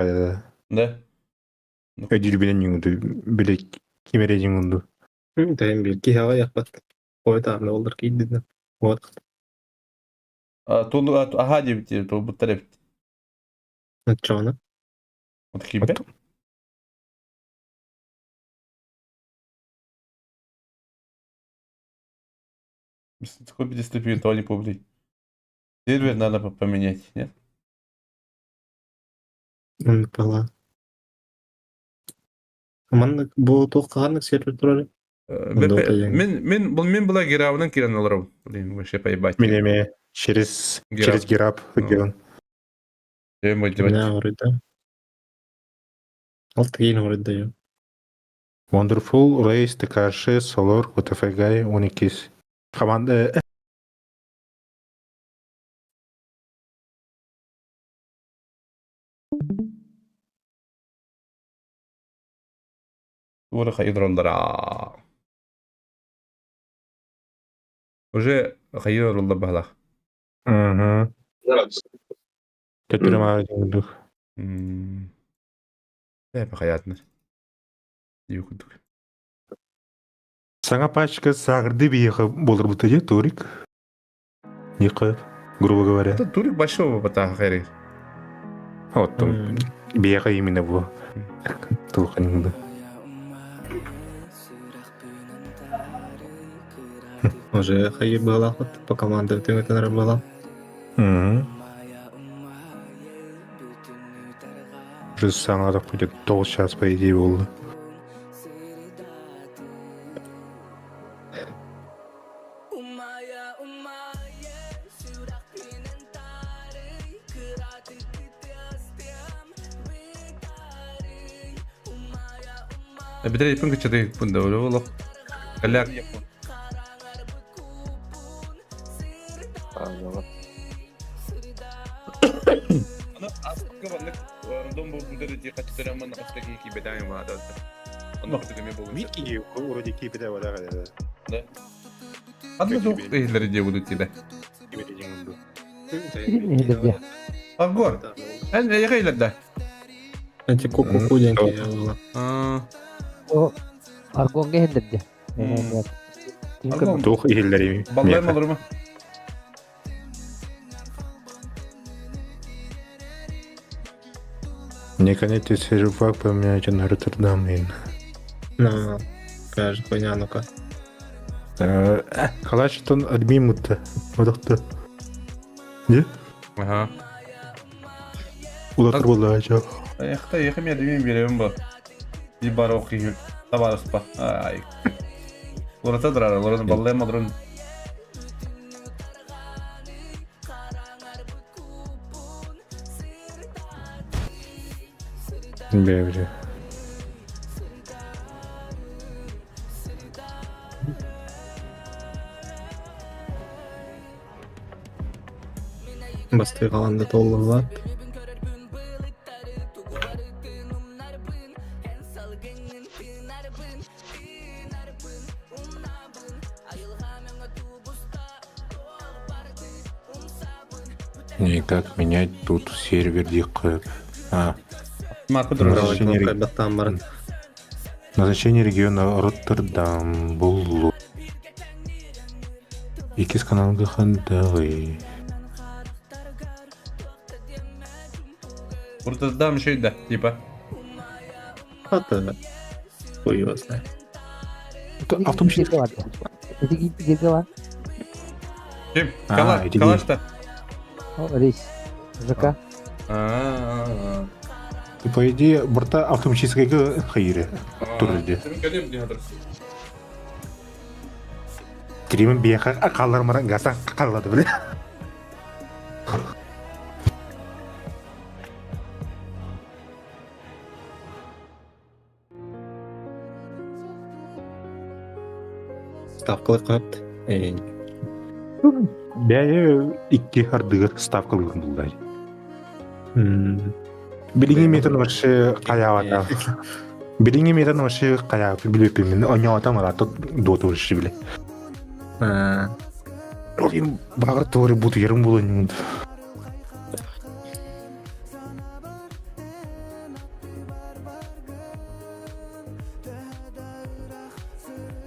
Да. Өйдүүрбүнэн ньуҥду били ким эрэ ньуҥунду. Тэйэн биир киһи аҕыйахпат. Ой, таамна боллар киирдин. Вот. Тулу аха диэбит туолбуттар эбит. Оччоҕуна. Вот киирбэт. Купите ступи, то не публи. Сервер надо поменять, нет? Оннук Маннык бу туох хаһаннык сервер турар? Мин мин бұл мен была герабынан кирен олором. Блин, вообще поебать. Мин эме через через гераб делан. Мин оруйда. Алты кейин оруйда ю. Wonderful Race ТКШ Солор УТФГ 12. Команда Ура хайдронлара. Уже хайдронлар баһалах. Угу. Төттөрү маары дьоҥдук. Эпэ хаятнар. Юкудук. Саҥа пачка саагырды биһиэхэ буоларбыта дии Турик. Ника, грубо говоря. Это Турик большого батаха хайры. Вот там биһиэхэ именно бу. Тулханыңды. Уже хайы была вот по командам ты была. Угу. Уже саҥа будет тоҕус час по идее буолла. Битер япын кычаты пында өлө олох. Калляк. Микки вроде кипеде вода. Да. Ханна суох иһиллэр дии будут тиле. Агор. Эн эйэхэ илэрдэ. Эти ку-ку-ку диэн киһи буолла. Аргонга иһиллэрдэ. Туох иһиллэрий? Баллайым олорума. Не конете сервак поменять на Роттердам. На, кажется, хуйня, ну-ка. Калачтон админ мутта. Одохто. Не? Ага. Улатыр буолла Эхта ехем админ беремин бу. И бар оқи табарыспа. Ай. Лората дырар, лората баллайым олорун. Бе-бе. Бастыы хаалан да толлубат. Никак менять тут сервер диэххэ. А, Марко дырар. Назначение Хайдахтаан баран. Назначение региона Роттердам буллу. Иккис каналга хандагый. Роттердам еще да, типа. Хата. Хуй его знает. Автомобиль. Ким? А, Калаш, иди. Калаш-то. Рейс. ЖК. А-а-а. По идее, борта автоматическайга хайыре. Турде. Тримин биэхэ акаллар маран гаса акаллады биле. Ставкалар қойыпты. Эй, Бэйэ икки ардыгар ставкалыгын буллай. м, Билиҥи метан вообще хаyaабата. Билиҥи метан вообще хаyaабы билиппин оньоотам арата дуоту вообще биле. а, Олин багыр туоры бутуярым булун.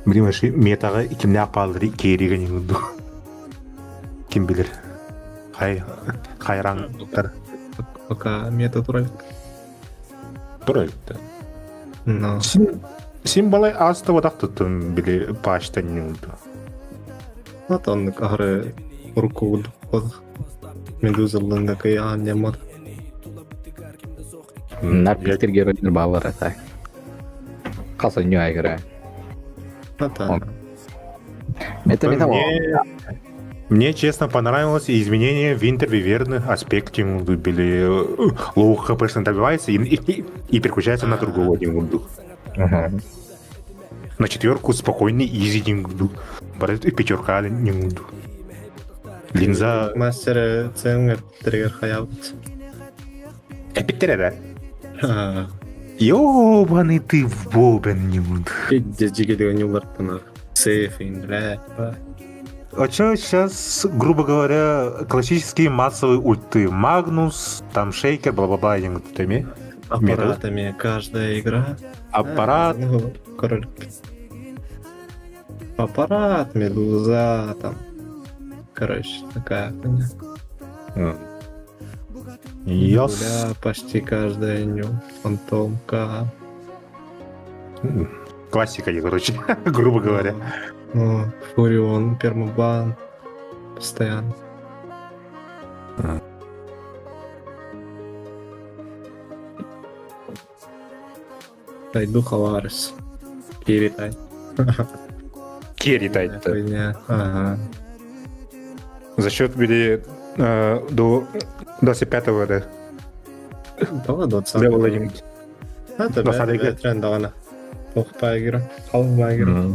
Билим вообще метаҕа кимнээх бааллары киэригэ ньыҥырду. Ким билэр. Хай хайраңтар. Пока мета турар. Турар Но. Син син балай аастыбатах туттум били пачта ньыҥырду. Вот оннук аһары урукку Медуза ылланга кыйаан ньаммат. Нар Питер геройдар бааллар это. Хас ойню айгыра. Это Это Мне, мне, честно, понравилось изменение в интервиверных аспекте были low HP добивается и, и, и переключается на другого один На четверку спокойный easy не Барет и пятерка не буду. Линза... Мастер ценгер триггер хаябыт. Эпиттер эрэ. Ёбаный ты в бобен не буду. Пиздец, не улартана. Сейф, блядь. А чё сейчас, грубо говоря, классические массовые ульты? Магнус, там Шейкер, бла-бла-бла, я Аппаратами каждая игра. Аппарат. Ну, король. Аппарат, медуза, там. Короче, такая хуйня. Йос. Бля, почти каждая ню. Фантомка. Классика, короче, грубо говоря. Ну, Фурион, пермабан. Постоянно. Найду Халарис. Передай. Керри Хуйня. Ага. За счет били э, до 25-го, да. Давай 20. Левел 1. Это Двадцатый тренд даҕаны. Туохпайгыра, халбайгыра.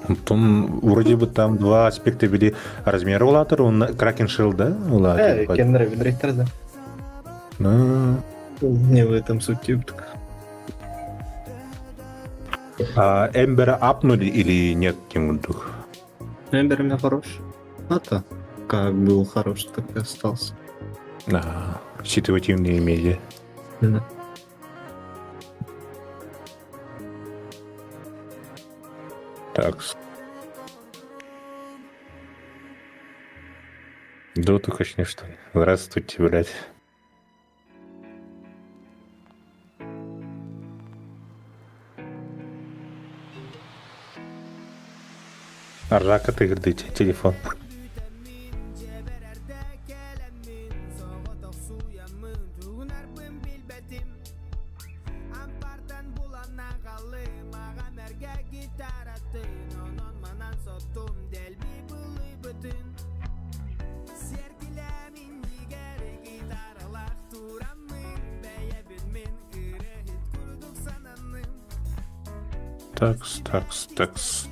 Антон, вроде бы там два аспекта били размера улатыр, он Кракен Шилл, да? Э, кеннер винрейтер, да. Ну, Не в этом суть типтик. А Эмбера апнули или нет, Тимур? Эмбер у меня хорош. А-то, как был хорош, так и остался. Да, ситуативные медиа. Да. Так. Доту качни, что ли? Здравствуйте, блядь. Аржака ты говорит, телефон. Такс, такс, такс.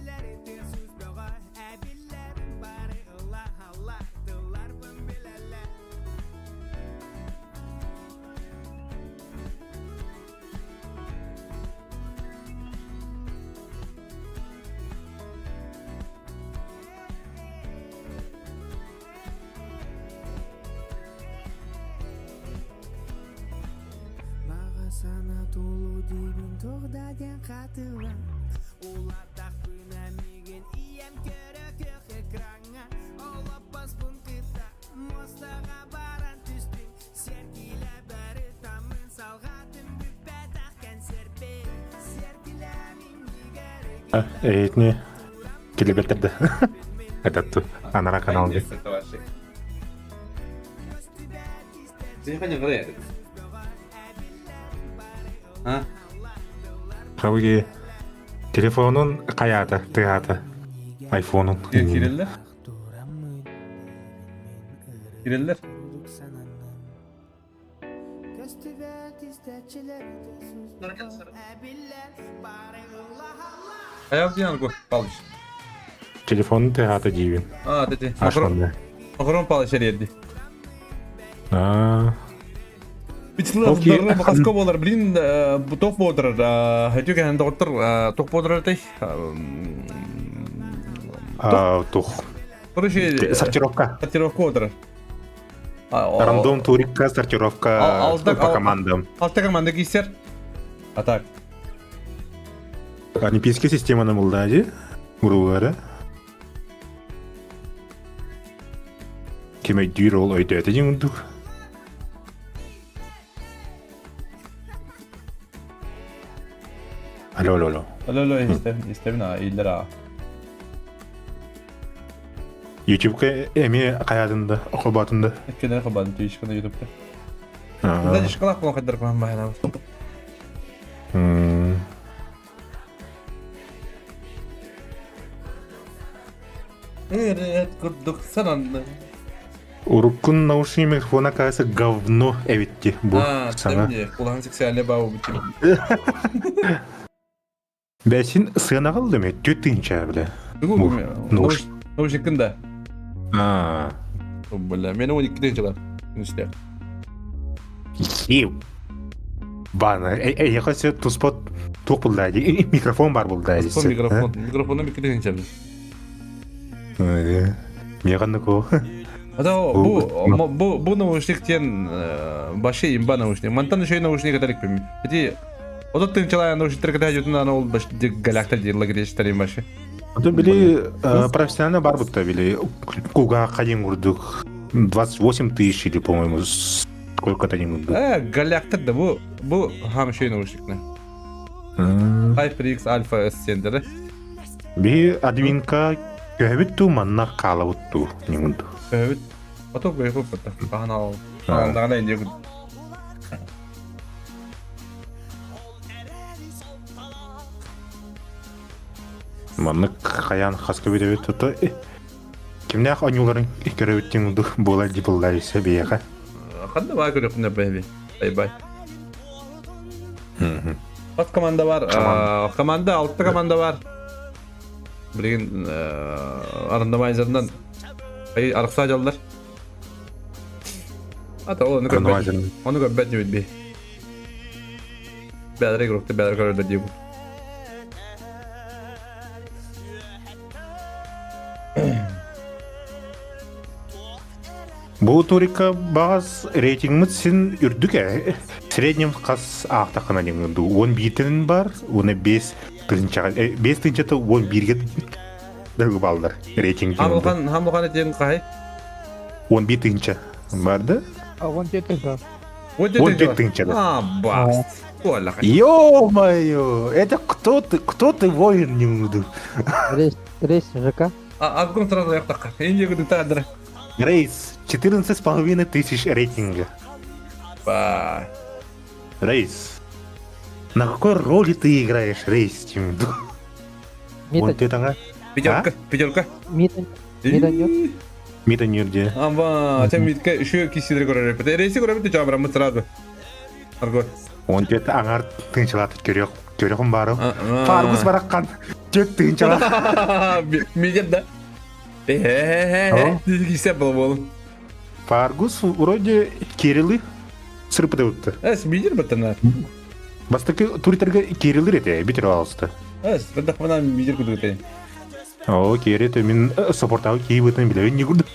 Эйтни килибеттерде. Этот анара канал. Хауги телефонун каята, тыгата. Айфонун. Кириллер. Кириллер. Хайа диэн аргу Палыч. Телефонун тыгата диибин. А, тети. Ашманды. Макарон Палыч эрийэрди. Аа. Окей. Бичилар бахаска болар, блин, тоқ болар, хотю кәһен доктор, тоқ болар тэй. А, тух. Короче, Сортировка. сортировка болар. Рандом турика, сортировка по командам. Алта команда кисер. А так. Олимпийская системаны булда дии, грубо говоря. Ким өйдүүр ол өйдөөтө дии курдук. Алло, алло, алло. Алло, алло, истэбин, истэбин аа, ииллэр аа. Ютубка эмиэ хайаатын да, холбоотун да. Иккинэн холбоотун Twitch-ка да Ютубка. Да, шоколад буолан хайдар куһан баһанабыт. Ырыат курдук сананным. Уруккун наушник микрофона кажется говно эбитти бу саҥа. Улахан сексуальный баа бу Бэсин сыанаҕа ыллым түөрт тыһыынча бile. Наушниккын да. Аа. Бля, мен 12 тыһыынчалар. Үстэ. Ив. Бана, эйиэхэ се туспа туох булла микрофон бар булла Туспа микрофон. Микрофону 2 тыһыынча бил. Миэхэ ко. Ата бу бу бу наушник диэн баши имба наушник. Мантан еще наушник этэрикпин. Ити Отут тыһыынчалаах наушниктар кытта дьутун ол галяктар диир лагеречтер баши. Это били профессионально бар будто били куга один курдук 28 тысяч или по-моему сколько-то не курдук. Галяктар да бу бу хам шей наушникны. HyperX Alpha S сендері. Би админка көһөбүт туу манна хаалабыт туу не курдук. Көһөбүт. Ото көһөбүт бата. Хахан ал. Хаандаҕына инде Маннык хайаан хаска бүтэбит то кимнээх онньууларын көрөбүт диэн буолар дьыбыллар биэхэ. Ханна баа көрөхүнэ бэби. Бай-бай. Хас команда бар? Команда, алта команда бар. Билигин арендамайзерынан арахса дьаллар. Ата ол ону көрбөт. Ону көрбөт ньүбүт би. Бэдэр игрокты бэдэр көрөрдө диибут. Бу турика баҕас рейтингмит син үрдүк ээ. Среднем хас аахтаххына диэн дуу. Уон бииртэн бар, уонна бес тыһыынчаҕа, бес тыһыынчата уон бииргэ дөргү баллар рейтинг диэн. Хамлахан, хамлахан этиэн хаһай? 11 тыһыынча бар да? 17 тыһыынча. 17 тыһыынча. А, бас. Ё-моё, это кто ты, кто ты воин не буду? Рейс, рейс ЖК. А, Азгун сразу яқтаққа. Индия күдік Рейс, 14,5 тысяч рейтинга. Ба. Рейс. На какой роли ты играешь, Рейс, Тимду? Мита, Пятерка, пятерка. Мита, Мита нет. Мита нирде. Амба, чем митка еще кисидре көрөр. Рейси көрөр бит жабырамы сразу. Арго. Он жет аңар тынчылатып көрөх көрөхүм бары. Фаргус бараккан жет тынчылат. Мидет да. Э-э-э. Кисе был бол. Фаргус вроде Кириллы сырпыды Эс мидер баттана. Бастакы туритерге Кириллы ете битер алысты. Эс, тадахмана мидер күдүгөтей. О, Кирилл мен саппортагы кейбытын билебин не күрдү.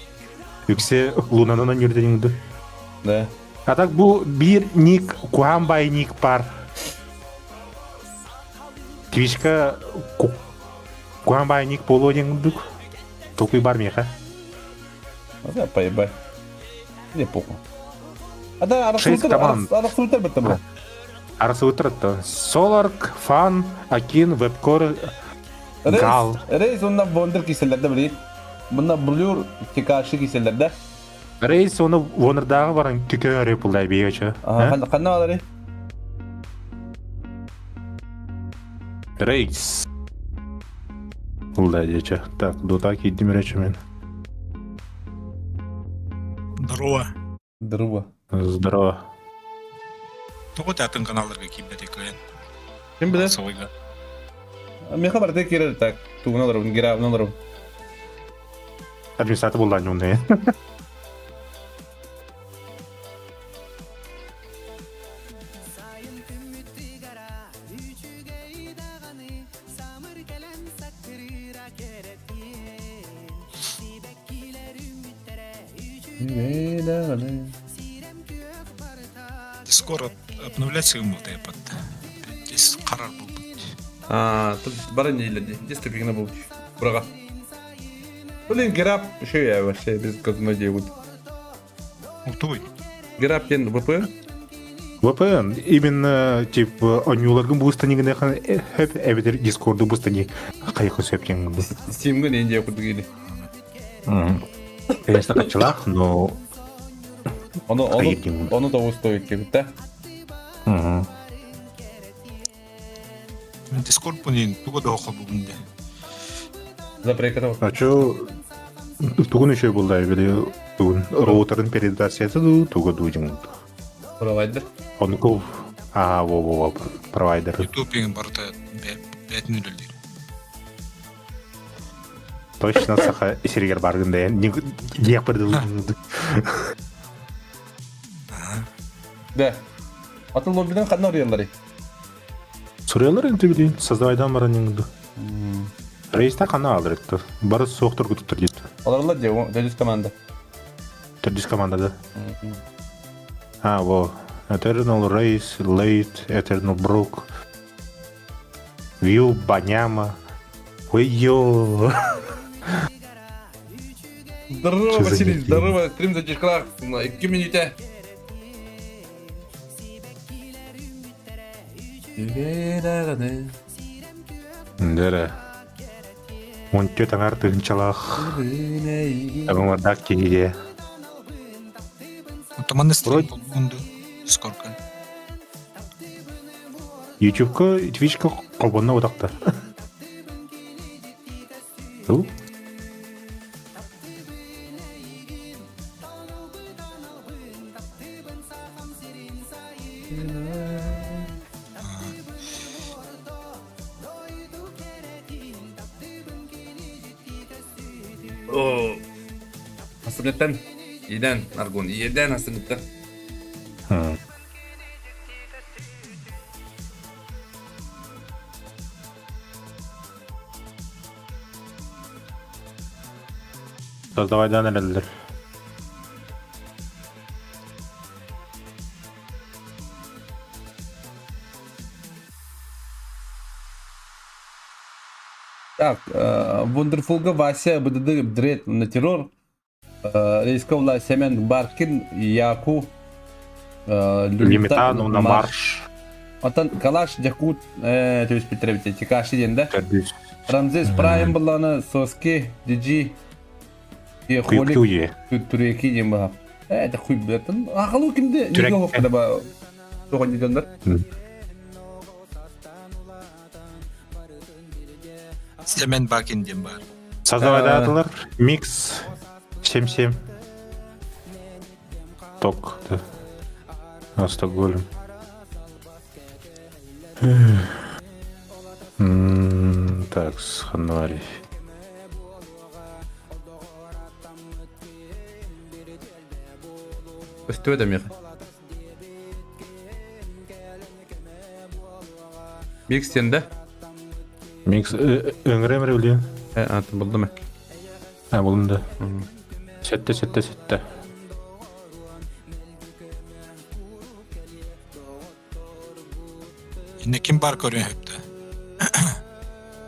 Үксе лунанан үрдениңді. Да. А так бу бир ник куамбай ник бар. Твичка куамбай ник боло деңдүк. Токуй бар меха. А поебай. Не похуй. А да, Шесть команд. арасуутар бітті бұл. Арасуутар Соларк, Фан, Акин, Вебкор, Гал. Рейс онна Вондер киселерде білей. Бұнда Блюр Тикаши киселерде. Рейс оны Вонердағы баран күкө репулдай бейече. Қанна алары? Рейс. Улдай дече. Так, дота кийдим речи мен. Здорово. Здорово. Здорово. Тоҕо атын каналларга киирбэт экран? Ким билэр? Сылыга. Меха барда кирер так. Тугун аларым, гирабын аларым. Администратор булдан юнды. Скоро обновлять ымылтай под. Здесь қарар был. А, тут бары нейлерди. Дистопигна был. Браға. Блин, Герап, еще я вообще без казной делают. Утуй. Герап диэн VPN? VPN именно типа онюларгын бустанигын хөп эбэтэр Дискорду бустани хайхы сөп диэн Steam'га не диэ курдук или. Конечно, качалах, но Ону ону ону того стоит кебит да? Дискорд пунин туга да холбугун де. Запрекатов. А чё тугун еще булда били тугун роутерын передачасы ду туга дудин. Провайдер. Онку а во во во провайдер. YouTube барыта бәтин үлелдир. Точно саха сиригер баргын да диэх Да. Атын лоббидан ханна орыяллары? Суруйалар инти билин создавайдан баран иңду. Рейста хана алырыкты. Бары суохтор күтүптөр дит. Аларлар де, төрдүс команда. Төрдүс командада. А, во. Eternal Race, Late, Eternal Brook, View, Баняма. Ой, ё. Здорово, Что за Василий, дикие? здорово, стрим задержкалах, 2 минуте. Дәрі. Он төт аңар тыгынчалах. Аңардак киһиге. Отаманны стрим Вроде- холбугунду. Дискордка. Ютубка, Твичка колбонна утакта. Ту? Hasırlıktan. Yeden Argun. Yeden hasırlıktan. Создавайдан эрэллэр. Так, Wonderful Вася БДД Дред на террор. Рейсковла Семен Баркин, Яку, Лимитану на марш. Отан Калаш Дякут, то есть Петревите, Тикаши ден да? Төрдүс. Рамзес Прайм буланы, Соски, Диджи, Холик, Күйүктүү Түреки ден ба. Это хуй блядь. Ахалу кимде? Түрек. Неге хоп ба? Тоған дедендар. Семен Бакин диэн баар. Создавайдаатылар. Микс 7-7. Ток. Стокгольм. Так, ханнавари. Өстүбэ да меха. Микс да? Микс өңірем билен. Атын булдum. А, булдum да. Сетте, сетте, сетте. Инне ким бар көрүн хөптө.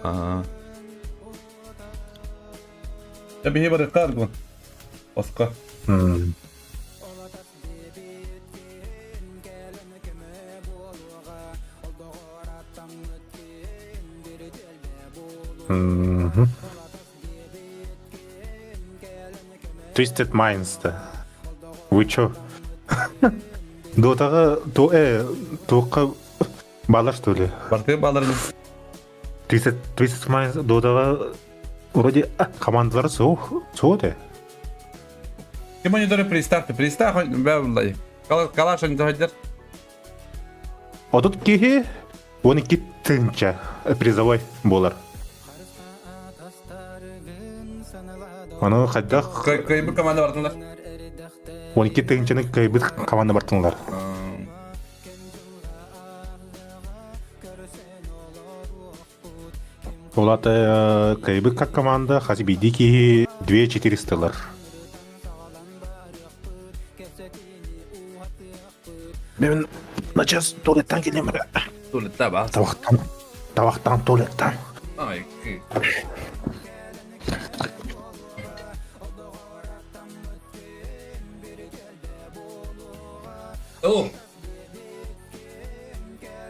Аа. Я биһи барыкка аргун. Оска. Twisted Minds да. Вы чё? Дотаға то тоққа балар что ли? Барты баларын. Twisted Minds Дотаға вроде командалар со со де. Ты мониторы приставь, приставь, бә Калаш они заходят. Отут кихи 12 тынча призовой болар. Оны хайдах Кайбы команда бартынлар. 12 тынчаны кайбы команда бартынлар. Олата кайбы как команда хази биди кихи 2400 лар. Мен на час туалеттан келем. Туалетта ба. Табақтан. Табахтан туалеттан. Ай, О!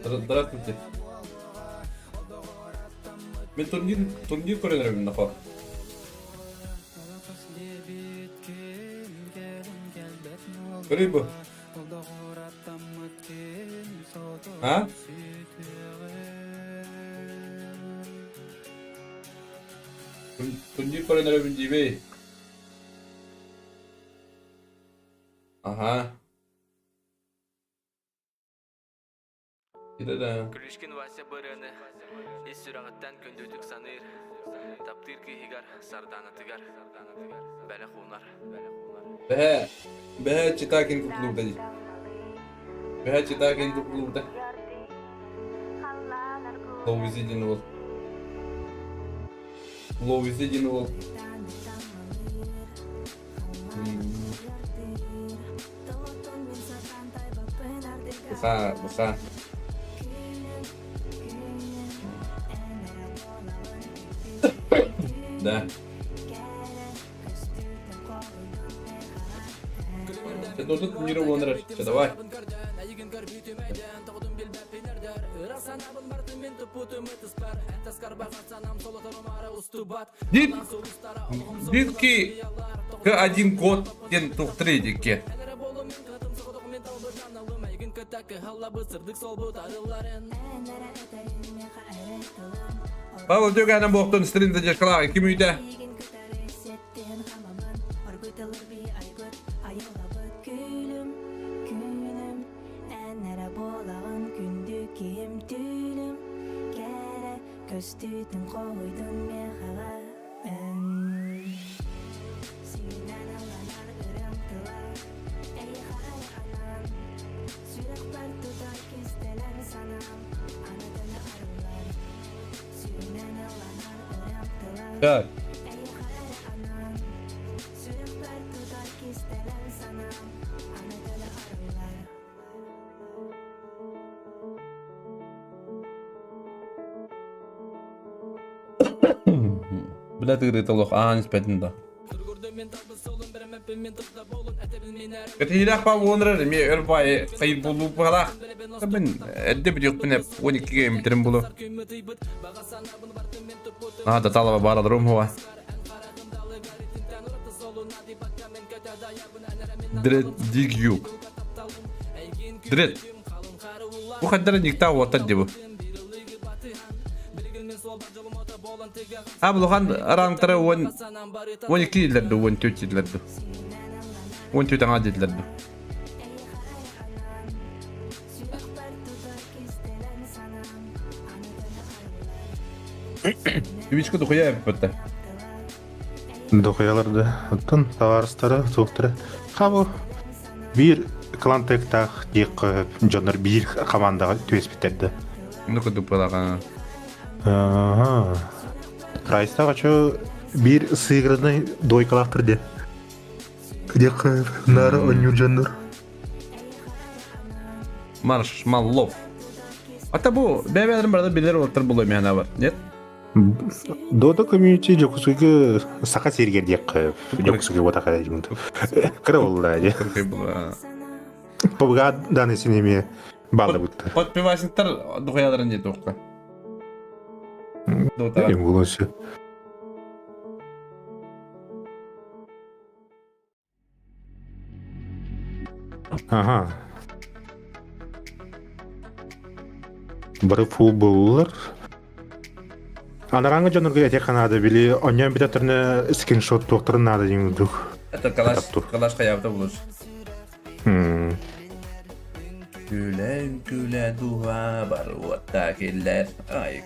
Здравствуйте. Мен турнир, турнир көрөн эрэбин нахо. Көрүй бу. А? Турнир көрөн эрэбин диибей. Ага. Да. Күлүшкин Вася бырыаны ис сүрэҕиттэн күндүтүк саныыр, таптыыр кыыһыгар Сардаанатыгар бэлэх уунар. Бэһэ, бэһэ читакин куплууда дии. Бэһэ читакин куплууда. Ловизи диэн уол. Ловизи диэн уол. Быха, быха. Да. Ты должен турниры вонрать. Все, давай. Дит, дитки К1 код диэн тухтар дикки. Павел Дюганын буохтун стрим задержкалаах ким үйдэ? Көстүүтүн хоһуйдун миэхэҕэ эн Сүүнэн ылланар ырыам тыла Эйиэхэ анаан Сүрэхпэр тутар кистэлэҥ санаам Анатыны арыллар Сүүнэн ылланар ырыам тыла Так. Эйиэхэ анаан Сүрэхпэр тутар кистэлэҥ санаам Анатыны арыллар. Бля тыырыыта олох аан испэтин да. Кэтиилээх Павел Уонрар эмиэ өр баайы хайыр буолуу быһалаах. Мен эрдэ бүтүөхпүн эп 12-ге эмитерим булу. Аа да талаба баараларым хуа. Дред Дигюк. Дред. Бу хаддара никта уоттар дии бу. А булухан рангтара уон 12 дииллэр ду, 14 дииллэр ду. 14 аҥаа дииллэр ду. Үбүчкэ духуя эппэтэ. Дохуялар да, оттон табаарыстара, суохтара. Хабы биир клантыктаах диэххэ дьоннор биир командаҕа түбэспиттэр да. Ну курдук буолаҕа. Ага. Райстаах очо биир сыгранай двойкалаахтар диэн. Диэххэ наар оонньуур дьоннор. Маршмаллов. Ата бу бэйбэлэрин барыта билэр уолаттар булуо миэнэ бар. Нет? Дота комьюнити Дьокуускайга Саха сиригэр диэххэ Дьокуускайга буотаха кыра буолла дии. ПВГ данный син эмиэ баалабыттар. Подпивасниктар духуяларын дии туохха. Дота. Булуонсу. Ага. Бары фул буоллулар. Анарааҥҥы дьоннорго этиэххэ наада, били онньоон бүтэтэринэ скриншот туохтарын наада диэн курдук. Это калаш, калаш хайаабыта булуш. Күлэн күлэ духа баруотта киллэр. Ай,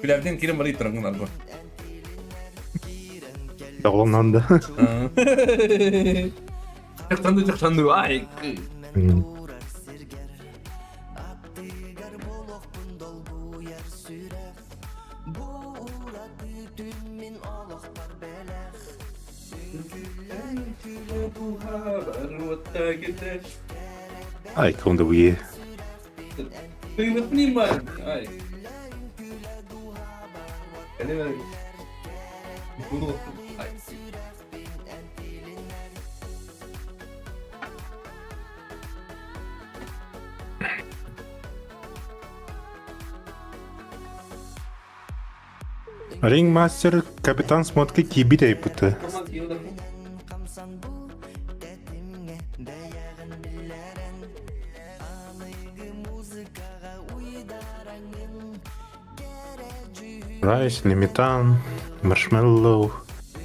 күлэбитин кирин бары иттерен арго. Доҕолоннон да. Чахтанды чахтанды ай. Ай, кому да буе. Ты не понимаешь. Ай. Рингмастер капитан смотки киирбит айбыты. Райс, Лимитан, Маршмеллоу,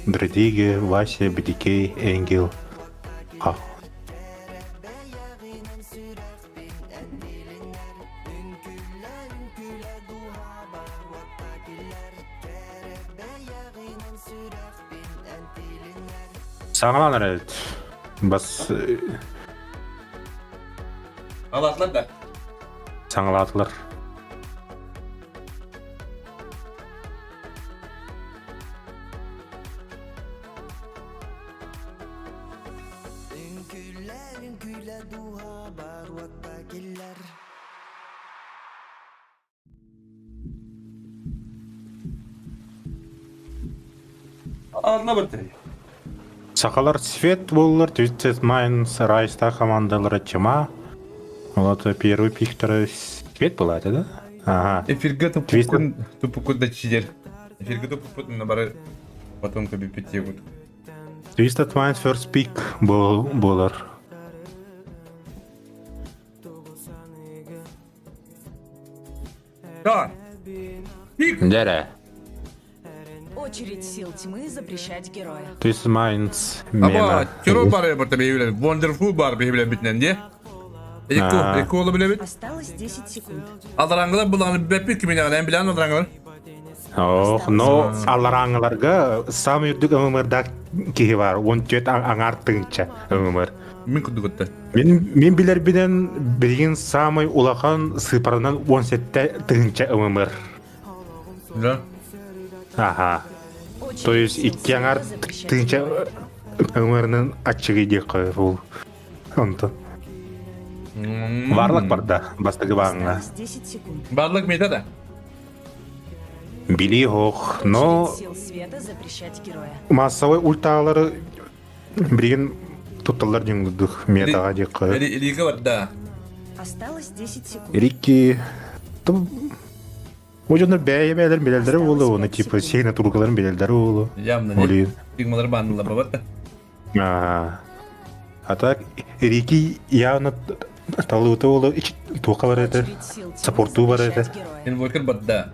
Дредиге, Вася, Бедикей, Энгел. А. Саҥалаан эрэ бас Алатлар да. Саҥалаатылар. Аатына бэртэй. Сахалар свет буоллар Twisted Minds Райста командалара тьма. Вот первый пиктора свет была это, да? Ага. Эфиргэ туппуккун туппуккун да чидер. Эфиргэ туппуппут бары потом кабиппит Twisted Minds first pick был буолар. Да. Дэрэ. Очередь сил тьмы запрещать героя. Twisted Minds Аба, мена. Тюро бар барта бейбиле. Wonderful бар бейбиле битнен де. Эко, эко ола билебит. Осталось 10 секунд. Алдараңгылар буланы беппит кимине гана билан алдараңгылар. Ох, но алараңыларга самый үрдүк ымымырдак киһи бар. 14 аңар тыынча ымымыр. Мин курдук Мин, мин билэрбинэн билигин самый улахан сыпарынан 17 тыһынча ымымыр. Да. Аха. То есть икки аңар тыһынча ымырынан аччыгый диэххэ ол. Онтон. Барлык барда бастакы бааҥҥа. Барлык мета да. Били ох, но массовый ульталары Билигин тутталлар диэн курдук метаҕа диэххэ. Илиигэ барда. Осталось 10 секунд. Рикки Бу дьоннор бэйэ бэйэлэрин билэллэрэ буолуо, уонна типа сиэнэ турукаларын билэллэрэ буолуо. Явно Олин. Фигмалар баанылар бабат. А так Рики явно талыыта буолуо, туохха бар этэ, саппортуу бар этэ. Инвокер барда.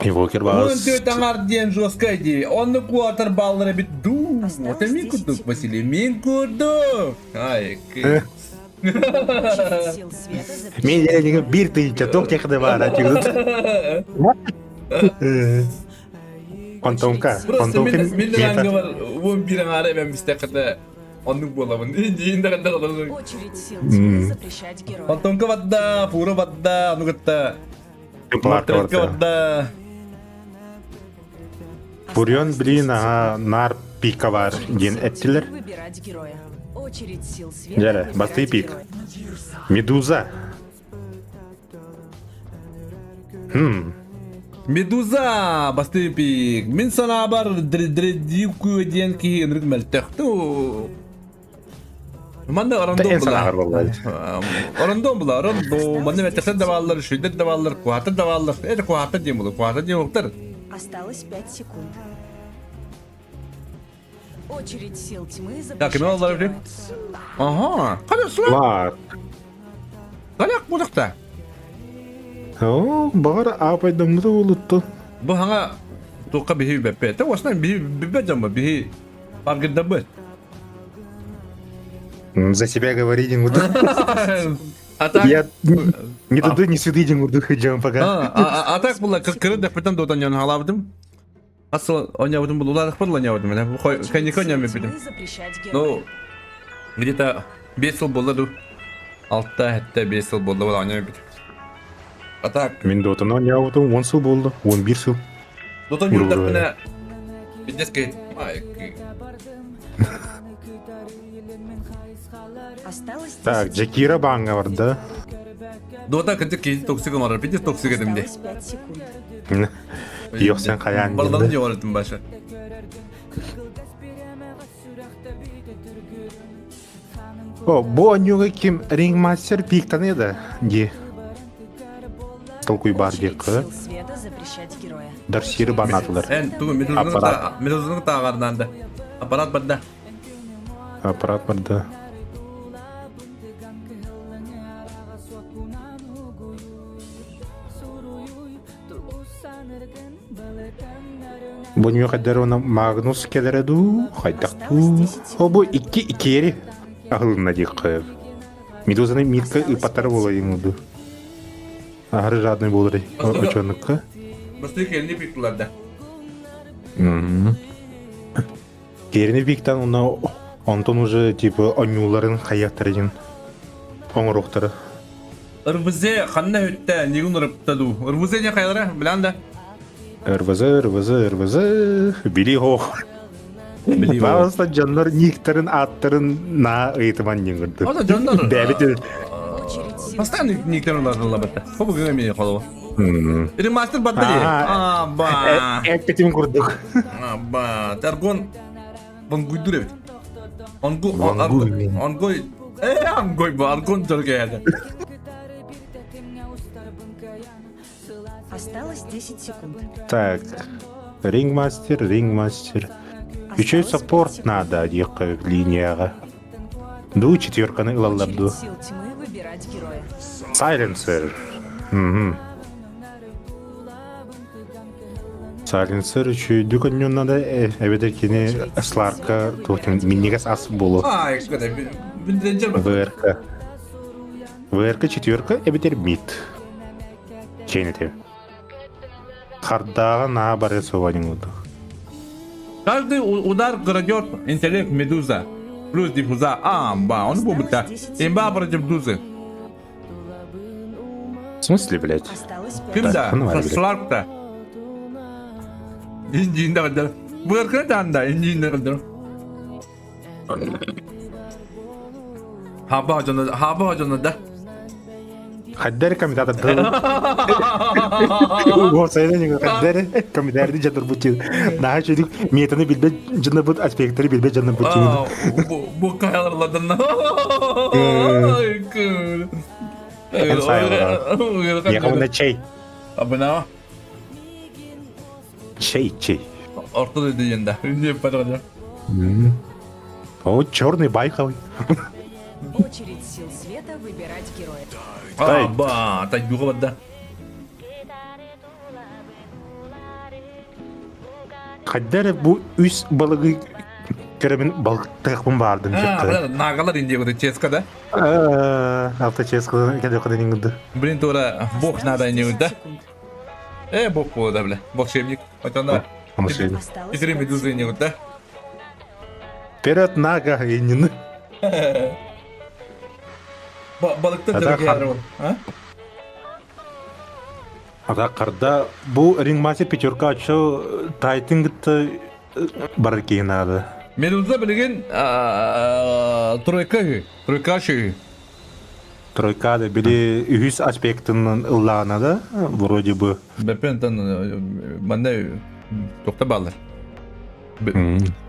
Инвокер баас. Он төрт аңар диэн жесткай дии. Онну куатар баллара бит ду. Это мин курдук, Василий, мин курдук. Ай, Мен деревнеге бир тыйынча ток техника баара Фантомка. Фантомка. Мен аңга бар, он бир аңара мен бистеката оннук буолабын. Диин да канда олорун. Фантомка бадда, фура бадда, анугатта. Мартретка барда. Фурион, блин, ага, нар пика бар диэн эттилер. Дьэрэ, бастыы пик. Медуза. Хм. Медуза, бастыы пик. Мин санаабар дреддику диэн киһи ынырык мөлтөхтү. Манна рандом була. Рандом була, рандом. Манна мэттэхтэр да бааллар, шүйдер да бааллар, куһааттар да бааллар. Это куһааттар диэн була, куһааттар диэн уктар. Осталось 5 секунд. Очередь сил тьмы Так, ким олар Ага, хорошо. Лар. Халяк будакта. О, баҕар аапайдаммыта буолутту. Бу хаҥа туохха биһи бэппэ. Те осна биһи бибэ дьамма биһи паргырдабыт. За себя говори, диэн А так... Я не туды, не сюды диэн курдук сылдьабын пока. А так була кыры дэппитен дотан ян халабдым. Асыл онябытым был уладах был онябытым. Коньяк онябытым. Ну, где-то 5 сыл болды ду. Алта хэтте 5 сыл болды ол онябытым. А так... Мин дотан онябытым 10 сыл болды, 11 сыл. Дотан жүрдәппіне Пиздец Ай, Так, Джакира баңа бар да. Дота кырдьык киһи токсик оҥорор, пиздец токсик этим дии. Осталось 5 секунд. Yok sen хайаан Балдан диэн. дьоҕор этим баша. О, бу оонньууга ким рингмастер пиктаны да дии. Толкуй бар Очередь диэххэ. сил света запрещать героя. Дарсиры банаатылар. Эн тугу Аппарат. медузаны тааҕарнаан да. Аппарат барда. Аппарат барда. Бу ньүө хайдар уонна Магнус кэлэрэ дуу, хайдах дуу. О, бу икки иккиэри аһылынна диэххэ. Медузаны митка ыппаттара буола диэн Аһары жадный буолар очонукка. Бастыы кэлини пиктылар да. Кэрини пиктан уна онтон уже типа онньууларын хайыахтара диэн оҥоруохтара. РВЗ ханна хүттэ нигун ырыпта дуу. РВЗ не хайалара билан да. РВЗ, РВЗ, РВЗ, били хоох. Пожалуйста, дьоннор никтарын ааттарын на ыйытыман диэн Ота дьоннор. Бэбит Постоянно никтарын уларылла батта. Хобу гына мени холова. Ремастер батта ди. Аба. Эппитим курдук. Аба. Таргон Вангуйдур эбит. Ангу Ангой Э, Ангой бу Аргон дөргө Осталось 10 секунд. Так. Рингмастер, рингмастер. Үчүй саппорт надо диэххэ линияҕа. Ду четверканы ылаллар ду. Сил тьмы выбирать героя. Сайленсер. Угу. Сайленсер үчүйдүк өнньүн надо эбэтэр кини Сларка туохтан минньигэс ас буолуо. Ай, ВРК. ВРК четверка эбэтэр мид. Чейн этэ. Хардааҕа наһаа барыа суоҕа диҥ Каждый удар крадет интеллект медуза. Плюс диффуза. А, ба, он бубыта. Имба против дузы. В смысле, блядь? Ким да? Сларк-то. Индиинде кылдыр. Быркы да индиинде кылдыр. Хаба дьоно, хаба дьоно да. Хаддер комментатордар. Уопсайынан хаддер комментарий дьоннорбут наһаа үчүгэй метаны билбэт дьоннорбут аспектары билбэт дьоннорбут Бу каяларладын. Яхамына чей. Абына. Чей, чей. Орто дойду да. Не подходил. О, черный байховый. Очередь сил света выбирать героя. А, ба, так да. Хайдары бу үс балыгы көрөмүн балыктыахпын баардым дьыкка. Нагалар инде куда ческа да? Алта ческа кеде куда нингды. Блин, тура бог надо не да? Э, бог да, бля. Волшебник. Вот она. Четыре медузы не да? Вперед, нага, иннин. Балыктан дөргө а? Ата карда бу рингмастер пятерка ачы тайтын гытта бар кейин ады. Медуза билген тройка тройка шүй. Тройка да били үһүс аспектын ыллаана да вроде бы. Бепентен манна тохта баллар.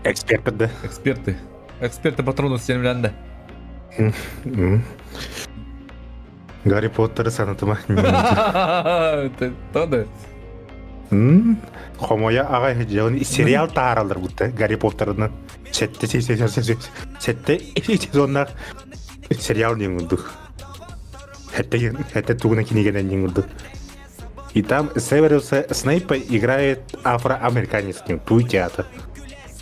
Эксперты да. Эксперты. Эксперты патрону сен да. Гарри Поттер санатыма. То да. Хомойа аҕай дьон сериал таараллар будто Гарри Поттерны. Сетте сетте сезоннар сериал диэн курдук. Хэтте хэтте тугуна кинигэнэн диэн курдук. И там Северуса Снейпа играет афроамериканец, туй театр.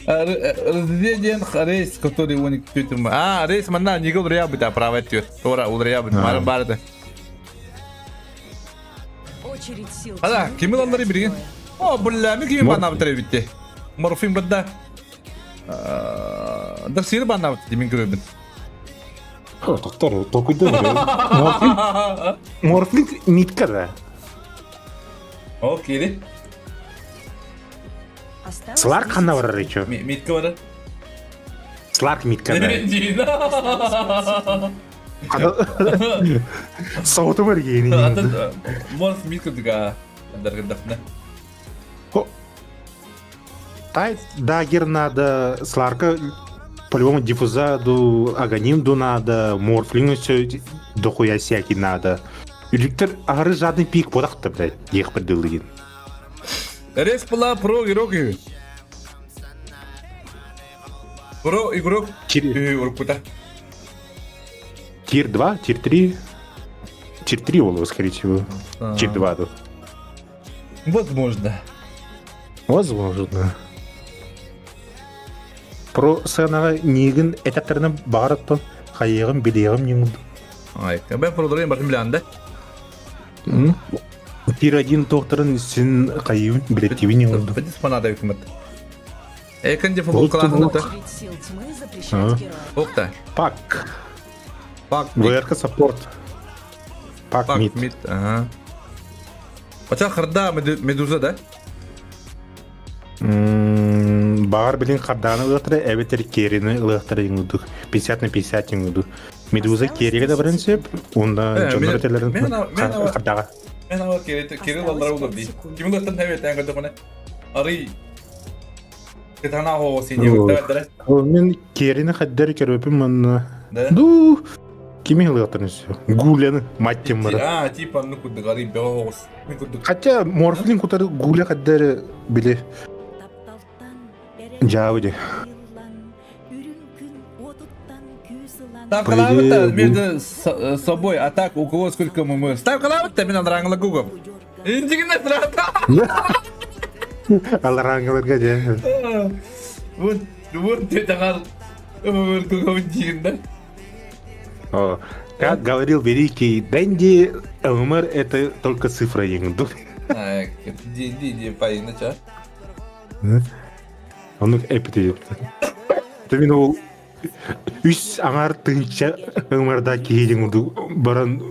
Разведен рейс, который он А, рейс манна не говоря бы, да, право тет. Тора улря бы, мара барды. Очередь сил. Ада, ким ыланнары билген? О, бля, ми ким баннабытыр эбитте. Морфин бадда. Да сир баннабыт димин көрөбүн. Доктор, толкуйда. Морфин, морфин митка да. Окей. Сларк ханна барар еще. Митка барар. Сларк митка да. Соҕоту бэргиини. Атын морф мид кырдыга даргырдахна. Тай дагер надо, Сларка по-любому диффуза ду, аганим ду надо, морфлинг все дохуя всякий надо. Үлүктер ары жадный пик бодақта, блядь, ех бір Рез была про игрок Про игрок уруккута. Тир 2, тир 3. Тир 3 ол, скорее всего. Тир 2 тут. Возможно. Возможно. Про сыанаҕа миигин этэттэринэ баҕар оттон хайыаҕым билиэҕим ньыҥ. Ай, ben продолжение бартын билэн да. Тир один туохтарын син хайыыбын билеттибин ньыҥ. Бит фанада үкүмэт. Экэн де футбол кылаахында. Очередь сил тьмы запрещать героев. Охта. Пак. Пак. ВРК саппорт. Пак Пак мид. мид. Ага. Хотя харда медуза да? Баҕар билин хардааны ылыахтара эбэтэр керини ылыахтара иҥудук. 50 на 50 иҥудук. Медуза кериге да баран сөп, онда дьоннор этэлэрин хардаҕа. Мен ала кери лаллара улар дии. Ким ылыахтан хэбэтэн көрдөкүнэ. Арый Кытана хоо сине уктааттара. Мен керини хаддар көрөпүм манна. Ду кими ылыахтан өссө? Гуляны мать тиммара. А, типа ну куддук арый бөҕө оҕус. Хотя морфлин кутары гуля хаддар били Дьаабы дии. Ставкалаабыт между собой, а так у кого сколько мы. Ставкалаабыт мин алараңла гугов. Индигинэ срата. Алараңыларга дьэ. Вот, вот ты тагар. Гугов диигинде. Как говорил великий Дэнди, ЛМР это только цифра еҥду. Ди ди ди пайына ча. Оннук эпити Мин ол үс аҥаар тыһыынча ымарда киһи уду баран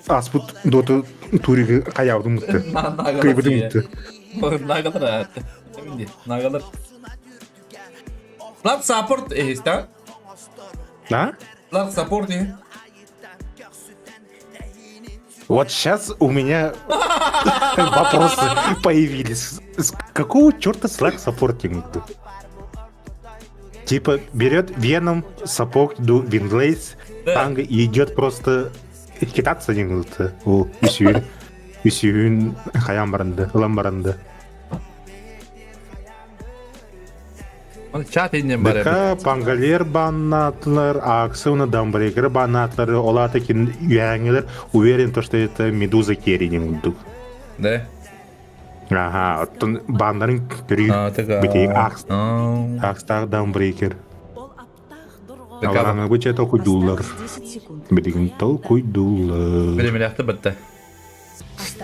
аспыт доту туриги хайаабытым мутты. Кыйбытым мутты. Нагалар Нагалар. Лап саппорт эһиста. А? Лап саппорт Вот сейчас у меня вопросы появились. С какого черта Slack саппортинг? Типа берет Веном, сапог, Винглейс, танго и идет просто китаться не Ол үсүүн үсүүн хайан баранды, ылан баранды. Чат иннен бар. ДК Пангалер баннатлар, Аксуна Дамбрейкер баннатлар, олата кин үйәңелер уверен то, что это Медуза керинин удук. Да? Ага, оттон баннарын көрүү битей Акс Акстаг Дамбрейкер. Алараңа бу толкуйдуулар. Билигин толкуйдуулар. Билемелэхти бытта.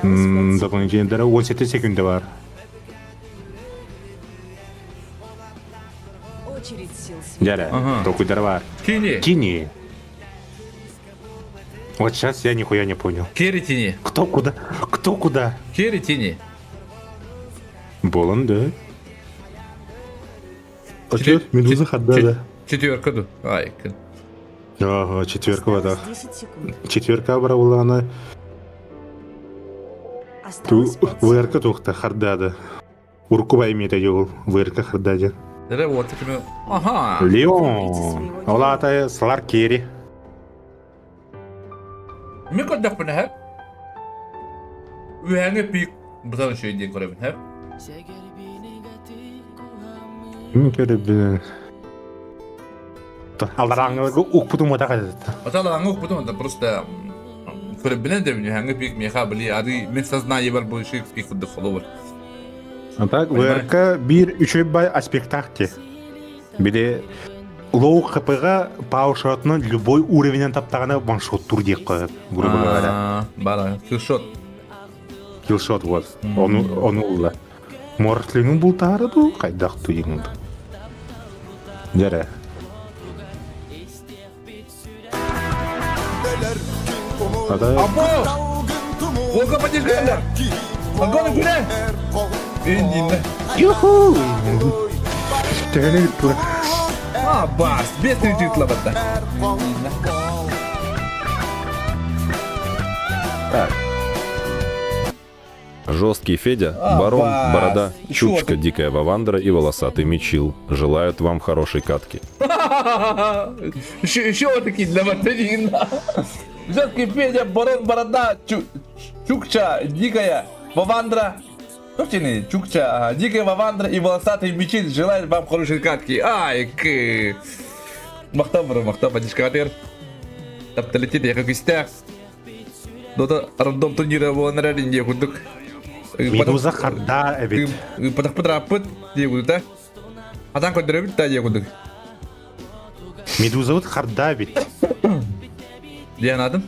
Дополнительно 17 секунда бар. Дядя, толкуйдар бар. Тини. Тини. Вот сейчас я нихуя не понял. Кери тини. Кто куда? Кто куда? Кери тини. Болон, да. А что? Медуза хадда, да. Четверка ду. Ай, Ага, четверка вода. Четверка брала она. Ту ВРК тухта хардада. Уркуба имеет ол ВРК хардаде. Вот Ага. Леон. Ола Слар Керри. Ми көрдөхпүнэ хэп. Үһэҥэ пик бытан үчүгэй диэн көрөбүн хэп. Мин көрөбүн. Алараңылыгы укпутум ота кадат. Алараңы укпутум это просто көрөбүнэн да үһэҥэ пик меха били ары мен сознание бар бу шик пик курдук холобур. А так ВРК бир үчүгэй бай аспектакти. Биде лоу ХПга паушатны любой уровеньнен таптагана ваншот тур дип коет, грубо говоря. Бара, киллшот. Киллшот вот. Ону ону улла. Мортлинг бултары ду кайдак туйыңды. Жаре. Апо! Волга поддержали! Ангона күнә! Индинде. Юху! Төһөнө А, бас, бес титла батта. Так. Жесткий Федя, Барон, Апа. Борода, Еще Чучка, один. Дикая Вавандра и Волосатый Мичил желают вам хорошей катки. Еще, еще вот такие для Мартынина. Жесткий Федя, Барон, Борода, Чу- Чукча, Дикая, Вавандра. Собственно, Чукча, ага, Дикая Вавандра и Волосатый Мичил желают вам хорошей катки. Ай, к... Махтал, бро, махтал, поддержка Тапталетит, я как истях. Дота рандом турнира буолан эрэр диye курдук. Медуза харда эбит. Ыппатахпыт ырааппыт диye курдук да. Атан көрдөрөбүт да диye курдук. Медузабыт харда эбит. Диэн аатым.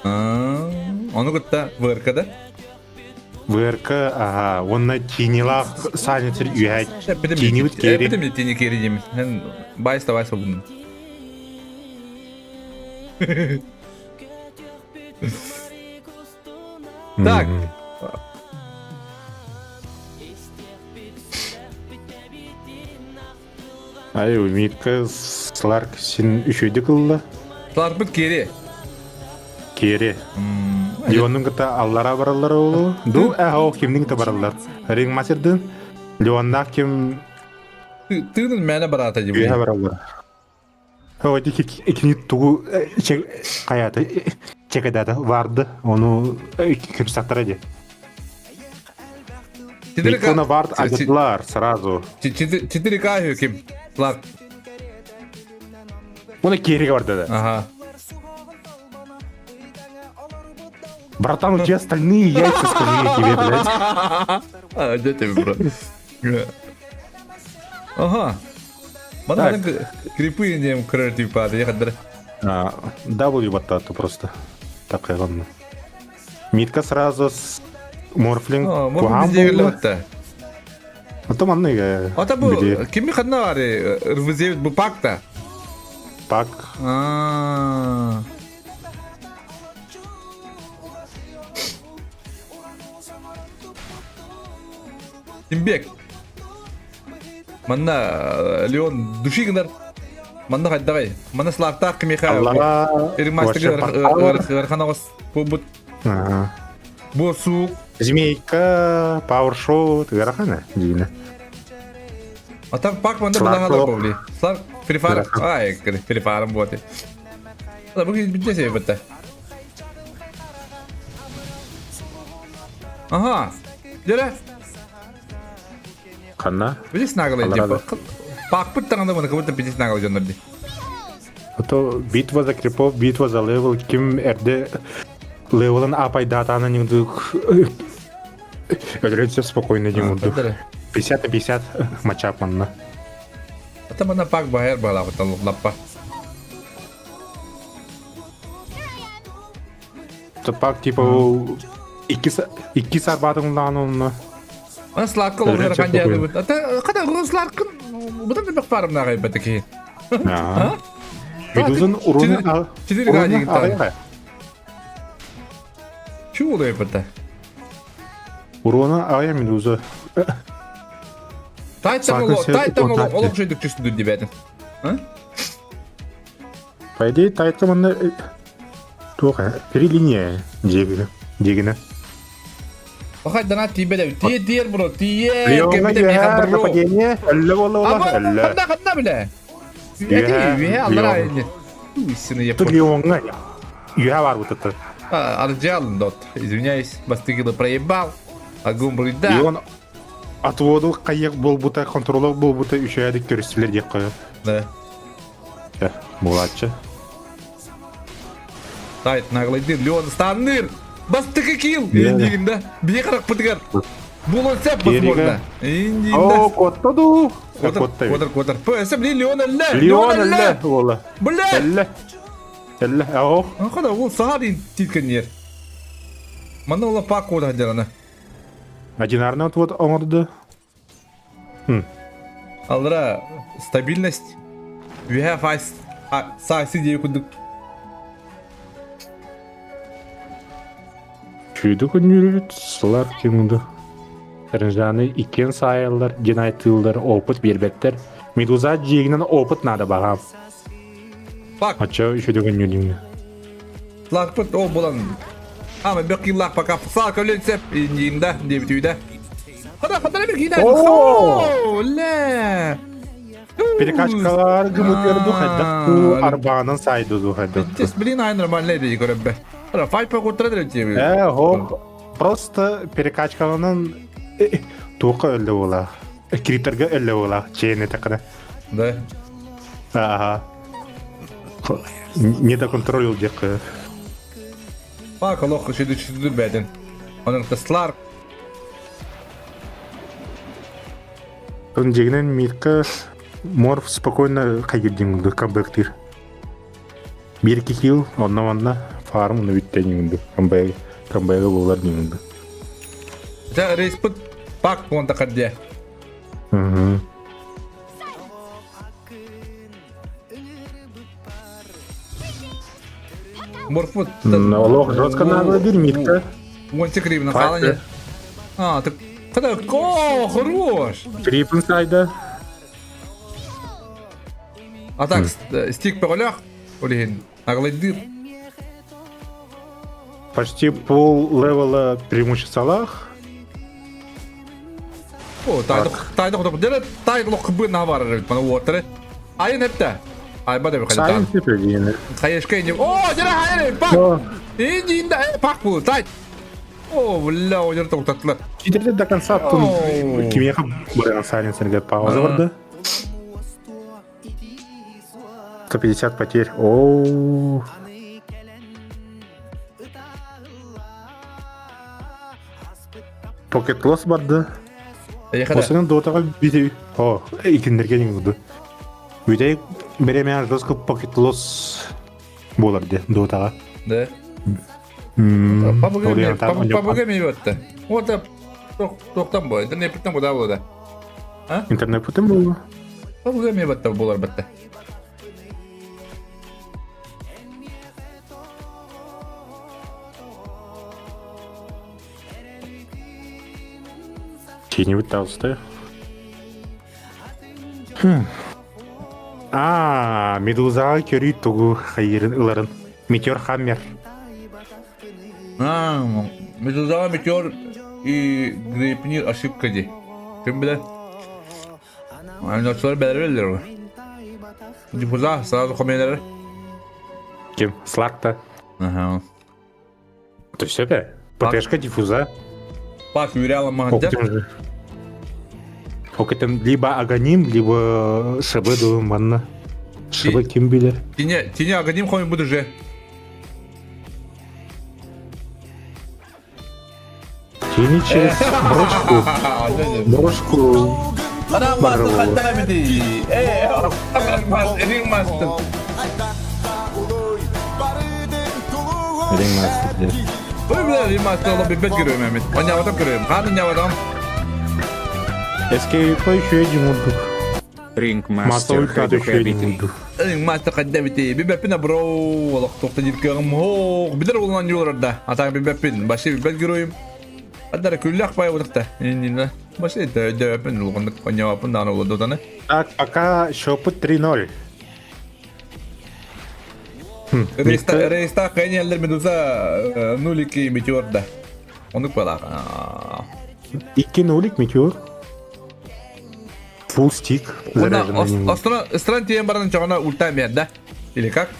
Ону кытта ВРК-да. ВРК, ага, уонна Тинилаах Санитер үһэ Тинибит киэри. Эпитим тини киэри диэмин. Эн байс да байс болдун. Так. Ай, Митка Сларк син үчүйдүк ылла. Сларкпыт киэри. Киэри. Леоннун кытта аллара бараллар олу. Ду эхо кимнин кытта бараллар. Рингмастердын Леоннаах ким Тыынын мээнэ бараата дии. Үөһэ бараллар. Ой, икини тугу хайата чекедата барды, ону кимсаттара ди. Микона вард агытлар сразу. 4К ким? Лар. Оны кереге барды да. Ага. Братан, у тебя остальные яйца, скажи я тебе, блядь. А, где тебе, брат? Ага. Мана крипы нем көрөр типа, я хаддар. W баттату просто. Так, ладно. Митка сразу с Морфлинг Куһаан буолла. Ото манныга. Ата бу кими ханна бары РВЗ бу пакта. Пак. Аа. Тимбек. Манна Леон души гынар. Манна хайдагай. Манна Славтаах кимиэхэ Ырхана бут Буосуук. Змейка, Пауэршоу, ыарахана диина. А там пак манна былаһалар бобли. Слар Free Ай, Free Fire буоти. Бу билде себепте. Ага. Дere. Ханна? Билис наглый типа. Пакпыт таҥанда маны как будто билис наглый дьоннор ди. А то битва за крипов, битва за левел, ким эрде левелын апай датаны нигдук өлөрөн спокойно дигудук. 50 на 50 матчап манна. Ата мана пак баһар балабыт лаппа. Пак типа икки сарбатын лаан онно. Ана сларкы олор ханжаады. Ата када сларкын бұдан да бақпарым нағай бәтеки. Медузын уруну Четыре гадик. Чу олай бата. Уруну ая Медуза. Тайтан олох жойдук чувствуют дебятин. По идее, тайтан онно туох перелиния дегіне. Бахай донат тиибэт эбит. Тиэ тиэр бро, тиэ. Леонга түһэр нападение. Өллө буолла өллө. Ханна ханна билэ. Үһэ аллара Истина я Тут Леонга үһэ бар бутата. Арджал дот. Извиняюсь, бастыгылы проебал. А гумбры да. Леон отводу кайык болбута, контролог болбута үчәдик көрүстүлөр диэк кое. Да. Булачы. Тайт наглайдыр, Леон станныр. Бастыкы кил. Индигинде. Бие карак бытыгар. Булон сеп возможно. Индигинде. О, коттаду. Котор, котор, котор. ПС, блин, Леон элле. Леон элле. Ола. Бля. Элле. Элле. Ау. Хада ол саар титкенер. Мана ола пак кода делана. Одинарный вот оңорду. Алра стабильность. We have ice саасы диye курдук. Чүйді күнүрүт сылар кимди. Ренжаны иккен сайылар, динайтылдар, опыт бербеттер. Медуза жегинен опыт надо бағам. Пак. Ача үшөдө күнүрүн. Ларпыт ол болан. Ама бөх киллаах пока саа көлөн сеп индиинда диэбитүүдэ. Хада хада бир киинэ. Оо! Ле. Перекачкалар гымытырду хайдах туу арбаанан сайдыду хайдах. Тес блин ай нормально дии көрөббе. Ара файпа куттара дии. Э, хоп. Просто перекачкаланан туохха өллө буолаах. Критерге өллө буолаах чээн этакына. Да. Ага. Не до контроль диэххэ. Пак олох шүдү бэдин. Onun тыслар. Тон дьигинэн Мирка Морф спокойно хайгирдиҥ камбэктир. Биир кихил онно-манна фарм уну бүттэ диҥ камбэг камбэгэ буолар диҥ Дьэ рейспит пак уонта кардия. Морфут. Олох жестко надо бир Мирка. Уонча гривна хаалан. А, ты когда О, хорош! Крипн сайда. А так, стик пөҕөлөөх, ол иһин аҕылайдыыр. Почти пол левела преимуществолах. О, тайды тайды хотох дere тайды лох кыбын бар эбит мана уоттары. Айын эпте. Айба деп Сайын хайдан. сепегине. Хайышка не. О, дere хайыр пак. Инди инде пак бу тай. О, бля, о жерде тоқтаттылар. Кидерде до конца тун кимеха баран сайленсерге пауза барды. 150 потерь. О. Покет лос барды. Осының дотаға бите... О, икиндерге буду. Бүтей береме жестко покет лос болар де дотаға. Да. Папа ми өтті. Ота тоқтан бой. Интернет бұда болады. Интернет бүтін болды. Папа ми өтті болар бітті. Чейнебит тауысты. А, Медузаға көрүй тугу хайырын ыларын. Метеор Хаммер. А, Медузаға метеор и Грейпнир ошибка ди. Ким билер? Ойночулар бәрі ғой. Диффуза сразу хомелер. Ким? Слакта. Ага. То есть это? ПТшка диффуза. Пак юряла магдя. Окетен либо Аганим, либо ШБ думаю, манна. ШБ ким билер? Тине, тине Аганим хоми буду же. Тини через брошку. Брошку. Ringmaster. Ой, бля, ringmaster ола бибет көрөм эмит. Онябатам көрөм. Ханын нябатам. СК еще один мурдук. Рингмастер Ringmaster Ringmaster каддабити. Бибеппин бро. Олох тохта дип кыгым. Хох, билер улан юларда. Атак бибеппин. Башы бибет көрөм. Адара күлләх бай утыкта. Иннина. Башы дөппин улгандык онябапын даны улы доданы. Так, пока счет 3-0. Рейста, рейста кайнелер медуза нулики метеорда. Оны палак. Икки нулик метеор. Фулл стик. Астана стран тиен баран чагана ульта да? Или как?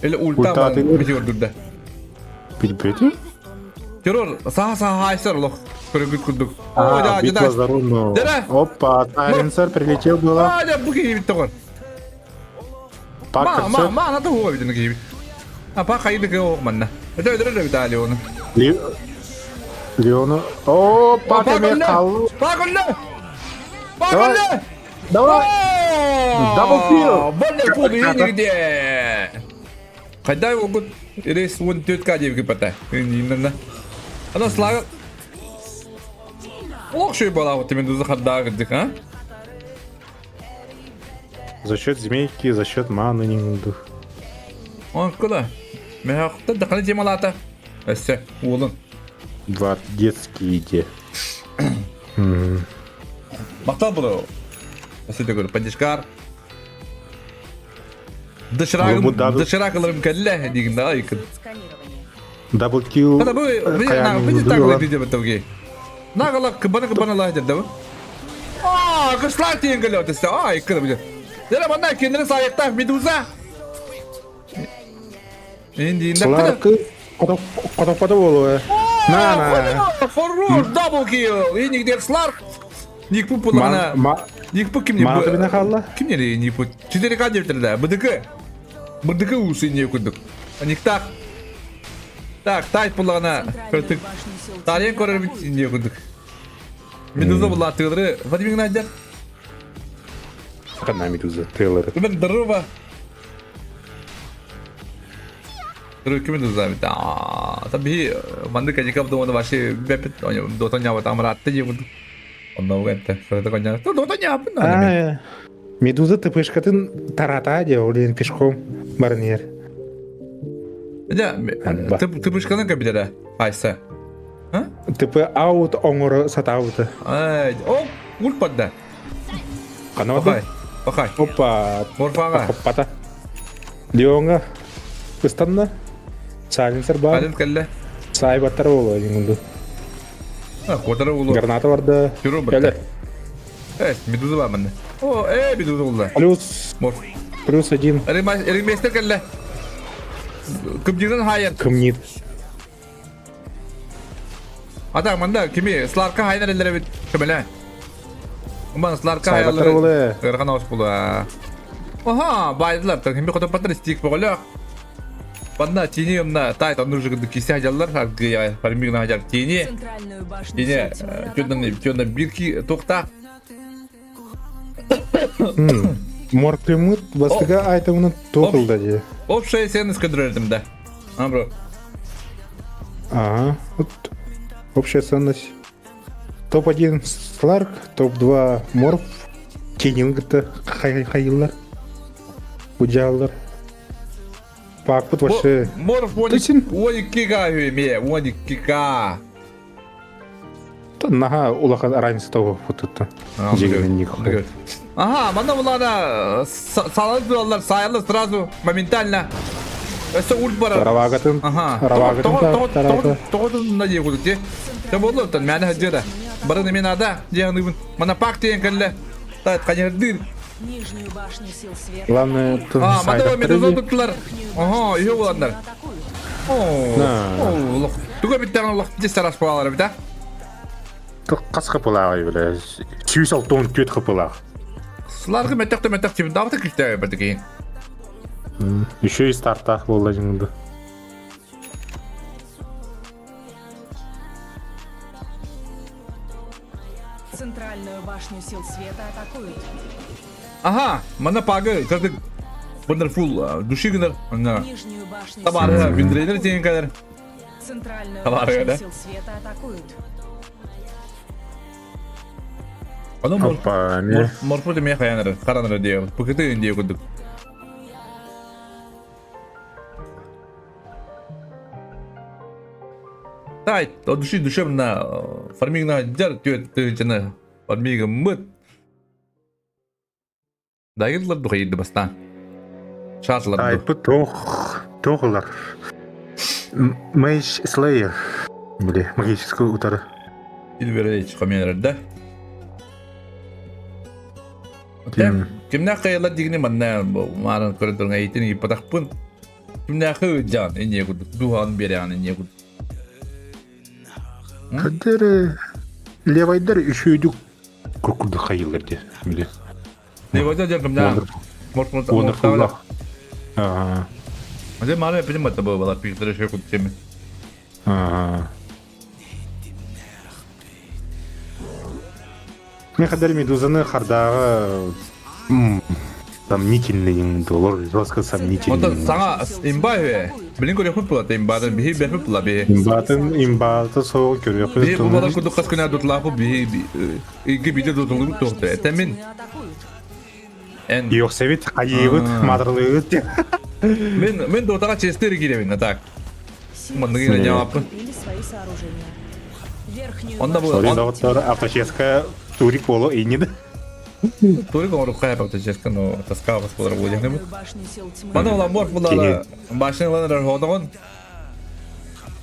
Или ульта метеор дурда. Билбети? Террор, саха саха хайсер лох. Көргүт курдук. Ой, да, битва за руну. Опа, Сайленсер прилетел было. А, да, буки бит тогор. Ма, ма, ма, надо хуа бит нги. А па хайды ке ох манна. Это это это бит Леона. Леона. О, па ты кал. Па голля. Па голля. Давай. Дабл килл. Болля пуги нигде. Когда его год рейс вон тетка девки пота. Именно. Она слава. Ох, что была вот тебе захарда, а? За счет змейки, за счет маны не буду. Он куда? Мехта даканы темалата. Эссе, улын. Два детские иде. Мактал было. Эссе говорю, поддержкар. Доширагым, доширакаларым кәллә дигән да айкын. Double kill. Хата бу бу так видео битоги. Нагала кыбана кыбана лайдер да бу. Аа, кышлар тиен келе өтесте. Ай, кыры бile. Дere bana kendini sayıkta Medusa. Инди Сларкы котоппото буолуо. На на. Хорош, double kill. Иник Сларк. Никпу пулана. Никпу ким не Маата хаалла. Ким не Никпу? 4К диэбиттэр БДК. БДК уус инние курдук. Никтах. Так, тайт буллаҕына көрдүк. Тарыйан көрөр инние курдук. Медуза булла тыылары Владимир Геннадьевич. Ханна Медуза тыылары. Мен здорово. Ким Медуза бит. Та би маннык каникап думаны вообще бепит дотоня там ратты дии курдук. Онно угатта. Фрeda коня. Дотоня А, Медуза тпшкатын тарата дии, ол диэн пешком баран иһэр. Дьэ, тпшканы кэбитэрэ, Айса. ТП аут оҥоро сатаабыта. Ай, о, ульт барда. Ханна Пахай, пахай. Опа. Морфаға. Хоппата. Леонга ыстанна. Сайленсер бар. Ален кэллэ. Саайбаттар буолуо дьиҥ Куотара улу. Граната барда. Юру барда. Э, медуза бар манна. О, э, медуза улла. Плюс. Плюс один. Реместер кэллэ. Кымдьыгынан хайан. Кымнит. Ата манда кими Сларка хайнар эллер эбит көмөлө. Уман Сларка Сайбаттар хайалары. буолуо. Ыарахан оҕус буолуо. Аха, байдылар. Кими хотоппаттар стик боҕолоох. Манна тини умна тайт оннур жыгынды кисе хадьаллар аргыя фармигна хадьар тини. Тини тённа тённа бирки тохта. Морпимыт бастыга айтымын тоқылда же. Общая ценность көдүрөрдүм да. А, бро. Ага. Вот. Общая ценность. Топ-1 Сларк, топ-2 Морф, Кеннингті хайыллар. Удьяллар. Пакпыт вообще... Морф 12К үһү 12К. Наһаа улахан разница того футутта. Ага, манна булана салат булалар, сайылы сразу моментально. Өссө ульт барар. Равагатын. Ага. Равагатын. Тоҕотун на дии курдук дии. Те буоллар мээнэ сылдьыа Бары мен ада диэханыыбын. Мана пак диэн кэллэ. Тайт ханьырдыыр. Нижнюю башню сил света. Главное, А, мана медуза туттулар. Ага, үһү буланнар. Оо, туга бүттэҕин олох дьэ сарас буолалар эбит а? Хас хапылааҕый бile? 164 хапылаах. Сыларгы мөттөх да мөттөх тибин даабыта күүстээх бардыгын. Еще и стартаах буолла дьиҥинде. Центральную башню сил света атакуют. Ага, мана пагы, кырдык Wonderful души гынар. Нижнюю башню Табары, виндрейнер тиен кадер. Центральную Табары, башню да? сил света атакуют. Ону Опа, не. морфу демей хаянар, харанар диye. Пыкыты диye курдук. Тай, от души душевно фармигна дьар түөт тыһынчаны фармига мыт. Дайырлар духайырды бастаан. Шашлар Айпы тоқ тоғылар. Mage Slayer. Бile, магический утары. Илберейч да. Кимнәх кайылар дигини манна марын көрдөрҥө эйтин иппатахпын. Кимнәхы жан инне курдук духан берян инне курдук. Кадер левайдар үшүйдүк курдук хайылар де. Биле. Левайдар жан кимнә? Wonderful. Ага. Зе мары пилим батта бала пиктер шөй курдук теме. Ага. Мен хадер медузаны хардағы сомнительный доллар, жестко сомнительный. Онтон саҥа имба үһү. Билин көрүөхпүт буолла имбатын биһи бэппит буолла биһи. Имбатын имбаты соҕу көрүөхпүт. Биһи бу балар курдук хас күнэ дутлаахпыт биһи икки биирдэ дутуллубут туохта. Этэмин. Эн Йохсебит, хайыыбыт, мадрылыыбыт. Мен мен дотаға честер кииребин так. Манныгы ньамаппын. Онда бу Сори, доҕоттор, авточеска турик боло иннид. Турик оҥорук хайа авточеска, но тоска бас болар буолуохныбыт. Мана ола морф булала башня ланар хоодоҕун.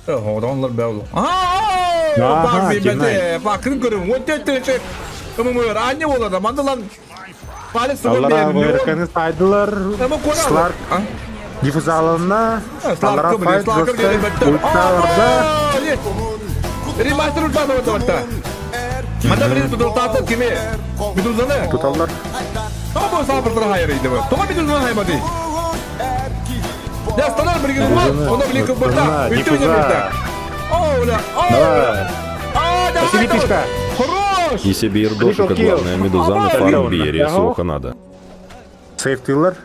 Оҕолор бээл. Аа, бэйбэте, бакын көрүм. Вот это Ымымыр, аня болар, мандылан палец Аллара ВРК-ны сайдылар. Сларк диффузаланна. Аллара файт жестко. Ульталарда. Ремастер ультаны вот Манда бир туталтаты кими? Медузаны? Туталлар. Тоҕо бу саапыртара хайар иди бу? Тоҕо медузаны хаймады? Я станар билигин умал, оно билигин кыбырда. Үтү үтү О, бля, о, Давай. А, давай. Спасибо, Хорош! И себе Ердошика, главное, Медузаны фарм биере суоха надо. Сейфтилер.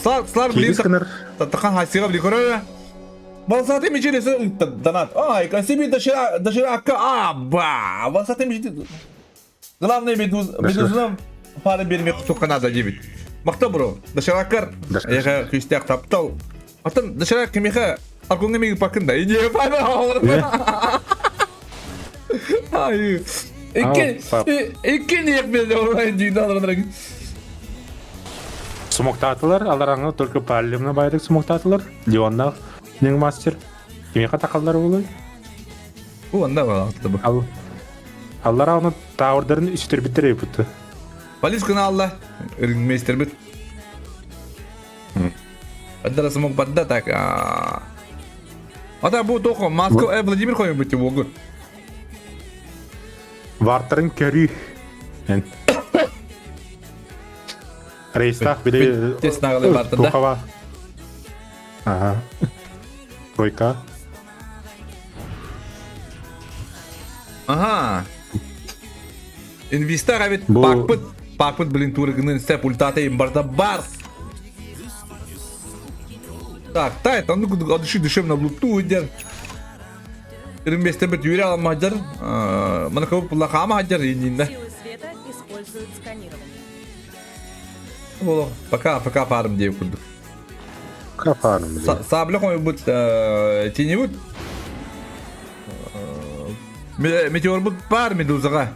Слар, слар билигин Кирисканер. Татахан хайсыга билигин көрөр. Балсаты мечелесі донат. Ай, касиби дошира, дошира а, ба. Балсаты мечелесі. Главное медуз, медузынан пары бермей кутукка надо дебит. Мақта бро, дошираккар, яға күстәк таптал. Атын доширак кимеха аркунга меги пакында. Иде пана. Ай. Икки икки ниек берде онлайн дүйді алырын. Смоктатылар, алараңы только паллемна байдык смоктатылар. Леоннах нең мастер. Кимеха такаллар болой. Бу анда бар бу. Ал Аллар аны таурдарын үстер биттер бутты. Полис кына алла. Мейстер бит. Аддара смог бадда так. Ата бу тоқо Москва Владимир қойын бітті болгы. Вартарын көрü. Рейстах биле Тес нағылы бартында. Тухава. Ага. Тройка. Ага. Инвестор авит Бу- пакпыт пакпыт блин турыгынын степ ультата им барда барс. Так, тай, там ну от души душевно блуту идер. Ирместе бит юря алмаджар. Мана кабы пулахама хаджар ининде. Силы света используют сканирование. Боло, пока пока фарм деп курдук. Кафарым биле. Сабля кой бут тенебут. Метеор бут бар медузага.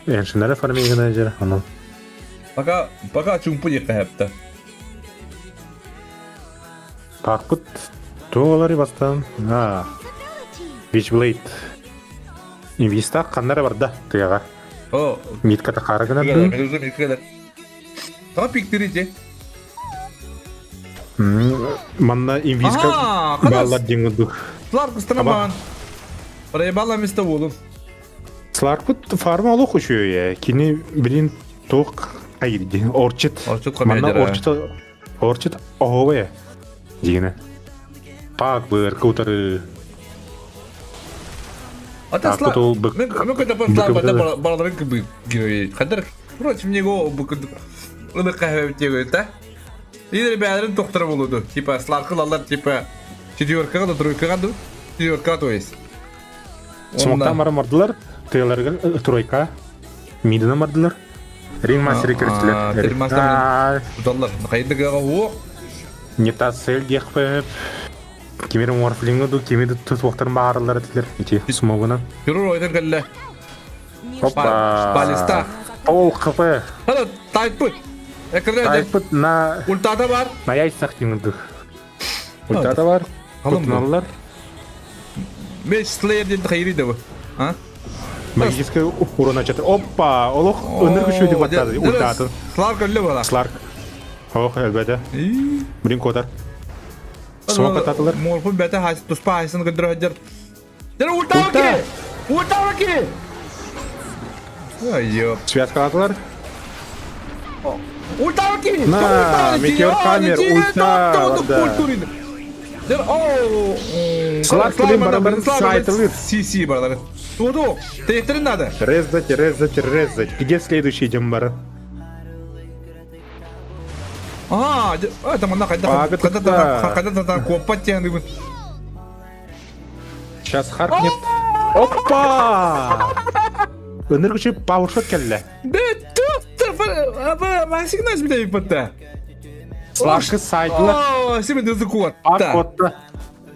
Эншинere фармигына жер анан. Пока пока чумпу екәпті. Пакпыт тоолары бастан. А. Witchblade. Инвиста каннара барда тыяга. О, Митка тахарыгына. медуза миткелер. Та пиктирите. Манна инвиска Ага, кадас. баллар диңгүдүк. Слар кыстырман. Проебала место болу. Сларкут фарма алу хушуя. Кини билин ток айырди. Орчит. Орчит Манна комедия. орчит орчит огове. Дигене. Пак быр кутары. Ата Так, слар. вот ол бык- Мен мен когда слар бык- бада балаларын кыбы герой. Кадыр против него бык Оны кахве тегөй та. Лидер бәлерин тоқтыры болуду. Типа слар кылалар типа четверкага да тройкага да. Четверка то есть. Смоктан бара мардылар. Тыяларга тройка. Мидина мардылар. Ринг мастері А, кірістілер. ринг мастер Удаллар. Кайдыга о. Не та цель дехпеп. Кемер морфлингу кемеди тұтуақтарын бағарылар етілер. Ити смогына. Юрur ойдан келле. Опа. Балиста. Ол КП. Хана тайпыт. Экрде Тайпыт на ультата бар. на яйцах деңдік. Ультата бар. Қалым бұл. Кутналар. Меч слеер ден хайри да бу. А? Магический урон жатыр. Опа! Олох өнір күші деп аттады. Ультатын. Слар көлле бала. Сларк. Ох, әлбәді. Блин, котар. Смок ататылар. Морфун бәтә хайс туспа хайсын гындыр хаҗар. Дер ульта Ульта! ки! Ульта ки! Ай, ёп. Связка атылар. Ульта ки! На, метеор камер, ульта, да. Дер оу. Сларк блин, барабарын сайтылыр. Си си баралар. Туду, тектерин надо. Резать, резать, резать. Где следующий идем бара? А, это мана кайда А, кайда да. кайда та копать тянды. Сейчас харкнет. Опа! Өнір күші пауэршот келді. Да тут Масигнас бля ипотта. Сларкы сайдылар. О, сен өзі Пак куатта. отта.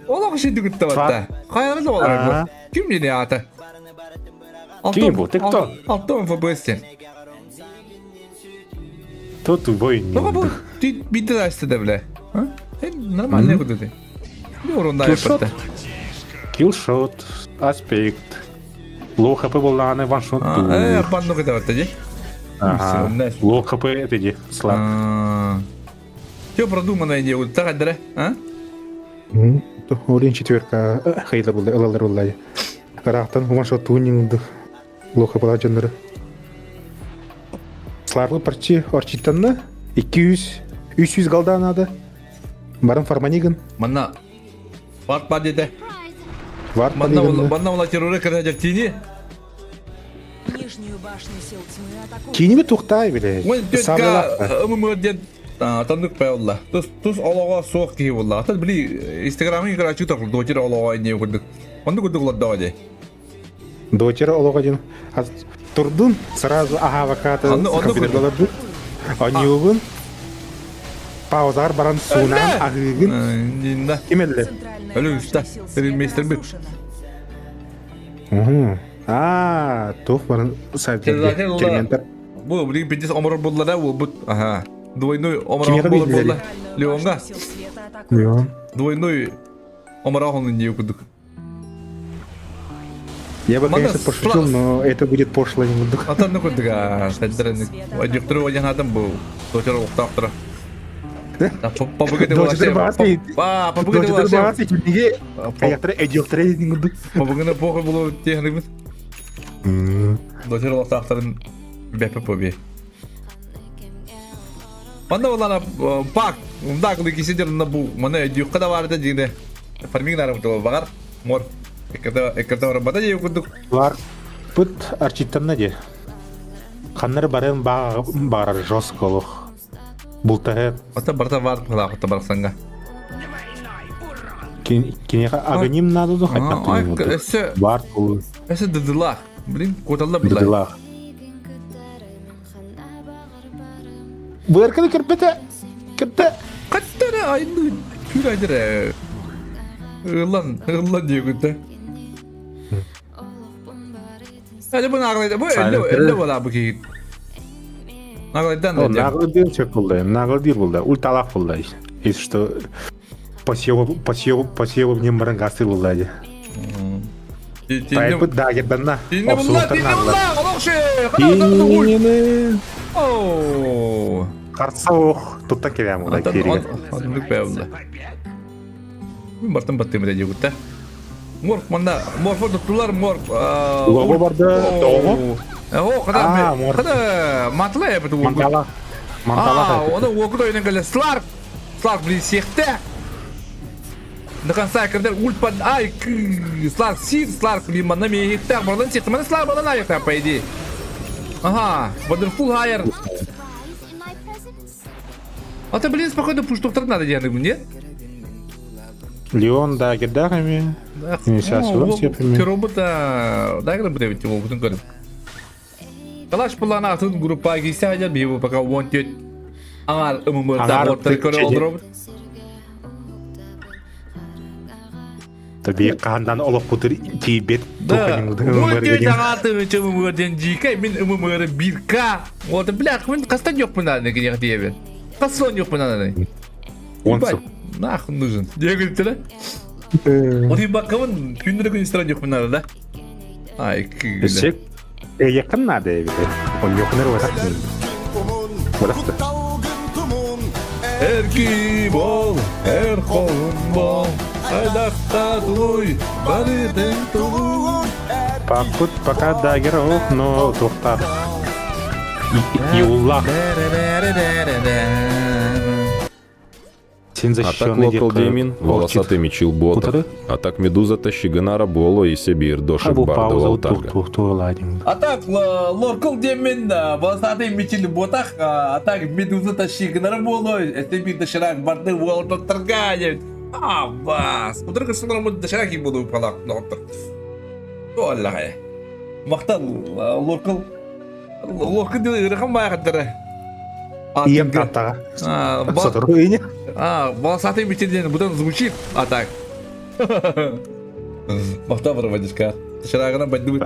Олақ шейді күтті батта. Қайры да олар Ага. бұл. Кім не аты? Ким бұл? Ты кто? Алтон ФБС-тен. Тут воин. Ну, бұл битті да істеді, бля. А? Нормально күтті. урунна Киллшот. айппатта. Киллшот, аспект. Лоу хп боллааны ваншот Э, банну кытабатта ди. Ага. Лоу хп это ди, слаб. Все продуманное не вот так да, а? Орин четверка хейла булла, ылалар булла. Ыраахтан ваншот туунинг лоу хп дьоннору. Сларлы парчи орчиттанна 200 300 голда надо. Баран фарманиган. Манна Варт бар деді. Варт Манна манна ула терроры кірді тини. Нижнюю башню сил тьмы атакуют. Киними тухтай биле. Ой, тетка ымымырден тандык паялла. Тус тус олоға суох киһи буолла. Ата били инстаграмын играчы тохул дотер олоға не курдук. Онду курдук ладда де. Дотер олоға ден. Турдун сразу ага ваката компьютерларды. Анюгун паузар баран суунан агыгын. Нинда. Кимелле. Өлү уста. Мистер Бит. Аа, тух баран сайт. Керментер. Бу билигин пиздец оморор буллара буолбут. Аха. Двойной оморор буолар буолла. Леонга. Леон. Двойной оморор дии курдук. Я бы, конечно, пошутил, но это будет пошло немного. Атанны курдук а, сәддерен. Одюктыры одянатым бу. Дотер уктаптыра. Дотер бааты. Дотер бааты киниге. Аяктары эдиоктары курдук. Побугына похуй булу техникбит. Дотер уктаптырын бәпе побе. Манна улана пак, мында кылы кисидер на бу. Мана эдиокка да барды дигне. Фарминг нарым то багар. Мор. Эккерде эккерде бар бата жеп курдук. Бар. Пыт арчиттанна де. Ханнар барын барар жестко олох. Бултаһы. Ата барта бар кыла ата барсанга. Кинеха агоним надо до хотя Өссө Бар бул. Өссө дыдылах. Блин, коталла була. Дыдылах. Бырканы кирпете. Кирпте. Каттара айны түр айдыр. Ыллан, ыллан диye Hadi bunu ağlaydı. Bu 50 50 bola bu ki. Ağlaydan da. Нагладыр чек булды. Нагладыр булды. Ульталах булды. Если что посеву посеву посеву мне марангасы булды. Тайпы да, герданна. Тинне булла, тинне булла. Олохшы. Ооо. Қарса ох, тутта келем ода кереге. Адымдык бәулла. Мин бартын баттым да дегутта. Морф манда, морф туттулар, морф. Лого барды, тоҕо. О, када, када матла я бу. Мантала. Мантала. Оны окуд ойнан келе Сларк. Сларк блин сехте. До конца кирдер ульпан ай Сларк сир, Сларк блин манна мейхтак, барлан сехте, мана Сларк барлан аяқта по идее. Ага, Wonderful Hire. А ты, блин, спокойно пуш доктор надо делать, нет? Леон да гердагами. Ты робота, да, когда будет его потом говорит. Калаш булана атын группа кийсе хажар бии пока wanted. Аңар ымымырда боттар көрө олдуробут. Таби қандан олох путыр тиибет Да. Wanted аңаты ымымырден жикай мен ымымыры 1К. Вот, бля, мен кастан жокпун аны кенех диебен. Касон жокпун аны. Онсу. Нахуй нужен. Диегүлүп да. Оны бакамын күндүрө күн истран жокпун аны да. Ай, күле. Сек якын надо бит. Он якыныр ватак. Ватак. Эрки бол, эр колун бол, айдакта тулуй, барытын тулуй. Пакут пока дагер ох, но тухтар. Иуллах. Сен А так защищенный локал Демин, волосатый мечил бота. А так медуза тащиганара боло и себир дошик барды валтарга. А так лоркул демен волосатый мечил ботах, а так медуза тащиганара боло, себир доширак барды валтарга. А, бас. Удыргы сылар доширак и буду палак доктор. Оллага. Мактал лоркул лоркул деле ырхан баягыдыр. Ием таттаға. Сотыру ине. А, волосатый мечел будан звучит, а так. Мактал проводишка. Доширагына баддыбыт.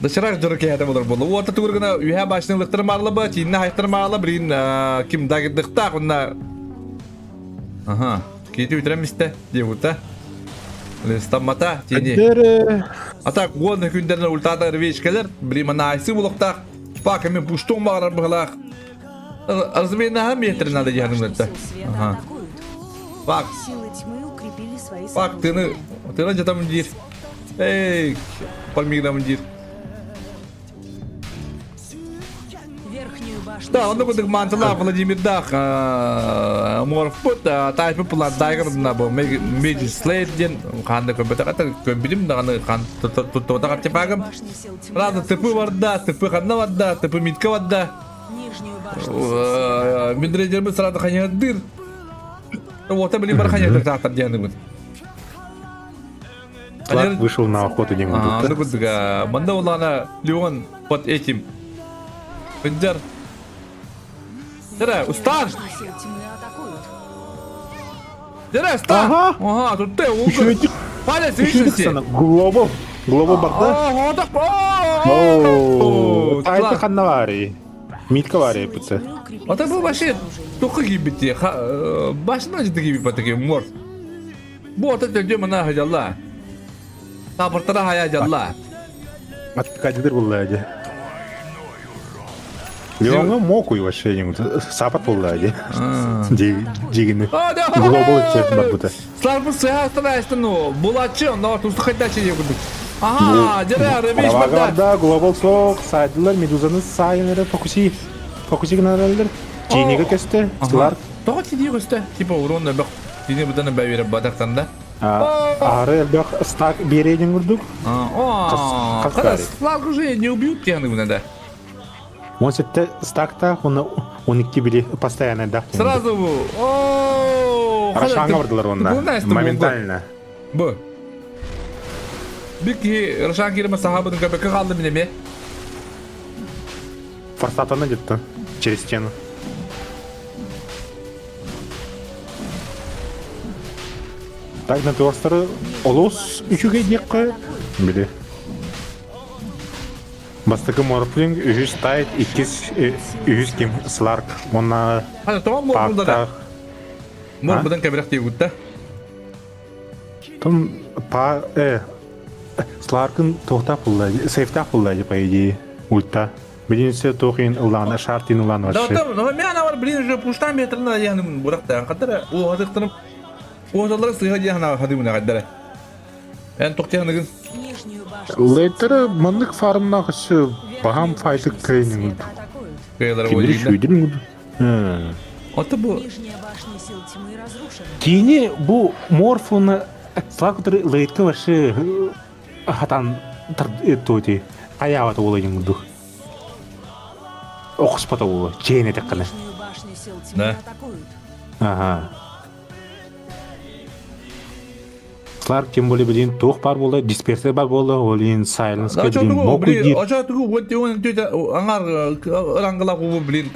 Доширак жұры кәйті болыр болды. Орта түгіргіні үйә башының лықтырмарлы ба, тиінні хайттырмарлы, бірін ким дагыдықтақ, онна Ага. Кити үтүрэн мистэ диэбута. Стаммата тини. А так уон күндерин ультата рвечкалар блиманайсы булуктаах. Пак эми пуштуң баарар быһылаах. Разменаха метр надо диһанымнатта. Ага. Пак. Пак тыны тыны жатамын диир. Эй, пальмиграмын диир. Да, онно курдук мантылаах Владимирдаах морфпут тайпы пулардайгар бу Magic Slate диэн хаанда көрбөтөх это көрбүтүм даҕаны хаан туттубатах артефагым. Правда, тыпы барда, тыпы ханна барда, тыпы митка барда. Мидрейдербит сразу ханьядыр. Вот били бар ханьядыр таахтар дианыбыт. Кларк вышел на охоту не А, ну курдуга. Манда улана Леон под этим. Хынджар. Дара, устар! Дара, устар! Ага. Ага, тут ты, угу. Палец, видишь? Глобал. Глобал барда. О, Тайта ханнавари. Митка вари пыцы. А это был вообще только гибити. Башына жити гибит такие морф. Бу ата төрдүө мана сылдьалла. Таапыртара хайа дьалла. Атыкадыр булла ди. Леонга мокуй вообще сапат булла ди. Дигини. Глобал чек барбыта. Сларбы сыха старайся, ну, булачы, но тут хайдачы не курдук. Ага, дера, ребеш барда. Глобал сок, сайдылар, медузаны сайыныры, фокуси, фокуси гынаралар. Тиниге кесте, Сларк. Тоҕо тиниге көстө? Типа урон бөх Тини бутан бэбире батактан да. Ары элбэх стак биэрейдин курдук. Когда Сларк уже не убьют тебя да. Он сетте стакта, он 12 били постоянно да. Сразу о Рошанга бардылар онна. Моментально. Бу. Бики Рошан кирме сахабын көбөккө калды минеме. Форсатана где-то через стену. Так, на туастары олус үчүгэй диэххэ били. Бастакы морфлинг үһүс тайт, иккис үһүс ким Сларк уонна Хана тоҕо мор да. Мор будан кэбирэх диэгутта. Том па э Сларкын туохтаах булла, сейфтаах булла по идее ульта. Билинсе туохин ыллаана, шартин ыллаана Да, вообще. там, мен ана блин уже пуштан метрна яны буракта. Кадара о хадыктырым. О сыга яна хадымына кадара. Эн токтяныгын. Лейтері маннык фармнағы бағам файтык тренинг. Кимдер шүйдір Аты бу. Кини бу морфуны слакутыр лейтке вообще хатан тоти. Аяват ола дух. Оқыспата ола. Чейне текканы. Да. Ага. Сларк тем более билин тух бар болды, дисперсер бар болды, олин сайленс блин, блин, а что вот он тетя аңар рангала кубу блин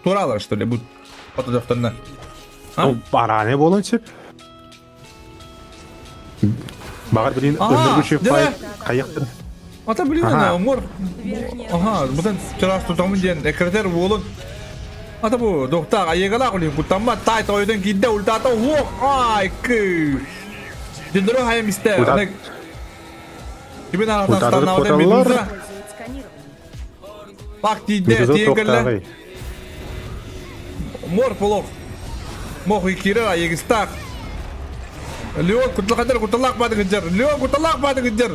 туралар что ли бут фотодофтарна. А? Баране болон чип. Багар блин өмүргүчү файт каяктыр. Ата блин ана мор. Ага, бутан чарас тутамын диэн экретер буолун. Ата бу доктор айыгала кулин кутамма тай тойдон кидде ультата хуок ай кы. Дендро хайм исте. Кибин аратан медуза. Пак тиде тиегелле. Мор полох. Мох икира айыгыстак. Леон кутлакадар кутлак бады гыджар. Леон кутлак бады гыджар.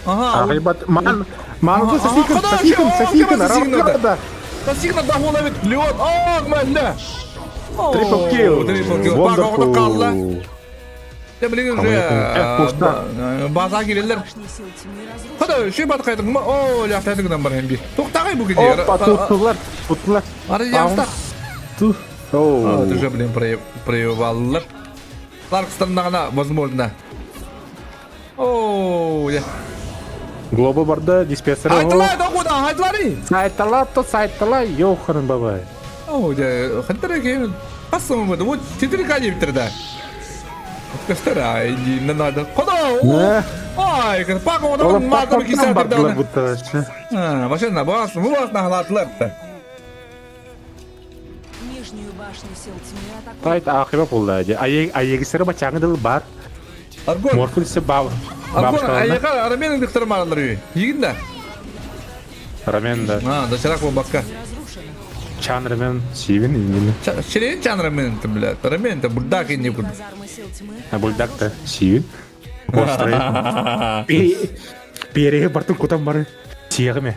Ага. Ағайбат, ман, ман, сосикін, сосикін, сосикін, арабада. Сосикін да холавит Леон. Ах, мәллә. Трипл килл. Трипл килл. Пак оғды қалла. Я блин уже база келелер. Хада, шүй бат қайтың. О, ляқтайтың бар хемби. Тоқтағай бұл кезде. Опа, туттылар, туттылар. Ары яқта. Ту. О, ты же, блин, проебаллар. Ларкстаннағына, возможно. О, я. Глоба барда, диспенсер. Айтылай, докуда, айтылай. Сайтала, то сайтала, ёхарын бабай. О, я, хантара кейін. Қасымы болды, вот 4 кали бітірді. Көстер, ай, не надо. Құда, ай, пак одан мазамы кисе бардылар будто. А, машина бас, bu бас нахлатлар. башню сил тьмы атакуют. Тайт аахыба буолла дии. Айегистеры бачааҥы дыл бар. Аргон. Морфун се баб. Аргон айыга Рамен дыктар маралар үй. Йигин да. Рамен да. А, да чарак бакка. Чан Рамен сивин ингин. Чирин чан Рамен ты, блядь. Рамен ты бульдак и не буду. А бульдак та сивин. Острый. Переге бартын кутан бары. Сиэҕиме.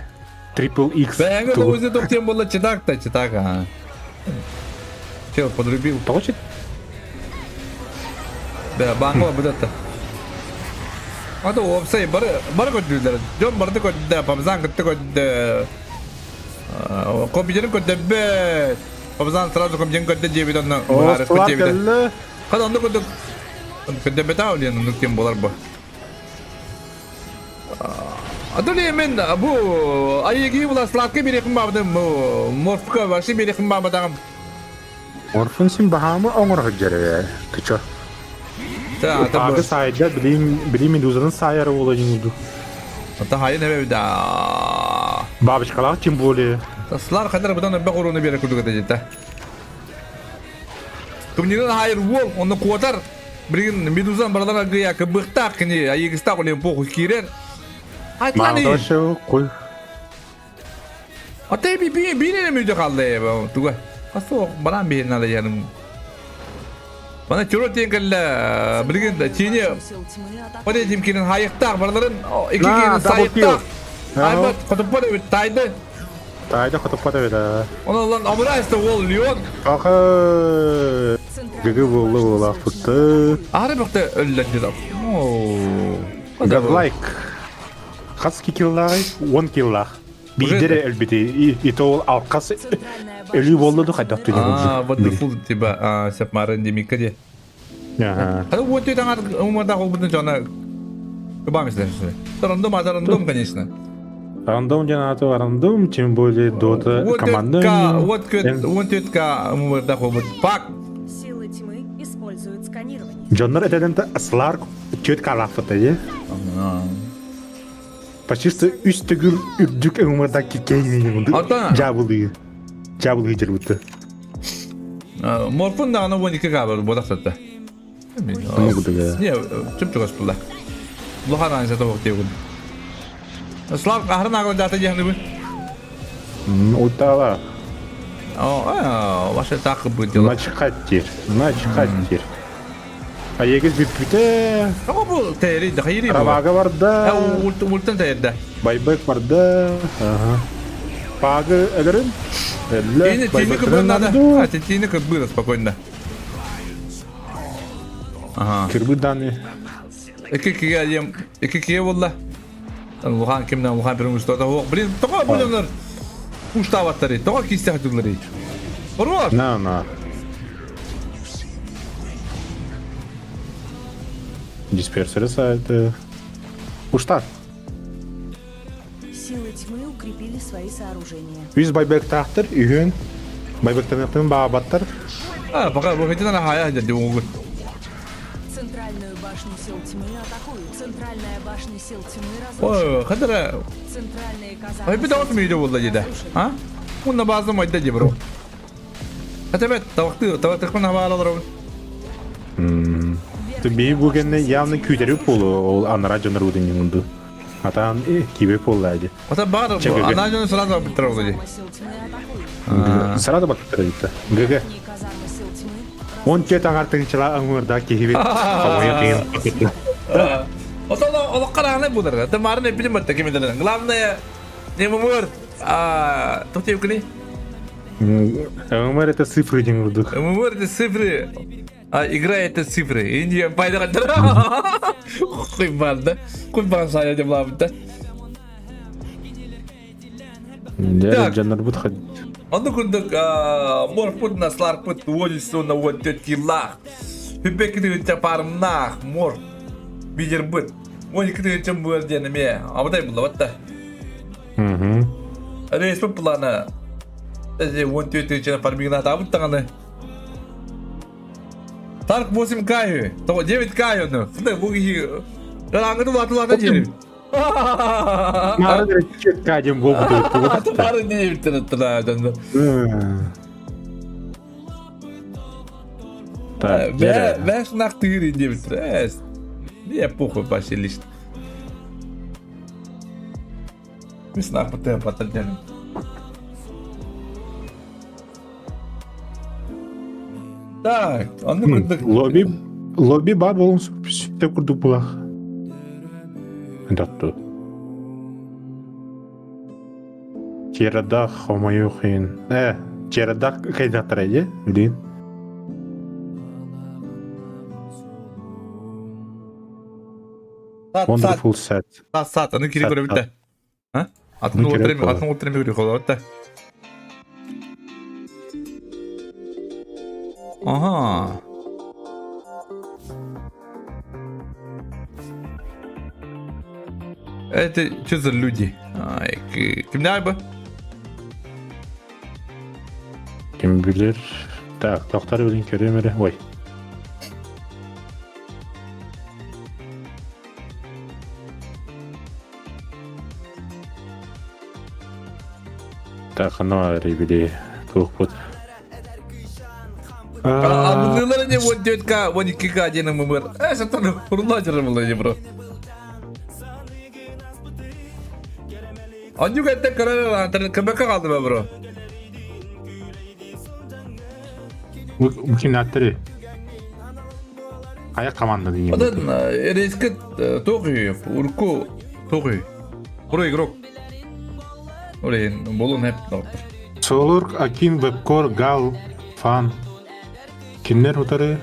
Трипл X. Бэйэҥэ да өзі тоқтен болла читак та читак а. Чел подрубил. Тоҕо чит? Да, баанга быдатта. Ата уопсай бары бары көрдүлэр. Дьон барды көрдө, Памзан кытта көрдө. Компьютерин көрдөбөт. Памзан сразу компьютерин көрдө диэбит онно. О, диэбит. Хата онно көрдө. Көрдөбөтаа олен оннук тем болар бу. Адали мен бу айыги була сладкий берехин бабдым морфка вообще берехин бабадагым. Морфун син баһаамы оҥоро сылдьар Ты чё? Аагы саайда билим билим медузаны саайара буола дьиҥ Ата хайын эбэ да. Бабочкалаах тем более. Слар ханар быдан өбө хоруну бере курдук этэ Кымньыгын хайыр уол, онно куотар. Билигин медузан баралар аргыйа кыбыхтаах кини айыгыстаах олен похуй киирэр. Айтлани. Маалташы куй. Ата би би би не мүдө қалды туга. Асо баран биһин ала яным. Бана чуро тиэн кэллэ билигин чини Оде тим кирин хайыктаах бараларын ики кирин сайыктаах. Айбат хотуппат эбит тайды. Тайды хотуппат эбит Онон обрайста ол Леон. Аха. Гыгы буолла буолаахпытты. Ары бөхтө өллөр дедок. Гадлайк. Хас киллааҕый? 10 киллаах. Биирдэрэ өлбүтэ. И то ол алкас өлүү буолла ду хайдах түнэ А, вот фул типа сепмарын демикка де. Ага. А вот ты там умарда холбутун жана кыбам истерсе. Рандом, а рандом, конечно. Рандом диэн ааты рандом, тем более Дота команда. Вот вот тетка умарда холбут. Пак. Силы тьмы используют сканирование. Дьоннор этэнэн Сларк четко алаахпыта дии. Почти что үс төгүл үрдүк өҥмөрдак киккэйин дьаабылыы дьаабылыы дьарбытты. Морфун даҕаны 12 кабыр бодахтатта. Не, чүп-чугас булла. Улахан аанса тобох диэгун. Слав аһарын агыл дата диэхнибин. Утала. О, ваше так бы дела. Начхать диир. Начхать диир. А егиз бүппүтэ. Тоҕо бу тэйри да хайри бу. Равага барда. Ультан тэйэрдэ. Байбек барда. Ага. Пагы өлөрүн. Тиини тиини кырбыан надо. А, тиини кырбыыр спокойно. Ага. Кырбы даны. Ики киге ем, ики киге болла. Улахан кимнен улахан бир устата хуох. Блин, тоҕо бу дьоннор уштаабаттары, тоҕо киистээх дьыллары. Хорош! На, на. Дисперсеры сайты. Ушта. Силы тьмы укрепили свои сооружения. Үс байбектаахтар үһүн байбектаныктын баабаттар. А, пока выходи на хая дядя могут. Центральную башню сил тьмы атакуют. Центральная башня сил тьмы разрушена. Ой, хадара. Центральные казармы. Ой, бит аут мүйдө болла деді. А? Мунна базы майда де бро. Хотя тавакты, тавактыкпын хабар Бии бу кэннэ явно күүтэри буолу ол анараа дьоннор удин мунду. Атаан киbe буолла ди. Ата бар, анаа дьону сразу быттар ди. Сразу баттар дитта. ГГ. Он те таңар тыңчыла аңырда киһибит. Хамайа тыгын. Ото олох карааны булар. Это марын эпилим батта кимеден. Главное не мумур. А, тут юкли. ММР это цифры диэн курдук. ММР это цифры. А игра это цифры. Индия пайда Хуй да. Хуй бан сайа деп лабыта. Так. Жаннар бут хад. Онно курдук морфпут на сларпут уолисуна вот тилах. Хүбекки парымнах мор. Бидербыт. 12 тыһынча буол диэн эмиэ абытай булла батта. Рейспит плана. 14 тыһынча фармигна табыт даҕаны. Тарк 8 кайы. 9 кайы ну. Фудай бу киһи Раңгы тулатылата диэрим. Мары четка диэн буолбут. Мары диэбиттэн аттына. Так, дьэ. Бэс нахтыыр диэбит. Не похуй вообще лично. Бэс нахты батальон. Так, онно курдук. Лобби, лобби бар болон сүтэ курдук булах. Датту. Черадах хомойуохин. Черадах кайдаттара же, билин. Wonderful set. Сат, сат, аны кири көрөбүт да. А? Атын уотырым, атын уотырым көрү холот да. Ага. Это что за люди? Ай, кимдер бу? Ким билер? Так, тохтар билин көрөм эрэ. Ой. Так, оно били туохпут. Абынылар не 19К, 12К диэн мымыр. Сатан урлаачыр була не бро. Оннук эттен көрөр КБК қалды ба бро? Бу ким аттары? Хайа команда дейін. Одан резко тоқи, урку тоқи. Про игрок. Олейін, болон хеп доктор. Солур, Акин, Вебкор, Гал, Фан. Кимнер утары?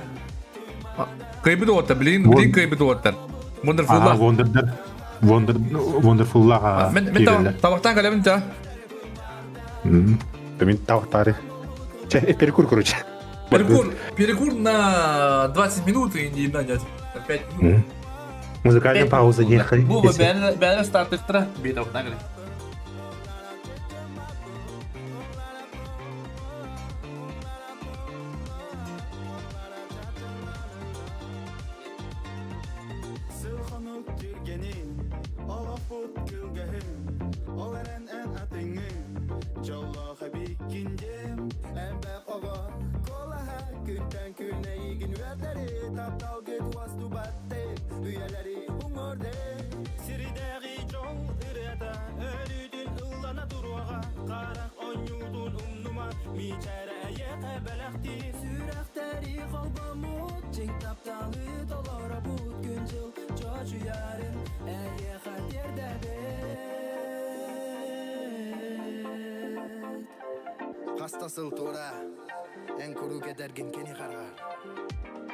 Кайбыт оттар, блин, блин кайбыт оттар. Wonderful. Wonder, Wonder, Wonderful Мен мен табақтан калемин та. Мен табақтары. Перекур, короче. Перекур, перекур на 20 минут и не на 5 минут. Музыкальная пауза не Бу бәле старт эстра, бит табақтан. Хастасыл тура, эн куру кедерген кени харгар.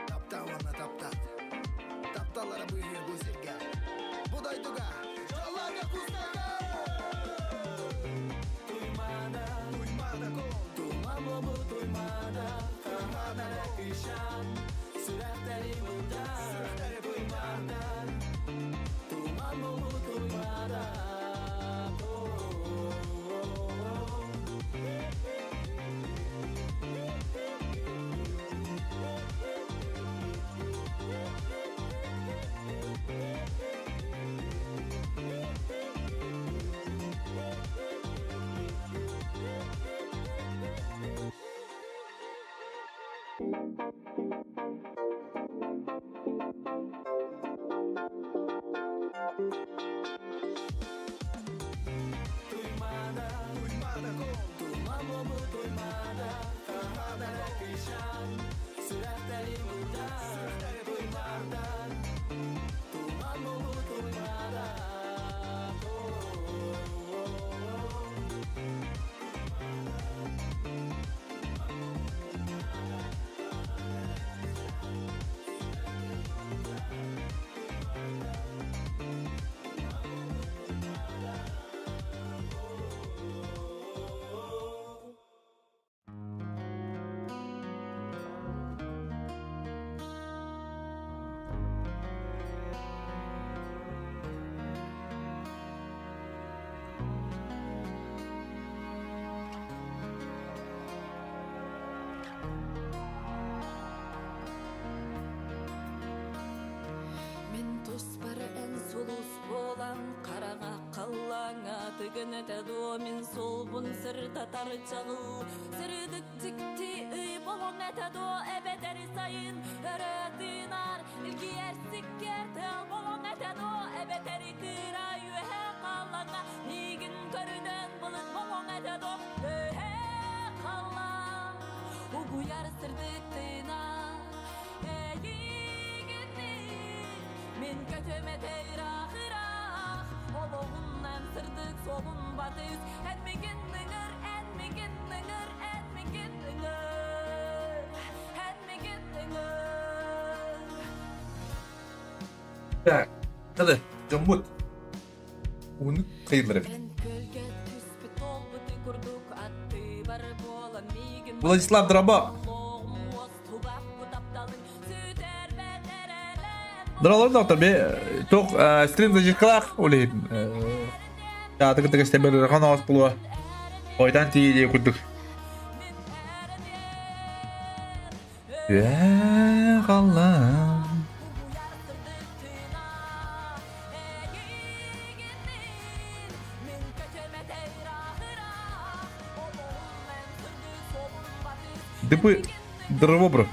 Тапта уонна таптат. Тапталара быйы бу сирге. Будайдуга, жолларга кустарга. Туймада, туймада кол, туман болу туймада. Туймада кышан, сүрәктәри мында, сүрәктәри туймада. Туман болу туймада. Так, тады, дьоммут. Уһуннук кыйыллар эбит. Владислав Дроба. Доролор доктор, би туох стрим зажигалаах улиһин тааты кытта кэстэбэр ырахан оҕос булуа ойдан тиийии курдук. Халлаан. Дыпы дырыбобро.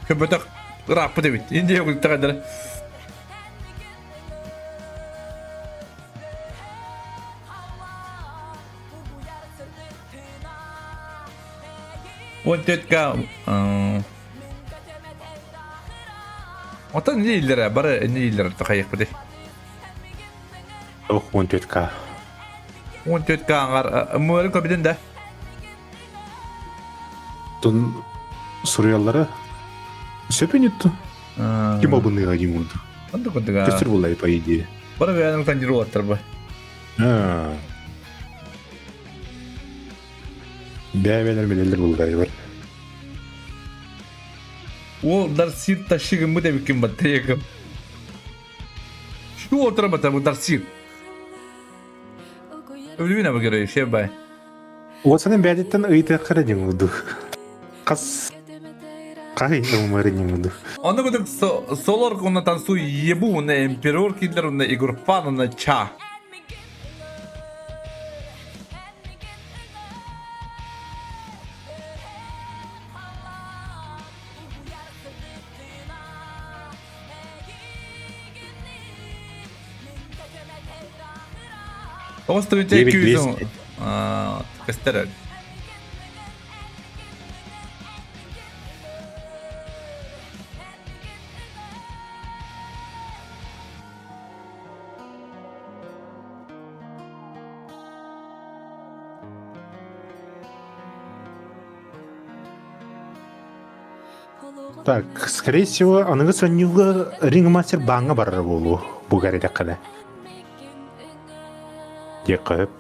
Көбөтөх ырааппыт эбит. Индия култаҕайдара. Уон төрткэ Отон не дииллэрэ бары не дииллэрэ тахайыахпытый. Ох, 14К. 14К аҥар муоры көбүтүн да. Тун суруйаллара сөпүн үтту. Ким обыныга дим урду. Онда курдуга. Көстөр буллай по идее. Бары бэйэнин тандируаттар бу. Бэйэлэр билэллэр буллай бар. Ол дарсир ташыгыммыт эбиккин баттайыкым. Шу отыра бу дарсир. Өлүүн абы шебай. Бай. Уотсанын бэйэтиттэн ыйытыахха диэн курдук. Хас хай умары диэн курдук. Онно курдук Солор уонна Тансу Ебу уонна Эмперор киллер уонна Игурфан уонна Ча. Тоҕус тыһыынча 200 көстөр. Так, скорее всего, аныгы сонньууга рингмастер бааҥҥа барара буолуо, бу кэритэххинэ. Диэххэ сөп.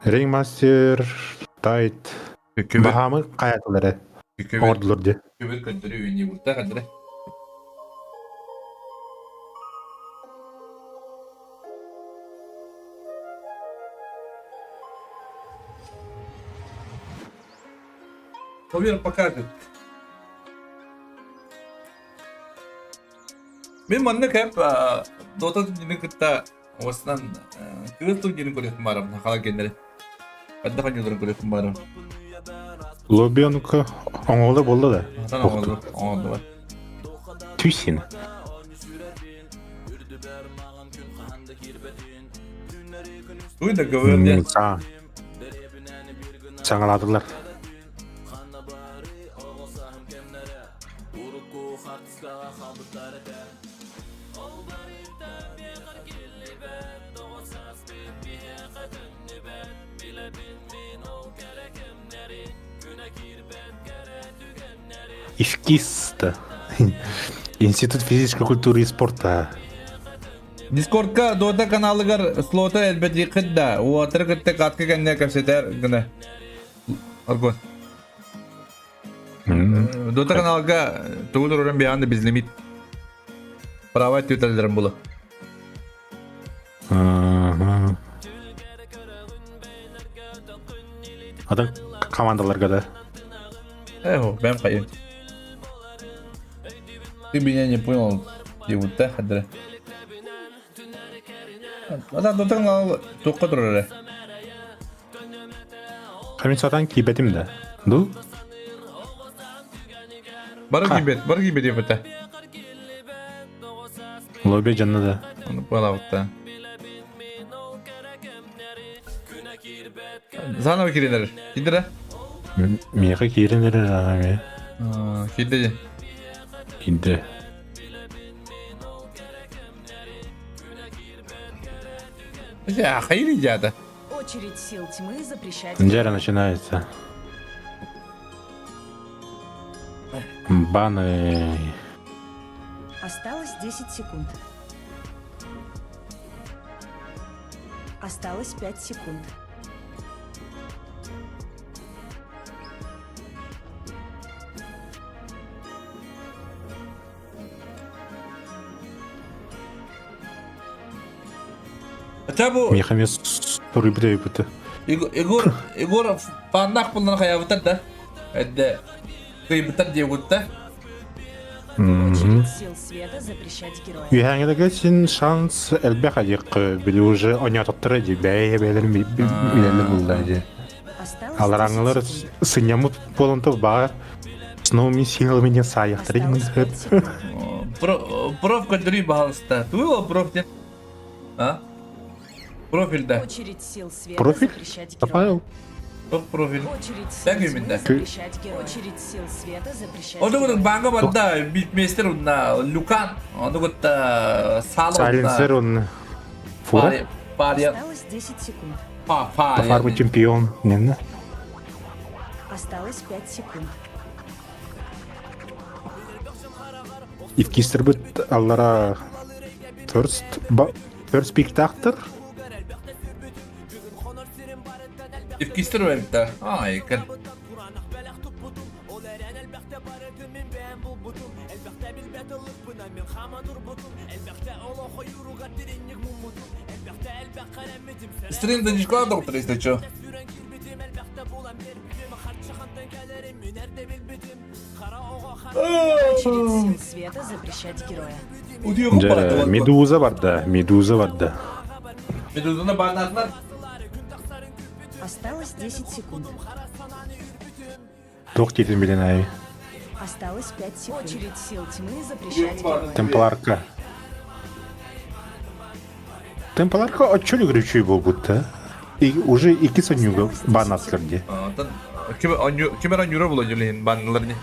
Рингмастер, тайт, баһаамы хайатылар ээ. Оҥордулар дии. Көбүр көрдөрүү үүнүү хадыры. Повер покажет. Мин маннык эп Дота турнирын кытта уосунан кыыл турнирын көрүөхпүн баарым хала геннери. Ханна ханньыларын көрүөхпүн баарым. Лобионука оҥоло буолла да. Atan оҥолу оҥоллулар. Түйсин. Туй да ГВР диэн. Саҥалаатылар. Ифкиста. Институт физической культуры и спорта. Дискордка Дота каналыгар слота элбэтиэххит да, уотары кытта катка кэннэ кэпсэтэр гына. Аргон. Дота каналга тугу турарын биян да безлимит. Права түтэллэрин була. Атын командаларга да. Эхо, бэм хайын. Ты меня не понял. Диэбиттэ хадра. Ата тутан туохха турар эрэ? Хамин сатаан киирбэтим да. Ду? Бары киирбэт, бары киирбэт диэбитэ. Лобби дьонно да. Ону буолабытта. Заново киирэн эрэр. Киирдэ Миэхэ киирэн эрэр аҕа Киирдэ Киирдэ. Хайыр дьаата. Очередь сил тьмы запрещать. Джера начинается. Баны. Осталось 10 секунд. Осталось 5 секунд. Хотя бу Миэхэ суруйбут өйбүтэ. Егор Егор паннах буллан хайабытар да. Эдде кыйбытар диэбутта. Очередь сил света запрещать героя. Үһээҥҥэ син шанс элбэх адьык били уже онньоототтор дии бэйэ бэйэлэрин билэллэр булла дии. Осталось Алараңылар 10 секунд. сынньаммыт буолан то баҕар с новыми силами не саайахтар Осталось 5 секунд. Проф көрдөрүй баһалыста. Туй проф диэн? А? Профиль да. Очередь сил света Профиль? запрещать героя. Павел. Топ профиль. Очередь сил Так тьмы именно. запрещать героя. Очередь сил света запрещать Ону героя. банга барда битмейстер унна Люкан. Ону кытта Сало Сайленсер он фура. Пария. Осталось 10 секунд. Па па. Фарма чемпион. Не Осталось 5 секунд. Ивкистербит аллара first first пиктактор. Ивкистер вербитте. А, екен. Стрим да доктор, если что. Очередь сил света запрещать героя. Медуза барда, Медуза барда. Медузаны баннатынар. Осталось 10 секунд. Туох диэтин билэн ай. Осталось 5 секунд. Очередь сил тьмы запрещать героя. Темпларка. Темпларка оччо үгүрүчүй буолбут И уже икки сонньуга баанатылар дии. Ким эрэ ньура була дьулиһин баннылар не.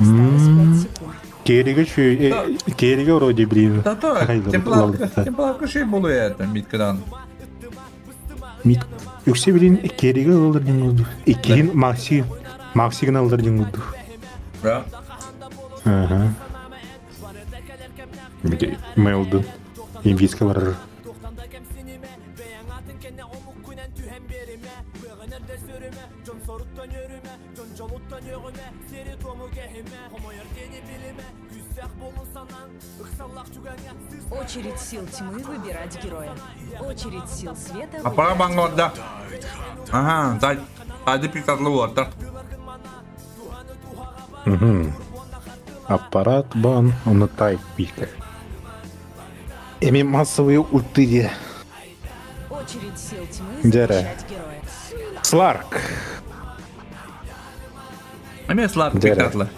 Осталось 5 секунд. Кериге чүй, кериге вроде блин. Да то, темпларка, темпларка шей болу это, миткадан. Мит, үксе билин кериге ылыр дин булду. Иккиһин Макси, Максигын ылыр дин булду. Да. Ага. Мэлден. Инвиска барар. Очередь сил тьмы выбирать героя. Очередь сил света Апара выбирать баңгорда. Ага, дай. Айды пикатлы болар. Угу. Аппарат бан, он тай пика. Эми массовые ульты. Очередь сил тьмы Дерэ. запрещать героя. Сларк. Эми Сларк Дерэ. пикатлы.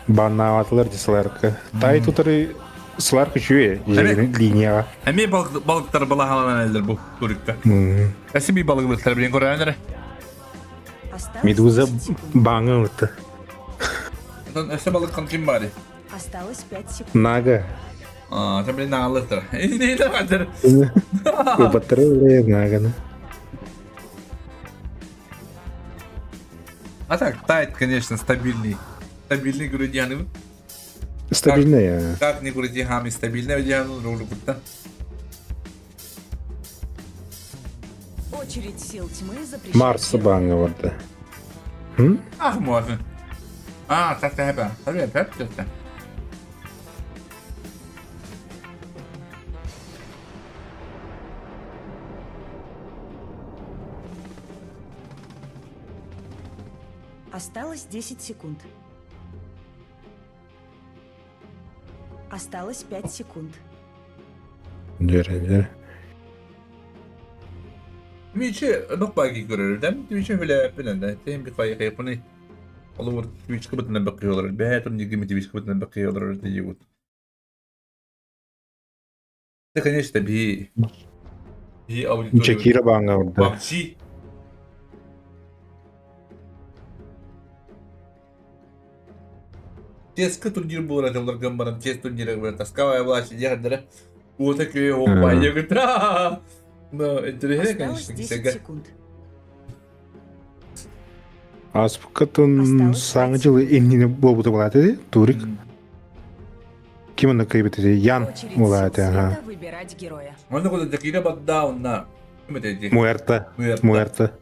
Баннаатылар ди Сларка. Тай тутары Сларк үчүе линияға. Эми балыктар балахаланан элдер бу турикта. Эси би балыктар билен көрәнер. Осталось Медуза 10 секунд. баңы ұтты. Эси балык ким бар? Осталось 5 секунд. Нага. А, там блин нагалыктар. Не да Батыры наганы. А так, тайт, конечно, стабильный. Стабильный грудяны. Стабильная. Как не груди хами стабильный грудяны, ролю кутта. Очередь сил тьмы запрещать Марс героя. баңы барды. Ах, можно. А, так та хэпэ. Tabii, hep kötü. Осталось 10 секунд. Осталось 5 секунд. Дерэ, дерэ. Twitch'i бак көрөрүдэн Twitch'i хүлээппин тем би хайыпыны Олор Twitch кыбытынан бакыйалар. Бэһэтим нигими Twitch кыбытынан бакыйалар диибут. Это, конечно, би би аудитория. Чекира баанга барда. PUBG. Теска турнир буолар дьоллоргон баран тес турнира баран тасковая власть диэхэрдэрэ уота күө оппайя гыта Но интересно, Осталось конечно, 10 кисегэ. секунд. Аспыкатын Осталось саҥа пять дьылы иннинэ буолбута буолааты Турик. Ким онно кыайбыт Ян Очередь сил буолааты аха. света выбирать героя. Онно куда Джакира Баддауна. Ким Муэрта. Муэрта. Муэрта.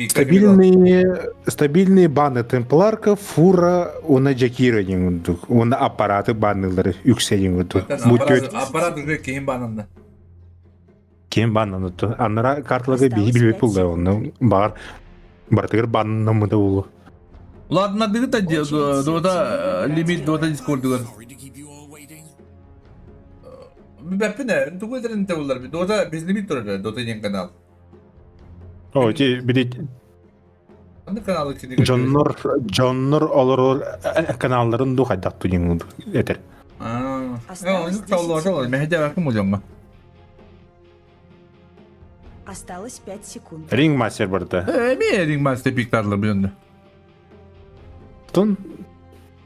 Стабильные, стабильные баны Темпларка, Фура, уна Джакира диэн курдук. Уонна аппараты баннылары үксэ диэн курдук. Бу түөрт Аппарат уже киһин бананна. ким баннаны аннара карталарга биһи билбит булла онно баар барытыгар баннаммыта булу. Ладно, дыгыта дота лимит дота дискордугар. Бэппинэ, тугу этэрин те буллар. Дота без лимит турар, дота диэн канал. О, ти били Аны каналы кини дьоннор дьоннор олорор каналларын ду хайдах тунин этер. Аа, Осталось 5 секунд. Ring мастер барда. Эми ринг мастер пиктарлар билинде. Тон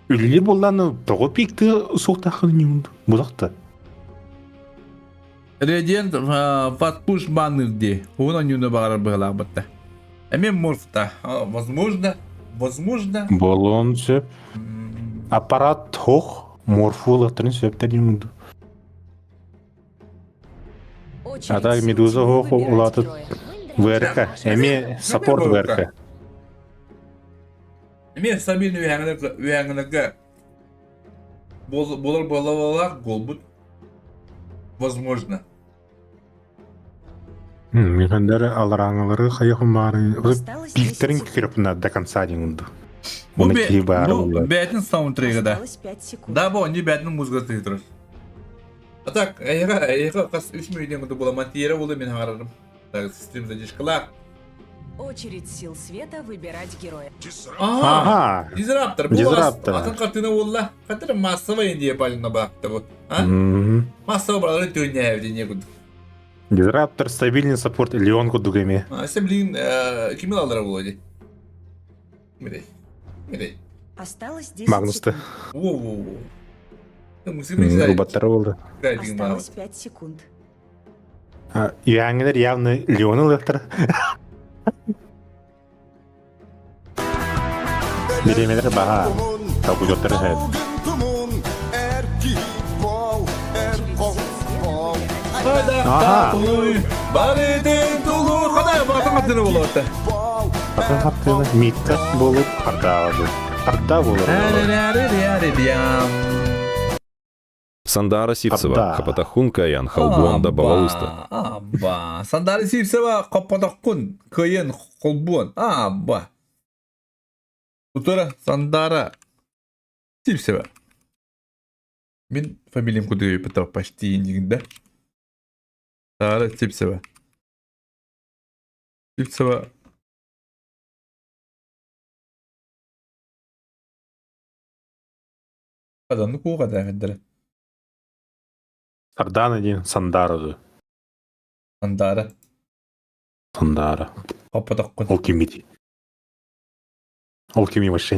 үлүлер болланы тоҕо пикты суохтаахын ньуунду булахта. Radiant Fatpush банныр ди. Уун онюну бағарар быһалаах батта. Эми морфта. Возможно, возможно. Болон сөп. Аппарат хох морфулаттарын сөптер ньуунду. Очередь А так сил Медуза тьмы хох выбирать улатыт героя. ВРК. Эми саппорт ВРК. Эми стабильный үйәңілігі болар болалар голбут. Возможно. Михандары алараңылары хайахын баары. Осталось 10 Пиктерин секунд. кирпна до конца ньуунду. Бу Оны кии баары булла. бәтин саундтрега да. Осталось 5 секунд. Да, бу они бәтин музыка турар. А так, эйга, эйга кас 3 миллион була монтиера болду мен харарым. Так, стрим задержкалар. Очередь сил света выбирать героя. Ага. Ага. Дизраптор. Бу Дизраптор. Атын картина болла. Катыр массовая идея палина бакта вот. А? Мгм. Массово бралары төне не некуда. Дизраптор стабильный саппорт Леон кудугами. А, сен блин, ким алдыра болады? Мирей. Мирей. Осталось 10 Магнусты. секунд. Во-во-во. Рубаттары болды. Осталось 5 секунд. Үйәңілер явно Леон ылықтыр. Беремелер баға. Таугуjoттар хэт. Ага. Барыдын тулур. Қандай батын қаттыны болады? Атын хаттыны митта болып қарда алды. Қарда болыр. Сандара Сивцева, Абда. Хапатахун Каян, Халбуан да Балауста. Абба. Сандара Сивцева Копотоккун Кыйын Холбуан. Абба. Утара Сандара Сивцева. Мен фамилиям куда я почти да? Сандара Сивцева. Сивцева. Казанны кууга да эддere. Сардана дейін Сандара. Сандара. Сандара. Копотоккун. Ол кимити. Ол кими вообще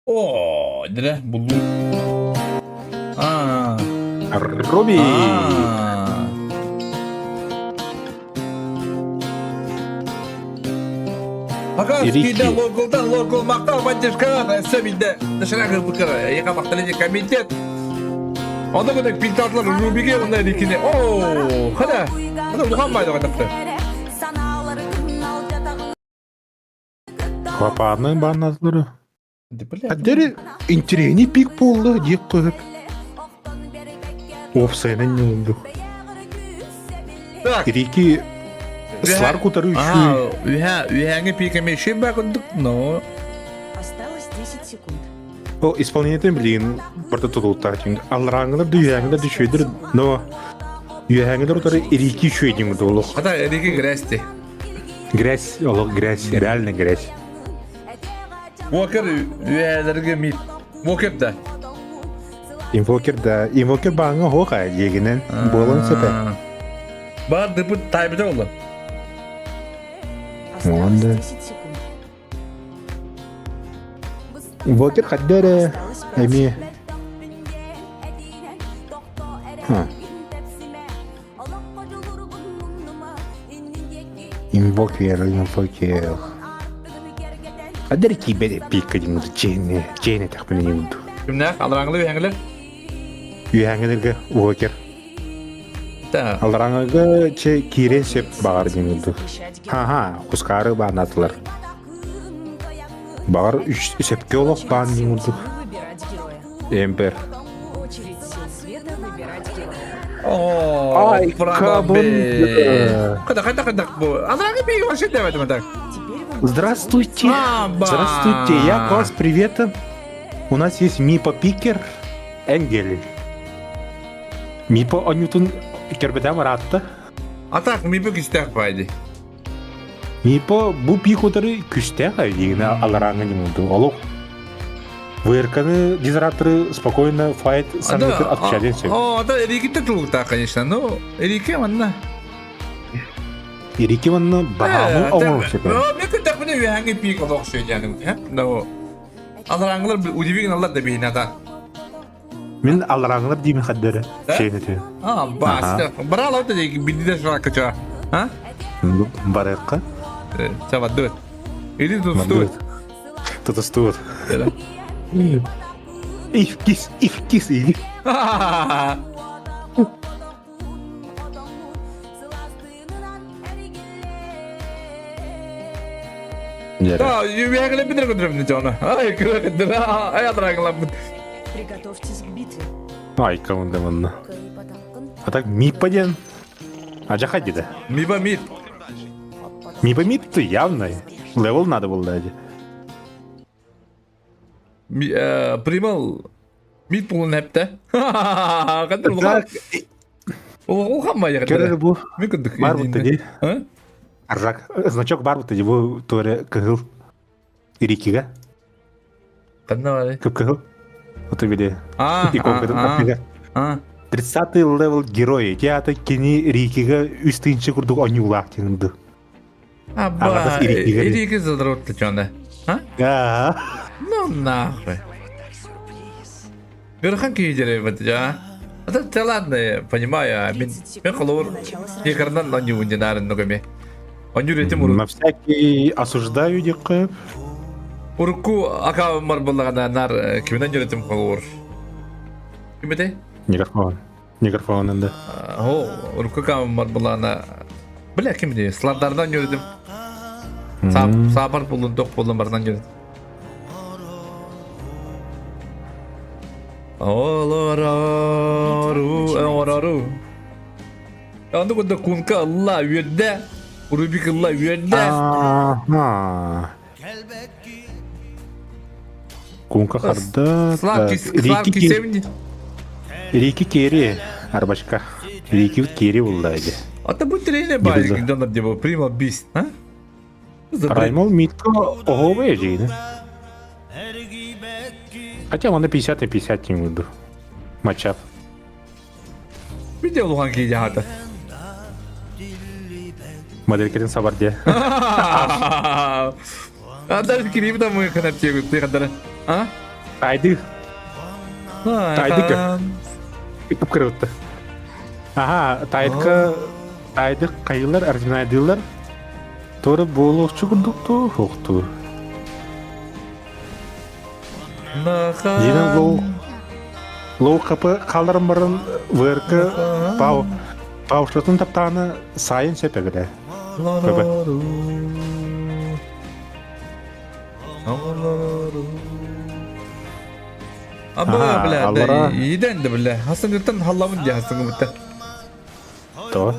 О, dire булду. А. Руби! А. Пока Ирики. скида локалдан локал мактал поддержка сөбилде. Дышырак быкыр. Яка макталеди комитет. Онда көдек пинтатлар Рубиге онда рикине. О, хада. Хада улхан байды катакты. Клапаны банназлары. Аддери интересный пик болды деп қойып. Офсайнан не болды. Так. Ирики Слар кутары А, үһә, үһәңе пикеме шиба кындык, но Осталось. 10 секунд. Ол исполнениетин билигин барыта тутулуктаах дьиҥ. Алларааҥҥылар да үөһээҥҥилэр да үчүгэйдэр, но үөһээҥҥилэр утары Рики үчүгэй диэн олох. Ата Рики грязь ти. Грязь, олох грязь, реально грязь. Уокер үөһээлэргэ мид. Уокер да. Инвокер да, инвокер бааҥҥа оһуох диэгинэн буолан сөпө. Баар дыпыт тайбыта олла. Оон да. 10 секунд. Инвокер хадда эрэ эмиэ. Инвокер, инвокер. Хадда эрэ киирбэт пикка диэн чээнэ, чээнэ тэхпин иҥду. Кимнээх? Алараңлы үһэҥилэр? Үһэҥилэргэ Уокер. Да. Алараңыга че киирэн сөп баҕар диэн курдук. Ха-ха, Хускаары бааннаатылар. Баҕар үс сөпкө олох баан диэн курдук. Эмпер. О, Ай, кабын. Када када када бу. Алараңы би вообще давай так. Здравствуйте. Здравствуйте, я к вас приветом. У нас есть Мипа Пикер Энгель. Мипа онньутун көрбөтөм ыраатта. А так Мипа күстээх баайди. Мипа бу пик утары күстээх дигинэ аларааҥҥа дьиҥ Олох ВРК-ны дизраторы спокойно файт саныытыр отключать сөп. О, да, Эрикиттэ тулуктаах, конечно. Ну, Эрике манна. Эрике манна баһаамы оҥорор сөп. Мен күнтэхпинэ үөһээҥҥи пик олох сөйдээным. Да, Аларааҥылар удивительно аллар да биһине ата. Мин алларааҥылар диимин хаддары. Шейнете. А, баста. Брала вот эти бидде шракача. А? Барыакка. Саваддыт. Или тустуут. Тутустуут. Ифкис, ифкис или. Да, үөһэҥилэ битэр көтөрөмнү дьоно. Ай, кыракыдыр. Ай, атыраңылаппыт. Приготовьтесь к битве. Ай, калында манна. А так Мипа диэн. Ажаха диде. Мипа мид. Мипа мид ты явно. Левел надо было дать. Примал мид булун эпте. Кадыр улахан. Улахан майыр. Көрөр бу. Мен күндүк. Бар бутта ди. Аржак. Значок бар бутта ди бу торе кыһыл. Ирикига. Ханна бары? Кып кыһыл. Ото били. А, Иконкатын а, 30 левел герои. Театр кини Рикига үс тыынчы курдук оньуулаах тиҥды. Аба, Ирики задротты чонда. А? Ну нахуй. Верхан киһи бит ja. Это да ладно, я понимаю, мен мен холор екардан на него не нарын ногами. Он юретим уру. На всякий осуждаю дикы. Урку ака мар буллагана нар кимнен юретим холор. Кимете? Микрофон. Микрофон енді. О, урку камар буллагана Бля, ким диye? Слардардан yürüdüm. Sağ, sağ buldum, dok buldum, bardan yürüdüm. Олорору, орору. Аны куда кунка Алла үөрдэ, Рубик Алла үөрдэ. Ага. Кунка харда. Славки, Славки севни. Рики Керри, арбачка. Рики Керри булла иди. А то будь тренер барик, донор деп примал бист, а? Раймол Митко оговые жейді. Хотя он на 50 на 50 не буду. Матчап. Виде улухан кейде хата. Моделькерин сабарде. А даже кирип там мы канапте ты хадара. А? Айды. Тайдыка. Кып кырытты. Ага, тайдыка тайды кайылар, ординайдылар. Торы болуқчу курдукту, хоқту. Дина лоу лоу капы қалырын бұрын ВРК пау паушатын таптаны сайын сөпегіде. Көбі. Аба, бля, да, иден де, бля. Хасан юртан халламын де хасан гыбытта. То,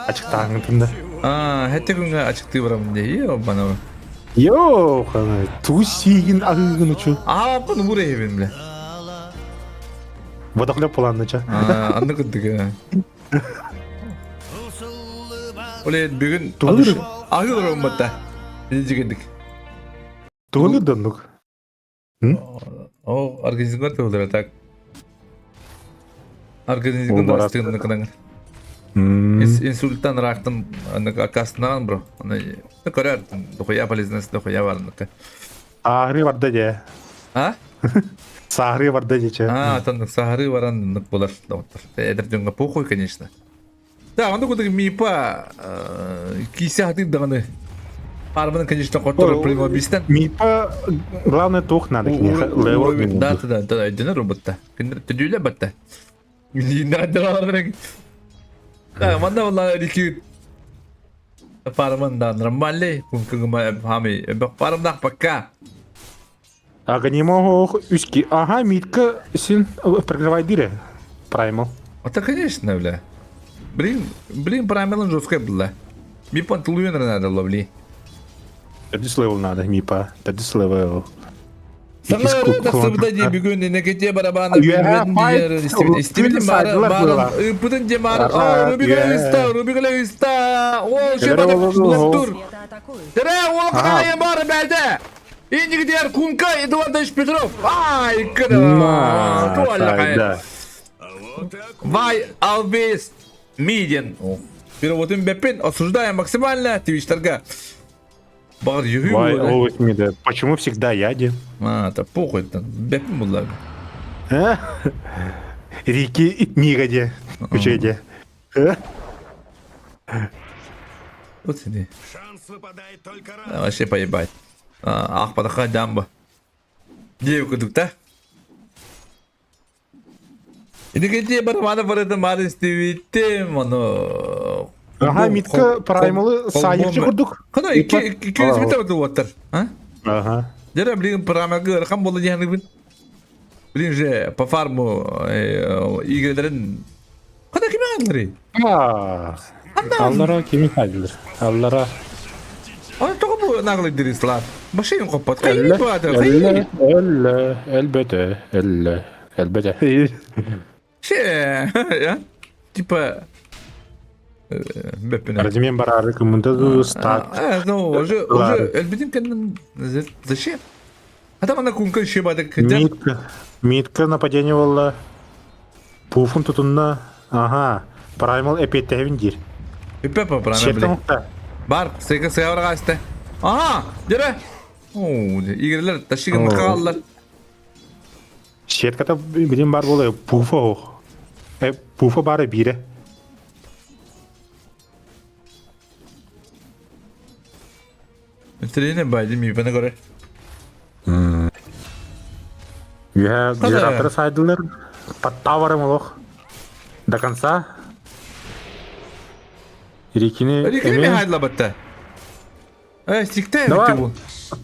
ачыктааңытында. А, хәтте күнгә ачыкты барамын де. Е, бана. Йоо, тугу сиигин аһыыгын учу. Ааппын убур эһибин бile. Водохлеб планныча. Анны кырдык. Оле бүгүн Тугулыр. аһыы олорон Дигендик. Тугулыр доннук. О, организмгар тугулыр так. Организмгар астыгын кынан. Инсульттан рактан акасынан бро. Көрөр, дохуя полезность дохуя барныкы. Саахыры барда же. А? Саахыры барда же. А, там сахары баран болар доктор. Эдер дьоҥҥо похуй, конечно. Да, онно кудук мипа кисе хатыр даҕаны. Арманы, конечно, хоттору примобистен. Мипа, главное, туох надо. Да, да, да, өйдөнөр роботта. Түдүлэ батта. Да, манна буолла рики Парман да нормальный, хами, пармнах пока. Ага, не могу үски. Ага, митка син прогревай дире. Праймал. Это конечно, бля. Блин, блин, Праймалын жесткая была. Мипан тулуен надо ловли. Төрдүс level надо, мипа. Төрдүс level. Саңа тахсыбыта бүгүн энекете барабана истибитин бары ыппытын же бары Рубик Рубик иста ол тур Тере ол кайын бары бәлде Инигдер Кунка Эдуардович Петров ай кыда Вай Алвес Миден Переводым беппин осуждаем максимально Твичтерга Вай, Алвес Миден. Почему всегда я де? А, это похуй, беппин булар. Рики Мигаде. Күчеде. Вот сиди. Вообще поебать. Ах, подаха дамба. Девку да? Инекете бармана барыты мары истебиттим, ону... Ага, митка праймалы сайыкчы курдук. Кана икки бите оттар. А? Ага. Дера, блин, прамагы ырхан болду дияны Блин же, по фарму игрелерин... Кана ким аңлары? Аллара кими хайдылар? Аллара. Аны тоғы бу наглый дирислар. Башайын коппат. Элле, элле, элбете, элле, элбете. Ше, я? Типа... Беппине. Разумен барары кымында стак. Ну, уже, уже, элбетин кеннен... Зачем? А там она кунка еще бадык. Митка. Митка нападение болла. Пуфун тутунна. Ага. Праймал эпеттевин дир. Пеппа праймал, блин. Бар, сыйка сыйаврага асты. Ага, дере. О, игрелер ташыгын мыкааллар. Сетката билим бар болы пуфа ох. Э, пуфа бары бире. Тренер байды ми бана көре. Я генератор сайдылар. Подтаварым олох. До конца. Рикини... Рикини ми хайдла батта. Э, сикте бу.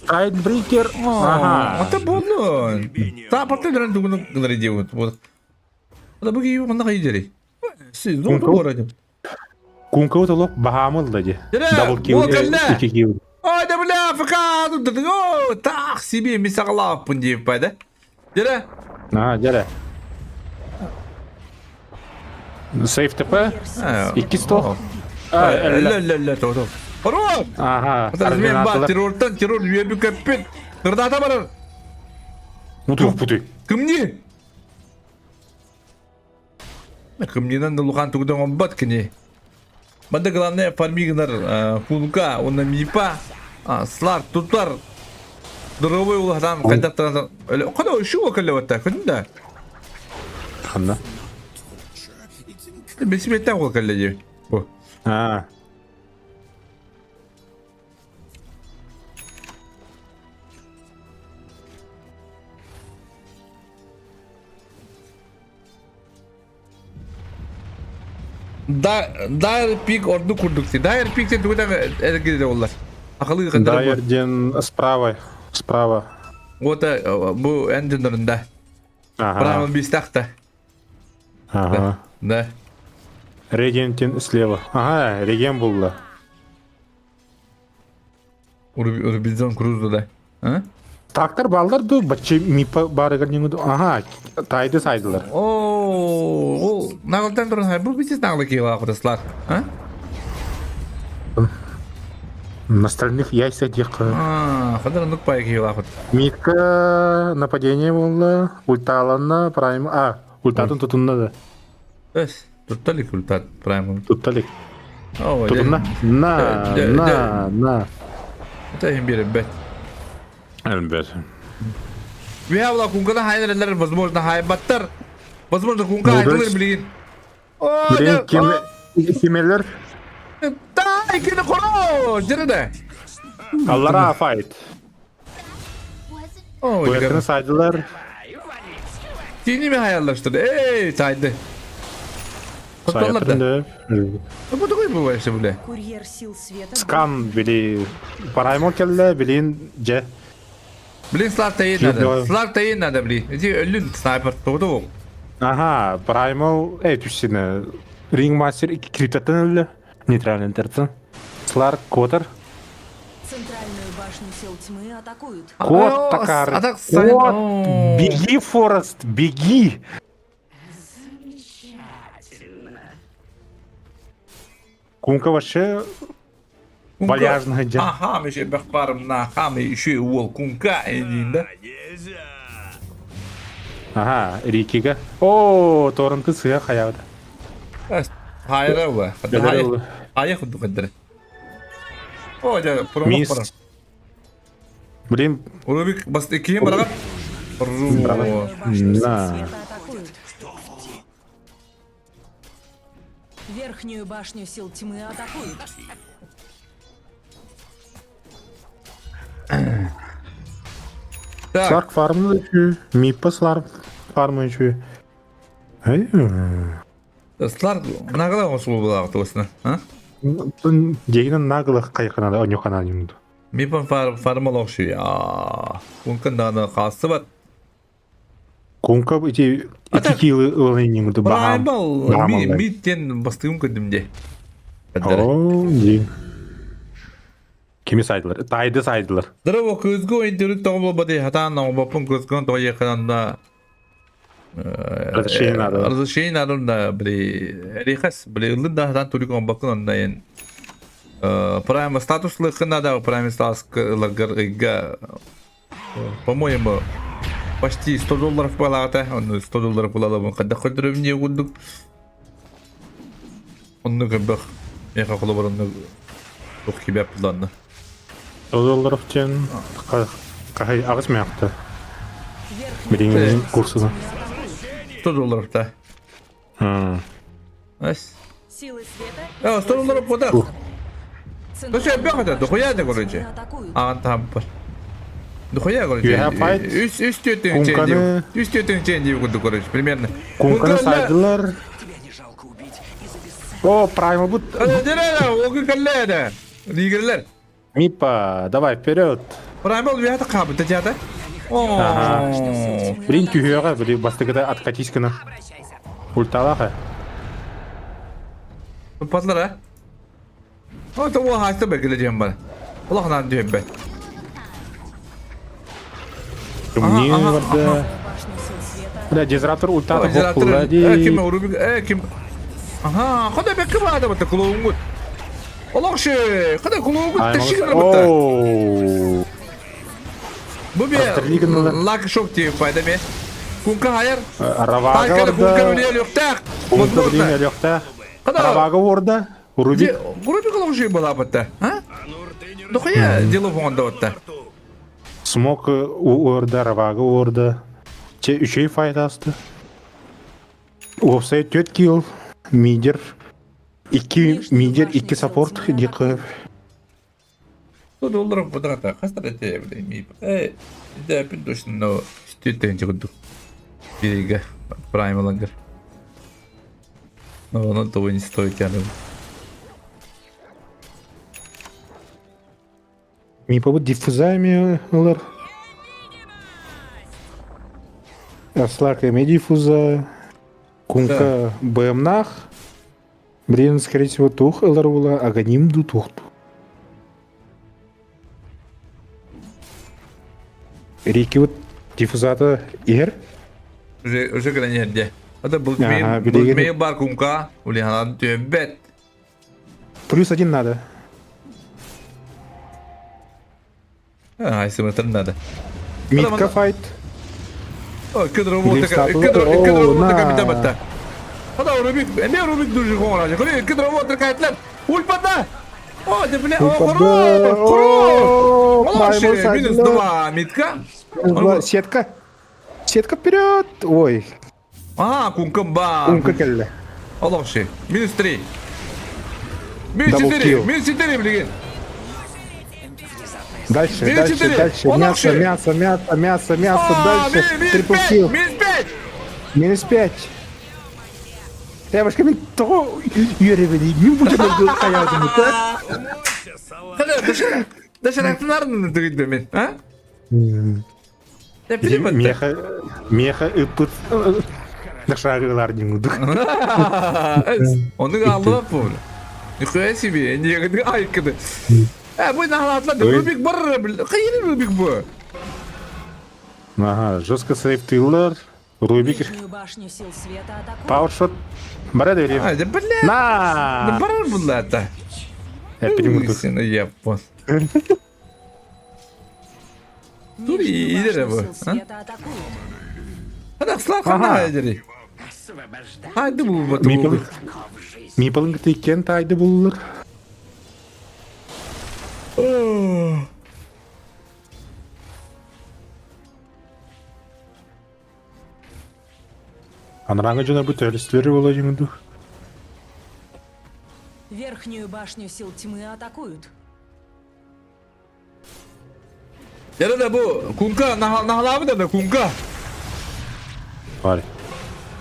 Сайдбрикер. Ага. Ата болду. Та парта дөрөн дугуну гылары дебут. Вот. Ада буги ю мында кайдери. Сиз ну бородим. Кунка вот бахамыл да де. Дабл килл. Ики килл. Ой, да бля, ФК, о, так себе мисаглаппын деп па, да? Дере? А, дере. Сейф ТП? Икки стол. Ля-ля-ля, то, то. Хорош! Ага. Размен бар, террорттан террор үйәбі көппет. Нырдата барар. Путый, путый. Кімне? Кімненен лухан тугдан омбат кіне. Манда главное фармигнар кунка, онна мипа, слар, туттар. Дорогой улахан кайдаттан. Кана шу окале ватта, күнда. Ханна. Бесиметтен окале ди. Бу. А. Дайр пик орду курдук. Дайр пик те тугудан эргиде олар. Акылы кандыр. Дайр ден справа, справа. Вот бу эндинеринде. Ага. Право бистахта. Ага. Да. Регентин слева. Ага, реген булды. Рубинзон Крузо да. А? Тактар баллар ду баччы мипа барыгар ньиҥу аха тайды сайдылар. О, ол наҕылтан туран хай бу бисис наҕылы киһи кутаслар. А? На остальных яйца диэххэ. А, хадыр оннук пай киһи кут. Митка нападение буолла, ульталанна, прайм, а, ультатын тутунна да. Эс, туттали ультат прайм. Туттали. Тутунна. На, на, на. Это им беребет. Элбет. Виавла кункана хайнерлер, возможно, хайбаттар. Возможно, кунка айтылыр билигин. Блин, ким кимелер? Да, икини хоро, жерде. Аллара файт. Буякını saydılar. Dini mi hayallaştırdı? Ey saydı. Kutlarlar da. Bu da bu işte bu Курьер сил света. Скам били параймол келле билин же. Блин Слар тайын надо. Слар тайын надо бли. Эти өлүн снайпер тоғды ол. Ага, параймол эй түшсіне. Рингмастер iki криптаттан өллі. Нейтральный интерцен. Слар Котор. Центральную башню сил тьмы атакуют. Кот такар. Кот! Беги, Форест, беги! Кунка вообще вальяжно дьэ. Аха, еще бахпарым на хам еще уол кунка эдин да. Ага, Рикига. О, торренты сыа хаябыта. Хайра ула. Хайа худу каддыр. О, дьэ, Мисс. Блин. Рубик бас ким барагат? На. Верхнюю башню сил тьмы атакуют. Сларк фармы үчү, Миппа Сларк фармы үчү. Сларк нагло осул была туосна, а? Дегенен нагло кайканада онюхана нюнду. Миппа фар фармалокши. А, кункан дана хасыбат. Кунка ити ити килы ылыннюнду бахам. Праймал ми миттен бастыгым көдүмде. О, ди. Кими сайдылар? Тайды сайдылар. Здорово, көзгө интернет тоҕо хатаан оҥобоппун көзгөн тоҕо ехананда Разрешение надо. Разрешение надо да бли рехас бли ылын да хатаан турик оҥобоккун онна ен прайм статус лыхын надо прайм статус ыларгар ыйга по-моему почти 100 долларов балаата онну 100 долларов булалабын хадда көрдөрөм дии курдук онну көрбөх меха холобор онну тух кибеп буланна 100 долларов диэн хаһай аҕыс мээхтэ. Билиҥҥи курсуна. 100 долларов да. Ас. Силы света. Э, 100 долларов куда? Ну что, бегать, дохуя да, короче. А, там Дохуя, короче. You have fight? Үс үс түөтүн Кунканы- Үс түөтүн чен дип курдук, короче, примерно. Кунканы сайдылар. О, праймал бут. Огы калле Лигерлер. Мипа, давай вперед. Праймал вята кабы, тетята. Ага. Блин, түһүөҕэ, били бастакыта откатись гына. Ульталаха. Патлар, а? О, это ол хаста бергиле диэн бар. Улаханан түһэббэт. Не барда. Бля, дизраптор ультата хоппула ди. Ким Рубик, э, ким Аха, хода бекки баада бата клоунгут. Олохши, хода клоунгут ташигна бата. Оу. Бу бе лак шок ти пайда ме. Кунка хайар. Равага Кунка биле лёктах. Кунка биле лёктах. Равага орда. Рубик. Рубик олохши была бата. А? Дохуя дело фонда отта. Смок орда, Равага орда. Че үчей файдасты. Уопсай төт килл, мидер, икки мидер, икки саппорт диқы. 100 долларов квадрата. Хастар это ми. Э, да, пин точно, но стютен чыгыдык. Бириге прайм алангар. Но оно того не стоит, я думаю. Ми побут диффузами ылар. Аслак эме диффуза. Кунка БМнах. Блин, скорее всего, тух ылар була, аганим ду тухту. Рикибит диффузата иһэр. Уже уже кэлэн иһэр дьэ. Это Бултмейл бар кумка, улиһанан түөббэт. Плюс один надо. Айсымытыр надо. Митка файт. Кедровота Хада Рубик, эме Рубик дужи хоңраже. Хори кедровота кайтлар. Ульпада. О, да бля, о, хорош, хорош. Минус 2 митка. Сетка. Сетка вперед. Ой. А, кункам ба. Кунка келли. Олохши. Минус 3. Минус 4. Минус 4, блин. Дальше, Минус дальше, 4. дальше. Олохши. Мясо, мясо, мясо, мясо, мясо. А, Дальше. Минус Трипл 5. килл. Минус 5. Минус 5. Девушка, мен того үөребени, мен бу жерде хаябым да. Дашарактынарын түгүдбе мен, а? Меха, меха ыппыт нашагылар диңудук. Оны алып бу. Нихуя себе, не айкыды. Э, бу нахалатлар Рубик бар, кайын Рубик бу. Ага, жестко сейфтылар. Рубик. Нижнюю башню сил света атакуют. Пауэршот. Бара дери. А, да бля. На! Бар буллата. Эпидемия. Япон. Тури Нижнюю идere башню bu. сил света атакуют. Hadi aslan kana ideri. Haydi bu batı bu. Мипалың тейкен тайды буллар. Анраңы жона бу төлүстөрү боло жыңду. Верхнюю башню сил тьмы атакуют. Yere bu kunka nahalabı da kunka. Бар.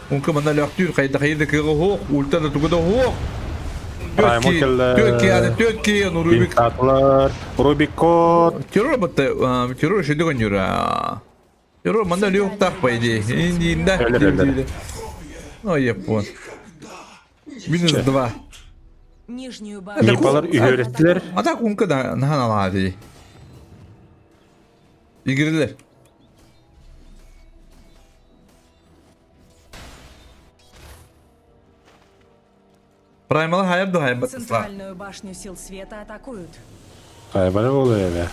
Kunka manna löktür kayda kayda kıgı hoq ulta da tuguda hoq. Раймон Türkiye yani Türkiye Rubik. Атлар, Рубик код. Террор батта террор шүндү гөнюра. Террор манна лёк так по идее. Индиинда. Ой, япон. Минус 2. Нижнюю башню Мипалар үһөрөттүлөр. Ата кунка да нахан алады. Игрилер. Праймала хайр до хайр батысла. Центральную башню сил света атакуют. Хайбар боло эбе.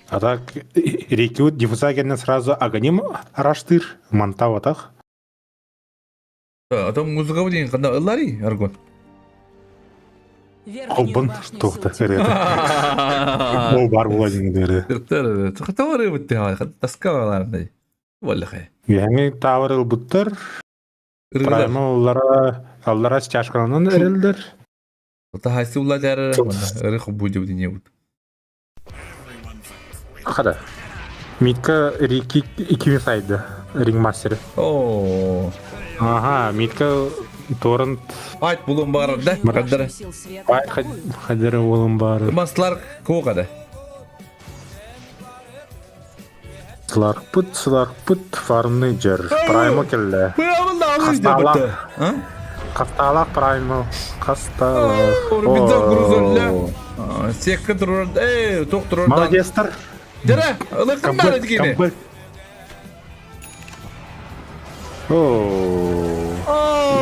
А так Рикют диффуза сразу агоним араштыр, мантау атах. А там музыка деген кандай ыллари аргон. Верхнюю Колбун башню сил тухта тьмы Ол бар була деңдери. Тахтавары бутты таскаларындай. Валлахай. Яңы тавр буттар. Прайма аллара стяжканан эрелдер. Та хайсы улар рых будет не будет. Хада. Митка Рики икими сайды. Рингмастер. О. Ага, Митка торрент. Айт булун бар да. Кадыр. Айт хадыр булун бар. Маслар кокада. Сларпыт, сларпыт, фармный жер. Праймо келле. Хасталак. Хасталак праймо. Хасталак. Секке турар. Эй, ток турар. Молодецтар. Дere, ылыкын дигени. О.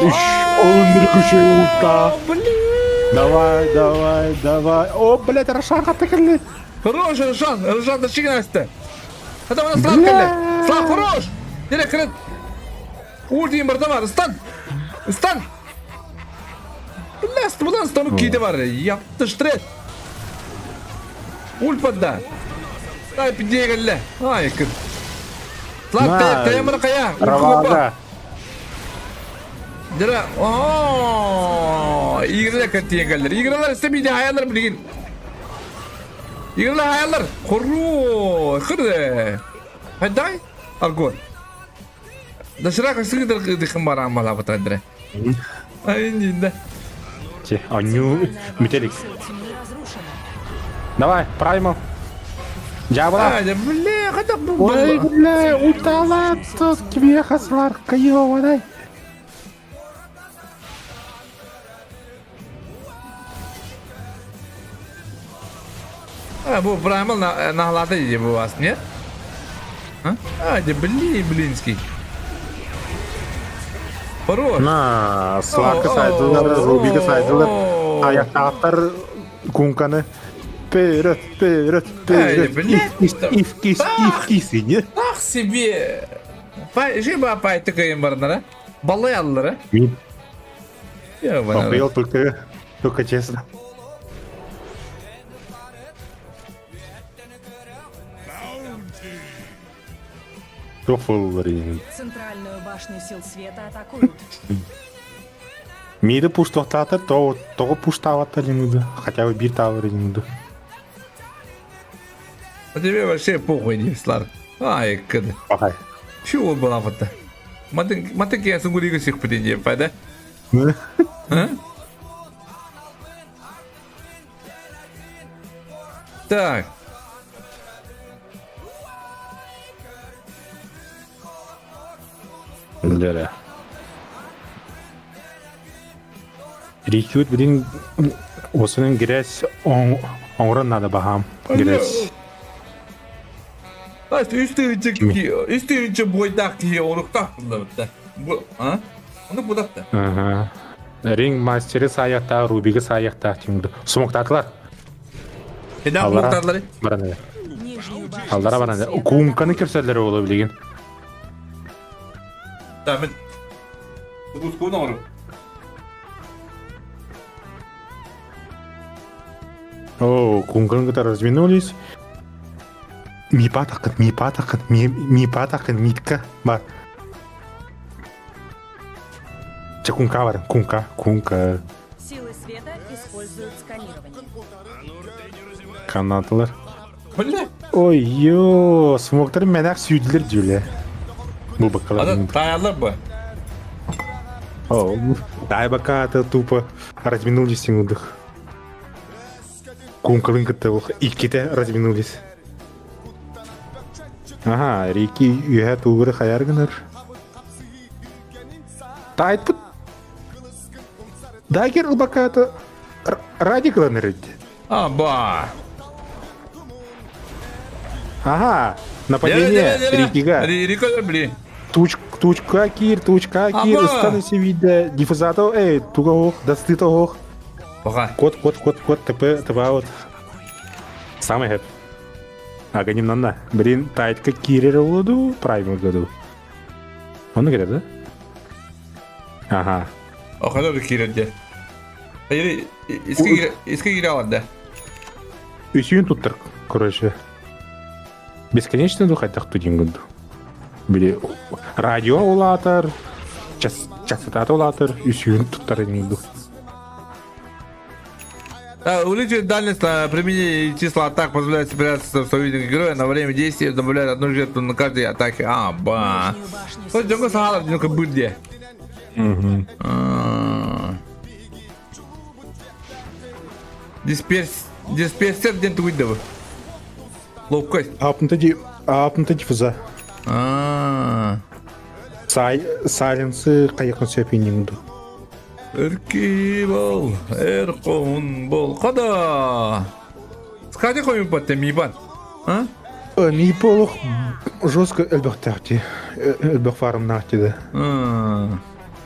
Үш, он күші улта. Давай, давай, давай. О, блядь, Рошан хатта келли. Хорош, Рошан, Рошан да чигнасты. Хата мана Слав келли. Слав хорош. Дере кирет. Ультин бар бар, стан. Стан. Бля, булан стану кейде бар. Япты штрет. Ульпада. Ай, пидегелле. Ай, кыр. Слав, таймыр кая. Равага. Дера, о, игралар каттиегеллер. Игралар истемейdi hayallar bilgin. Игралар hayallar. Хору, хырды. Хайдай, аргон. Дашырақ сыгдыр дыхым бар амала батадыр. Ай, нинда. Те, аню, метелик. Давай, праймал. Дьявола. Ай, бля, хотя бы. Ой, бля, утала тут квеха сварка, ёбаный. А, бу Брамал наһалаата дии бу вас, нет? А? А, де блин, блинский. Хорош. На, Сларка сайдылар, Рубига сайдылар. Аяқтағаттар кунканы вперед, вперед, вперед. блядь, Ив, кис, ив, кис, не? Ах себе. Жиба пай тыкайын барынара. Балай аллара. Охуел только, только честно. Центральную башню сил света атакуют. Миди пуш тоқтатыр, то тоғы пуш таваттар жеңді. Хотя бы бір тавыр жеңді. А тебе вообще похуй не слар. Ай, кыды. Бақай. Чего была вот Матын матын кия сунгурига сих путин пада. А? Так. Дәрі. Рекют, блин, осының грязь оңран надо бахам. Грязь. Үс тыһынча бойдаах киһи оруктаах буллабытта. Бу, а? Ону будатта. Ага. Ринг мастері саяқта, Рубигі саяқта тимді. Смоктатылар. Хеда смоктатылар. Баран. Аллара баран. Кумканы керселер олы билеген. Да, мен Бускуна ору. О, кумканы разминулись. Мипа тақын, мипа тақын, мипа тақын, митка бар. Че кунка бар, кунка, кунка. Силы света используют сканирование. Канатылар. Бля. Ой, ё, смоктар менәк сүйділер дюле. Бу бакалар. Ада таялар бу. О, дай бака это тупо разминулись сиңудых. Кункалын кытты икките разминулись. Ага, Рики үйә тугыры хаяр гыныр. Тайтпыт. Дагер ылбаката радикланыр Аба. Ага, нападение Рикига. Рика, блин. Туч, тучка кир, тучка кир, стану виде диффузатор, эй, туга ох, дастыта ох. Пока. Кот, кот, кот, кот, ТП, ТП аут. Самый хэп. Аганим нанна. Блин, тайтка кирер олуду, правильно году. Он говорит, да? Ага. О, кирер де. Иски кире алар Үсүйін туттыр, короче. Бесконечно духайтақ тудин гүнду. Били радио улатыр, частота улатыр, үсүйін туттар гүнду. Увеличивает дальность применения числа атак позволяет спрятаться в союзных героя на время действия добавляет одну жертву на каждой атаке. А, ба. Вот джонго сахалар джонго бырде. Угу. Дисперс дисперсер ден туйды. Ловкость. Апнты ди апнты диффуза. А. Сай сайленсы кайыкны сөпинниңду. Эрки бол, эркон бол. Када. Скажи коймун патте мибан. А? Ми полох жестко элбэхтахти. Элбэх фармнахти да.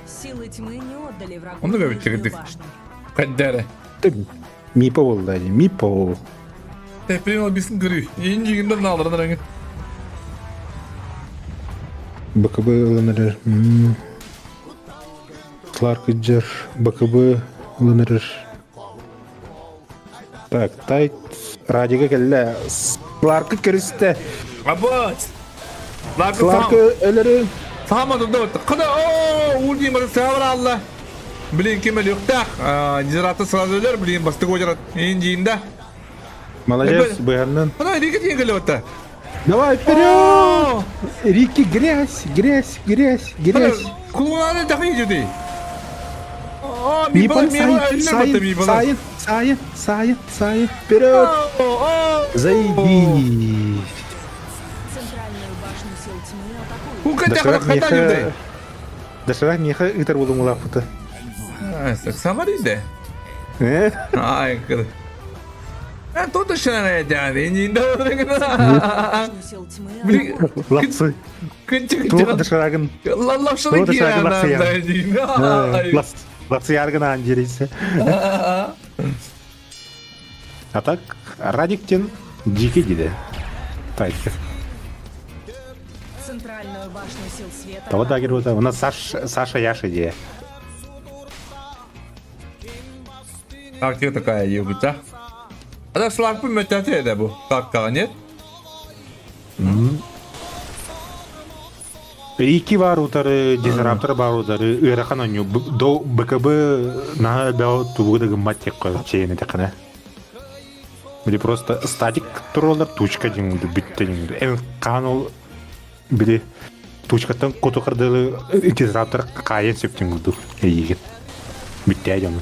Силы тьмы не отдали врагу Он говорит, нижнюю башню. Каддара. Мипа бол да, мипа. Ты принял бисин көрүй. Инжигинде налырын раңы. БКБ ылынырыр. Кларк Иджер, БКБ ылынырыр. Так, тайт радига келле. Кларкы кірісті. Абат. Кларкы өлөрү. Сама дурда Када о, ульди мар сабыр алла. Блин, кем люктах. Дизраты сразу өлөр, блин, бастык ожарат. Инжигинде. Молодец, быганнан. Ана Рики тиен келе отта. Давай, вперед! Рики, грязь, грязь, грязь, грязь. Кулунаны тахы жуди. О, ми бала, ми бала, ми бала. Сайын, сайын, сайын, сайын, вперед! Заебись! Центральную башню сил тьмы атакуют. Кука тахы хата жуди. Дашырак меха ытар болдым улапыты. Самариде. Э? Ай, кыды. Лапсы. Туох дышарагын. Туох дышарагын лапсыяр. Лапсыяргын аан дирейсе. А так, Радиктен дикий диде. Тайкер. Центральную башню сил света. Того дагер вот у нас Саш, Саша Яша идея. Тактика такая ебута. А так слабый метатеда бу. Как нет? Ики бар утары, дизраптор бар утары, ыарахан онньу. До БКБ наһаа элбэҕи тугу да гыммат диэххэ чэйин этэххинэ. Били просто статик тураллар тучка диҥ бүттэ диҥ. Эн хаан ол били тучкаттан куту кардылы дизраптор хаайан сөп диҥ курдук эйиигин. Бүттээ дьону.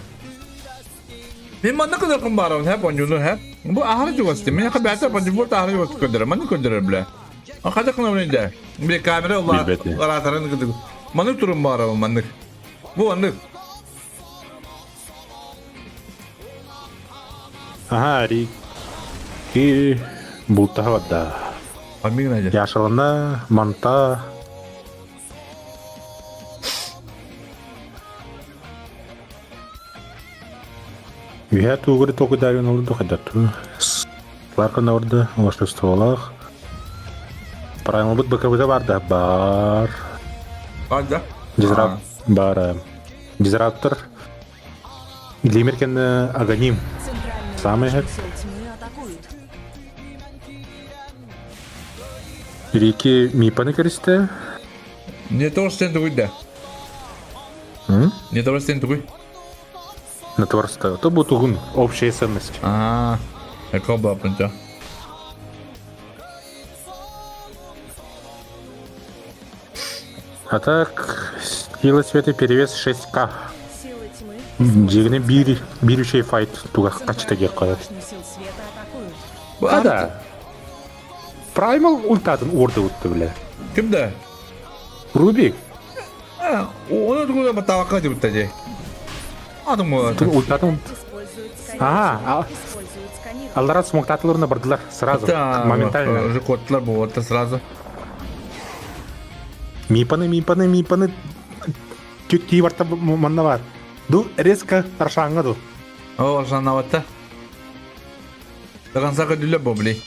Мен манна көдөркүм баарабын хэп онньууну хэп. Бу аһары чугас Мен бэйэтэ по дефолт аһары чугас көдөрөр. Манны көдөрөр бля. Хата кына да. Бile камера ула араатарын кыдык. Маннык турун баарабын маннык. Бу маннык. Ага, Рики бултаһа барда. Яшалана, манта. Үһэ туугары токударин олорду хайдатту. Ларкан орды, оштестволах. Праймалбыт БКБ бар да бар. Бар да? Дизрап бар. Дизраптор. Глимеркен Аганим. Самый хэп. Рики Мипаны кэристэ. Не то, что сен да. Не то, что сен тугуй. На творство. То будет угун. Общая ценность. А, какого бабы А так, сила света перевес 6К. Дьиэгини биир биир үчүгэй файт туга хачыта диэх қояд. А да. Праймал ультатын уорда утты бля. Ким да? Рубик. А, оны тугуда баталака деп утта же. Адым Ультатын. Ага, аллара смоктатыларына бардылар сразу. Моментально. Уже коттылар болот сразу. Мипаны, мипаны, мипаны. Түттии барта манна бар. Ду резко Аршанга ду. О, Аршанна батта. До конца көдүлө бобли.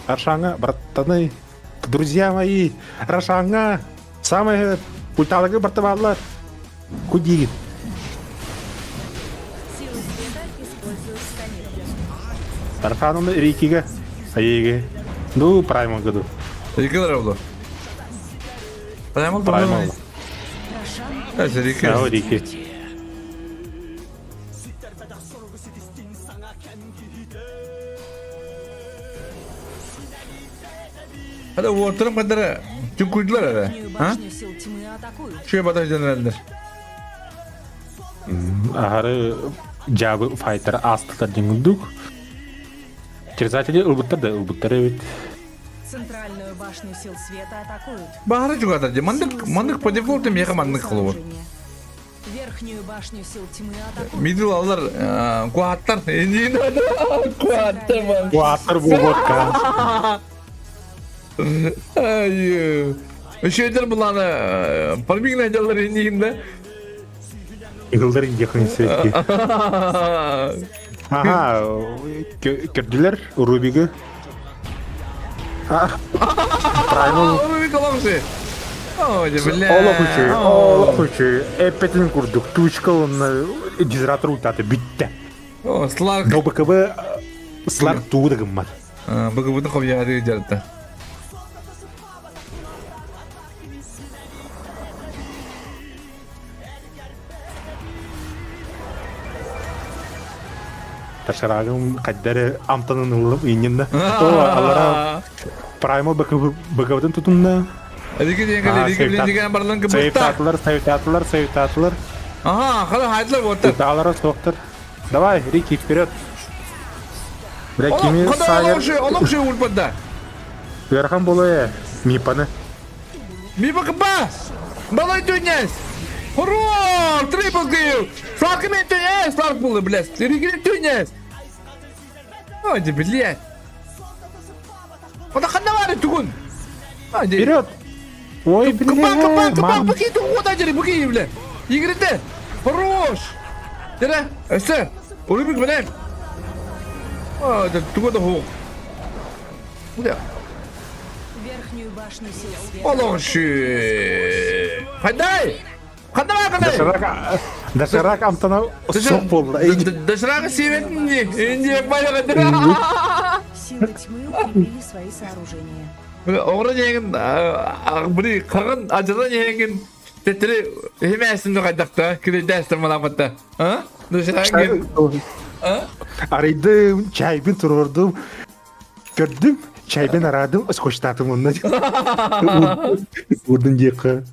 Аршанга, братаны, друзья мои, Аршанга, самые ульталыгы барта бааллар. Кудигит. Арханын Рикиге, Айеге. Ду Праймал году. Рикилер oldu. Праймал Праймал. Кажется, Рики. Да, Рики. Hadi ortadan kadar tüm kuydular hele. Ha? Şuraya batış dönerler. Ахары жабы файтер астылар диңдук. Терзатели ылбыттар да ылбыттар эбит. Центральную башню сил света атакуют. Бахары чугатар же. Мандык, мандык по дефолту меха мандык кылыбы. Верхнюю башню сил тьмы атакуют. Мидл алар куаттар. Куаттар man. Куаттар болботка. Ай. Үшөйдер буланы пармигна жалар инигинде. Игылдар индехын светки. Ага, көрдүлөр Рубиги. Праймал. Рубик оламсы. Ой, бля. Олох үчү, олох үчү. Эппетин курдук, тучка онна дизратор ультаты бүтте. О, Сларк. Но БКБ Сларк тугу да гыммат. БКБ-ны хомяды жарты. Ташарагым каддары амтанын ылып иннен То алара Праймал БКБ-дын тутунна. Рики деген Рики деген барлан кыбытта. Сейфтатылар, сейфтатылар, сейфтатылар. Ага, хала хайдлар боттар. Ульталары соқтыр. Давай, Рики, вперед. Бля, кими сайыр. Олох ши ульпада. Верхан болое, мипаны. Мипа кыба! Балай дүнес! Хорош! Трипл килл! Сларк мен төнес! Сларк болды, блядь. Регрет төнес! Ой, да, блядь. Ода ханна бары тугун. Вперед! Ой, блядь! Кыпа, кыпа, кыпа, быки тугун да быки, бля. Игрите! Хорош! Дere, өссө. Урубик билем. А, да тугу да хук. Бля. Верхнюю башню сил света. Олох ши. Хайдай! Ханна бары Доширак, доширак амтана суох буолла. Доширагы сиэбэтин дии. Инди байлыгы. Силы тьмы укрепили свои сооружения. Оҕоро диэҥин били хаҕын адьыран иһэҥин тэттэри иһимээсин хайдахта кирейдээстэр малаапатта а доширагы а Арыйдым, чайбын туруордум, көрдүм, чайбын араадым, скотчтаатым онно. Урдун диэххэ.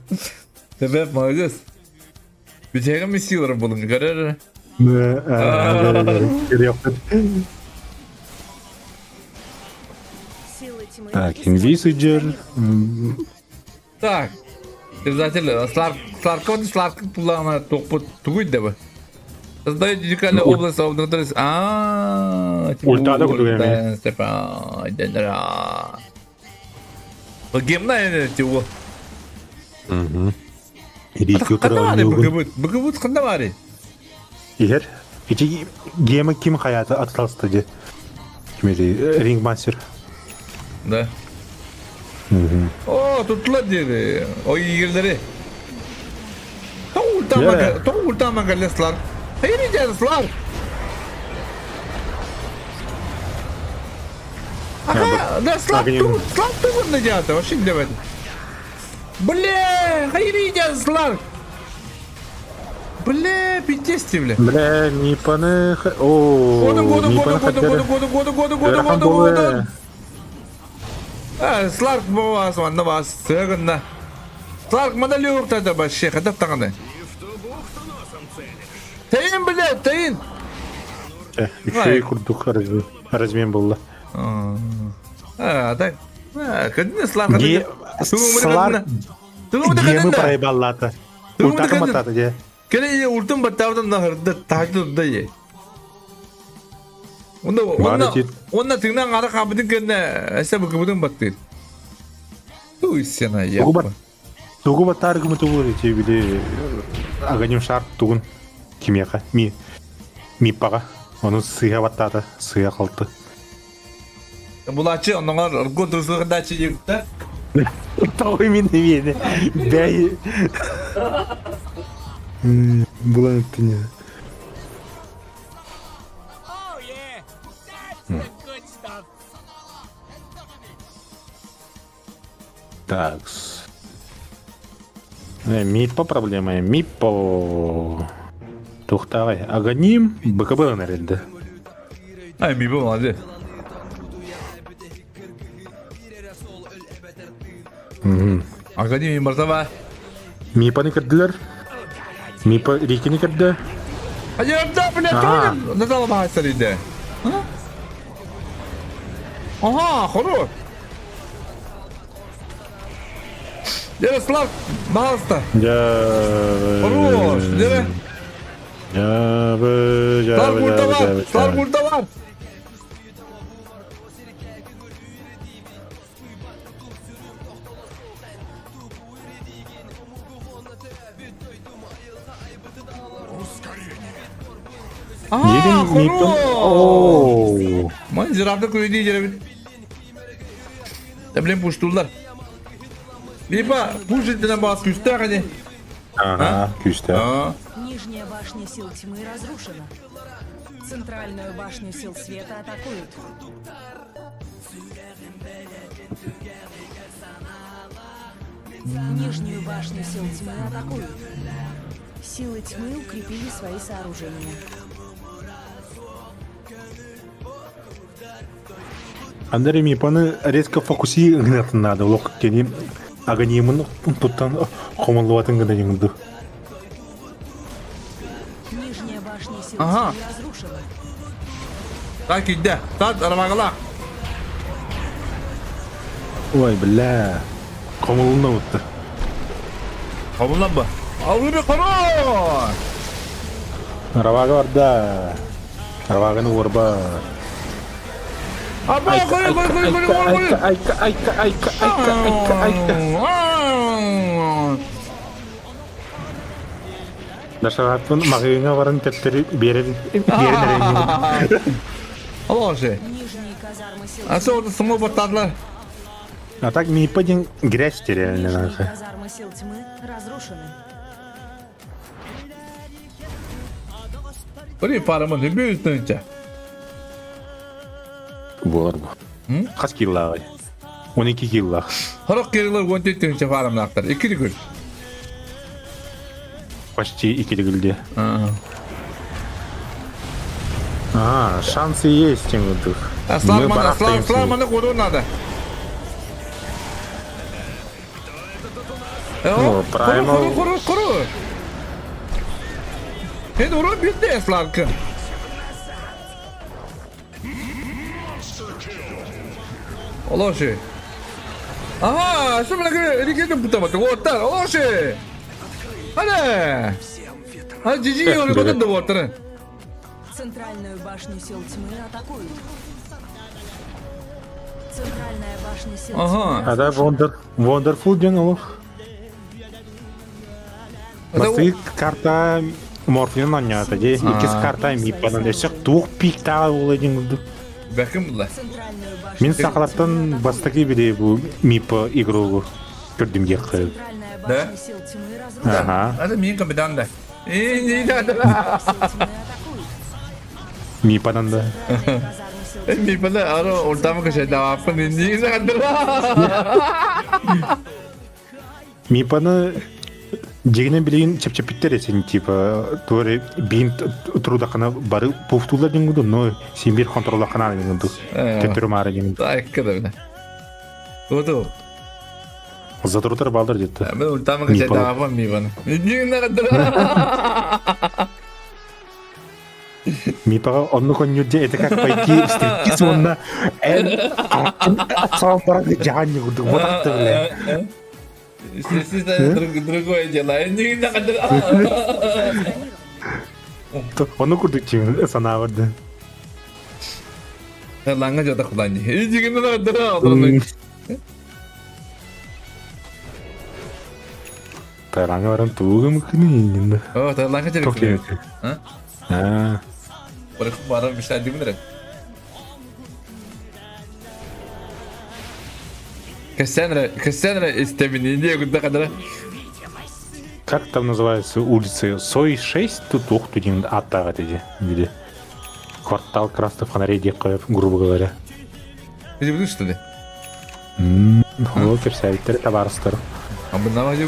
Себеп молодец. Бүтээгин миссиялар булун көрөр. Силы тьмы. Так, инвиз идер. Так. Обязательно. Сларк, Сларкон, Сларк пулана тохпут тугуй да Создает уникальную область, а А, Ультада курдук эми. Степан, Гемна тиво. Рики Ханна бары быгыбыт, быгыбыт ханна бары. Иһэр. Ити гема ким хаята аталста де. Ким эти рингмастер. Да. О, туттулар диэри. Ой, игерлери. Тоҕу ультама кэллэ Слар. Хайыр дьэ Слар. Ага, да Слар Слар тугун дьаата, вообще билбэт. Бля, хайыр дьэ Слар. Бля, пиздец бля. Бля, Мипаны... О, Году, году, году, году, году, году, году, году, году, году, году. А, Сларк вас, манна вас, сыгынна. Сларк мана люртада вообще, хадап таганы. Тайын, блядь, тайын. Үчүгэй курдук размен буолла. А, так. А, кадны Сларк. Сларк гемы проебаллата. Ультакы матата де. Келе ультун баттавдан нахырда тажды да е. Онда онда онда тыңнан ара кабыдын кенне эсе букубудун баттыр. Туй сена я. Тугу баттар гымы тугу эти били аганим шар тугун кимияка ми миппага оны сыга баттата сыга калты. Булачы онноңор оргон турсугандачы жигитте. Той мин мени. Бәй. Булан өттүнө. Так. Миппо проблема. Миппо. Тухтавай. Аганим. БКБ нарелді. Ай, Миппо молодец. Аганим мартава. Мипаны кірділер. Мипа Рикини кірді. Айырда, блядь, тоже Натала бахайсар иде. Ага, хорош. Ярослав, пожалуйста. Я... Хорош, дере. Я... Слар курта бар, Слар курта бар. Ага, хорош. Ман жирафты көйді жеребит. Да, блин, пуштулар. Либо пушить на бас күстә кәне. Ага, күстә. Нижняя башня сил тьмы разрушена. Центральную башню сил света атакуют. Нижнюю башню сил тьмы атакуют. Силы тьмы укрепили свои сооружения. Андрей Мипаны резко фокуси гнатын надо, лок кени аганимын туттан хомолуатын гына еңді. Нижняя башня сил Ага. тьмы разрушена. Так иде. Так арабагала. Ой, бля. Хомолуна утты. Хомолан ба. Алыбы король! Равага барда. Раваганы уорба. Аба, король, король, король, король, король! Айка, айка, айка, айка, айка, айка. Дашараппын маҕыыҥа баран төттөрү биэрэн биэрэн эрэ Алоше. А что вот само баттадла? А так Мипа диэн грязь теряли Нижние казармы сил тьмы разрушены. Блин, парамын үбү Буолар бу. Хас киллааҕый? 12 киллаах. Хорох кирилер 14 тыһыынча фаарымнаахтар. Икки төгүл. Почти икки төгүл дии. А, шансы есть тем курдук. Аслан, Аслан, Аслан, маны коруу надо. Ну, Куру, куру, куру. Эн уру битте Асланкын. Олоши. Ага, что мы на путамат? Вот так, Олоши. Hadi. Hadi cici yoru kadın da bu Центральную башню сил тьмы атакуют. Центральная башня сил Ага. тьмы. А да, Wonder, Wonderful диэн олох. Бастыы карта морфинын оонньоото дии. Иккис карта миппанан өссө туох пиктааҕа буола диэн курдук. Бэким була. Мин сахалартан бастакы били бу мипа игрогу көрдүм диэххэ. Да? Ага. Это мин капитан да. Мипанан да. Мипана aro ortamı kaşaydı. Аппын не Мипаны дьиҥинэн билигин чэпчэппиттэр этин типа туора биин трудахана бары пуфтуулар диэн курдук, но син биир хонтороллоххана диэн курдук. Төттөрү маара диэн. Айка да бile. Ото. Затрутар балдар деді. Мен ультамы качайда Мипаны. Мипаҕа оннук онньуур дьэ это как пойти в стриптиз уонна эн саал баран дьаҕан курдук ботахты бile. Другое дело. Ону курдук чиҥ санаа барды. Лаңа жата куланни. Тараҥа баран тугум күнүн. О, Таиландка Токио. А? А. Баран мечтать димдер. Кассандра, Кассандра из Темени, куда кадра. Как там называется улицы? Сой 6 тут ох тут аттаға деді. Или квартал красных фонарей деп қойып, грубо говоря. Ты будешь что ли? Ол кепсәбиттер табарыстар.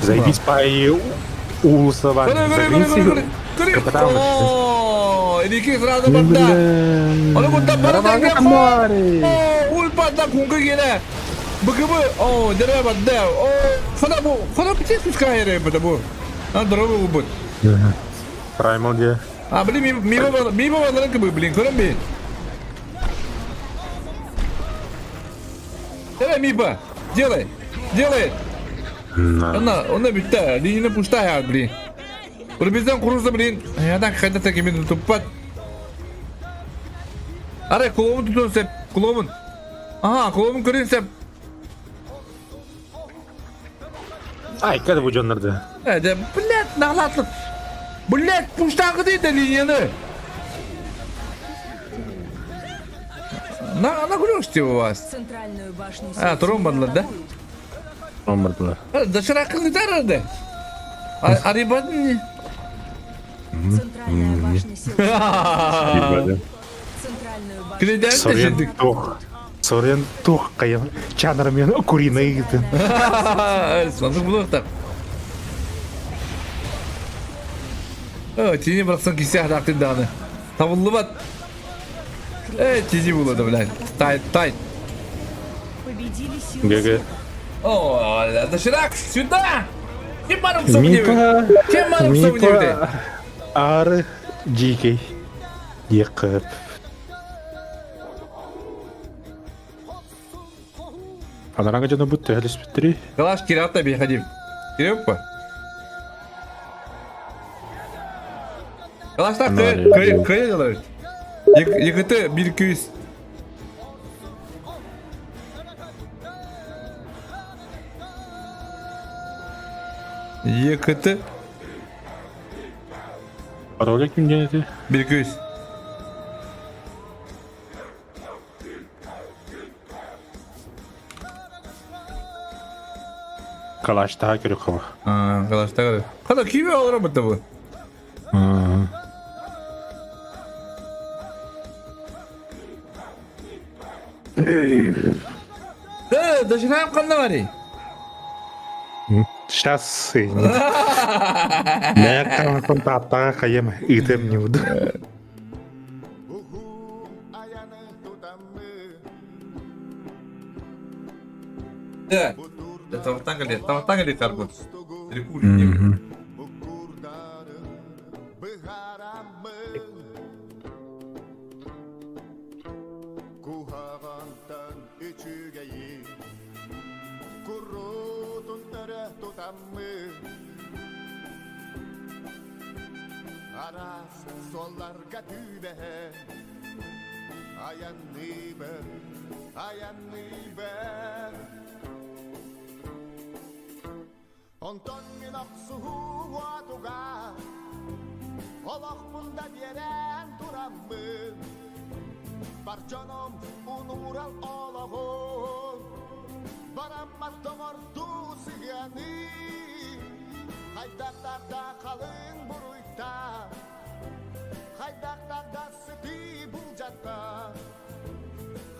Зайдись по улуса Загринси. Ики сразу барда. Оны кунта барда. Ульпата кунка келе. БГБ, о, дерево барда. О, фана бу, фана птицу скайре бу. А дорогу бут. Праймал де. А, блин, мимо мимо мимо блин, көрөн би. Давай, Мипа, делай, делай. Она, она бүттэ, линияны пустая, блин. Урбиздан куруза, блин. Ядан хайда кемен туппат. Арай, куломун тутун сеп, куломун. Ага, куломун көрүн сеп. Ай, когда бу дьоннорду? Э, блядь, наглатлык. Блядь, пуштагы дейdi линияны. На, на глюште у вас. Центральную башню А, тромбанлар, да? Тромбанлар. Доширакны тарады. А ребят не. Центральная башня сил. Центральную башню. Сорен тух. Сорен тух кайын. Чаныр мен куриный гитин. Смотри, булыр так. Тини бырахсан кисях дактын даны. Табыллыбат. Э, тини булады, блядь. Тай, тай. Победили силы ГГ. О, доширак, сюда! Ким барым сомневы? Ким барым сомневы? Ары GK. Екіп. Анаранга жана бут төһөлөспүттүрүй. Калаш кирата бихадим. Киреппа? Калаштаах кыайа дылар. Якыты bir күүс. Якыты Пароля ким диэн эти? Bir күүс. Калаштаха көрүк хаба. Калаштаха көрүк. Хата киви олоро бутта бу. Да, доширам ханна барый? Сейчас. Мэ хаҥаспын тааттаҕа хайам ыытыам не буду. Да. Тавтан кэлиэ, тавтан кэлиэ карбы. Куһаҕантан үчүгэйи куруутун өрө тутаммын Араас суолларга түбэһэн айанныыбын, айанныыбын Онтон мин охсуһуу уотугар олохпун да биэрэн тураммын бар дьонум унуурал олоҕун бараммат доҕордуу сыһыаны хайдахтарда халыҥ буруйта хайдахтарда сытыы булдьатта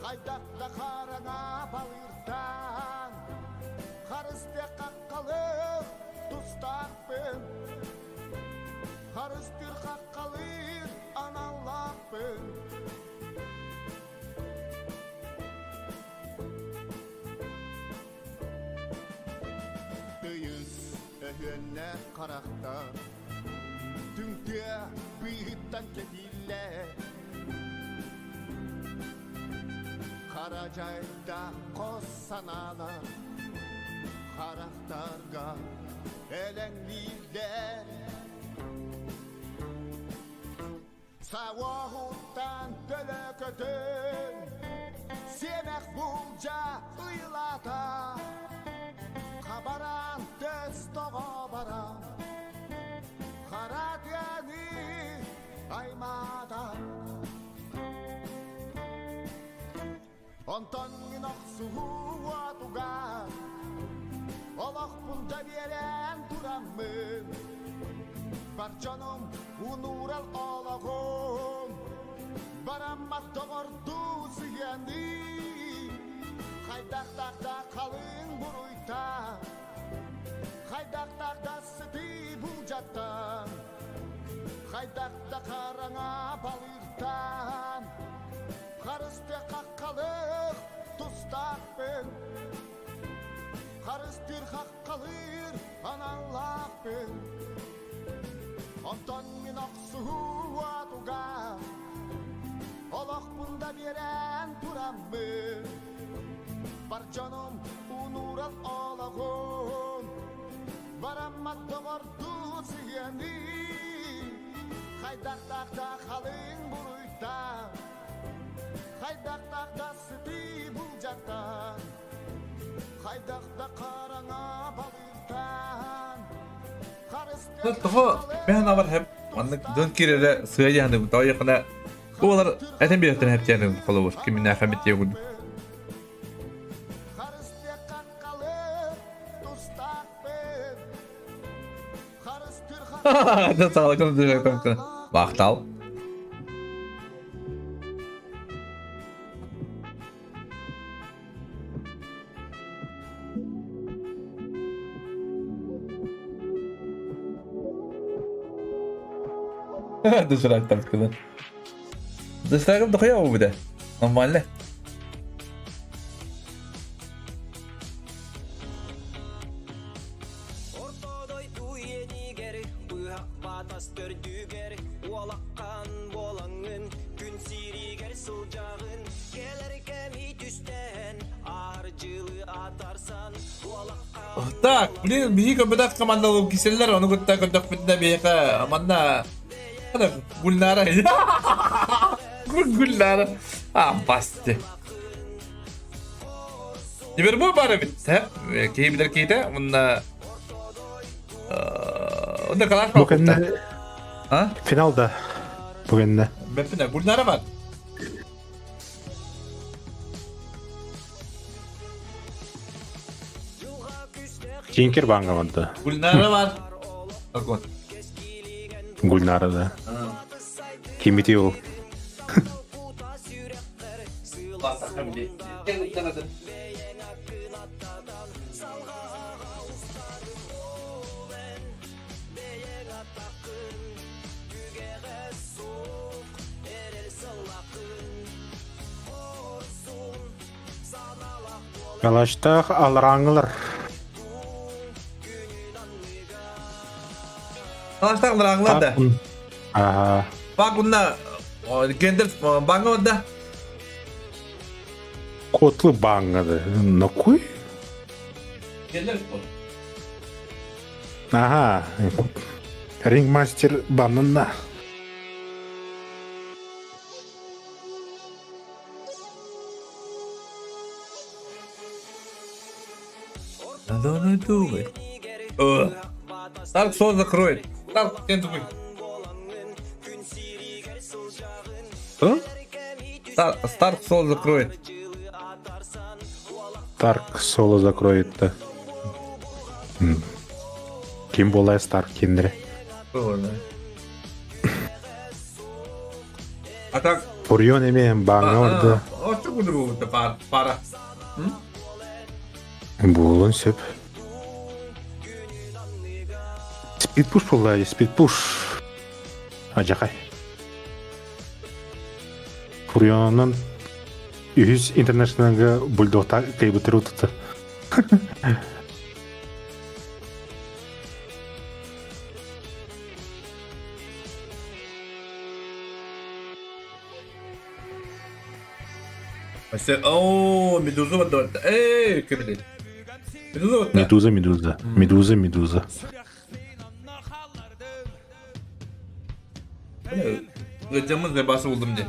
хайдах да хараҥа балыыртан харыстыах хаххалыах тустаахпын харыстыыр хаххалыыр аналлаахпын Тыйыс өһүөннээх харахтар түҥ тыа быыһыттан кэтииллэр Хара дьайда хос санаалар харахтарга элэҥнииллэр Сауоһуттан төлөкөтүн сиэмэх булдьа ыйлата хабаран төс тоҕо баран хара тыаны аймаата Онтон мин охсуһуу уотугар олохпун да биэрэн тураммын бар дьонум унуурал олоҕум бараммат доҕордуу сыһыаныы хайдахтаах да халыҥ буруйта хайдахтаах да сытыы булдьаттан хайдах да хараҥа балыыртан Харыстыах хаххалыах тустаахпын Харыстыыр хаххалыыр аналлаахпын Онтон мин охсуһуу уотугар Олохпун да биэрэн тураммын Бар дьонум унуурал олоҕун Бараммат доҕордуу сыһыаны Хайдахтаах да халыҥ буруйдаах Хайдахтаах да сытыы булдьаттан, хайдах да хараҥа балыыртан, Тоҕо мен абар хэп маннык дьон киирэрэ сыа дьаһаным тоойохуна уолар этэн биэртэн хэптиэным холобур киминээхэ митиэ курдук Махтал. Доширактан кыды. Доширагым дохуя бу Нормально. Орто дойду иэнигэр быһах батас төрдүгэр уолаккан буолаҥҥын күн сиригэр сылдьаҕын кэлэр кэми түстээн аар дьылы атарсан уолаккан Так, блин, биһи көбөтөх командалыы киселлер, ону кытта көрдөхпүтүнэ биһиэхэ манна. Гульнара. Гульнара. А, басты. Теперь бу бар эбит. Киһи билэр киһитэ. Уонна Онда калаш Бу кэннэ А? Финалда. Бу кэннэ. Бэппинэ Гульнара бар. Тинкер баанга барда. Гульнара бар. Огонь. Гульнара да. Кимити ол. Калаштаах аларааҥылар. Калаштаах аларааҥылар да. Аха. Бак унна гендер баҥа да. Котлы баҥа да. Нокуй? Гендер Ага. Рингмастер баннына. Да не думай. Старк сон закроет. Старк, кем тупой? Что? Старк сон закроет. Старк соло закроет-то. Ким буолай Старк киндере? А так... Фурион эми бааҥҥа барда. Оччо курдук буолбута пара. Буолун сөп. Спидпуш буолла, спидпуш. Ажахай. Фурионун үһүс интернационалга бульдогта кыйбытыр утута. О, медуза вот Эй, кемелей. Медуза вот Медуза, медуза. Медуза, медуза. Ыдьаммын басы булдум де.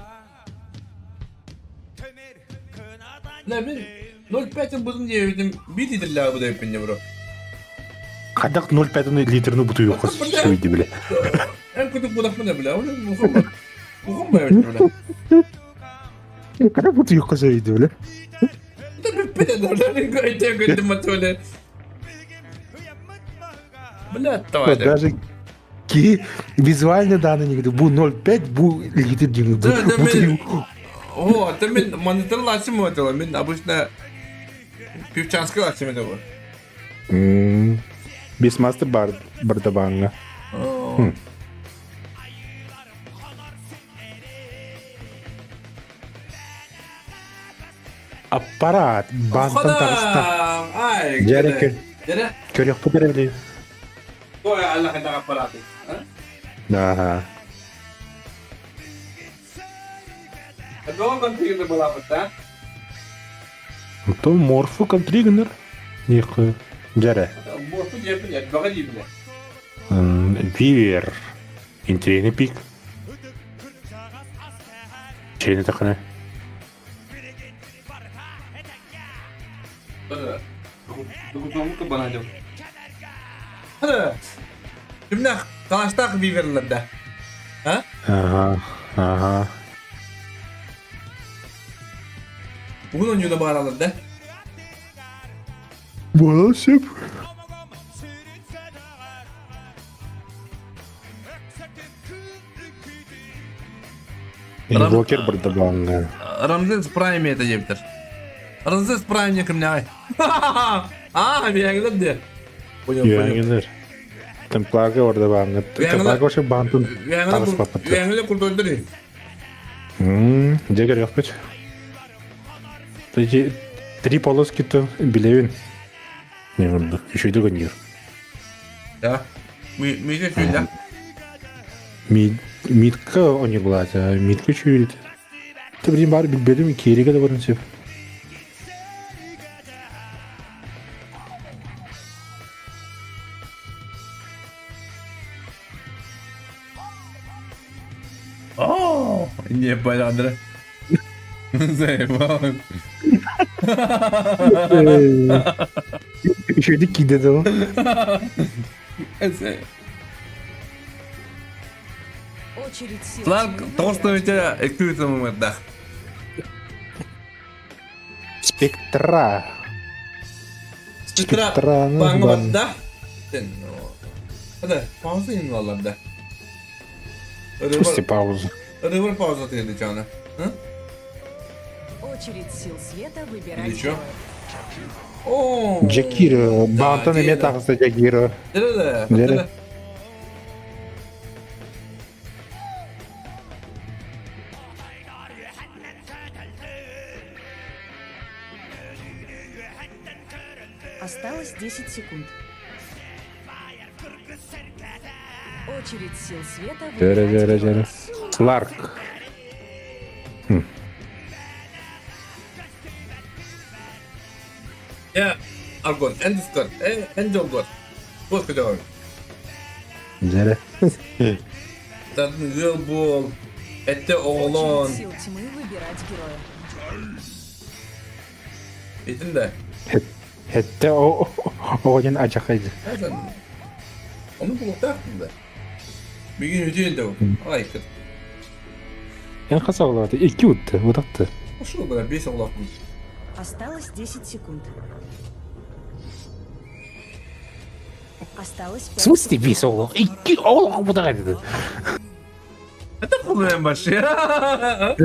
Не, мен 0,5 будум диэбитим биир литрлээх бу диэбиппин бро. Хайдах 0,5 литрны бутуйуохха сөйдү биле. Эн кутук будахпын биле. Ухум ухум бля. Кара бутуйуохха сөйдү биле. Бля, давай. Даже ки визуально данные не бу 0,5 бу литр диң. О, это мен монитор лачым отела. Мен обычно пивчанский лачым это был. Бисмастер бар бардабанга. Аппарат бантан таҕыста. Ай, Дьэрэ Дьэрэ. Көрүөхпүт эрэ били. Ой, Аллах это аппараты. Ага. Долго контригнер была бы, да? То морфу контригнер. Них дьэрэ. Морфу не понять, погоди, бля. Вивер. Интересный пик. Чейни тахана. Кимнэх талаштаах виверлерде? А? Ага, ага. Угун оонньууна бааралар да? Буолан сөп. Инвокер бардабаҥҥа. Рамзес Прайм это диэбитэр. Рамзес Прайм не кимнээҕий? Аа, биһиэҥилэр диэ. Понял, понял. Үөҥилэр. Темпларга бардабаҥҥа. Темпларга вообще баантын таҕыспаппыт. Үөҥилэр курдуйдур. Дьэ көрүөхпүт. Три полоски-то билэбин. Не курдук. Үчүгэй гынньыр. Да. Мига үчүгэй Митка оонньуулаата. Митка үчүгэй. Ты блин бар билбэтим кииригэ да баран сөп. О, не понял. Заебал. Үчүгэйдик киирдэ доо. Очередь сил Слав, тьмы того, что у выбирать тебя экспертом да. Спектра. Спектра Спектраны баңа бан. да. Hadi pauza inin valla da. Пусти паузу. Рыбар пауза ты чана. Очередь сил света выбирать Или чё? героев. О. Джакиро. Баантан эмиэ таҕыста Джакиро. Да-да-да. Дьэрэ. Осталось 10 секунд. Очередь сил света Дьэрэ, выбирать дьэрэ, дьэрэ. героев. Сларк. Я Аргон, Эндискор, Энджелгор. Вот куда он. Дьэрэ. Татын бол, этте оҕолон. Очередь сил тьмы выбирать героя. Итин да. Хэтте оҕо диэн адьахайды. Onu булуктаахпын да. Бүгүн үтүөн да Ай кыт. Эн хас оҕолоото? Икки утты, утатты. Ошол бара бес оҕолоохпун. Осталось 10 секунд. Осталось В 5 смысле бес оҕолоох? Икки оҕолоох бутаҕай Это проблема большая.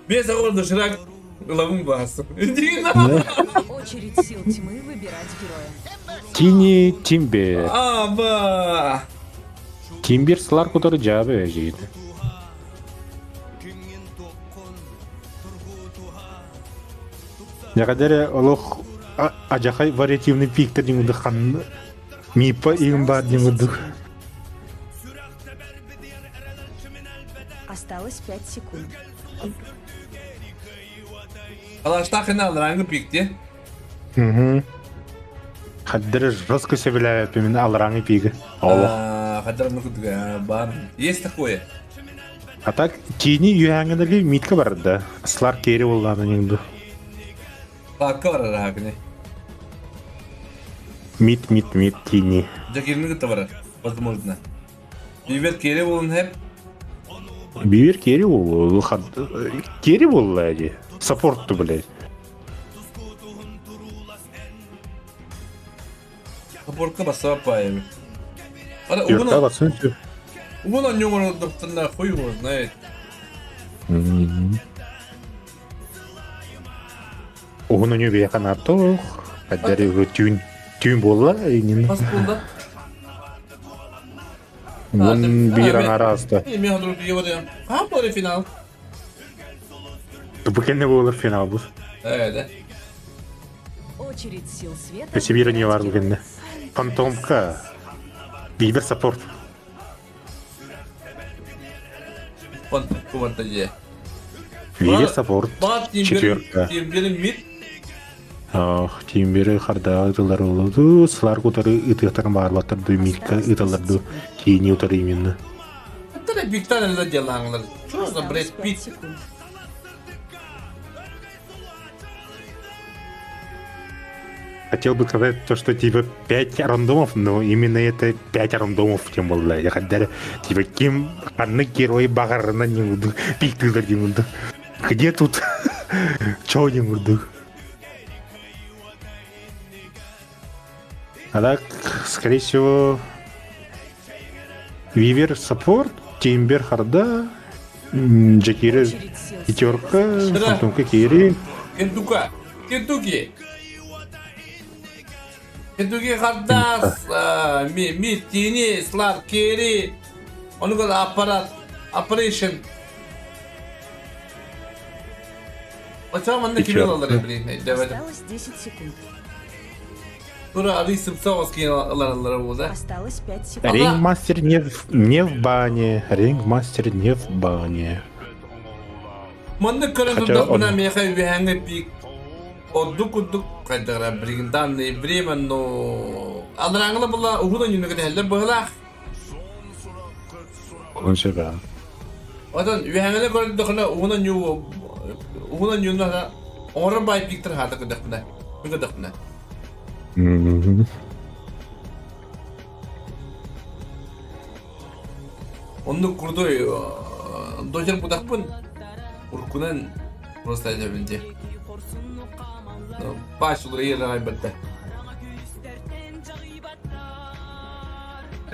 Бес оҕол доширак лавым басым. Иди на. Очередь сил тьмы выбирать героя. Тини Тимбер. Аба. Тимбер Сларк утары жабы жейді. Якадere олох ажахай вариативный пиктер диңуды хан мипа иң бар диңуды. Осталось 5 секунд. Алаштахына алраңы пикте. Мгм. Хаддere жестко себеләп мен алраңы пиги. Олох. Хаддар ну бар. Есть такое. А так тини юһәңгәндәге митка бар да. Сларк кери булганы ниңду. Парка бар арагыны. Мит мит мит тини. Жакирни бар. Возможно. Бибер кере болун хеп. Бивер кери бул, кери бул әди. Саппортту, блядь. Саппортка баса пайым. Ара Юрта угуна басын. угуна нюңор доктор хуй его знает. Угуна ню бия канатох. Хаддere тюн тюн болла, инин. Бас болда. Мун бир араста. Мен хадыр его да. Ха болы финал. Тупыкенне болар финал бу. Да. Очередь сил света Спасибо, не выбирать бар героя. бүгенне. Фантомка. Бивер саппорт. Вон куванта же. Бивер саппорт. Бат Четверка. Тимбер мид. Ох, тимбери харда ытылар олуду, сылар кутары ытыктарын баарлаттырды, митка ытыларды, кийини утары именно. Это биктан это делаңлар. Что за Осталось бред 5 пит? секунд. Хотел бы сказать то, что типа 5 рандомов, но именно это 5 рандомов тем более. Я хотел, типа, ким анны герои багарына не буду, пиктылар не буду. Где тут? Чего не буду? А так, скорее всего, Вивер саппорт, Тимбер Харда, Джакира Очередь сил пятерка, света Фантомка Кири. Кентука. Кентуки. Кентуки Хардас, ми Тини, Слав Кери. Он говорит аппарат, operation. Оча манна И кимел чё? алар блин, давай. Осталось 10 секунд. Тура али сымсавас кен алар алар болды. Осталось 5 секунд. Рингмастер не в, не в бане. Рингмастер не в бане. Манна көрөн Хотя турдах он- мына меха үбэһэҥҥэ пик ордук курдук хайдара билигин данный время, но алараңла була угуна нүнүгэ тэһэллэр быһылаах. Onun сөбө. Отон үһэҥэлэ көрдөхүнэ уһунан ньуу уһунан ньууна оҥорор баай пиктер хаата көрдөхпүнэ. Мин көрдөхпүнэ. Оннук крутой дочер будахпын уруккунан просто этэбин дии. Паш уларыйар айбатта.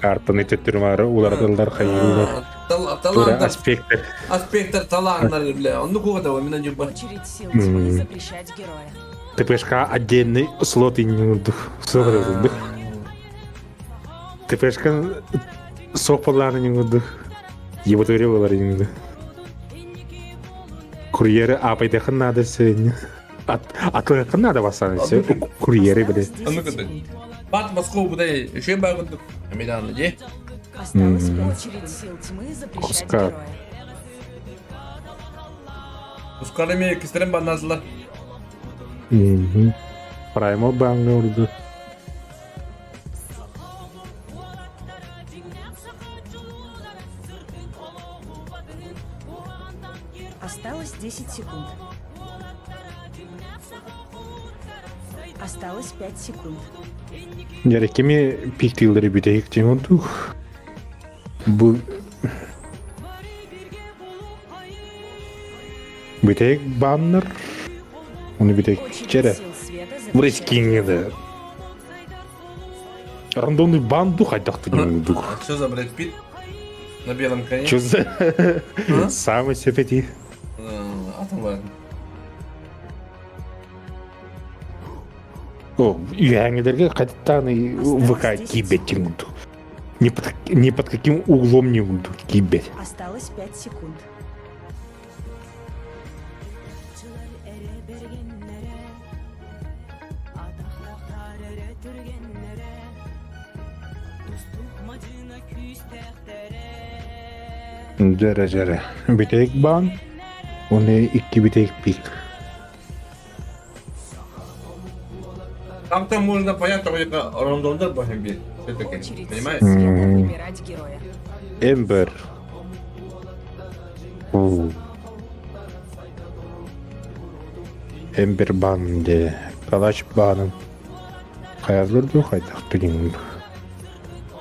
Картаны төттөрүмары уларытыллар хайыылар. Таланттар. Аспектор. Аспектор таланнар бля. Оннук угата мин аньюба. Очередь сил тьмы запрещать героя. ТПшка отдельный слот и не урдух. ТПшка сополлааны ньуҥурдук. Ебатыре болар инде. Курьеры апайдахын надо сегодня. Атлыхын надо басан все. Курьеры блин. Бат Москву будай еще багындык. Амидан де. Осталась очередь сил тьмы запрещать Оскар. героя. Ускарами кистерен банназлар. Праймо баңны урду. Осталось 10 секунд. Осталось 5 секунд. Яре кеми пиктилери бүтейик ден урдук. Бу Бүтейик баннер. Оны бүтейик Очередь чере. сил света Врысь запрещать кингеде. Рандомный банду хайдахты дух. Что за Брэд Питт на белом коне? Что за... Самый сепети. А там ладно. О, үйәңілерге қайтадан ВК кибет теңді. Ни под, ни под каким углом не буду кибет. Осталось 5 секунд. Жәрі жәрі. Бітейік бан, оны икки бітейік пик. Там-то можно понять, только рандомдар бахемби. Все-таки, Очередь сил понимаешь? света Мгм. выбирать героя. Эмбер. Эмбер бан де. Калаш банын. Хаязлар ду хайдах түнин.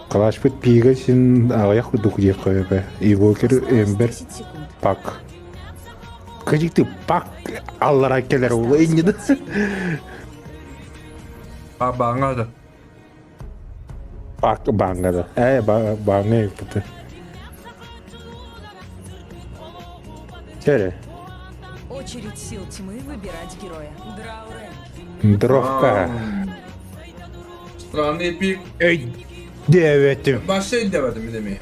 Калаш бит пига син аяқ дух де қойбы. Ивокер Осталось Эмбер 10 секунд. пак. Кажикты пак аллара келер ол инде. А, баңа да. Пак баңа да. Э баңа пыты. Чере. Очередь сил тьмы выбирать героя. Драурен. Дровка. Странный пик. Эй, девятым. Башей девятым, деме.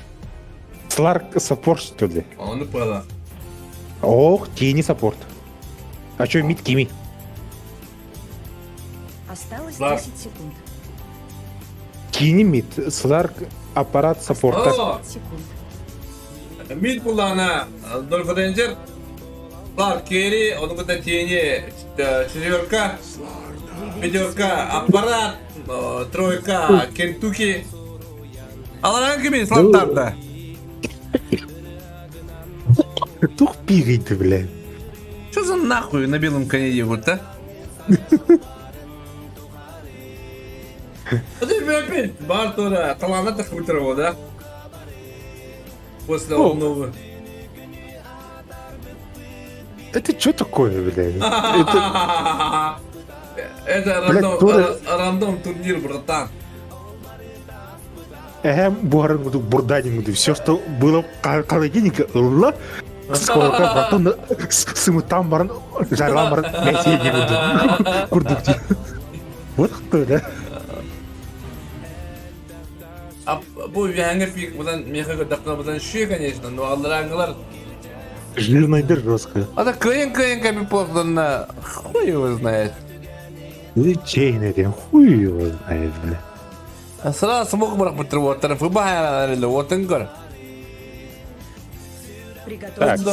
Сларк саппорт, что ли? Оны пала. Ох, тени саппорт. А чё, мид кими? Осталось Лар. 10 секунд. Кини мид, Сларк аппарат саппорта. О, 5 секунд. мид булана Дольф Рейнджер. Кларк Керри, он куда тени, четверка, пятерка, аппарат, тройка, Кентуки. Аларан кими, Слантарда. Тух пигай ты, блядь. Что за нахуй на белом коне егут, а? А ты опять Бартура, таланта хуторого, да? После О. обновы. Это что такое, блядь? Это... Это Блядь, рандом, дура. рандом турнир, братан. Эхэм, бугарын буду, бурданин буду. Все, что было в холодильнике, ла, скоро братан, сымытан барын, жарлан барын, мәсеге буду. Курдук ди. Вот кто, да? А бу вяңы пик, будан меха дакна будан ши, конечно, но аллараңылар. Жирный дыр жестко. А так кыйын кыйын ками на хуй его знает. Чейн это, хуй его знает, бля. А сразу смог брак бутерброд, фыбая отынгар. Приготовьтесь.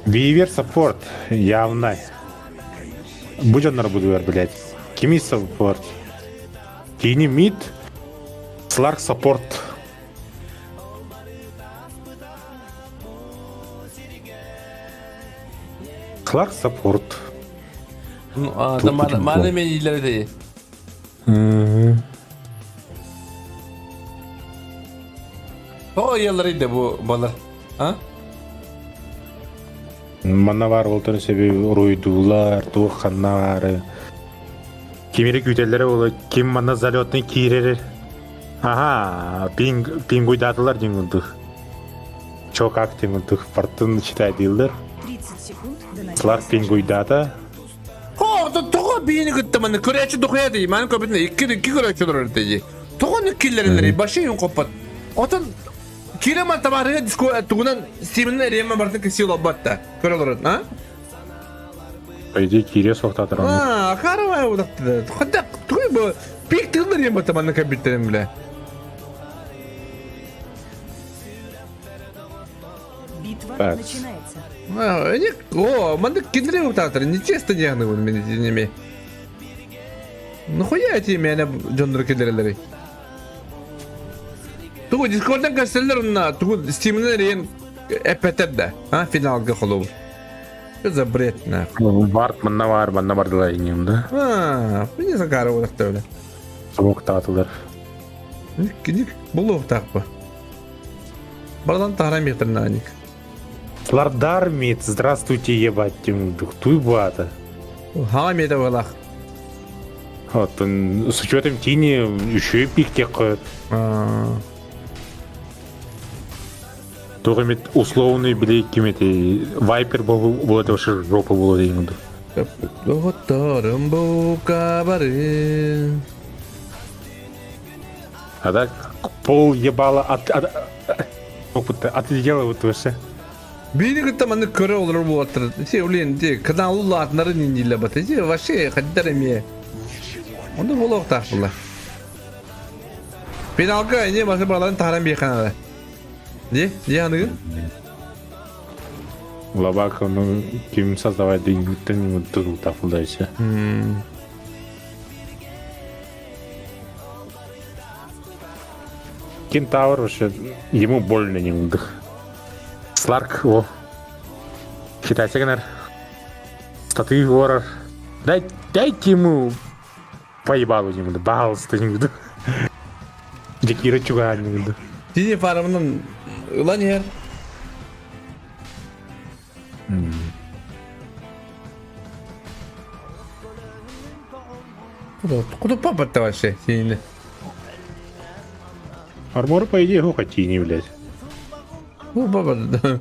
Вивер саппорт явно. Будь он буду блядь. Кими саппорт. Кини мид. Сларк саппорт. Сларк саппорт. Ну, а, да, маны мен иилер Тоҕо ыйалларый да бу балар? А? Манна баар буолтан сөбү уруйдуулар, туох ханна баары. Кимири күүтэллэрэ буолуо, ким манна залетный киирэр. Аха, пинг, пингуйдаатылар диэн курдук. Чё как диэн курдук бартын читайдыыллар. 30 секунд до начала Слар пингуйдаата. Тоҕо тоҕо биини кытта манна көрөөччү дохуя дии маны көбүтүнэ икки икки көрөөччү олорор дии. Тоҕо киллэрэллэрий башы юн хоппот. Отон кире ман табаарыга диско тугунан стиминен эриэмэ бартын кисии олорбот да. Көрө олорор, а? По идее киириэ суохтаатар оннук. А, каравай удакты. Хотя тугуй бу пик тыллар ем бата манна кэбиттерим биле. Битва Так. начинается. А, не, о, манна киндере утаатар, нечестно диэхны бу мен неме. Нахуя эти меня дьоннор киллерелери? Тугу Дискордтан көрсөллөр онно, тугу Стимнен эриэн эппэтэр да, а финалга холобур. Что за бред нахуй? Барт манна бар, манна бардылар инним да. А, не закары олохто өлө. Собуктаатылар. Ник булуохтаахпа. Бардан таһаран биэхтэрин ник. Слардар мит, здравствуйте, ебать, туй бата. Хаҥа миэтэ буолах. Оттон с учетом тини еще пиктек Туох эмит условный били ким эти вайпер был вот вообще жопа была деген Доҕотторум бука бары. А так пол ебала от от опыта отлетела вот вообще. Биини кытта маннык көрө олорор буолаттар. Ти блин, ти канал улаатынары ниндиле бата. Ти вообще хаддар эмиэ. Онда буолуохтаах була. Финалга эне басы баларын таһаран биэханада. Ди, ди аныгын? Лабак, ну, ким создавать деньги, тутафылдайся. Кентавр вообще, ему больно не удых. Сларк, о. Считайте, Генар. Статы ворор. Дай, дайте ему поебалу ему, пожалуйста, не буду. Дикира чуга не буду. Тини фармынан ылан иһэр. Куда, куда папа-то вообще, Тини? Армор, по идее, хуха тини, блядь. Ну, папа, да.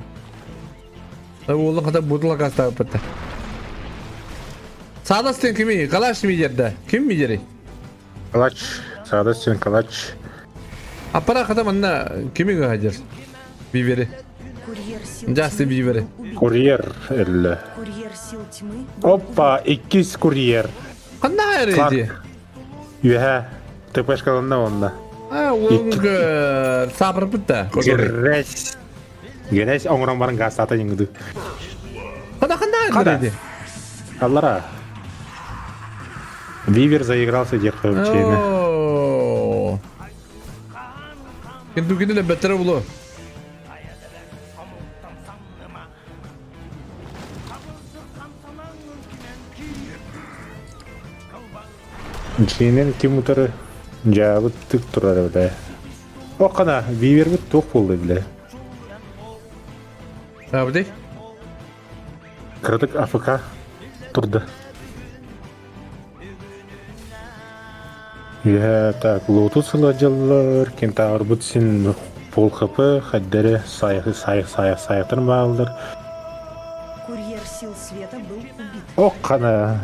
Уолла хата бутыла кастаабыта. Саадастын кими? Калаш мидерде. Ким мидери? Калач. Саадастын калач. Аппара хата манна кими гахадер? Бибери. Курьер сил Джастин тьмы Бибери. был убит. Курьер элле. Курьер сил тьмы был Опа, иккис курьер. Ханна эреди? Үһэ. ТПшкаланна онна. А, уолга сабырбыт да. Герес. Герес оҥорон баран гаастаата диҥгыды. Хана ханна Хана. эреди? Аллара. Вивер заигрался диэх чиэне. Оо. Кентукини бэтэрэ було. Дьиэнэн ким утары дьаабыт тык турар бile. О, хана, Вивербит туох буолла бile. Абди? Кыратык АФК турда. Үһэ, так, лоту сыладьаллар, кентаврбыт син пол ХП, хаддере сайых сайых сайых сайыхтар бааллар. Курьер сил света был убит. О, хана.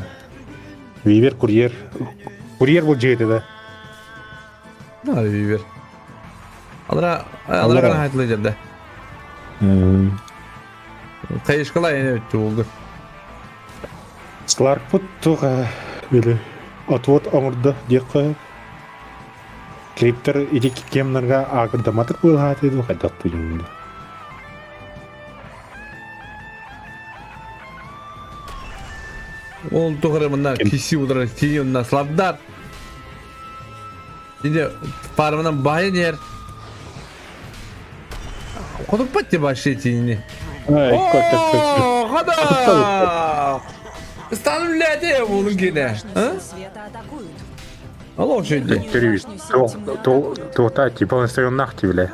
Вивер курьер. Курьер был дьиэтэ да. На Вивер. Алара алара гана хайтылы жерде. Кайышкала эне өттү болду. Сларкпут туға били отвод оҥордо диэххэ Криптер ити кемнарга аакырдаматык быылаатый дуу хайдах туйунду. Ол тухары мына киси удара тии мына слабдар. Indi фармынан баһыйан иһэр. Хотуппат ти вообще тиини. О, хада! Стану үлэти буолун киинэ. Алло, шөйдө. Туота типа настроеннах тибиле.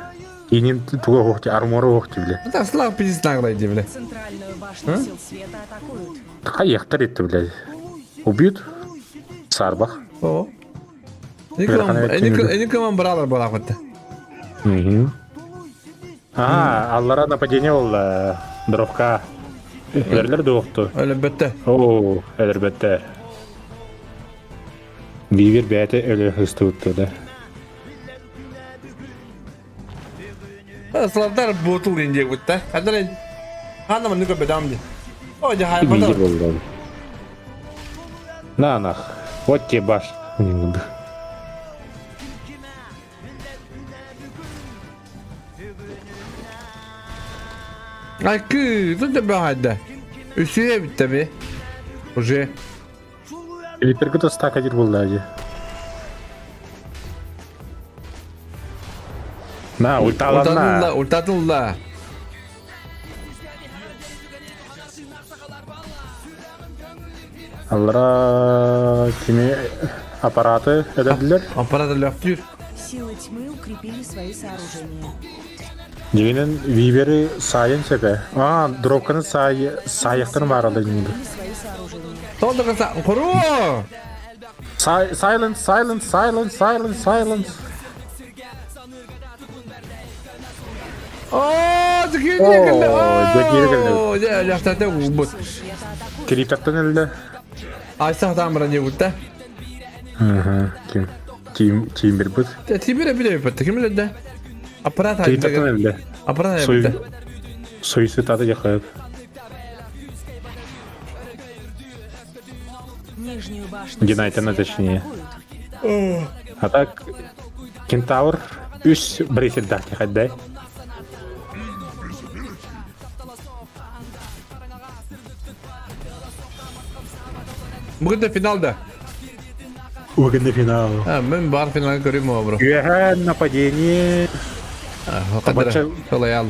Инин туга охти армора ох тибиле. Да, слава пиздец наглая тибиле. Центральную башню сил света атакуют. Хайяхтар етті, блядь. Убьют? Сарбах. О. Эникаман бралар балахматта. А, аллара нападение болла. Дровка. Өлерлер дуохту. Өлөрбөттө. Оо, өлөрбөттөр. Вивер бэйэтэ өлө хыстыбытты да. Славдар ботул инде бутта. Хадыр хана маны көбөдам ди. О, жа хай Вивер болду. На нах. Вот тебе баш. Айкы, тут да Үсүе битте ми? Уже. Элитерге да стак один болды әже. На, ульталанна. Ультатылла, ультатылла. Аллара кими аппараты эдердилер. Аппараты лөктүр. Силы тьмы укрепили свои сооружения. Дегенен вибери сайын сөпе. А, дропканы сай сайықтын бар алды енді. Толды кыса, құру! Silence, silence, silence, silence, silence. О, закирге келді. Закирге келді. О, жақтата бұт. Криптаттан өлді. Айсақ тамыра не бұтта? Ким? Тим, Тимбер бұт. Тимбер біле бұтты. Ким біледі? Аппарат Криптаттан өлді. Аппарат айтты. Суицид аты жақып. Нижнюю башню Геннадий, точнее. А так, Кентавр үс брейсердах тихаддай. Бүгін де финалда. Бүгін де финал. А, мен бар финалын көрейін мо, бро. Үһә нападение. Қадыр, солай ал.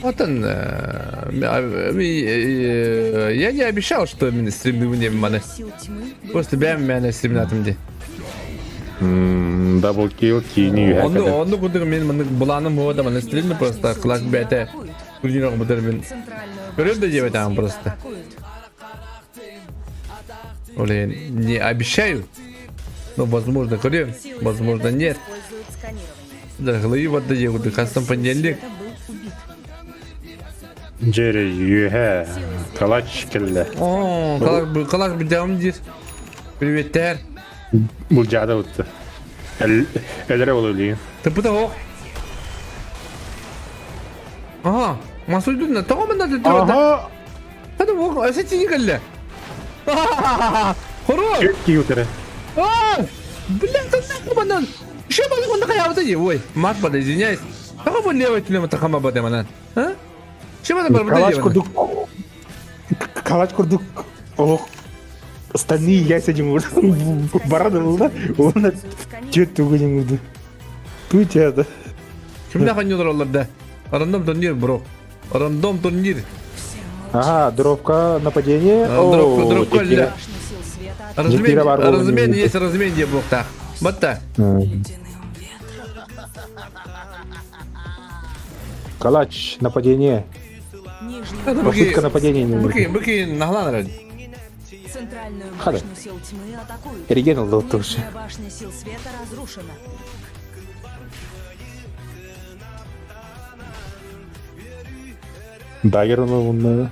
Вот он. Я не обещал, что мен стримді маны. Просто бәм мен стримнатым де. Дабл килл кини үһә. Оны оны кудыр мен маны буланым хода маны стримді просто класс бәте. Күрдін бұдыр мен. Көрем де деп айтамын просто. Блин, не обещаю. Но возможно көрем, возможно нет. Да, глыи вот да куды хастан понедельник. Джерри үһә калач келді. О, калак калак бидам дир. Приветтер. Бұл жада ұтты. Әлірі ол өлейін. Тыпы ох. Ага, масуйдун тоҕо манна Ага. Hadi ох, әсетини кэллэ. Хоро! Киутері. А! Бля, ты манан. Еще могу на хаявта Ой, мат бада, извиняюсь. Тоҕо бу левый түлем тахама бада манан. А? Чем это бар Калач курдук. Калач курдук. Ох. Остальные яйца не могут. Бараны да? Он чет тугу Тут это. Кимде ханьолар олар да? Рандом турнир, бро. Рандом турнир. Ага, дробка нападение. Дробка, дробка ля. Размен, размен есть, размен де блокта. Батта. Калач, нападение. Попытка нападения. Быки, быки, нахлан Центральную башню сил тьмы атакуют. Регенал дал тоже. Башня сил света разрушена. Дагер он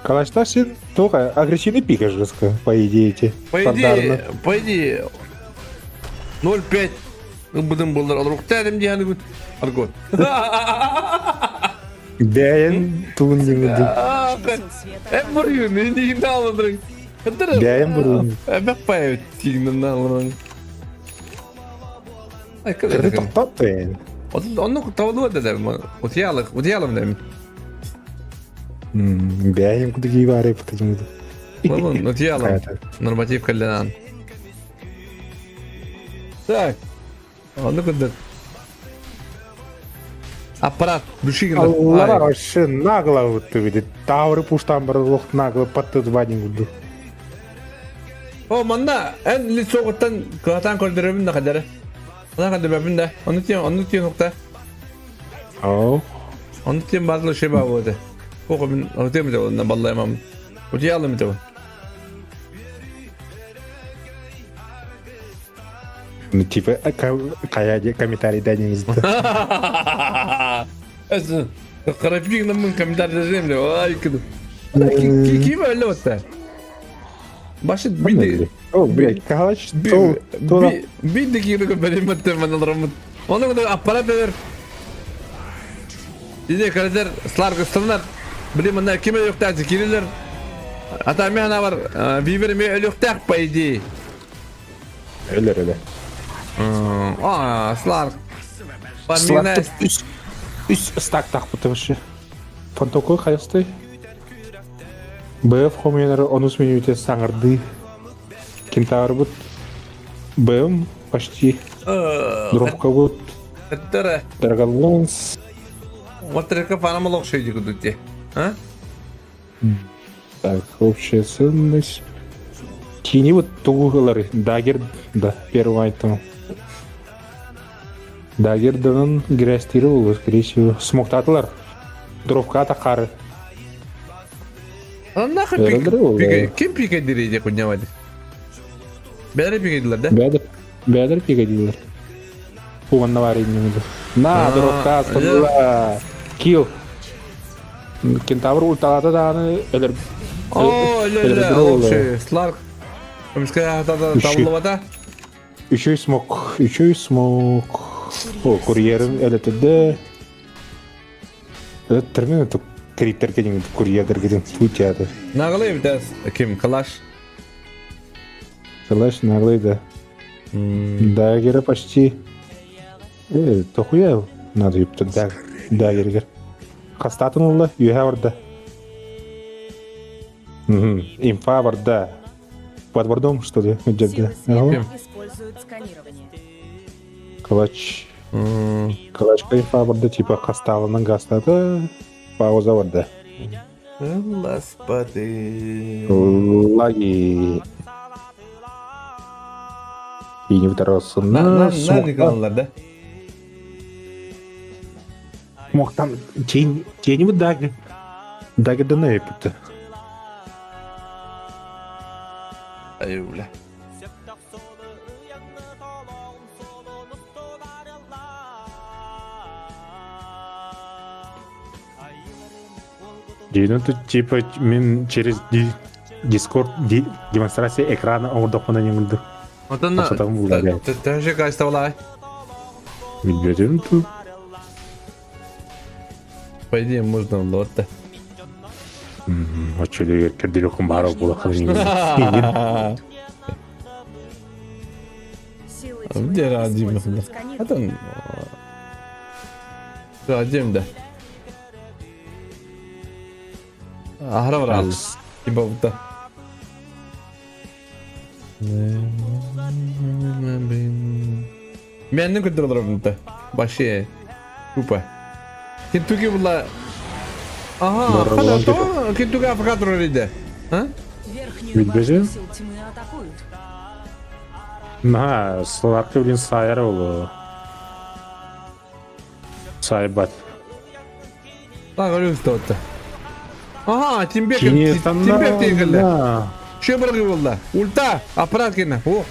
Калач син только агрессивный пика жестко, по идее. Эти. По идее, по идее 0,5 будем булар алруктарым дияны гүт. Аргот. Бәйін туын деңді. Эм бурю, не не алырың. Бәйін бурю. Эбек пай тигнен алырың. Ай, Кырды тоқтатты. Онны табылып да Утиялык, утиялым дәм. Бәйін кудыги бар еп тигнді. Утиялым. Норматив калланан. Так. Ону курдук. Аппарат души гына. Аллара вообще нагло вот ты видит. Тавры пуштан бар лох нагло подтызбанин гуду. О, манна эн лицоҕуттан кыһатаан көрдөрөбүн да хадары. Она көрдөрбөппүн да. Ону тиэн, ону тиэн укта. О. Ону тиэн баазла шеба буода. Охо мин ону тиэн бите онна баллаймам. Утуйалым бите. Ну типа кая комментарий дай не Карапик намын комментарий дезем Ай кыды. Ким öyle olsa? Башы биди. О, блядь, калач Биди кири берем мен алрамын. Оны куда аппарат берер. Иде карадер слар гыстыннар. Билим мына ким өлөктәк кирилер. Ата мен бар вивер ме өлөктәк по идее. Өлөр эле. А, Сларк. Сларк үс үс стак тахпыты вообще. Фантоку хайысты. БФ хомьянары онус минуте саңырды. Кентавр бут. БМ почти. Дровка бут. Эттера. Драголонс. Мотрека фанамалок шейди кудути. А? Так, общая ценность. Кини вот тугулары. Дагер, да, первый айтым. Дагерданын грязь ол, скорее всего, смоктатылар. Дровка тақары. А нахуй пик, ким пика дириде куднявады? Бәрі пика дилер, да? Бәдір, бәдір пика дилер. Уғанна бар инемеді. На, дровка, астыла. Килл. Кентавр ульталата дааны өлөр. О, өлөр, Сларк. Табылыбата. Үчүй смок, үчүй смок. О, курьерин элетеде. Термин это криттер кедин курьердер кедин путяды. Наглый битас ким калаш. Калаш наглый да. Дагера почти. Тохуя надо юпты даг. Дагергер. Хастатын улла, юха барда. Инфа барда. Под бордом, что ли? Силы света используют сканирование. Калач. Калачка инфа барда, типа хасталының гастаты пауза барда. Господи. Лаги. И не второсына. На, на, на, да? Мог там тень, тень вот даги. Даги да на Ай, бля. Ну тут типа мен через Дискорд демонстрация экрана оңордохпуна неңилди. Отон Төһөшө кайста болай? Билбедим ту. По идее можно лотта. Очулер кердилокум бары була Где радим? Атан. Радим да. Ахра бар Типа вот Мен көрдөрөр Вообще тупо. Кентуки була. Ага, хада Кентуки африкатор иде. А? Верхнюю башню сил тьмы атакуют. На, Сларкы блин сайыр олу. Сайбат. Так, алюс тотта. Ага, Тимбек, Тимбек тегелде. Шө бір болды. Ульта, аппарат кені. О.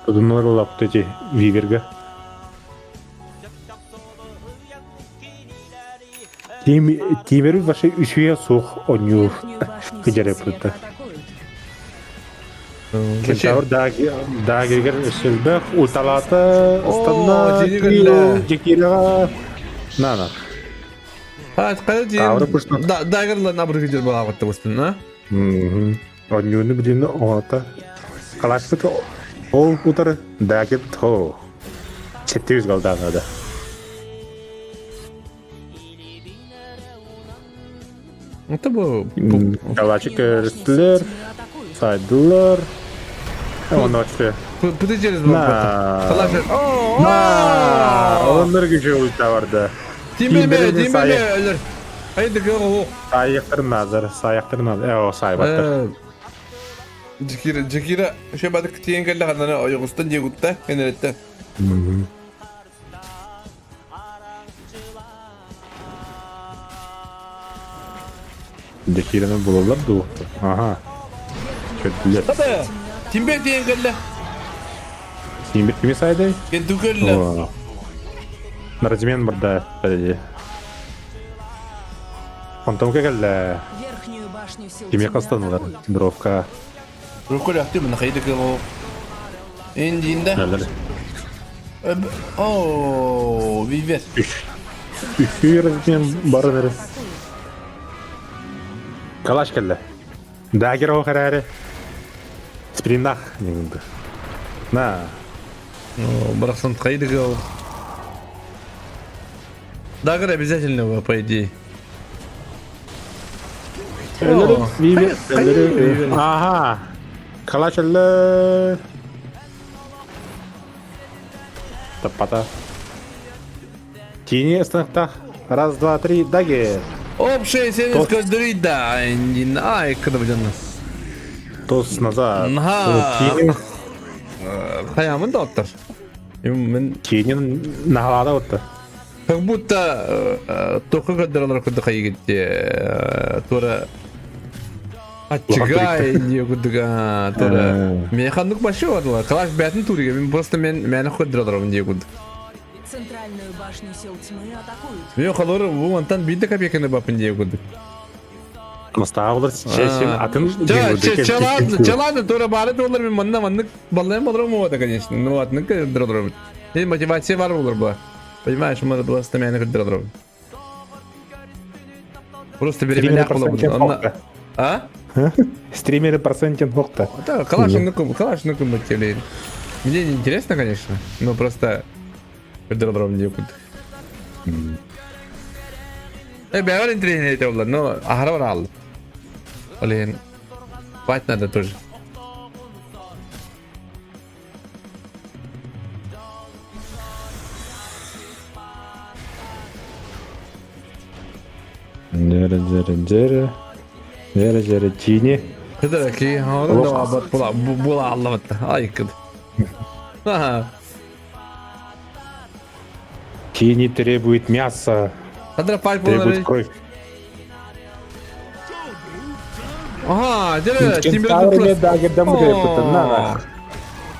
Тудунлар олап эти виверга. Тимер вообще үшүйе сух оню кыжары пытта. Кентавр дагергер өсөлбөх ульталаты станна жекирага на на. А, кайда дейін? Дагерлар набыр кедер бала қытты бустын, а? Онюну билин ота. Калашпыт ол утар дагер то. Четтибиз галданада. Это bu. Калачы көрүстүлөр, сайдылар. Он вообще. Пыты через На. На. Оннор күчө ульта барда. Тимеме, тимеме өлөр. Haydi go. Саяқтыр назар, саяқтыр назар. Э, о, сайбаттыр. Джекира, Джекира, şöyle badık tiyen geldi kadına oyugustan diye gutta, enerette. Джекираны булалар ду. Ага. Көттүлөр. Hadi. Timbe tiyen geldi. Тимбет кими сайды? Geldi geldi. Наразмен барда. Подожди. Фантомка келді. Верхнюю башню сил Кимге тьмы қастанылар? атакуют. Дровка. Рукол yaptı mı? Haydi go. Indiğinde. Нелер? О, Вивер. Үш. Үш размен барын Калаш келді. Дагер о қарары. Спринах неңді. На. Бырақсан хайды go. Дагер обязательно, по идее. Вивер. Ага. Калаш әлі. Таппата. Тини станықтақ. Раз, два, три, дагер. Общая сенес көздөрүй да. Ай, кыдып жанна. Тос назад. Ага. Тини. Хаямын да оттар. Мен Тинин нахалада отты. как будто тоқы көддөрөлөр күдү кайгитте тура Ачыгай не күдү тура. Мен хандык башы бардылар. Калаш бәтин туриге. Мен просто мен мени көддөрөлөр не күдү. Центральную башню сил тьмы атакуют. Мен халор бу мантан бийде копейканы бапын не күдү. Мастағылар чешем атын Чалады, чалады, тура бары доллар мен манна маннык баллайм болор му да, конечно. Ну ладно, көддөрөлөр. И мотивация бар болор бу. Понимаешь, мы просто мени көддөрөлөр. Просто беременях болор. А? Стримеры процентен хоқта. Да, калаш ну калаш ну Мне не интересно, конечно, но просто көддөрөлөр не күдү. Э, бәгәр интересно это было, но ахара бар алды. Блин, спать надо тоже. Джере, джере, джере. Джере, джере, тини. Кыдыраки, оны да абат була була аллабатта. Ай кыд. Ага. Тини требует мяса, Кыдыра пайп требует кровь. Ага, джере, Кентавры дагердам На,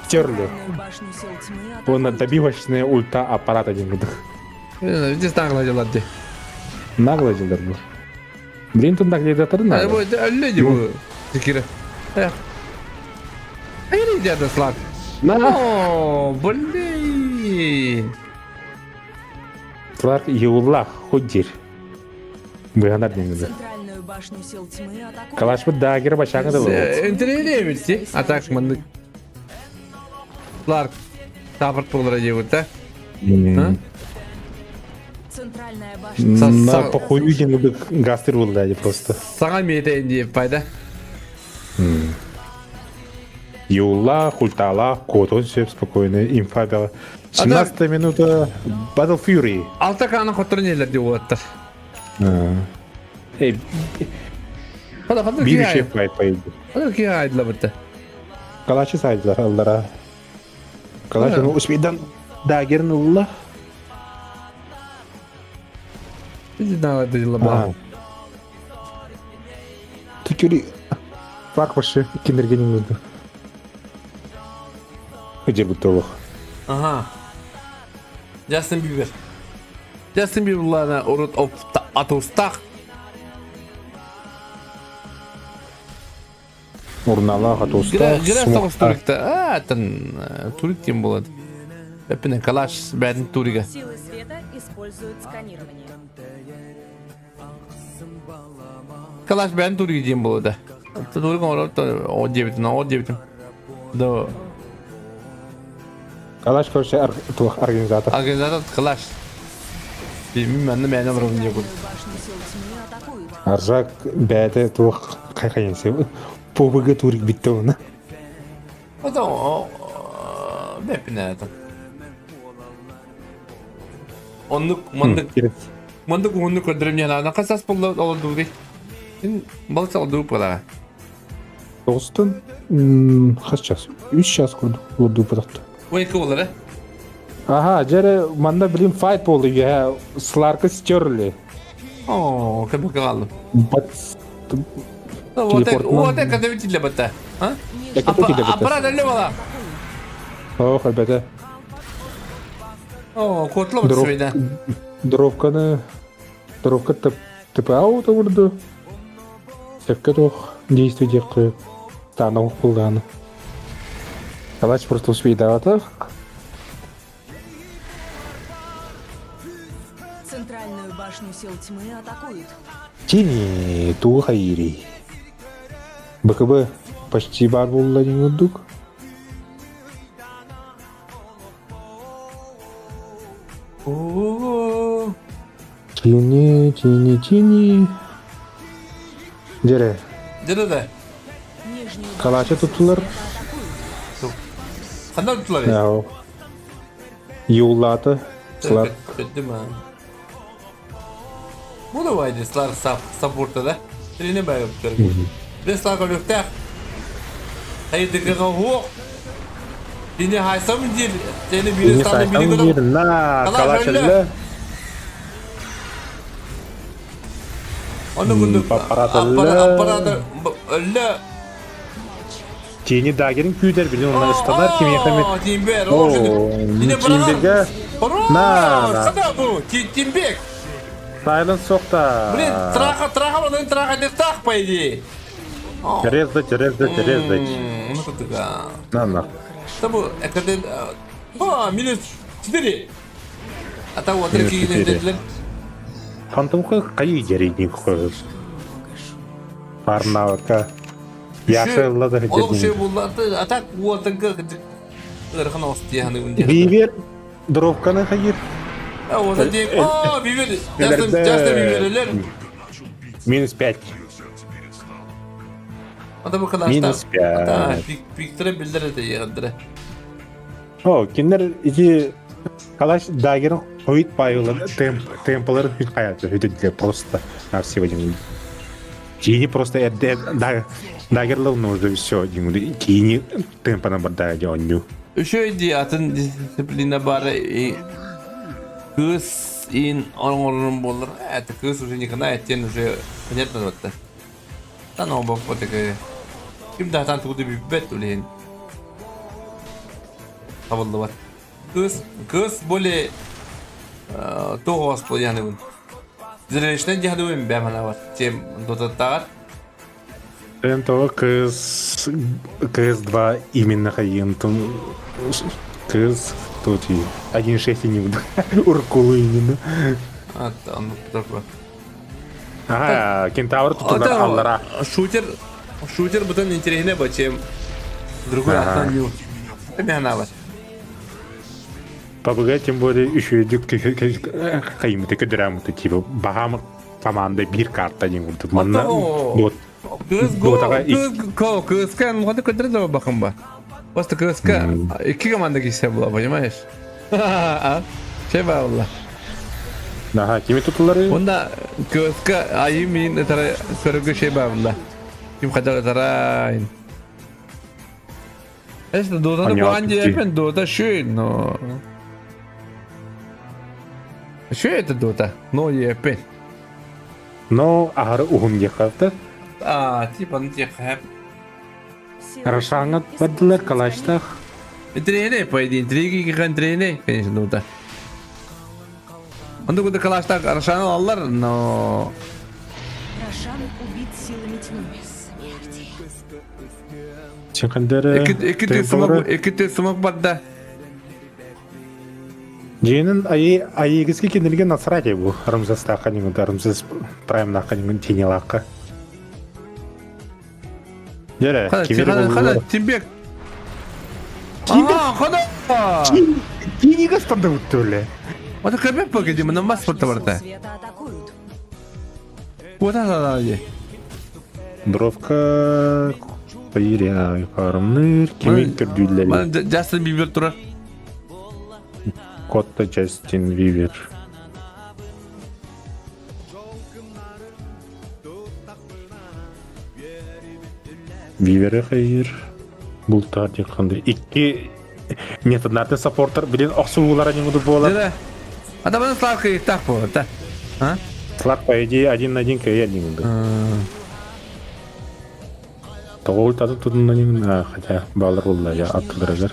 Терли. Центральную башню сил тьмы Он атакуют. добивочная ульта аппарата один. Здесь нагло дела ди. Нагло дела был. Блин, тут наглядатор Ай, надо. бу әлле ди бу. Зикире. Э. Ай, дяда слак. На. О, блин. Слак Юллах худир. Быганар деңгізі. Центральную башню сил тьмы атакуют. Калаш бы дагер башаңы да был. Интернет битти. А так мындык. Сларк. Сапырт болар ди да. А? Центральная башня На похую деңгізі гастыр болды да просто. Саңа метейін деп пайда. Юллах, ульталах, кот, он все спокойно, инфа бела. 17 минута Battle Fury. Алта каны хотыр нелер деп оттар. Эй, Хада хада bir ки şey fight пайды. Хада ки айдыла бітті. Калачы сайдылар аллара. Калачы успейдан дагерин улла. Бизи дала дила ба. Түкүри фак башы киндергенин өзү. Жер бүттө Ага. Justin Bieber. Justin Bieber лана урут атустах. Урнала катуста. Гра соғыс турикта. А, тан турик тем болады. Эпине калаш бәдін турига. Силы света используют сканирование. Калаш бәдін турига дем болады. Турик орот о дебитин, о дебитин. Да. Калаш короче тух организатор. Организатор калаш. Билмеймін, мен мен алырым не Центральную башню сил тьмы атакуют. Аржак бәді тух кайкайынсы. ПВГ турик битте оны. Это бэппинэ Оннук маннык маннык уһуннук көрдөрөм диэн хасас буолла олордубутуй? Балыс олордубут буолаҕа. Тоҕустан хас час? Үс час курдук олордубут Ой, буолара. Ага, дьэ манна блин файт буолла үөһэ Сларка стерли. О, кэбэ хааллым. Вот это когда видели бата. А? Аппарат әлле бала. О, хабата. О, котло вот сведа. Дровканы дровка ТПА утурду. Сөпкө туох действие диэххэ таана булдааны. Калач просто успейдаата. Центральную башню сил тьмы атакуют. Тини тугу хайыырый? БКБ почти баар буолла диэн курдук. Тини, тини, тини. Дьэрэ. Дьэрэ да. Калача туттулар. Ханна туттулар? Юллааты. Слар. Бу да байды слар саппорта да. Трени бай өптөр. Бес слар көрүктәк. Хайдыгыга хуок. Дини хайсам дир. Сени бири станы бири көрөм. На, калачылы. Оны күндүк аппарат өллө. Тини дагерин күүдер билин онна ыстанар кимиэхэ Тимбер, Тимберге на на. бу, Тимбек. Сайлен сокта. Блин, траха, траха, он траха не так, по идее. Рездать, рездать, рездать. Ну куда? На, на. Там, это а, минус 4. А там вот такие dediler. Фантомка кайы жерини Парнавка. Яшы ылла Ол şey булларды, а так уотыгы ырхан остияны Бивер дровканы хайыр. А вот это о, бивер, часто часто биверлер. Минус 5. Ата бу калашта. Минус 5. Ата пиктре билдер де егдре. О, киндер ити калаш дагер хойт пайылы темп темплер хит каятты хөтөдүлөр просто на всего один. Тини просто дагерлыл нужно все тини темпа на барда онню. Үшө ди атын дисциплина бар кыз ин оңорун болор. Это кыз уже не канает, тен уже понятно вот. Та но бо потеке. Ким да тан тугу бибет улен. Табылды Кыз, кыз более тоҕо оспол яхныбын. Зрелищнен яхныбын бәмана бар. Чем дотаттагар. Того КС КС-2 именно хайын КС тут и 1.6 не буду. Уркулы именно. А, он такой. Ага, кентавр тут аллара. Шутер, шутер бутон интереснее, чем другой аттан Бәмана бар. ПБГ тем более еще идет хайымыты көдөрөмүтэ типа бахам команда бир карта не буду. Манна вот КС КСК ну хады көдөрө бахам ба. Просто КСК iki команда кийсе була, понимаешь? А? Че ба Ага, кими тутулары? Онда КСК айым тара көрөгө шей ба була. Ким кадar тарайн. Это Дота ну Анди Дота шөй, но Шөй это Дота, но епен. Но ахары ухун дехаты. А, типа ну тех хэп. Рашаңат бардылар калаштах. Тренер, по идее, интриги киген тренер, конечно, Дота. Онда куда калаштах Рашан аллар, но Рошан убит силами тьмы. Чекандere Эки сумак барда. Жиынын айыгызге кенелген насрать бу Рамзастаqa нигун Рамзас праймнаqa нигун тенелаққа. Дере, Хана, Тимбек. Тимбек. Хана. Тинига станда уттуле. Вот кабе погоди, мы на масс барта. Вот это да. Дровка. Хайыр фармныр, кими көрдүүллэр? Джастин Бибер турар. Котта Джастин Бибер. Бибери хайыр. Бултаар диэн ханды. Икки методнатын саппортер билин охсуулара ньуҥуду буолар. Адамын Слав кыйыктаах буолар да. А? Слав, по идее, один на один кыйа ньуҥуду. Тоҕо ультатын тутунна ньуҥна, хотя балар булла я аттыларыгар.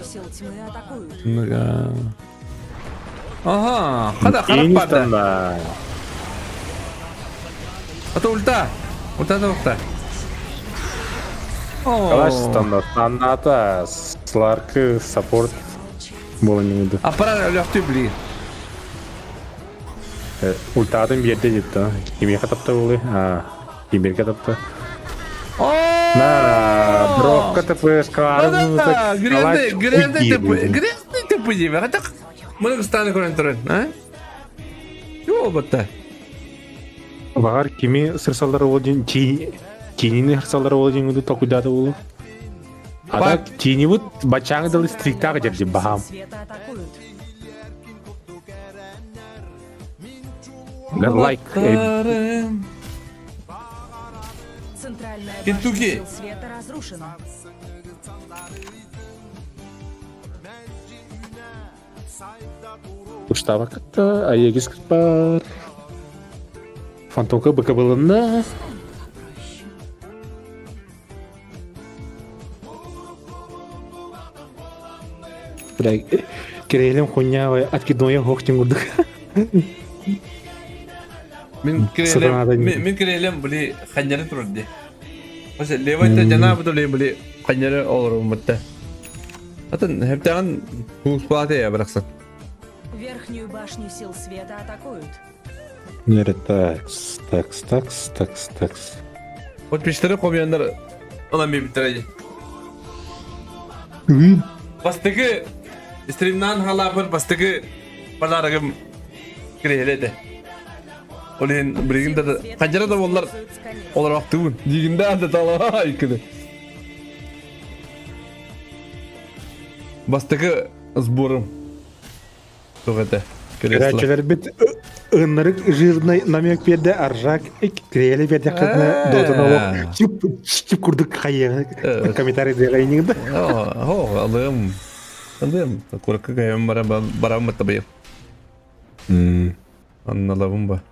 Ага, хада харах барды. Ата ульта. Ульта да ульта. Калаш стандарт. Анната Сларкы саппорт буолан ньуҥуду. Аппарат өлөхтүү били. Ультатын биэрдэ дьитта. Кимиэхэ тапта буолуй? А, кимиэргэ тапта. На, дропка ТП-шка Грязный, грязный ТП, грязный ТП диэбэ. Хатак, маны станы көрөн туран, а? Юу батта? Баҕар кими сырсаллар ол дин тиинини сырсаллар ол дин токуйдаата болу. А так тиинибут бачааҥы дылы стриктаах дьэрдим баһаам. Лайк. Центральная Кентукки. башня сил света разрушена. Уштаба кытта, Аегис бар. Фантомка быкабылынна. Бля, кирейлем хуйня, откидное хохтин курдук. Мин кирелем, мин кирелем били ханнары турар ди. Ose левайта жана бутуле били ханнары олорум бутта. Атын хептаган кууспааты я барахсан. Верхнюю башню сил света атакуют. Нere такс, такс, такс, такс, такс. Подписчиктары хомуйаннар ылан биэрбиттэрэ Бастакы стримнаан халааппар бастакы подарогым кириһилэ этэ. Ол иһин билигин да хадьара да буоллар олороохтуубун. Диигиндээн да талаа иккини. Бастакы сборум Туох этэ? Көрөөччүлэрбит ыннарык жирный намек биэрдэ аржак кириэли биэрдэххитинэ дотун олох чип чип курдук хайыаҕа комментарий диэҕэ да Оо, алыам. Алыам. Куракка кайым бара барам табайым. Анналабым ба.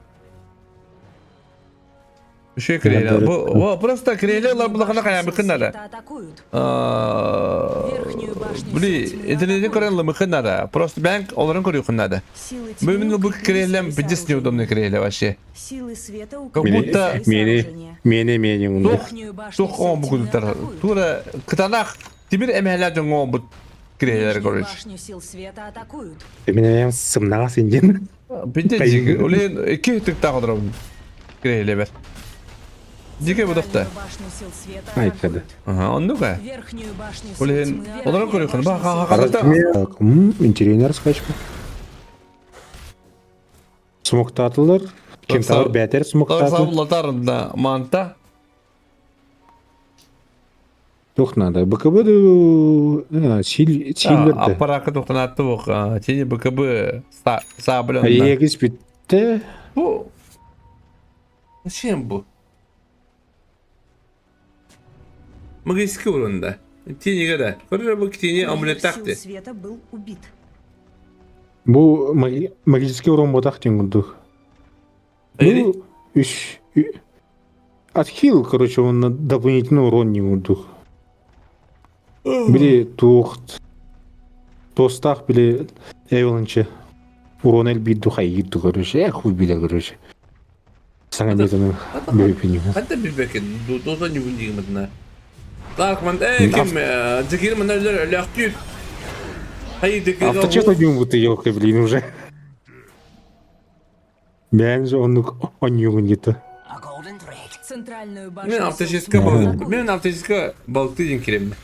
Үчүгэй кирээлэ. Бу просто кирээлэ ылар булахана хайаабыккын нара. Били интернетин көрөн ылымыккын нара. Просто бэнк олорун көрүөххүн надо. Бу мин бу кирээлэм пиздец неудобный кирээлэ вообще. Как будто Мени мени тух тух оон бу кудуктар. Тура кытанах тимир эмэһэлээ дьоҥҥо оҥбут кирээлэр короче. Мен сымнаҕас индин. Пиздец, улин икки тыктаах олоробун кириэһилэбэр. Дикэ будахта. Айкады. Ага, оннук ээ. Улин олорон көрүөххүн ба ха ха Интересная раскачка. Смоктатылар. Кентавр бәтер смоктатыл. Латар да манта. Туох надо? БКБ силверді. Аппаракка туохтанаатты буох тини БКБ саабыланна. Аегис бүттэ. Бу Зачем бу? Магический урында. Тиниге да. Көрөр бу тини амулеттахты. света был убит. Бу магический урон ботах тин курдук. Ну, үш Отхил, короче, он дополнительный урон не курдук. Били туох туостаах били эвелинче урон элбиир хайыыр короче, э хуй билэ короче. Саҥа метаны бөйпүнү. Ханта билбэкин, доза ньугун диигиматына. Ларкман, э, ким, Джекир мана өлөктүүр. Хайы Авточет один будто елка, блин, уже. Бэйэҥ же оннук оонньуугун где-то. Центральную башню Мен авточистка мен авточистка балты диэн киреммин.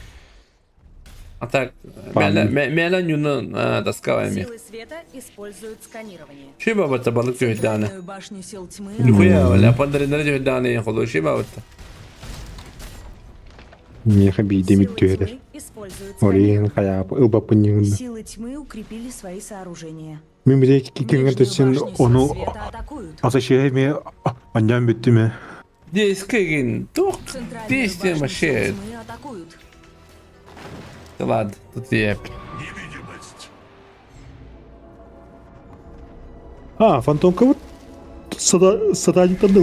А так, мэлэн ньунан таскавайми. Силы света используют сканирование. Ши бабата балык түһүддааны. Центральную башню сил тьмы Нихуя, ля пандаринара түһүддааны холу ши бабата. Миэхэ биирдэ эмит Силы түһэрэр. тьмы используют Ол скамью. иһин хайаап ылбаппын ньыгынна. Силы тьмы укрепили свои сооружения. Мин били киҥҥэ Нижнюю син башню сил ону света атакуют. аташыа эмиэ анньаан бүттүм ээ. Дискеген, тух, Центральную песня башню сил вообще. тьмы атакуют. Да ладно, тут я. А, фантомка вот сатаниктан да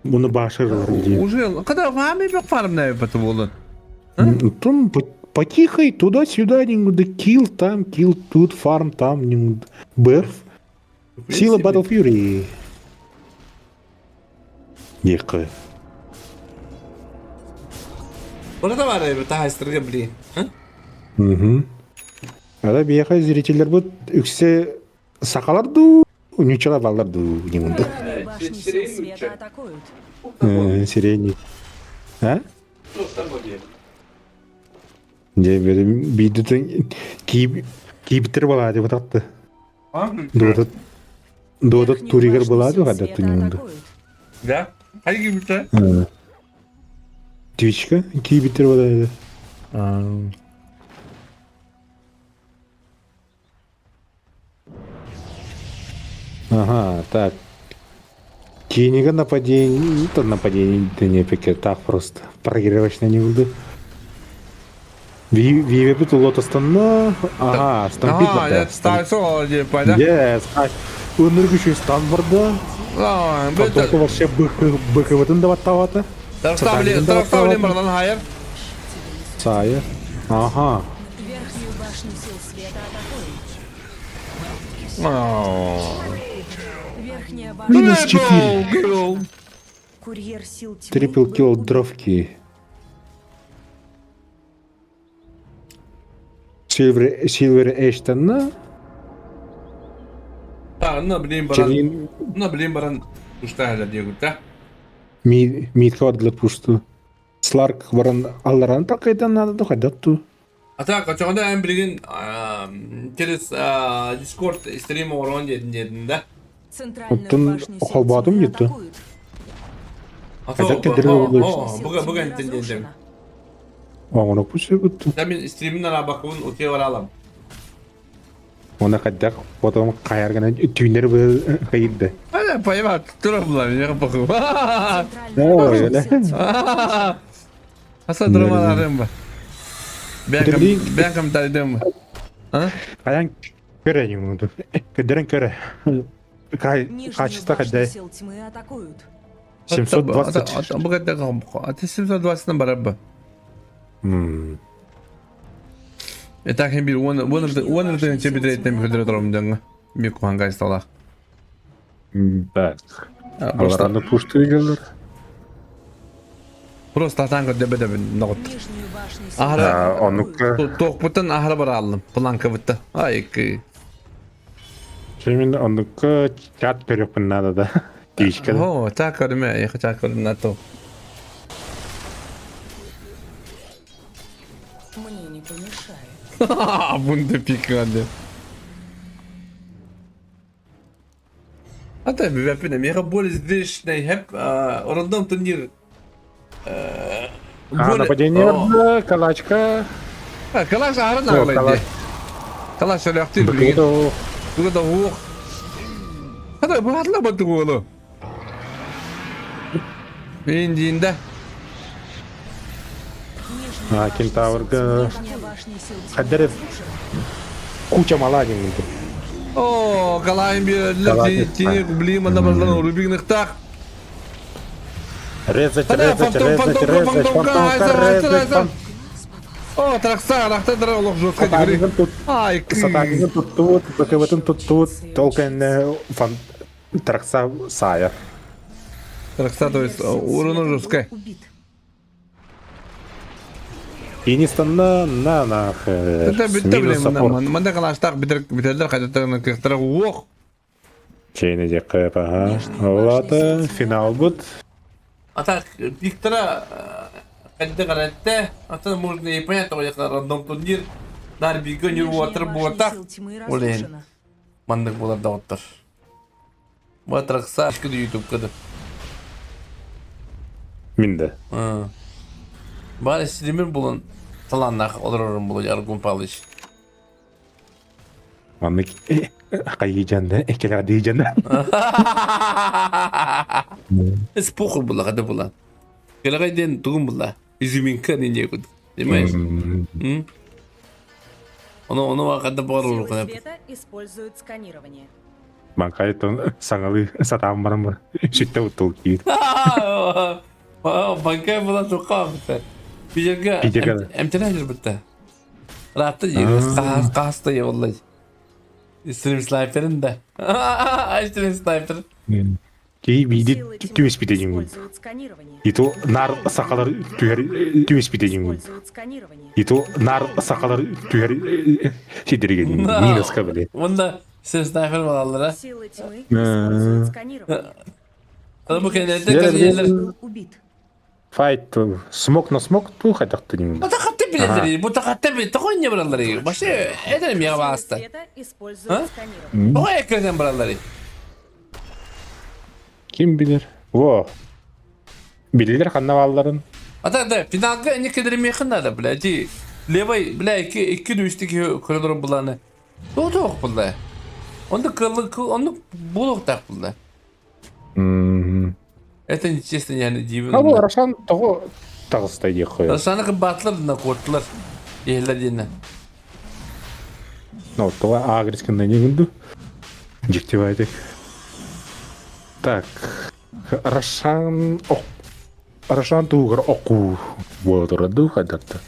Муну башырылар дии. Уже, когда вами бек фармная потом Там потихой туда-сюда, да килл там, килл тут, фарм там, берф. Сила Battle Fury. Некая. Вот это бар таһастырга били. Угу. Ада биэхэ зрителлербит үксэ сахалар дуу, ньучала баллар дуу диҥунда. Центральную башню сил света атакуют. Сирени. А? Дьэ, биирдитин киибиттер балаады бататты. Дуота дуота Верхнюю туригар башню балаады сил хадда света туниунда. атакуют. Да? Хайы киибиттер? Твичка киибиттер балаады. Ага, так. Кинига нападение, то нападение, да не пике, так просто. Проигрывочный не буду. Вивебит лотостанна. Ага, стампит Ага, барда. ставь да? Yes, Өнір күші стан барда. Потом вообще быкывытын да баттавата. Тарафтавлен бардан хайыр. Сайыр. Ага. Верхнюю башню сил света атакуют. Верхняя башня. Минус 4. Курьер сил тьмы Трипл был килл убит. дровки. Сильвер Сильвер Эштонна. На блин баран. На блин баран. Уштахала диегут, Ми митка пушту. Сларк баран алларан такайдан надо дохадатту. А так, а чоңда эн билигин через Discord стрим орон дедин дедин да? Центральную башню сил холбатым тьмы кетті. атакуют. Хотя кедергі болды. Буга буга интен дедим. Оңоно пусть бутtu. Да мен стримин ара бакыбын утия бара алам. Оны каддак потом каяргана түйнер бы кайырды. Ана поема тура була мен бакы. Ой, эле. Аса драмаларым ба. Бянкам бянкам тайдым. А? Каян көрө нюнду. Кедерен көрө. Кай качество кадай. Сил тьмы атакуют. 720. Буга да А ты 720 на барабба. Мм. Это хем бир one one one тебе битрейтен көдөрө турам жаңы. Бир куханга исталах. Так. Алараны пушты келдер. Просто атан көдө беде ногот. Ахара Онука. Токпутан ахара бара алдым. Планка битте. Ай ки. Чемин онука чат көрөпүн надо да. Тишка. О, так көрмө, я хочу көрүм на то. Мне не помешает. Бунды пиканды. Ата бибепине меха более здесь хеп рандом турнир. А, нападение, калачка. Калаш ахара на Калаш алякты билген. Бугада ух. Хада бу атла баты болу. Индинде. А, кентаврга. Хадерев куча маладин. О, калайын бер, тини блин, манда барлан рубик нықтақ. Резать, резать, резать, резать, фантомка, резать, О, тракса, рахта дара олох жестко дигри. Ай, Сатанизм тут тут, БКВ тут тут, толкин фан тракса сайер. Тракса, то есть урону жестко. И не станна на нахер. Это битте блин, манда калаштак битер битерлер кайтаттан кыктыра ох. Чейне декеп, ага. Олата финал бут. А так Виктора когда каратте, а то можно и понять, что рандом турнир. Дар биген юр ватыр буата. Олен. Мандык болар да оттар. Батракса, кыды YouTube кыды. Мин да. Баар стример булан талааннаах олорорум булу Аргун Павлович. Маннык хайыыдьан эккэлэҕдиидьэн. Спохуй була хада була. Кэлэҕэй диэн тугун була? Изюминка диэн курдук. Понимаешь? Ону ону хада Силы света используют сканирование. Банкайтон саҥалыы сатаан баран бар. Сүттэ уттул киир. Банкай була туққа бітті. Питерге эмтene жүрбітті. Ыраатта дии, хааста буолла. Стрим снайперин да. Стрим снайпер. Киһи бииди түбэспитэ диҥҥун. Ито нар сахалар түһэр түбэспитэ диҥҥун. Ито нар сахалар түһэр сидирге минуска били. Мында стрим снайпер балалара. Бу кэннэтэ кэлиэлэр. Файт смок на смок ту хайдахты диҥ. Бу тахатты билэллэри, бу тахатты бил, тоҕо инньэ бараллары. Вообще это эмиэ бааста. Тоҕо эккирэтэн бараллары. Ким билэр? Во. Билилер ханна баалларын? Ата да, финалга инник кэдеримиэхин надо, бля, ди левой, бля, икки икки үстэ киһи көрө буланы. Тоҕо тоох булла. Оннук кылы оннук буолуохтаах булла. Это нечестно, я не дивен. А бу Рошан тоҕо таҕыста диэх хойо. Рошаны кымбаатылар да куоттулар. Иһиллэр диэнэ. Ну, тоҕо агрес гынна не гынду. Дьиктибайтик. Так, Рошан Рошан тугар оку буолатыра хайдатта.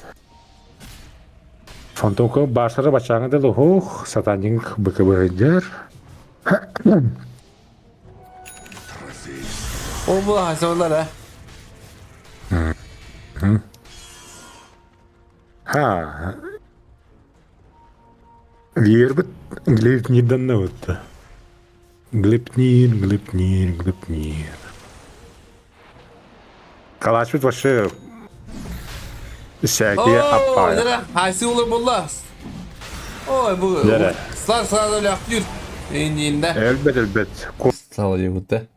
Фантомка баасара бачааҥа да лоһуох, сатаанньык быкыбыһыдьар. Ол бу хасалар а. Ха. Лиербит Глебнирданна бытта. Глебнир, Глебнир, Глебнир. Калашбыт вообще всякие аппая. Хайсы улар булла. Ой, бу Слар сразу ляхтыр. Индиинде. Элбет, элбет. Стало да.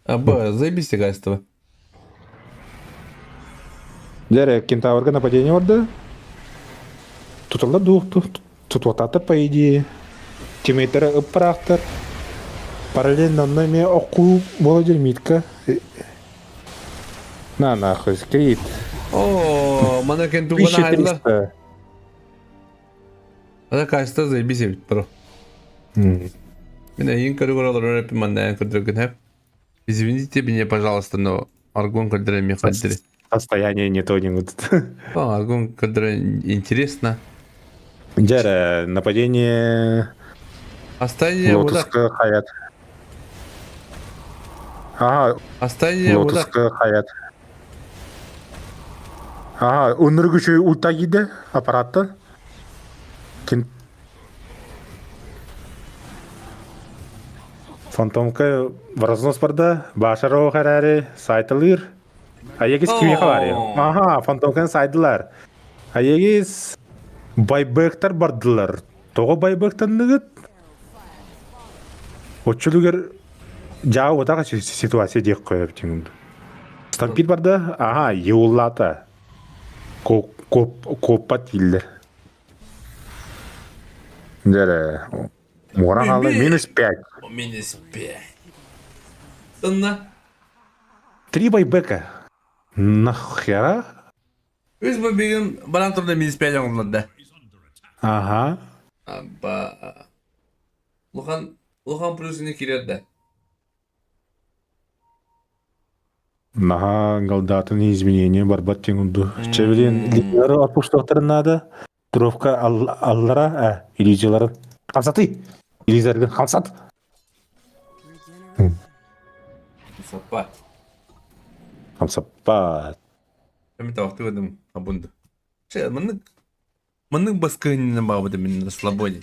Аба, заебись качество. Дьэ, кентаврга нападение барда. Туталлар дуу, тутуотаатар по идее. Тиммейттэрэ ыппараахтар. Параллельно онно эмиэ окуу буола дьэрмиитка. На нахуй, скрит. О, мана кентугана хайла. 1300. Это качество заебись эбит, бро. Мин эйин көрүгөр олорор эппин манна көрдөргүн хэп. Извините меня, пожалуйста, но аргон көрдөрө ми хаддери. Состояние не то не вот. Аргон көрдөрө интересно. Дьэ, нападение Остание Лотуска хаят. Ага, Остание Лотуска хаят. Ага, өнүргү үчүгэй ульта киирдэ аппараттан. Кин Фантомка в разнос барда, Башаров эрээри сайталыыр. Аегис кимиэхэ баарый? Аха, Фантомканы сайдылар. Аегис байбыктар бардылар. Тоҕо байбыктанныгыт? Оччолугар дьаа утаҕа ситуация диэх көйөбүтүҥ. Стампид барда, аха, еуллаата. Куоппат дииллэр. Дьэрэ, муора хаалла минус 5. Минус 5. Тынна. Три байбека. Нахера? Үс байбегин баран турда минус 5 оҥорлорда. Ага. Аба. Улахан улахан плюсуна киирэр да. Наһаа галдатын изменение барбат диэн курдук. Чэ билин лидеры отпустуохтарын наада. Туровка аллара, а, иллюзияларын хамсатый. Иллюзияларын хамсат. Хамсаппат. Хамсаппат. Мен тавахты көрдүм абунду. Чэ, маннык маннык баскыһыннан баҕабыт мин на свободе.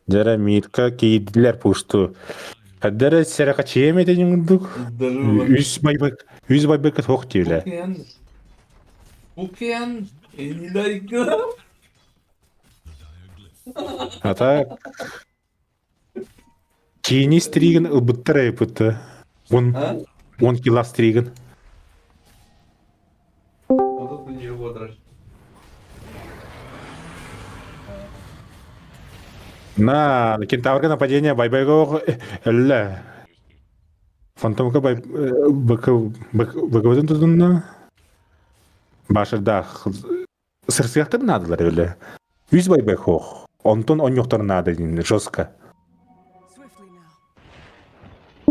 Дьэрэ Митка киирдилэр пусту. Хаддара сэрэхэчийэм этин курдук. Үс байбык үс байбыкка суох диилэ. Укеан Элайка. Ата киини стригин ылбыттар айыппыта. Бун. 10 кило стригин. На, кентаврга нападение байбайга өллө. Фантомка бай БК тутунна. Башырдаах сырсыахтарын наадалар өлө. Үс байбай хоох. Онтон онньохторун наада дин жестко.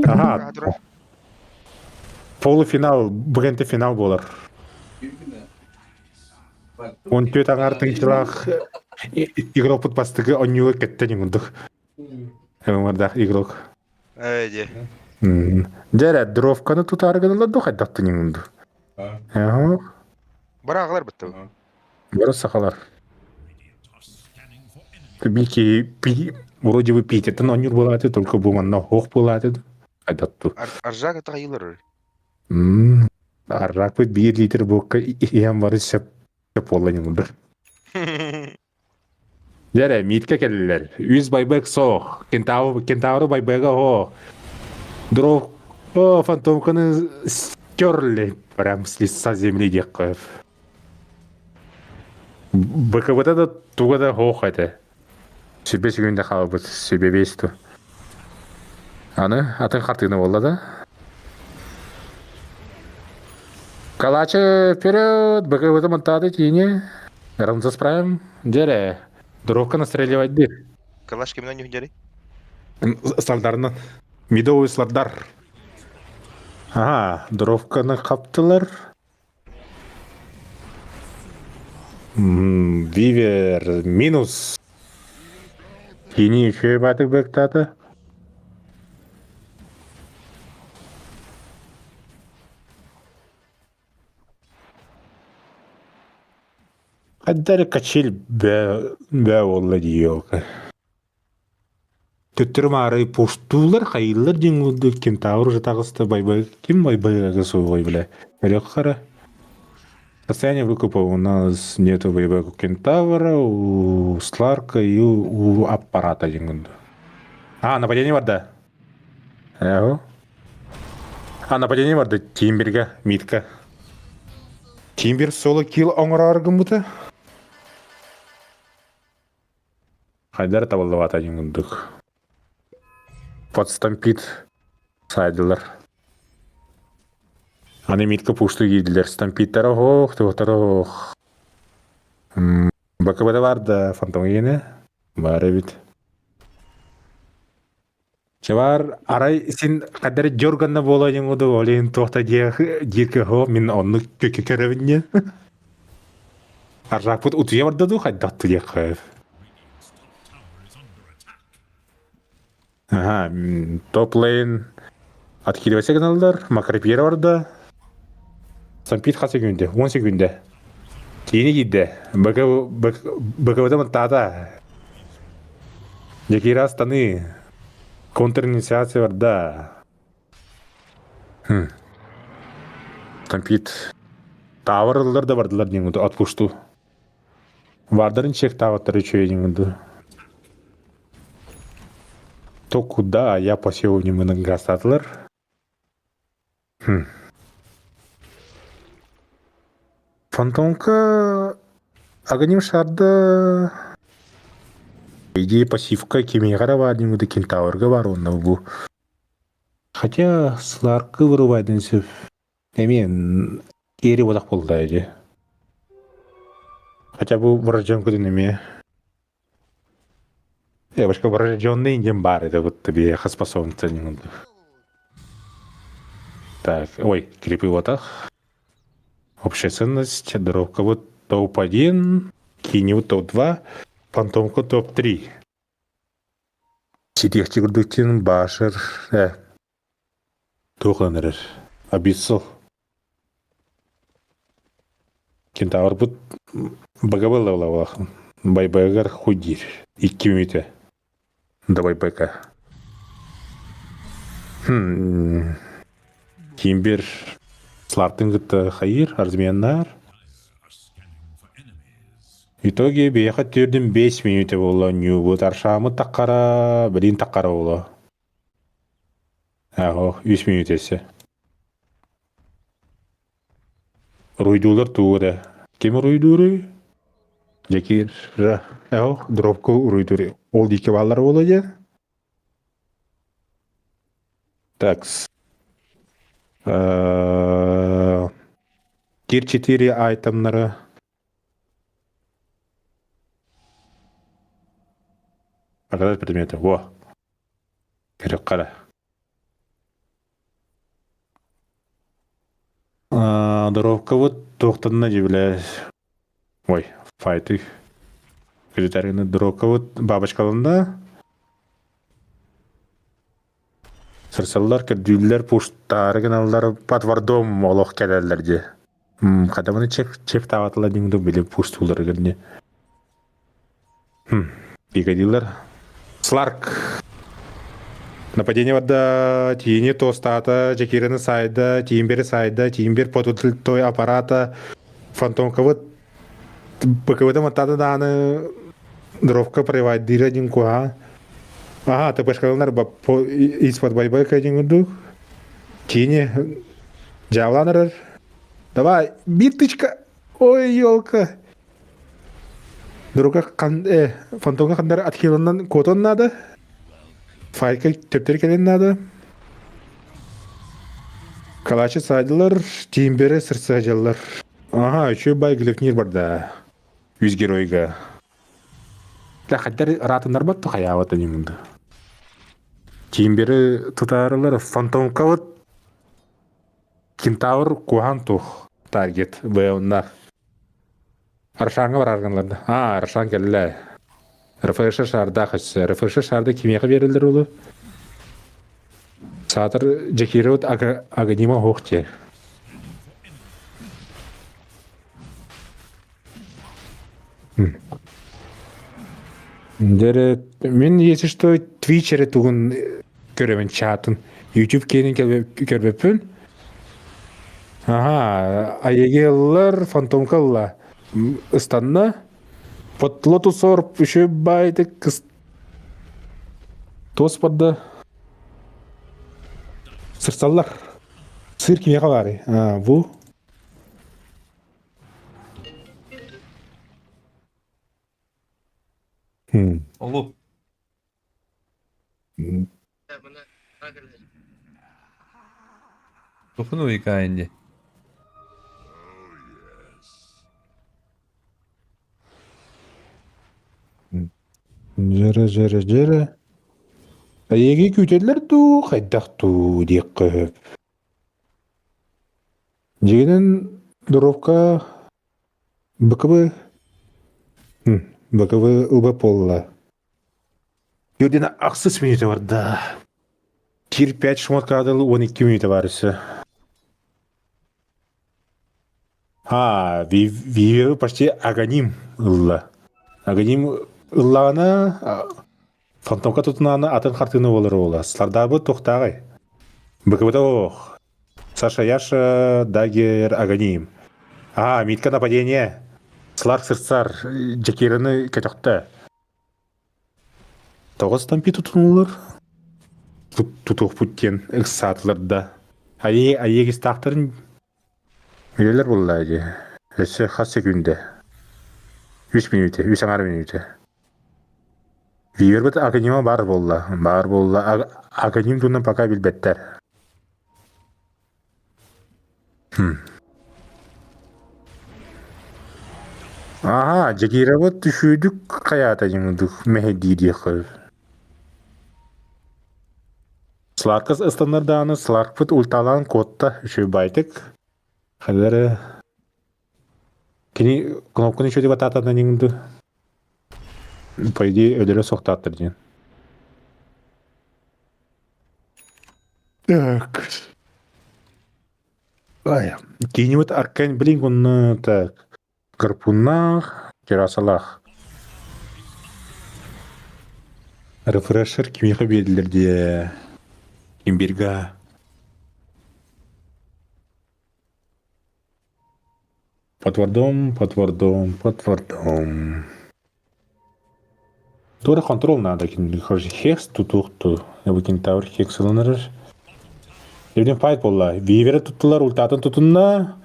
Ага. Полуфинал, бүгенте финал болар. Он төт аңар тыгычылаах игрок бастыгы онньуга кеттен юңдук. Өмөрдах игрок. Эйди. Дәрә, дровканы тутарыгын ду хайдаттын юңду. Ага. Барағылар бітті. Бары сахалар. Бики пи вроде бы Питертен онньур буолааты, только бу манна хоох буолааты. Хайдатту. Аржак это айылыр. Арракпыт биир литр буокка иһэн бары сөп сөп буолла ньуҥур. Дьэрэ, миитка кэллилэр. Үс байбек соох. Кентавр, кентавры байбега хоо. Дров, о, фантомканы стерли прям с лица земли диэххэ. БКБта да туга да хоох этэ. Сүбэ сүгүндэ хаалбыт, сүбэ бейсту. Аны атын хартыына буолла да. Калачы вперед, БКБта монтады тиине. Рамзас справим. Дьэрэ, дровка настреливать дир. Калаш кимнен юхдери? Слардарынан. Медовый слардар. Ага, дровканы хаптылар. Вивер минус. Кини үчүгэй баатык быктаата. Хайда эрэ качель бөө бөө буолла дии ол. Төттөрү маары пуштуулар, хайыыллар диэн курдук кентавр уже таҕыста байбай ким байбайга суоҕуй бile. Көрүөх хара. Состояние выкупа у нас нету байбайга у кентавра, у Сларка и у аппарата диэн курдук. А, нападение барда. Эहो. А, нападение барда Тимберга, Митка. Тимбер соло килл оҥороор гыммыта. Хайдар табыллыбата диэн курдук. Подстампит сайдылар. Аны митка пушту киирдилэр. Стампиттара оһох, туохтара оһох. БКБ бар да фантом иэнэ. Бар эбит. Чабар арай син кадары дёрганна буола диэн курдук ол иһин туохта диэх дииргэ хоо мин оннук көрөбүн диэн. Аржаакпыт утуйа барда дуу хайдах диэххэ. Ага, топ лейн откидывайся гыналлар, макропьера барда. Сампит хас секунде, 10 секунде. Тиини киирдэ. БКВ мантаата. Дьэкиира станыы. Контр-инициация барда. Хм. Компит. Таавар да бардылар диэн отпушту. Вардарын чек тааваттар үчүгэй диэн То куда я по сегодня гастатылар. Хм. Фантомка Аганим шарды идея пассивка кимиэхэ баар диэн кентаврга баар уонна бу. Хотя Сларкы вырубайдын сөп. Эмиэ киэри бодах буолла дии. Хотя бу врожденкудун эмиэ. Девушка врожденный диэн баар этэ будто биһиэхэ способность Так, ой, клипы вот так. Общая ценность, дробка вот топ-1, Киню топ-2, Фантомка топ-3. Ситиэхчи курдуктин Башыр, э, туох эрэр, Абиссал. Кентаврбыт багабыл улахан. Байбайгар худир. Икки мүтэ. Да байбайка. Хм. Кимбер Слартын кытта хайыр, арзменнар. В итоге биэхэ төрдүн 5 мүнүүтэ буолла ньуубут аршаамы таккара, билин таккара буолла. Аһо, 3 мүнүүтэсе. Уруйдуулар тугу эрэ. Ким уруйдууруй? Дьэкиир Эho, дробка уруйдуур. Ол диэки бааллар буолуо дьэ. Такс. Тир 4 айтемнары Показать предметы. Во. Көрүк Дробкабыт туохтанна дьибилэ. Ой, файты. Күлүтэргини дробкабыт бабочкаланна. Сырсаллар, көрдүүллэр, пуштаары гыналлар, подвардом олох кэлэллэр дии. Хата чек чек таабатылар диҥ били пуштууларыгар не. Пикадиллар. Сларк. Нападение барда, тиини туостаата, Джекираны сайда, Тимбери сайда, Тимбер той аппарата, Фантомковыт БКВ маттата дааны дровка проводира дин куха. Ага, ТПшкалар из-под байбайка дин курдук. Тиини жааланар. Давай, бир тычка. Ой, елка. Друга кан фантомга хандар отхиланнан куотон надо. Файка төптөр кэлин надо. Калачы саадылар, тиимбери сырсыһадьаллар. Ага, үчүгэй бай Глефнир барда. Үс геройга. Хайдар ыраатыннарбат хайаабат иҥинди. Тиимбери тутаарылар фантомкабыт Кентавр куһаан тух таргет быйылынна. Аршанга бараргынларда. А, Аршан кэллэ. РФШ шарда өссө. РФШ шарда кимиэхэ биэрэллэр улу? Саатар Джекировит Аганима хоох дии. Дьэ мин если что Twitch эрэ тугун көрөбүн чатын. YouTube киэнин көрбөппүн. Аха, айыгы ыллар, фантомка ылла. Ыстанна. Под лотус орп еще байтык туос барда. Сырсаллар. Сыр кимиэхэ баарый? А, бу. Олу. Тухуну икаинди. Дьэрэ, дьэрэ, дьэрэ. Эйиги күүтэллэр дуу, хайдах дуу диэххэ сөп. Дьиҥинэн, Дуровка БКБ БКБ ылбат буолла. Юрдина ахсыс мүнүүтэ барда. Тир 5 шмоткаадыл 12 мүнүүтэ бар өссө. А, Вивер почти Аганим ылла. Аганим ыллаҕына Фантомка тутунааны атын хартыына буолар уола. Слардаабыт туохтааҕый? БКБ ох. Саша Яша, Дагер, Аганим. А, Митка нападение. Сларк сырсар, Джекираны көтөхтө. Тоҕус тампи тутунулар. Тутуохпут диэн ыксаатылар да. Айыы айыгистаахтарын билэлэр буолла дии. Өссө хас секүндэ? Үс мүнүүтэ, үс аҥаар мүнүүтэ. Вивербит Аганима баар буолла. Баар буолла. Аганим туһунан пока билбэттэр. Аһаа, Дьэгиирэбит түшүүдүк хайаата дьиҥдук мэһэйдии диэххэ. Сларкас ыстаннар даҕаны Сларкпыт ульталаан куотта үчүгэй байтык. Ханна Кини кнопканы үчүгэй батаатанан иҥду. По идее өлөрө суохтааттар диэн. Так. Ай, Киинибит Аркан блин онно так. Гарпуннаах, террасалаах. Рефрешер кимиэхэ биэрдилэр диэ? Имбирга. Потвардом, потвардом, потвардом. Туора контрол надо, короче, хекс тутуохту. Кентавр хекс ылынар. Эбиден файт буолла. Вивере туттулар, ультатын тутунна.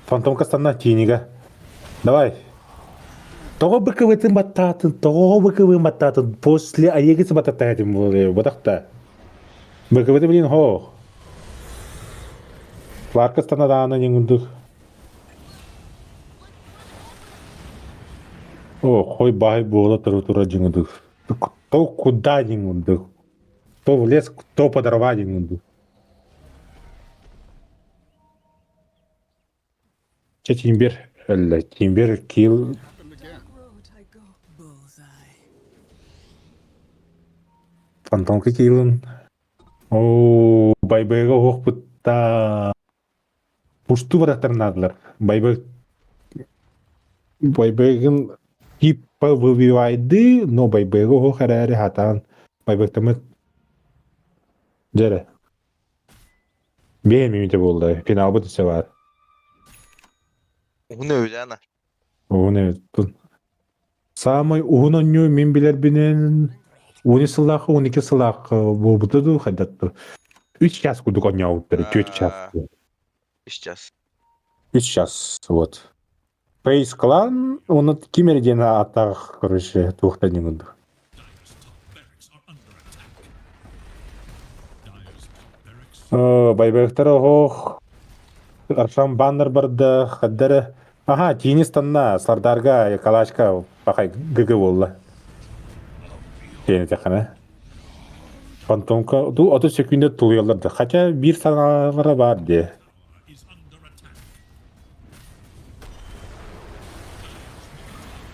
Фантомка станна тиинигэ. Давай. Тоҕо БКВ-тын баттаатын, тоҕо БКВ баттаатын, после Аегис баттатаатын буолуо, бадахта. БКВ-ты блин хо. Ларка станна даана ньыҥырдык. О, хой баай буола тура тура дьиҥырдык. Кто куда дьиҥырдык? Кто в лес, кто по дрова дьиҥырдык. Чэ Тимбер өллө. Тимбер килл Фантомка киллын. Оо, Байбайга уохпутта. Пусту барахтарнаадылар. Байбай Байбайгын типа выбивайды, но Байбайга уох эрээри хатаан Байбайктаммыт дьэрэ. Биэһэ мүнүүтэ буолла, финалбыт өссө баар. Уһун өйдөөн. Уһун эбит. Саамай уһун оонньуу мин билэрбинэн 10 сыллаах, 12 сыллаах буолбута дуу, хайдах дуу. Үс час курдук оонньообуттар, 4 час. Үс час. Үс час, вот. Face Clan, оны ким эрэ диэн ааттаах, короче, туохтан диэн курдук. Байбыктар оһох Аршан баннер барда хаддары Аха, тиини станна, Сардарга, Калашка пахай ГГ буолла. Тиини тэххэнэ. Фантомка ду 30 секүндэ тулуйаллар да. Хотя биир санаалара бар дии.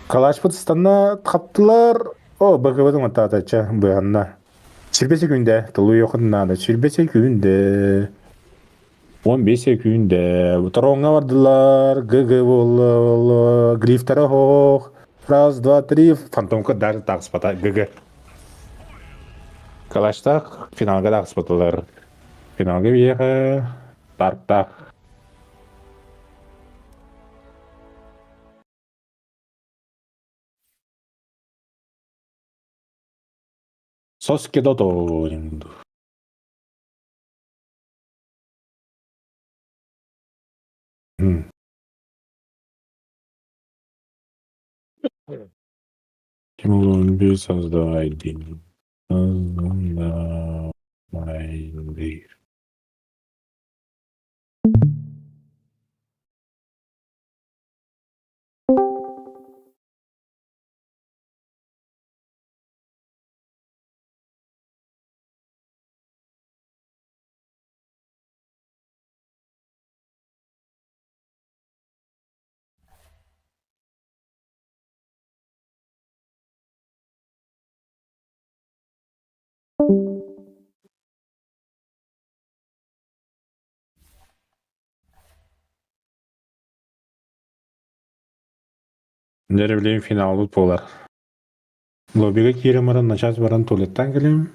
Калашпыт станна хаптылар. О, БГБ матаатача быһанна. Сирбе секүндэ, тулуйуохун наада. Сирбе секүндэ. 15 секүндэ. Троҥҥа бардылар, ГГ буолла, грифтара оһох. Раз, два, три. Фантомка даже тахспата. ГГ. Калаштаах финалга тахспатылар. Финалга биһиэхэ Тартаах. Соски дото. Тимур создавай день. Создавай день. Дьэ, билигин финалбыт буолар. Лоббига киирэн баран, начаас баран туалеттаан кэлиим.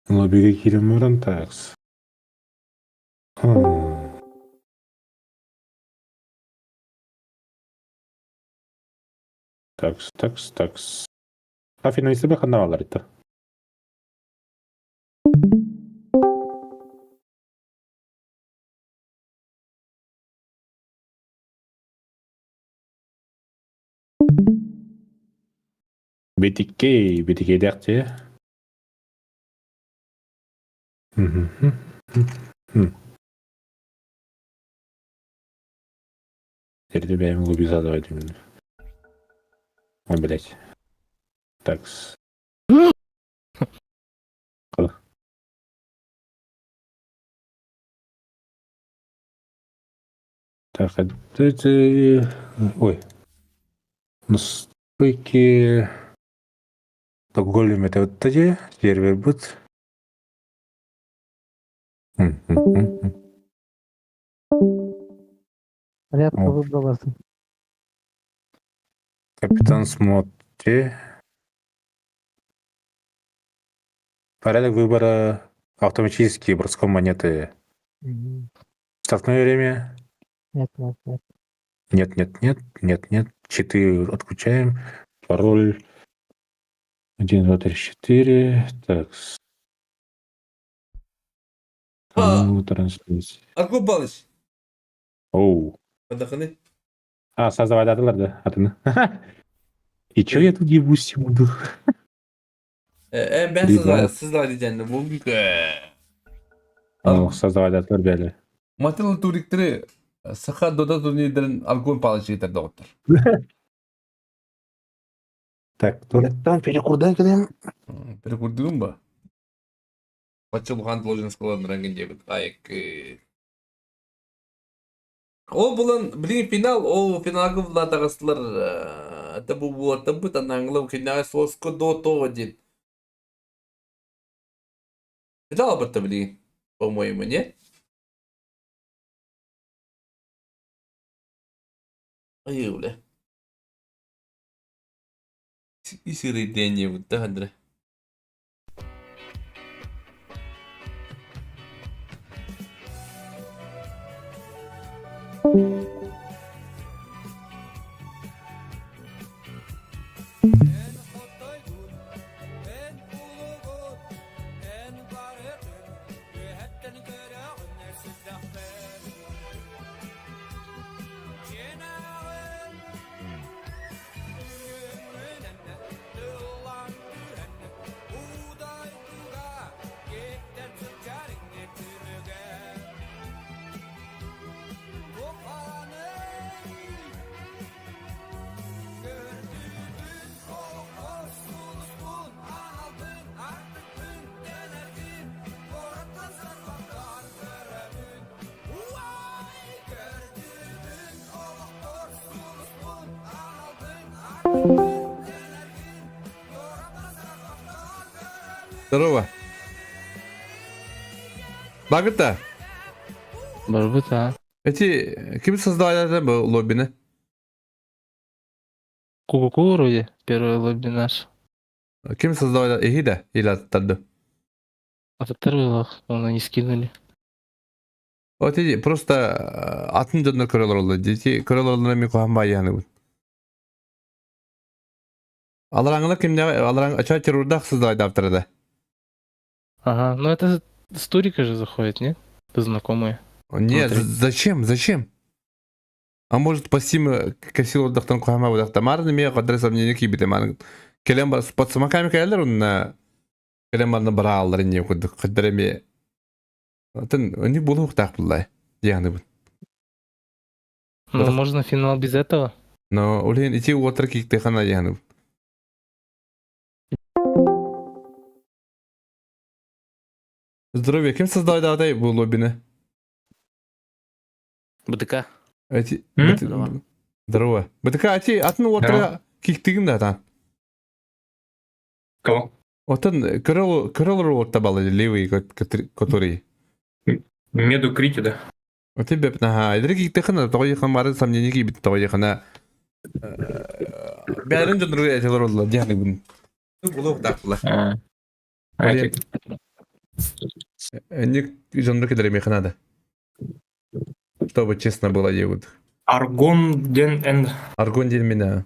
Лоббига киирэн баран такс. Такс, такс, такс. А финалисты ханна баалар это? Битиккей, битикейдээхтии. Эрдэ бэйэм лобби задавать Ой, блядь. Такс. Так, это... Ой. Настройки... Так, голем это вот эти, сервер будет. Порядка выбрался. Капитан смотри. Порядок выбора автоматический броском монеты. Мгм. Штрафное время. Нет, нет, нет. Нет, нет, нет, нет, нет. Читы отключаем. Пароль. 1, 2, 3, 4. Так. А. Канал трансляции. Аркуп Балыч. Оу. Отдохни. А, создавать да, атыны. И чё я тут ебусь буду? Ben создавать diyeceğim. Bu büyük. О, создавать бәле. Матыл туриктери Саха Дота турнирдерин Аргон Палыч жигиттер доҕоттор. Так, туалеттан перекурдан кэлем. Перекурдугум ба? Бачылхан должен сказать ранген дебит. Айк. Ол булан, блин, финал, ол финалга булатагастылар. Это бу булата бут анаңлы кинага соско до того дин. Финал бытты, блин, по-моему, не? Ай, бля. Исиридение вот да, Андре. Здорово. Багыта. Барбыта. Эти, ким создавал это был лоббины? Куку вроде, первый лобби наш. Ким создавал Эхида или аттарды? А второй он они скинули. Вот иди, просто атын дьоннор көрөлөр олла. Дети көрөлөр мен куһан баайыһаны бут. Алараңла кимне алараң ача террордах создавай авторда. Ага, ну это с Турика же заходит, нет? Ты знакомые. Нет, Внутри. зачем? Зачем? А может пассим косил отдохтан кухама выдохта марны ме кадр сомнение кибите ман. Келем бар под самаками келер он келем барны бара не куд кадр ме. Тын не булу так буллай. Дияны бу. Ну, можно финал без этого? Но улен ити отыр кикте хана дияны. Здоровье, кем создал дай бу лоббины? БДК. Эти М? Здорово. Здорово. БТК ати атын отыр киктигин да там. Кого? Отын көрөл көрөл орта балы левый который. Меду Крити, да. Вот тебе ага, идрики техна того ехан мары сомнение кибит того ехана. Бәрін жонру этелер олла дияны бун. Булу так була. А, а эти- Ник жонру кедер механа да. Чтобы честно было егут. Аргон Ден Энд. Аргон ден меня.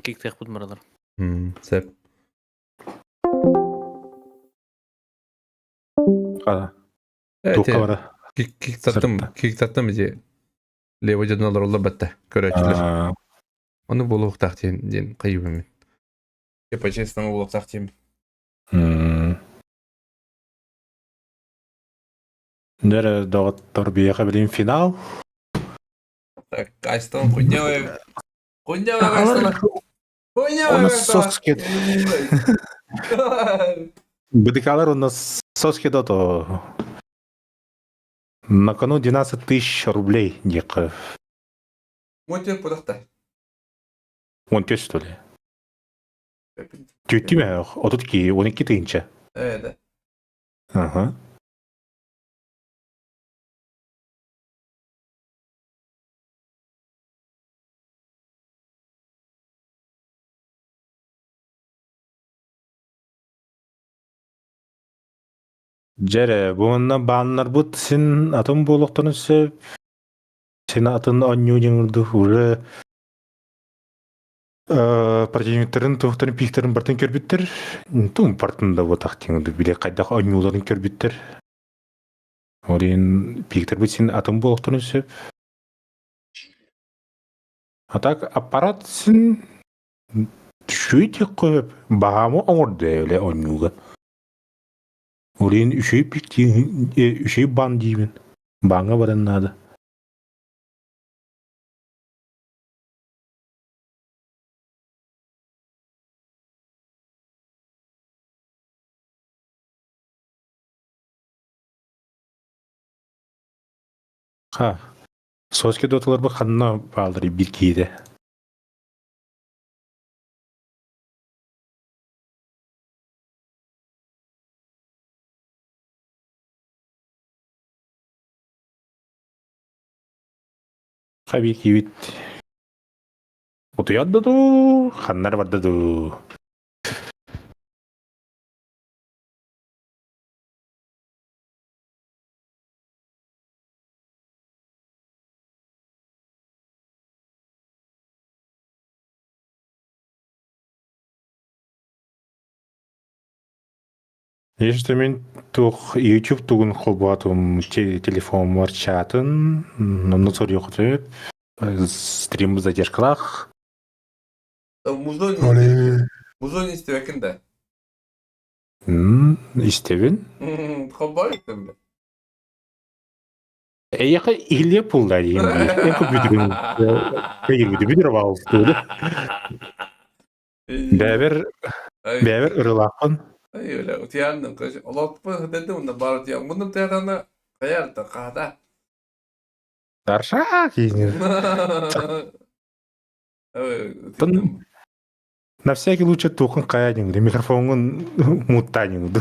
Киктех бут маралар. Сеп. А, Туққа бара. Кик таттым, кик таттым же. Лево жонолор олла батта. Көрөчүлөр. А, Оны болук так ден ден кыйбым мен. По честному болук так дейм. м. Дәрі доғыттар бияға білейін финал. Так, Айстон хуйня. Хуйня Айстон. Хуйня Оны соски. БДКлар у нас соски дото. На кону 12 тысяч рублей дек. Мотер пудахта. Он төс что ли? Түйттіме, отут ки, 12 тыынча. Да. Ага. Дьэрэ, буонна бааннарбыт син атын буолуохтарын сөп, син атын оонньуу дьаҥырды уже противниктарын туохтарын пиктарын бартын көрбүттэр, тум партын да буотах тиҥ биле хайдах оонньууларын көрбүттэр. Ол иһин пиктэрбит син атын буолуохтарын сөп. А так аппарат син үчүгэй диэххэ сөп. Баһаамы оҥордо эле онньууга. Ол иһин үчүгэй пик үчүгэй баан диибин. Бааҥҥа баран наада. Ха, Соски доталарбы ханна бааллар биир киһитэ. Ха биир киһибит утуйар да дуу, ханна эрэ барда дуу. Если мин туох YouTube тугун холбоотум телефоммар чатын, онно соруйуохха сөп, стрим задержкалаах. Музон музон истибэккин да? Истэбин. Холбоо иттим да. Эйиэхэ иһиллиэ буолла диэн эн компьютерин кэйирбити бүтүр Бэбер бэбер ырылаахпын. Ай öyle утуярным олоппу дедим онно бар утуян муннум театана каярда каата. Дарша кейинер. На всякий случай туохун хайа диҥ микрофоҥҥун муттаа диҥ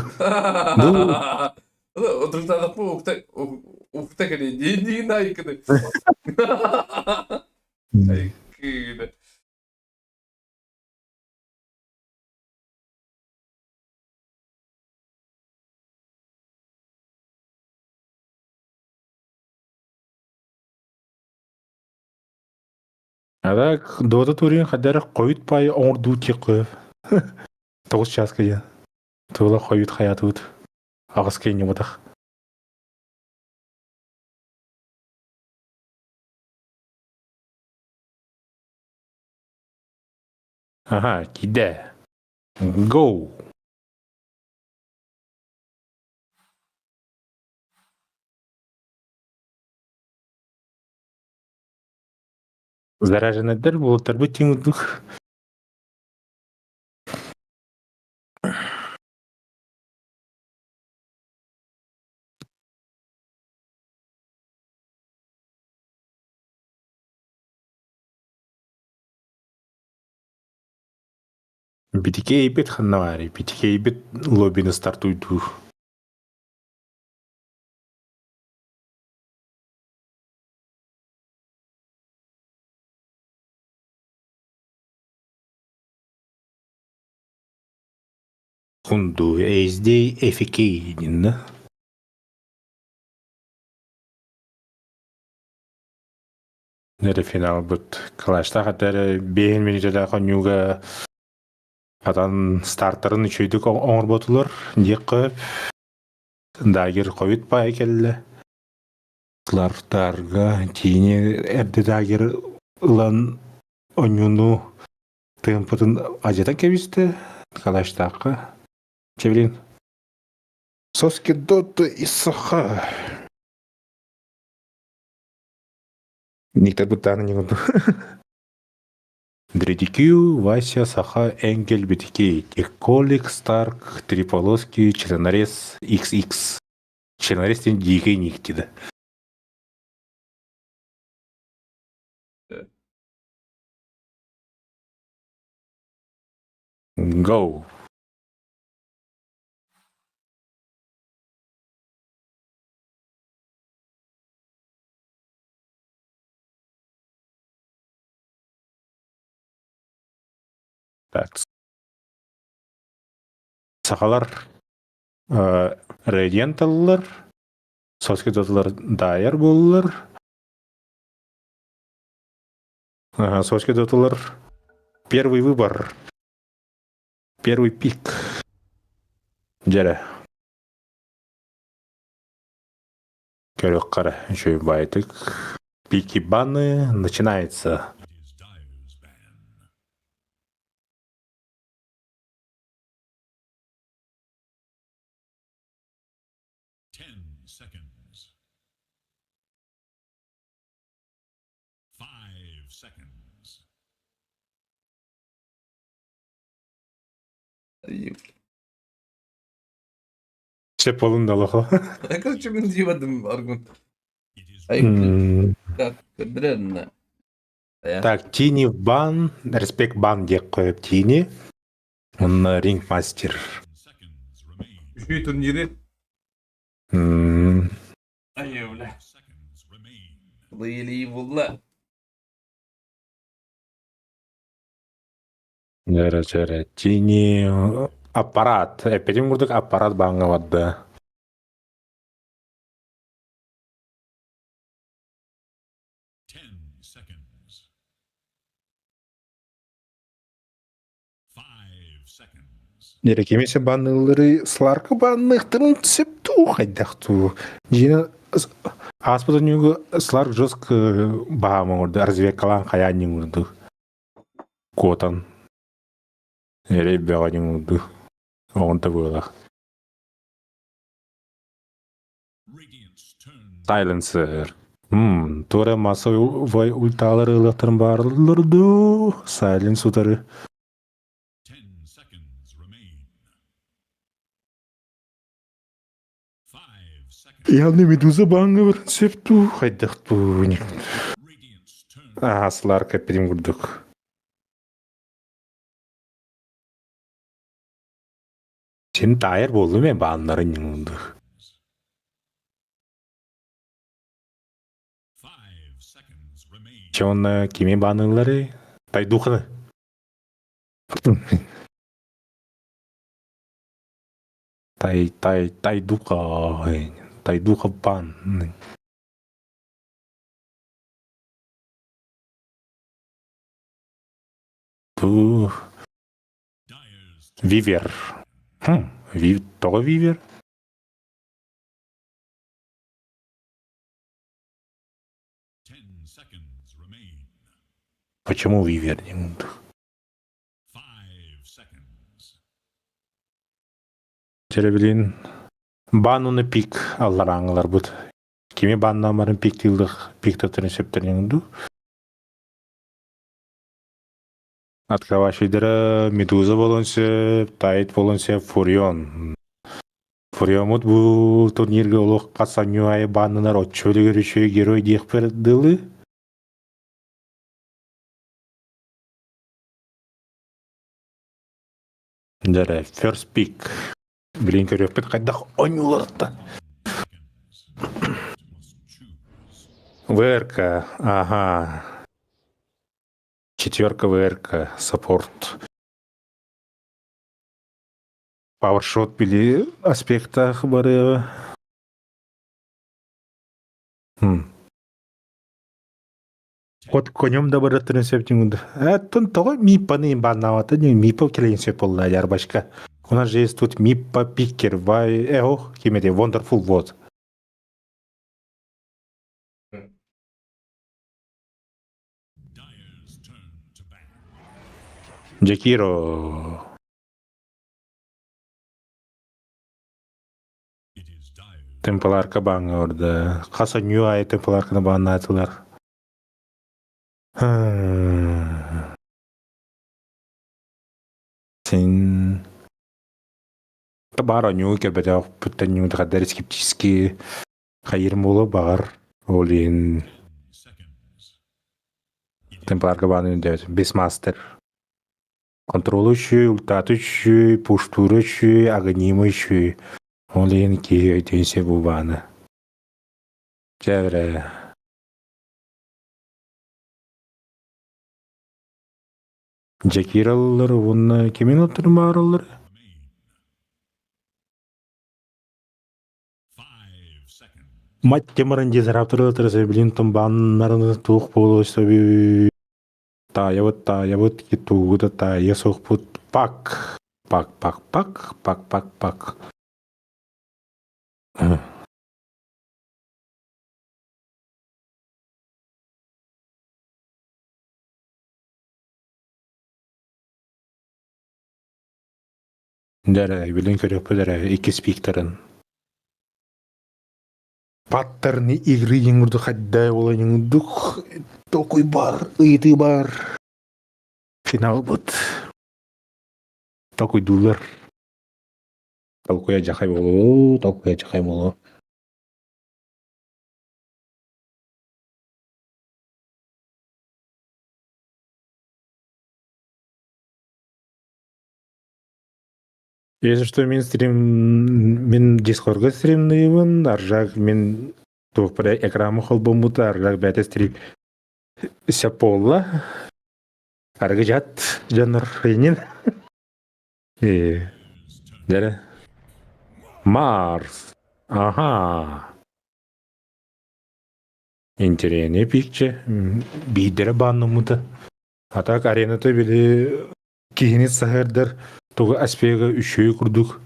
Отырсадықпы укта укта кэлин диин айкыды. Айкыды. А так Dota турин хадара хойут пай оҥордуу тиэххэ тоҕус чааска диэн тула хойут хайаатыбыт аҕыс кэнньубатах Аха, киирдэ. Go! Зараженныйдар буолтарбыт тиҥ курдук. Битикейбит ханна баарый? Битикейбит лоббины стартуйдуур. Хунду SD FK диэн да? Нэрэ финалбыт Клаштаах этэр биэһин мүнүүтэлээх оонньууга хатан стартарын үчүгэйдик оҥорботулар диэххэ Дагер хойут баай кэллэ. Лартарга тиини эрдэ Дагер ылан онньууну тыымпытын адьатан кэбистэ Калаштаахха. Чэбилин. Соски доту Исаха. Никтер быттааны ньыгырду. Дредикю, Вася, Саха, Энгель, Битики, Теколик, Старк, Триполоски, Членорез, XX. Членорез диэн дьиикэй никтида. Go. Так. Сахалар Radiant ыллар, Соски доталар Дайер буоллар. Соски доталар первый выбор, первый пик. Дьэрэ. Көрүөххэ үчүгэй баайдык. Пики баны начинается. Сөп болун да олохо. Короче, мин диэбэтим аргун. Так, Так, Тини в бан, респект бан диэх қойып Тини. Онно рингмастер. Үчүгэй турниры. М, Айы, бля. Лыли булла. Дьэрэ, дьэрэ. Тини аппарат. Эппитим курдук аппарат бааҥҥа барда. Дьэрэ, кимисе баннылары Сларка банныхтарын сөп дуу хайдах дуу. Дьиэ ааспыт өнүгү Сларк жестко баһаам оҥорду, разведкалаан хайаан ньыҥырду. Куотан эрэй бөҕө ньыҥырду. Оҕонто быалах. Сайленсер. Туора массовой ульталар ылыахтарын баарылар дуу? Сайленс утары. Явно медуза бааҥҥа баран сөп дуу, хайдах дуу? Аа, Сларк эппитим курдук. Син таайар буоллум ээ бааннарын ньыҥылды. Чэ уонна кими бааныылларый? Тайдуханы. Тай тай тайдуха тайдуха баан. Туу. Вивер. Хм, ви тоҕо Вивер? Почему Вивер не Теребилин баан уну пик алларааҥыларбыт. Кими бааннаамарын пиктиылдых пиктаттарын сөптөрүн дуу? Открывающийдара Медуза болон сөп, Тайт болон сөп, Фурион. Фуриомут бу турнирга олох хас анньуу айы бааннанар оччо өлүгэр үчүгэй герой диэхпэр дылы. Дьэрэ, first pick. Билин көрүөхпүт хайдах оонньууларыттан. ВРК, ага. Четверка ВРК, саппорт. Пауэршот били аспектах барыаҕа. Хм. Вот конем да барыттарын сөп диҥ Эттон тоҕо Миппаны имбаннаабата диҥ Миппа кэлин сөп буолла ярбачка. У нас же есть тут Миппа Пиккер, Вай, Эхо, ким эти, Wonderful вот. Джекиро. Темпларка бааҥҥа орда. Хас онньуу аайы темпларканы бааннаатылар. Син баар онньуу кэбэтэх бүттэн ньуу хаддар скептически хайыр буолуо баҕар ол иһин темпларка бааны өйдөөтүм. Бисмастер Контролу үчүгэй, ультааты үчүгэй, пуштууру үчүгэй, агонимы үчүгэй. Ол иһин киһи өйдүөн сөп бааны. Чэ эрэ. Джекираллар уонна кимин оттурмаараллар? Мать темаран дезраптыры билин тумбааннарын туох буолуо сөбүй Таайабыт, таайабыт, тугу да таайыа суохпут. Пак! Пак, пак, пак, пак, пак, пак. Дэрэ, билин көрүөхпүт эрэ икки спиктерин. Паттерны игры иҥурдук хайда буолан иҥурдук толкуй бар, ыйытыы бар. Финалбыт. Толкуйдууллар. Толкуйа дьахай буолуо, толкуйа дьахай буолуо. Если что, мин стрим, мин Дискордга стримныыбын, аржак мин туох бары экрамы холбоммута, аржак бэйэтэ стрим сөп буолла. Аргы жат дьоннор инин. Э, дәрі. Марс. Ага. Интересный пикче. Биирдэрэ бааннаммыта. А так арената били киһини саһардар тугу аспега үчүгэй курдук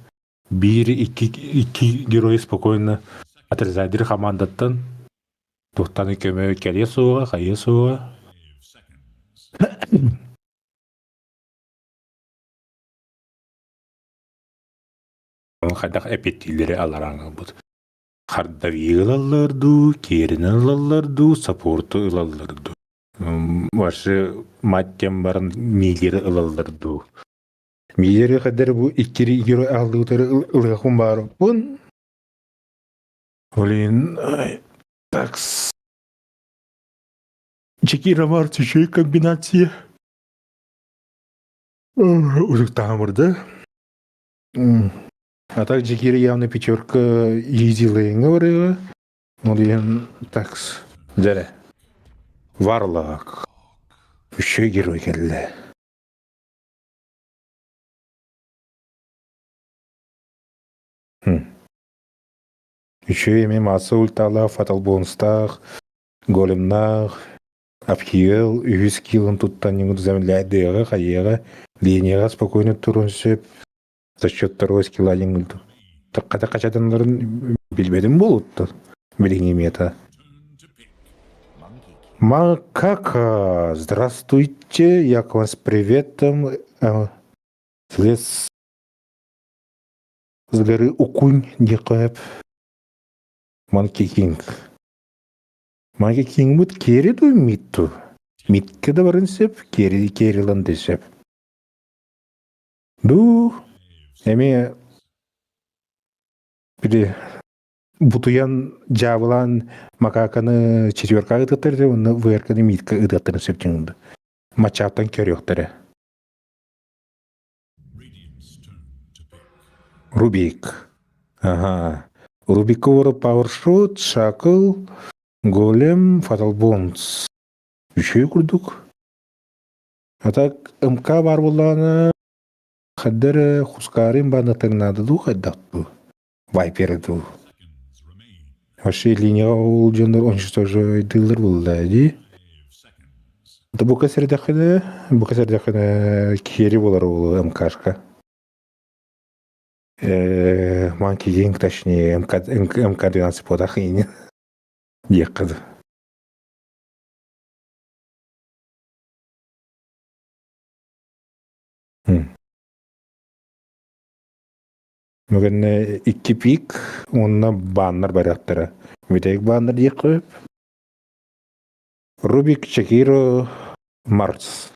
биир икки икки герой спокойно отрезайдер хамаандаттан туохтан көмө кэлиэ суоҕа хайыа суоҕа хайдах эпиттииллэри алараан ылбыт хардавиы ылаллар дуу киэринэн ылаллар дуу саппорту ылаллар дуу Вообще мать диэн баран миигири ылаллар дуу. Миигири хадэр бу иккири герой ааллыбытары ылыахпын баарыппын. Блин, такс. Чекира бар үчүгэй комбинация. Узуктаамырды. А так Джекири явно пятерка изи лейнга барыга. Ол иһин такс. Дьэрэ. Варлак. Үчүгэй герой кэллэ. Үчүгэй эмиэ маасса ульталаах, фатал бонустаах, големнаах, Апхиэл үһүс килын туттан замедляйдыаҕа, хайыаҕа, линияҕа спокойно турун сөп, за счет второго скилла диэн хата хачатаннарын билбэтим буолуттан билиҥҥи мета. Макака, здравствуйте, я к вам с приветом. Слез с горы Укунь диэххэ Манки Кинг. Манки Кингмут кери ду митту. Митке да барын сөп, кери керилан десеп. Ду эмиэ били бутуйан дьаабылаан макаканы четверкаҕа ыытыахтар этэ уонна ВРКны миитка ыытыахтарын сөп дьиҥ мачааттан көрүөхтэрэ. Рубик. Ага. Рубик уора Powershot, Shackle, Голем, Fatal Bonds. Үчүгэй курдук. А так МК баар буоллаҕына хайда эрэ Хускаарин бааннаттан наада дуу хайдах дуу Вайпер дуу Вообще линияҕа ол дьоннор уничтожайдыыллар буолла дии. Да бука сэрдэххинэ, бука сэрдэххинэ киэри буолар ол МКшка. Monkey King точнее МК МК-12 буолах ини диэххэ дуу. Бүгүн икки пик уонна бааннар барыахтара. Бүтэһик бааннар диэххэ сөп. Рубик, Чекиро, Марс.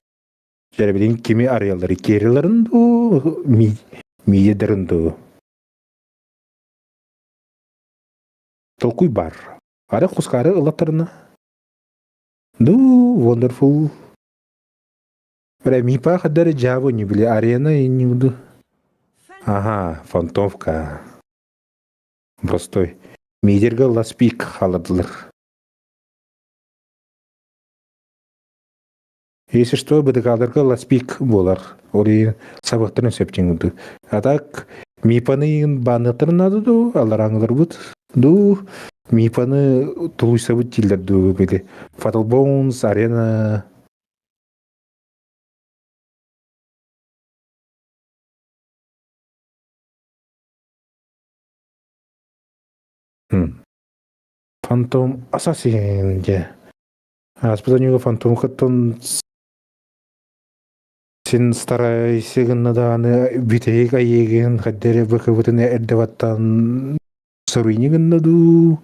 Дьэ, кими арыйаллар? Кериларын дуу, Миедерин дуу? Толкуй бар. Ары хускары ылаттарына. Ну, wonderful. Бля, мипа хадары жабы не били арена и не буду. Ага, фантомка. Простой. Мидерге ласпик халадылар. Если что, быдыгааларга ласпик буолар. Ол иһин сабыктарын сөп дьиҥ А так, мипаны бааннаттарын надо дуу, алларааҥыларбыт дуу, мипаны тулуйсабыт дииллэр дуу, били Fatal Bones, Арена. Фантом Ассасин дьэ. Ааспыт оонньууга Фантом кыттан. Син старайся гынна даҕаны бүтэһик айыыгын хайда эрэ быкыбытын эрдэ баттаан соруйни гынна дуу,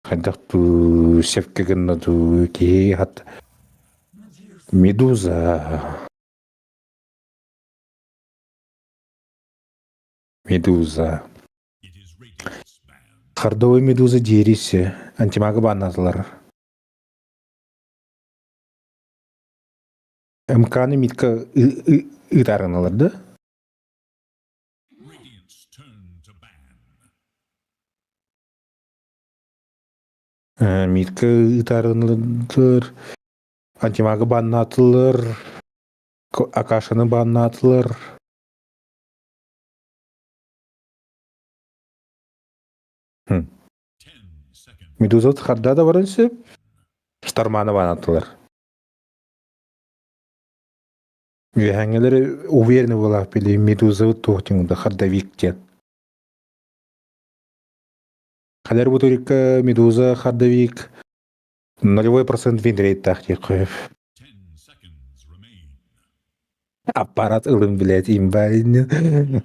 хайдах дуу, сөпкө гынна дуу, киһи хат Медуза. Медуза. Хардовый медуза диэриси антимага бааннаатылар. МК-ны Митка ыытаарыналар да? Митка ыытаарыналар, антимага бааннаатылар, Акашаны бааннаатылар. Медуза харда да баран сөп, Штарманы баанаттылар. Үөһээҥҥилэри уверены буолаах били Медузабыт туох диэн Хардавик диэн. Халер бутурикка Медуза Хардавик нулевой процент винрейттаах диэххэ сөп. Аппарат ылын билээт имба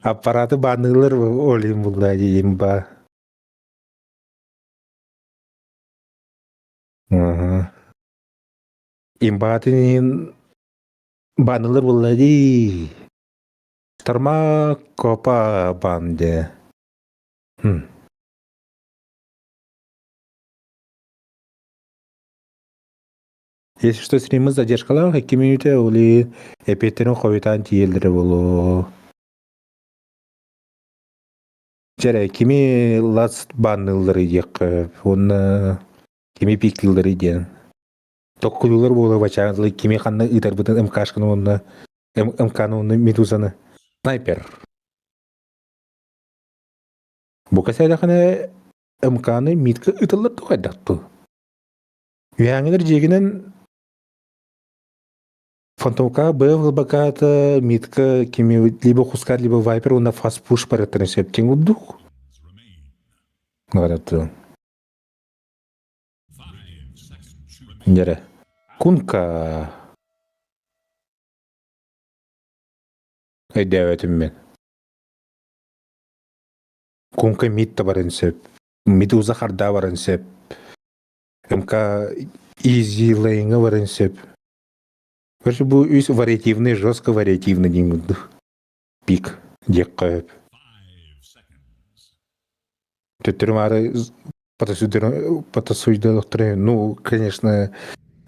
аппараты баанныылар олин булла имба. Имбаатын иһин банылар буолла дии. Тарма копа бан де. Если что, стримы задержкалаах 2 минута оли эпеттерин хойутаан тиийэллэрэ буолуо. Дьэрэ, кими лац банныыллары диэххэ, уонна кими пиктыыллары диэн. Токкулуулар буола бачаан тылы кими ханна ыытарбытын МКшканы уонна МКны уонна Медузаны. Снайпер. Бу кэсээдэхинэ МКны митка ыытыллар туох хайдах ту? Үһээҥҥилэр дьиэгинэн Фантомка БФ ылбакаата Митка кими либо Хускар, либо Вайпер уонна Фаст Пуш барыттарын сөптүн курдук. Наҕараттын. Дьэрэ. Кунка өйдөөбөтүм мин. Кунка мид да барын сөп. Медуза хардаа барын сөп. МК Easy Lane-ҥа барын сөп. Короче, бу үс вариативный, жестко вариативный диэн курдук. Пик диэххэ сөп. Төттөрү маары потасуйдалахтары, ну, конечно,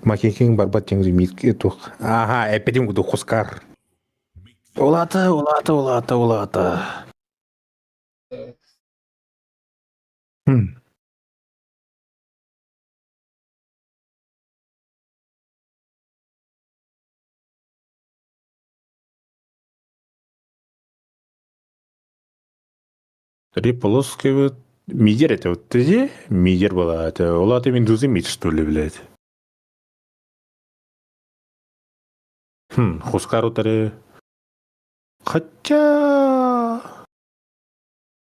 Макинкин барбат диэн мит туох. Ага, эппитим курдук Хускар. Улаата, улаата, улаата, улаата. Хм. Три полоски вот мидер это вот ты мидер была это ола ты медузы мид что ли блядь хм Хускару таре хотя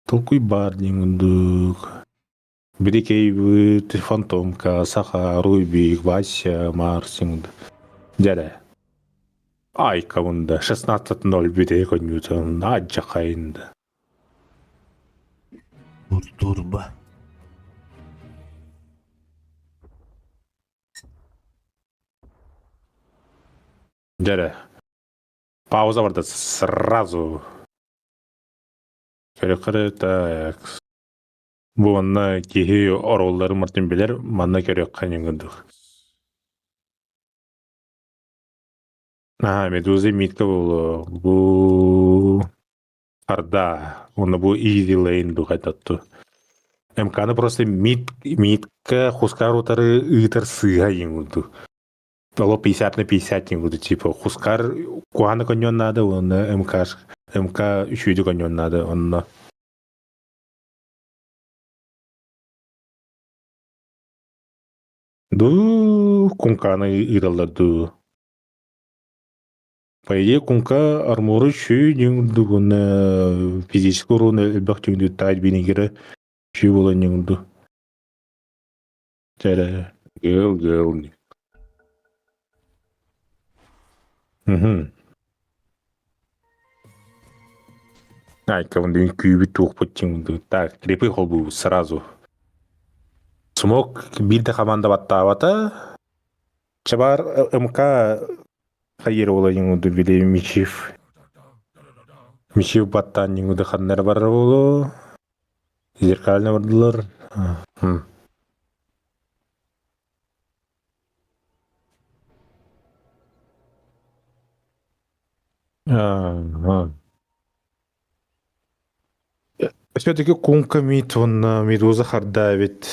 толкуй бар диэн Бирикейбит, Фантомка, Саха, Рубик, Вася, Марсинг. Дьэрэ. Айка мында 16.0 бүтэй коньютун аджакайында. Турба. Дьэрэ. Пауза барда сразу. Көрө так. Бу манна киһи оруолларын мартын билэр, манна көрүөххэ курдук. Аа, Медуза Митка буолуо. Бу Арда. Уонна бу Easy Lane бу хайдатту. МК-ны просто мит, митка Хускар утары ыытар сыыһа диэн курдук. Оло 50 на 50 диэн курдук типа Хускар куһаны коньон наада уонна МК МК үчүгэйдик коньон наада онно Дуу, куҥкааны ыыталлар дуу. По идее, куҥка армору үчүгэй диэн курдук уонна физическэй уруон элбэх түҥдү таайт биинигирэ үчүгэй буолан диэн курдук. Чэрэ, гэл гэл. Мгм. Айкабын күүбүт туохпут чиҥ Так, крипы холбуубут сразу. Смок биир да команда баттаабата. Чабар МК хайыр ола иҥуду били Мичив. Мичив баттаан иҥуду ханнара барар болу. Зеркально бардылар. Все-таки кунка мид уонна медуза харда эбит.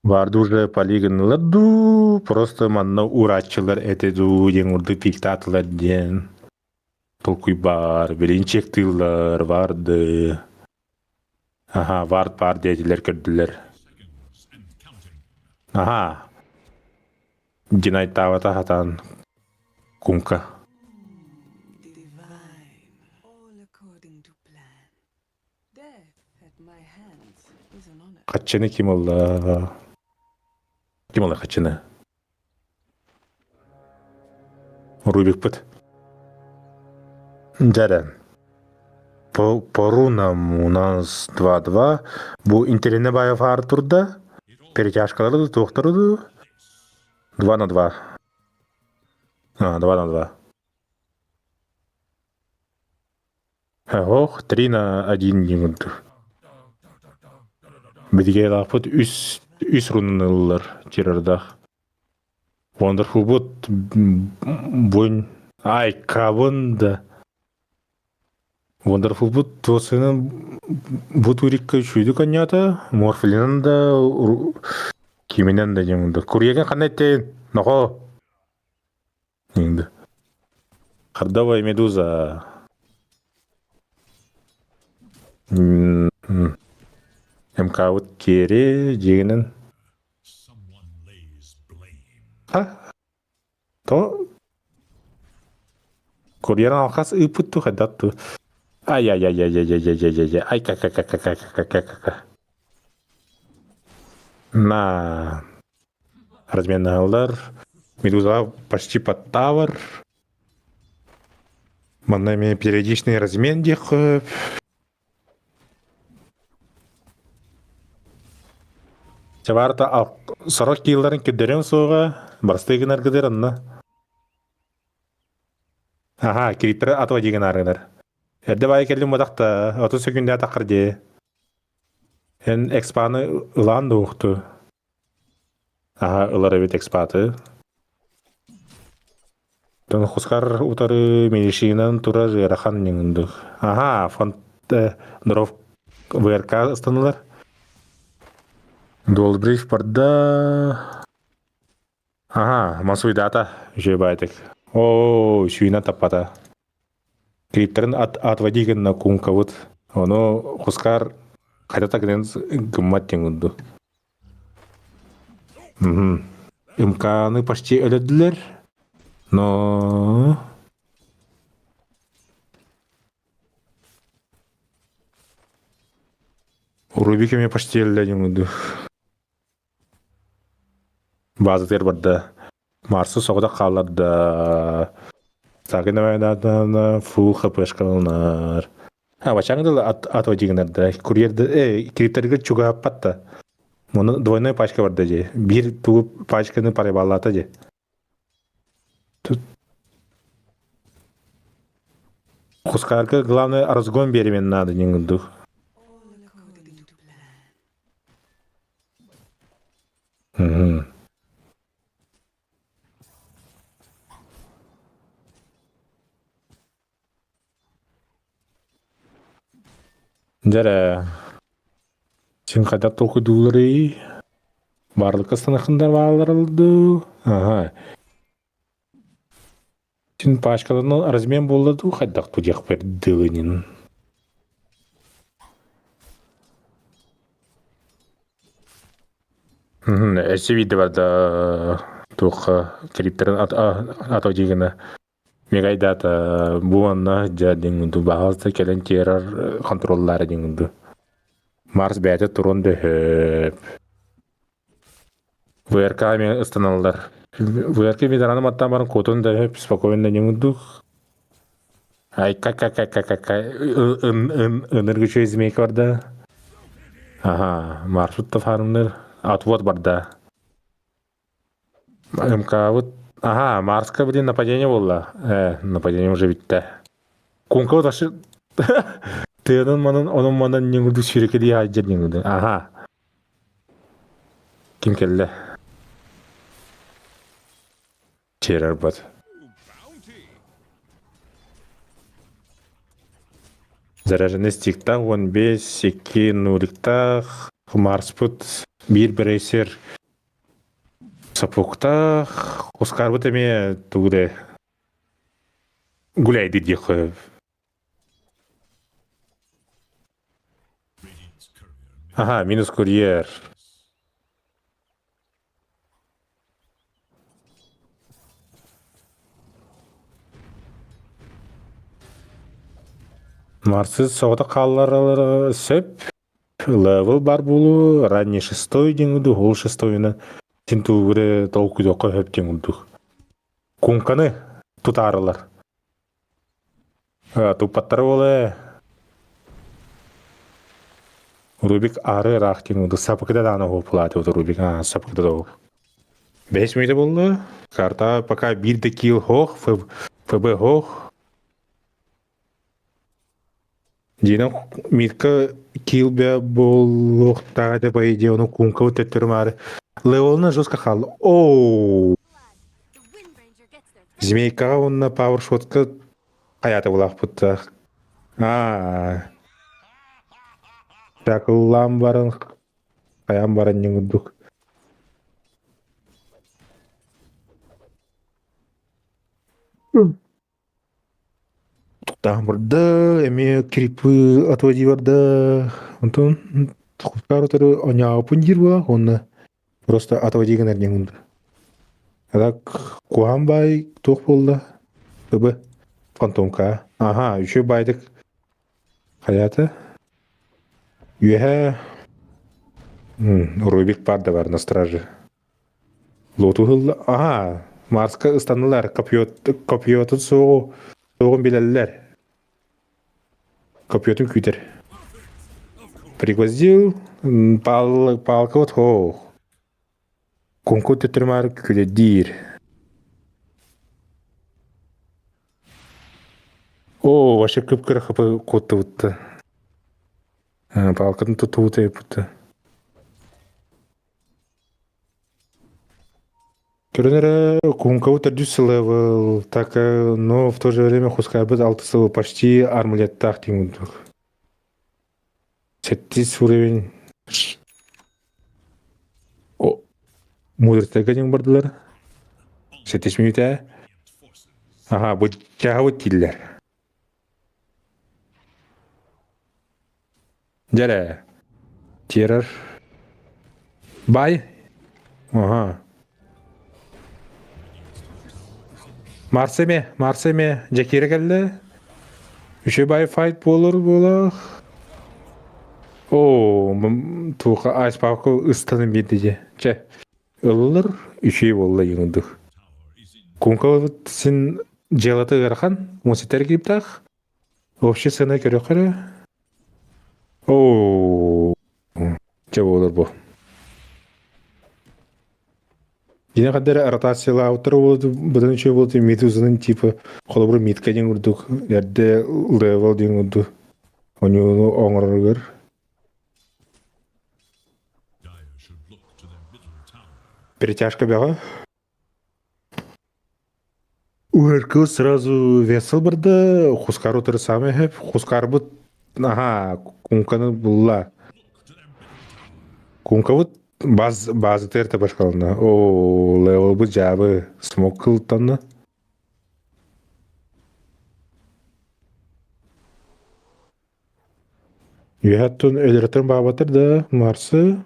Барды уже полигоннылар дуу, просто манна урааччылар этэ дуу диэн курдук пиктаатылар диэн толкуй баар, билин чектыыллар барды. Аха, вард баар диэтилэр көрдүлэр. Аха, Динайтаабата хатаан кунка. Хаччыны ким ылла? Ким ылла хаччыны? Рубикпыт. Дьэрэ. По, по рунам у нас 2-2. Бу интернет баайа фаар турда. Перетяжкалары туохтары ду. 2 на 2. А, 2 на 2. Ох, 3 на 1 диэн курдук. Билигэлаахпыт үс үс рунан ыллар Чирардах. Wonderful-бут бунь ай кабын да Wonderful-бут туосынан бу турикка үчүйдүк анньаата, Морфлинан да киминэн да диэн курдук. Курьерген ханна иттейин? Нохо. Диэн Хардовая медуза. МК-быт киэри дьиэгинэн А? То курьер алхас ыыппыт ту хайдах ту ай ай ай ай ай ай ай ай ай ай ка ка ка ка ка ка ка ка ка на разменалар медуза почти под тавр манна эмиэ периодичный размен диэххэ Чабаарта сорох киилларын кирдэрин суоҕа, барыстыы гынаргыдыр онно. Аха, кириттэрэ атыва дии гынааргынар. Эрдэ баайы кэллим бодахта, 30 секүндэ атаххар дии. Эн экспаны ылаан дуохту. Аха, ылар эбит экспаты. Тон хускар утары милишинан турар ыарахан ньыҥындык. Аха, фонд дров ВРК ыстанылар. Дуолбриф барда. Аха, масуйдата үчүгэй баайтык. Оо, сүүнэ таппата. Клиптерин от отводи гынна кумкабыт. Ону хускар хайда гынан гыммат диэн курдук. МК-ны почти өлөрдүлэр, но Рубик эмиэ почти өллө диэн курдук. Баазатыгар барда. Марсы соҕотох хаалларда. Сагына фул хпшкаланар. А бачаҥ дылы ат отводигынарда. Курьер кириптэригэр чугаһаппат да. Мұны двойной пачка барда же. Биир тугу пачканы парайбаллаата же. Тут Хускарга главное разгон беремен надо не дух. Угу. Дьэ син хайдах толкуйдуулларый? Баарлыкка станахындар бааллар дуу? Аха. Син пачкаларын размен буолла дуу хайдах ту диэхпэр дылынин. Эссе виде барда туохха клиптерин ато дигина Мегайдата бу онно дьэ диҥ баҕалта кэлэн тиэрэр контроллаары диҥ Марс бэйэтэ турун дөһөп. ВРК эмиэ ыстаналлар. ВРК ветераны маттаан баран куотун дөһөп спокойно диҥ. Ай ка-ка-ка-ка-ка ыныргычы змейка барда. Ага, маршрут фармныр. Отвод барда. МК-быт. Ага, Марска, блин, нападение буолла. Нападение уже бүттэ. Кунка ташы тыанын манын онон манан ньыҥырды сүүрэкэлии хаайдьар ньыҥырды. Ага. Ким кэллэ? Террорбот. Заряженный стиктах 15, 2 нуликтах, Марспыт биир брейсер сапоктаах, Оскарбыт эмиэ тугу да гуляйды диэххэ. Ага, минус курьер. Марсыз соҕотох хаалларалара сөп. Левел бар буолуо, ранний шестой диэн курдук, ол шестойуна син тугу толкуйдуохха сөп диэн курдук. Куҥканы тутаарылар. Туппаттара буолуо Рубик аары ыраах диэн курдук сапыкыта даҕаны уһуоппулааты Рубик сапыкыта да уһуп. Бэһис мүнүүтэ буолла. Карта пока биир да килл хоох, ФБ хоох. Дьиэнэн Мирка килл бэ буолуохтааҕа этэ по идее, ону куҥка төттөрү маары. Левелна жестко хаалла. Оу! Змейкаҕа уонна пауэршотка хайаата булаахпыттаах. Аа. Такыллаан баран хайаан баран ньыҥырдык. Туктаан барда, эмиэ крипы отводи барда. Онтон тохтаар утары оньаапын диир буолаах уонна Просто отводи гынар диэн курдук. А так куһаҕан баай туох буолла? ЫБ Фантомка. Аха, үчүгэй баайдык хайаата? Үөһэ Рубик баар да бар на страже. Лоту ылла. Аха, Марска ыстаннылар, копьетун суоҕу суоҕун билэллэр. Копьетун күүтэр. Пригвоздил, пал, палка вот хоох. Куҥку төттөрү күлэдиир. О, вообще кып-кыра хапы куоттубутта. Палкатын тутууту эппитте. Көрөн эрэ Кункабыт төрдүс сылы так но в то же время Хускайбыт алты сылы почти армлеттаах диэн курдук. Сэттис уровень О, мудростарга диэн бардылар. Сэттис мүнүүтэ. Аха, бу чаһабыт дииллэр. Дьэрэ. Террор. Бай. Ага. Марс эме, Марс эме, Дьэкиирэ кэллэ. Үчүгэй бай файт буолар буолах. Оо, туха айспаакка ыстанын биэрдэ дьэ. Чэ, ылылар үчүгэй буолла юҥдук. Куҥка син дьыалата ыарахан, муситер кириптаах. Общий сцена көрүөххэ эрэ. Оо, дьэ буолар бу. Дьиҥэ ханна эрэ ротациялаабыттар быдан үчүгэй буолуо Медузанын типа холобура Митка диэн курдук эрдэ левел диэн курдук оньууну оҥороругар перетяжка бөҕө. УРК сразу весел барда, Хускар утары самый хэп, Хускарбыт, ага, кумканы булла. Кумкабыт баз, базы терте башкалына. О, левелбыт жабы, смок кылтанна. Үөһэттэн өлөрөтөн баабатыр да, Марсы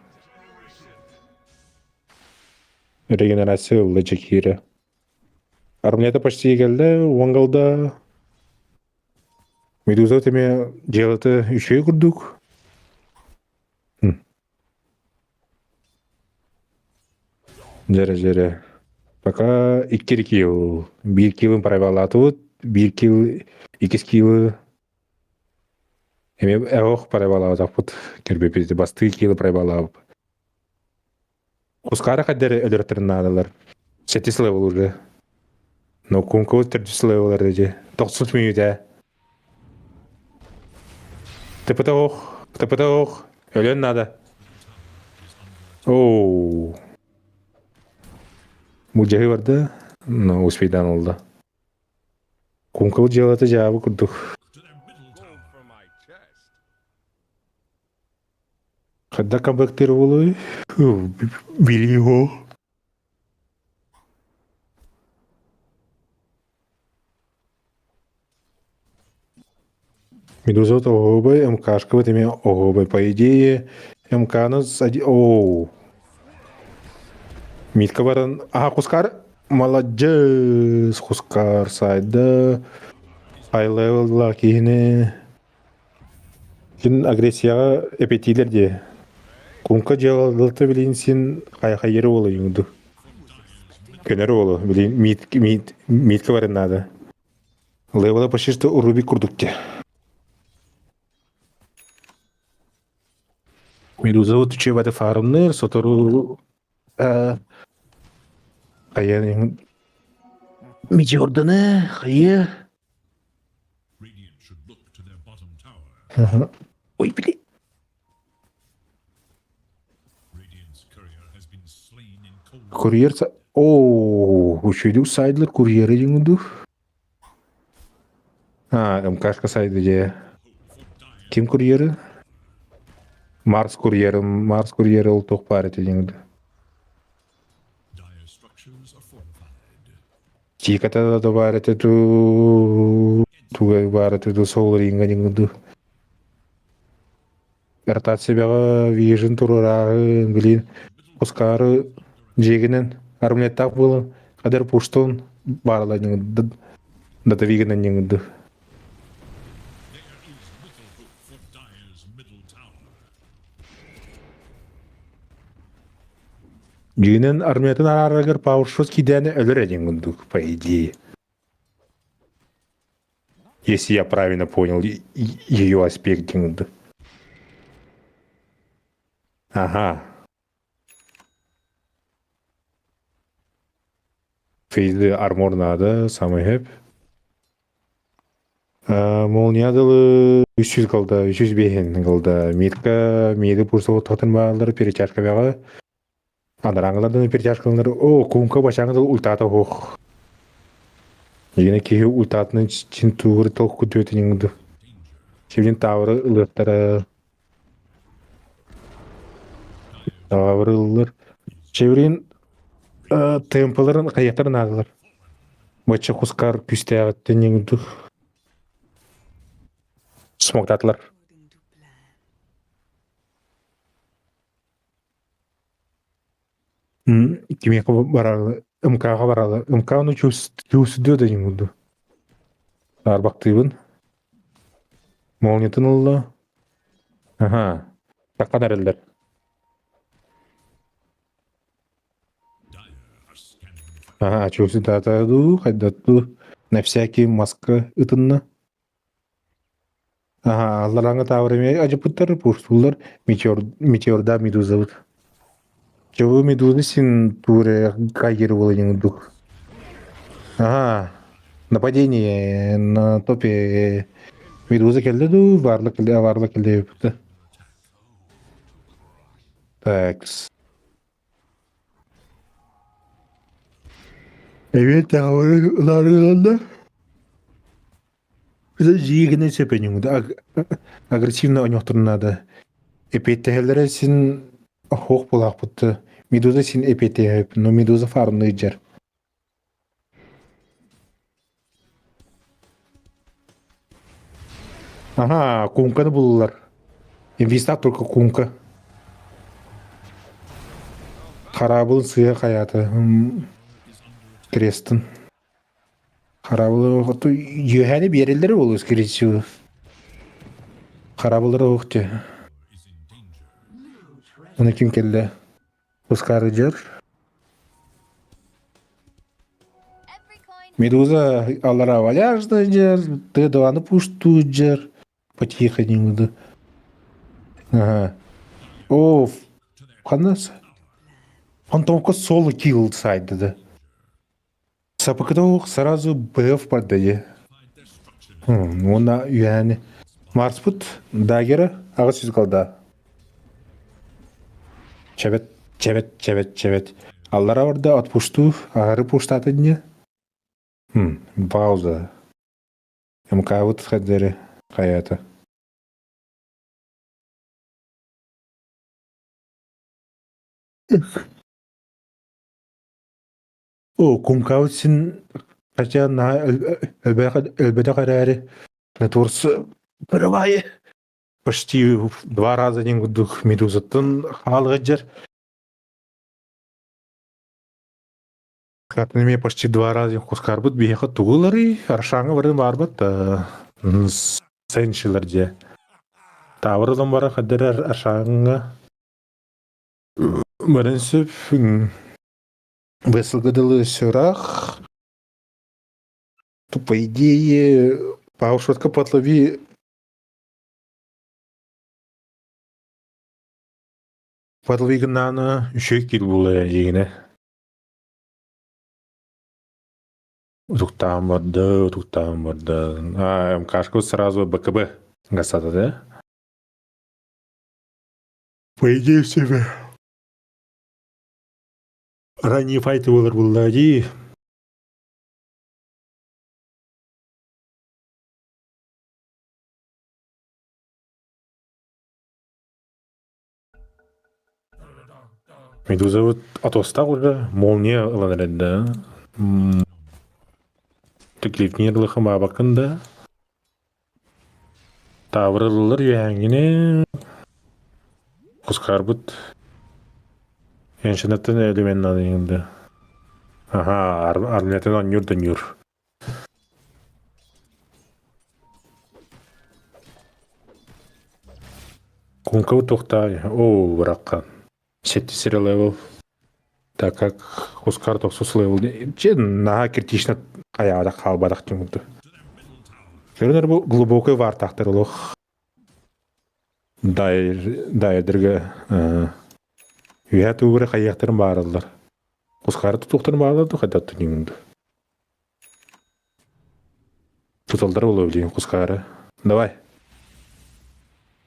регенерация ылла Джекира. Армията почти кэллэ, уонгалда Медуза эмиэ дьыалата үчүгэй курдук. Дьэрэ-дьэрэ. Пока икки килл. Биир киллын проебалаатыбыт. Биир килл, иккис килл Эмиэ ох проебалаабатахпыт. Кирбиппит бастыы килл проебалаабыт. Хускаара хайдары өлөртөрүн наадалар. Сэттис level уже. Но кункабыт төрдүс level эрэ Тохсус мүнүүтэ. ТПТ ох, ТПТ ох, өлөн надо. Оу. Мудьаһы барда, но успейдан олду. Куҥкабыт дьыалата дьаабы курдук. Хайдах камбэктиир буолуой? Билиһо. Медуза оһуобай, МКшкабыт эмиэ оһуобай. По идее, МК-ны Оу. Митка баран... Аха, Хускар Маладьыас, Хускар сайда. High level киһини Кин агрессияҕа эпэтиилэр дии. Куҥка дьыалаларта билин син хайа-хайыры уола юҥду. Көнөр уолу билин миит миит миитка баран наада. Левела почти что Рубик курдук те. Медуза вот үчүгэй фармныр, сотору хайа Метеорданы хайа Ой, блин. Курьер О, үчүгэй сайдлар курьеры дьиҥ А, МКшка сайды дьэ. Ким курьеры? Марс курьеры, Марс курьеры ол туох баар этэ диҥ Чиката да баар этэ туу тугай баар этэ дуу соуларинга диҥ дуу. Ротация вижен туруорааһын, блин, Оскары дьиэгинэн армияттаах буолан, кадер пуштун баарла датавигынан ньыҥырды. Дьиҥинэн армиятын араарарыгар пауршот кидэни өлөр эдиҥ курдук, по идее. Если я правильно понял ее аспект диҥ Ага. Фейзы армор надо, самый хэп. Молния дылы 300 кылда, 305 кылда. Митка, миды пурса татын баалар перетяжка бяга. Анараңылардан перетяжкалар, о, кунка бачаңы дыл ультата хох. Егене киһи ультатынан чин тугур тох күтүөтүн Чивин тавры ылыктара Тавры ыллыр. Чеврин темпаларын хайыктарын аадылар. Бачча кускар күстээҕиттэн иҥду смоктаатылар. Кимиэхэ баралы МК-ҕа баралы МК-ны чуусдуо да иҥду. Арбактыыбын. Молниятын ылла. Аха. Таккан эрэллэр. Аха, чуусдаата дуу, хайдат дуу. На всякий маска ытынна. Аха, алларааҥҥы таабыр эмиэ адьыппыттар, пуштууллар, метеор, метеорда медузабыт. Чего медузы син туре кайгер буолан дух. Ага, нападение на топе медуза келди ду, барлык келди, барлык келди бутта. Так. Эбиэт таабыры ылаарылаллар. Дьиигинэн сөп агрессивно ойнохторун наада. Эпиэттэһэллэрэ син ох буолаахпыт. Медуза син эпиэттэһэ, но Медуза фармный дьэр. Ага, кумканы буллар. Инвестат только кумка. Хараабыл сыа хайаата. Крестин. Хараабылы хоту үөһээни биэрэллэрэ буолуо скорее всего. Хараабыллара уох дии. Аны ким кэллэ? Ускары дьэр. Медуза аллара валяжда дьэр, Т2-ны пуштуу дьэр, потихоньку. Ага. О, ханна Фантомка соло килл сайды да. Сапыкыта сразу БФ барды Уонна үһэни Марспут Дагера 800 голда. Чэбэт, чэбэт, чэбэт, чэбэт. Аллара барда отпусту, аһары пуштаты дня. Пауза. МК-быт хаддери хаята. О, Кумкаут син хотя на элбэтэх эрээри Натурс прывайы почти в два раза день курдук медузаттан хаалыгыджар. Катын эмиэ почти два раза кускарбыт биһиэхэ тугулары аршааҥҥа барын баарбат сайыншылар дьэ. Таабыр ылан баран хаддер аршааҥҥа баран сөп Высылга дылы сүрах по идее паушотка подлови подлови гыннаана үчүгэй киил буолуо дьиҥинэ. Утуктаан барда, утуктаан барда. А, МКшка сразу БКБ гасата, да? По идее себе. Ранние файты болар булла дии. Медуза вот атостах уже молния ылан эрэллэ. Теклифнир лыхымаабаккын да. Таабырыллар үөһээҥҥини Кускарбыт Эншинаттан элеменнан да. Аха, армиятын онньур да ньур. Кункабыт туохтаай? Оо, быраххан. Сэттис эрэ левел. Так как Хускар тохсус левел. Че, наһаа критично хайаабатах хаалбатах диэн курдук. Көрүнэр бу глубокий ваартаахтар олох дайдырга үһэ тугура хайыахтарын баараллар. Хускары тутуохтарын баараллар да хайдат түнүҥүндү. Туталлар буолуо билигин Кускаары. Давай.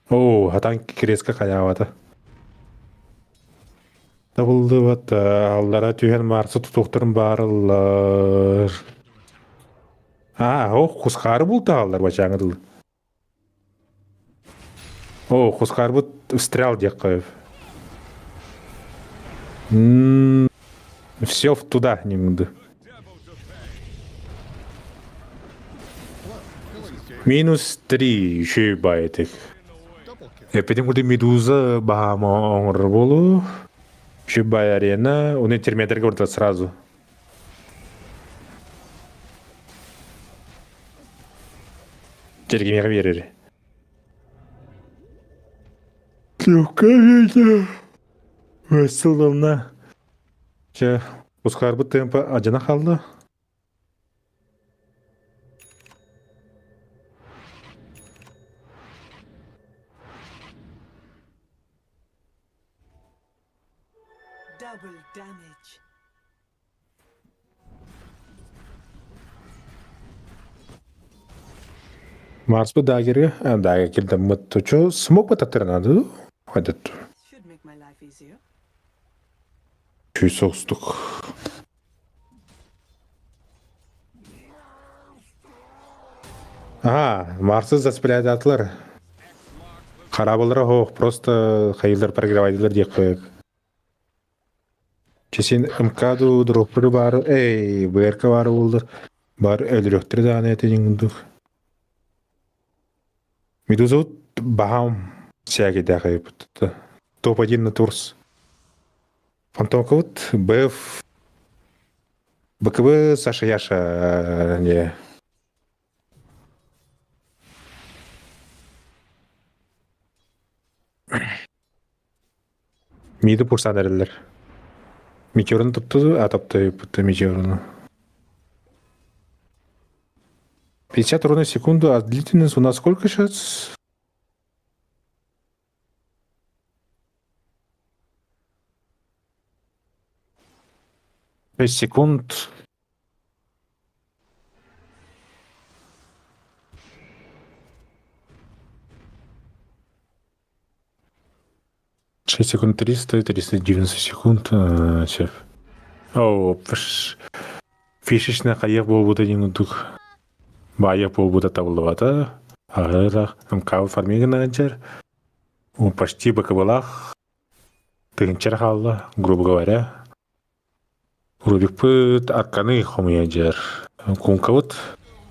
Оо, хатан киреска хайаабата. Табыллыбат, аллара түһэн Марсы тутуохтарын баарыллар. Аа, о, Кускаары бултааллар бачааҥы дылы. О, Кускаарбыт встрял диэххэ. Все в туда не Минус три еще и байтик. Эппитин курдук Медуза баһаама оҥорор буолуу. Еще бай арена, уну терминаторга барда сразу. Тергемеҕэ биэрэр. Легкая ветер. Сылланна. Чэ, ускаарбыт темпа адьана хаалла. Double damage. Марспыт дагерга, дагер килдаммыт тучу смог бататтырнаду. Хайдат. Should make my life easier. Күй соғыстық. Ага, Марсы заспрятатлар. Харабылара хоох, просто хайылар прогревайдылар диэх Чесин МК-ду дропперы баар, эй, БРК баар буоллар, бар өлөрүөхтэрэ даҕаны этэ диэн курдук. Медуза баһаам сээкэйдээх эбиппит. Топ-1 на Турс. Фантомка БФ БКБ Саша Яша не Миди пурсан эрэллэр. Метеорун тутту, а таптайбыт метеоруну. 50 ровно секунду, а длительность у нас сколько сейчас? 6 секунд. 6 секунд 300, 390 секунд. Шеф. О, фишечный хайах буолбута диэн курдук баайах буолбута табыллыбата. Аҕыйах МК фармигын Почти БКБлаах тыһыынча хаалла, грубо говоря. Рубикпыт арканы хомуйа дьэр. Куҥкабыт.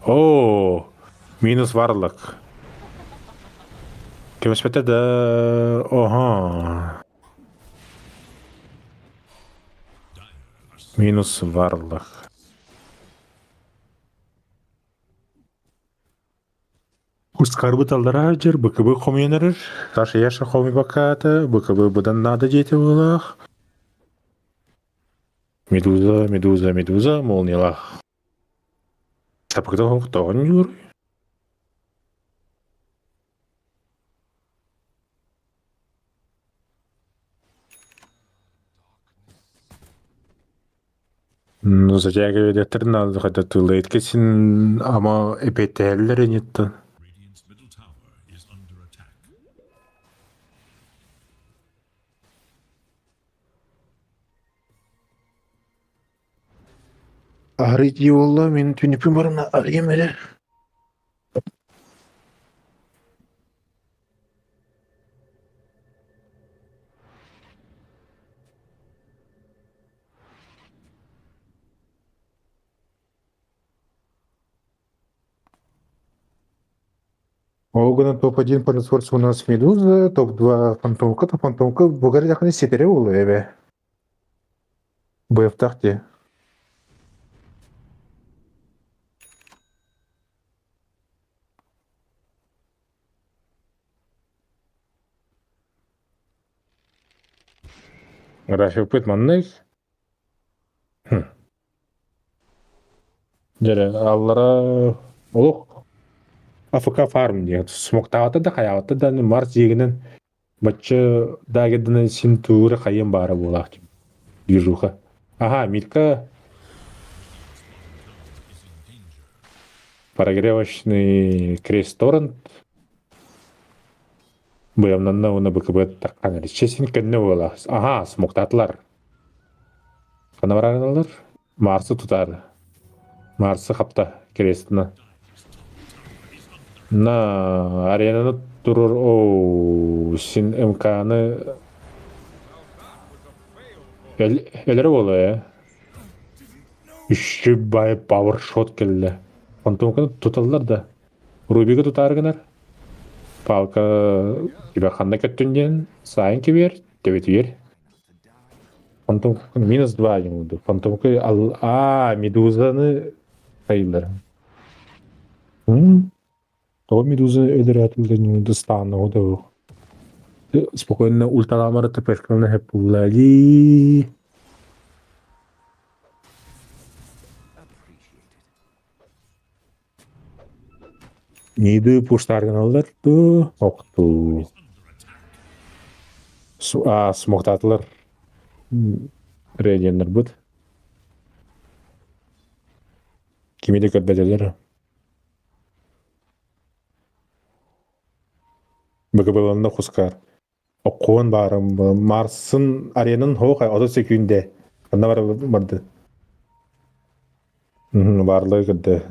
Оо, минус варлок. Көмөспөтө да, оһо. Минус варлок. Ускарбыт аллараа дьэр БКБ хомуйан эрэр. Саша Яша хомуйбаккаата, БКБ быдан наада диэтэ быһыылаах. Медуза, Медуза, Медуза, молниялаах. Сапыгыта тоҕон ньуур. Ну, затягивает надо хотя тыллайт ама эпетээллер инеттен. Арый буолла, мин түнүпүн барына арыйым эрэ. Ол гынан топ-1 по ресурсу у нас Медуза, топ-2 Фантомка, то Фантомка бугар жақын сетере болу эбе. Боевтах те. Графикпыт маннык. Дьэрэ, аллара олох АФК фарм диэн смоктаабата да хайаабата да Марс диэгинэн бачча даагердынан син туура хайыам баара буолаах движуха. Ага, Митка прогревочный крест торрент быйамнанна уонна БКБ таххан чесин кэннэ буола. Ага, смоктаатылар. Ханна барарыналар? Марсы тутаар. Марсы хапта крестина. На аренаны турur оу син МКны өлөрө буолуо ээ. Үчүгэй бай пауэршот кэллэ. Онтон туталлар да. Рубигы тутаары гынар. Палка тебя ханна көттүн диэн сайын кибиэр, төбөтүгэр. Фантом минус два диэн курдук. Фантомка ал аа Медузаны сайыллар. Тоҕо Медуза өлөрөөтүллэн ыстааннаҕа да спокойно ульталамары ТПшканы хэппуллали. Ниды пуштаргыналлар дуу, октуу. Смоктаатылар регеннербыт. Кими да көрбөтөлөр. БКБланна хускар. Оккуон баарым Марсын аренын хоох 30 секүндэ. Ханна бар барды. Баарлыы кырды.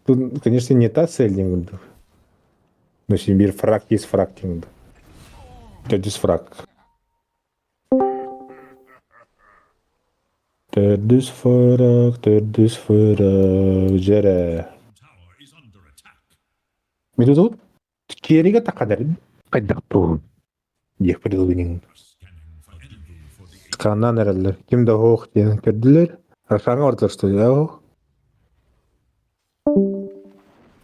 Тут, конечно, не та цель диэн курдук. Но син биир фраг есть фраг диэн курдук. Төрдүс фраг. Төрдүс фраг, төрдүс фраг, дьэрэ. Медуза Киэригэ тахханарын хайдах туһун диэх предложениеҥ Сканнаан эрэллэр. Ким да оһох диэн көрдүлэр. Рошаҥа ордор оһох.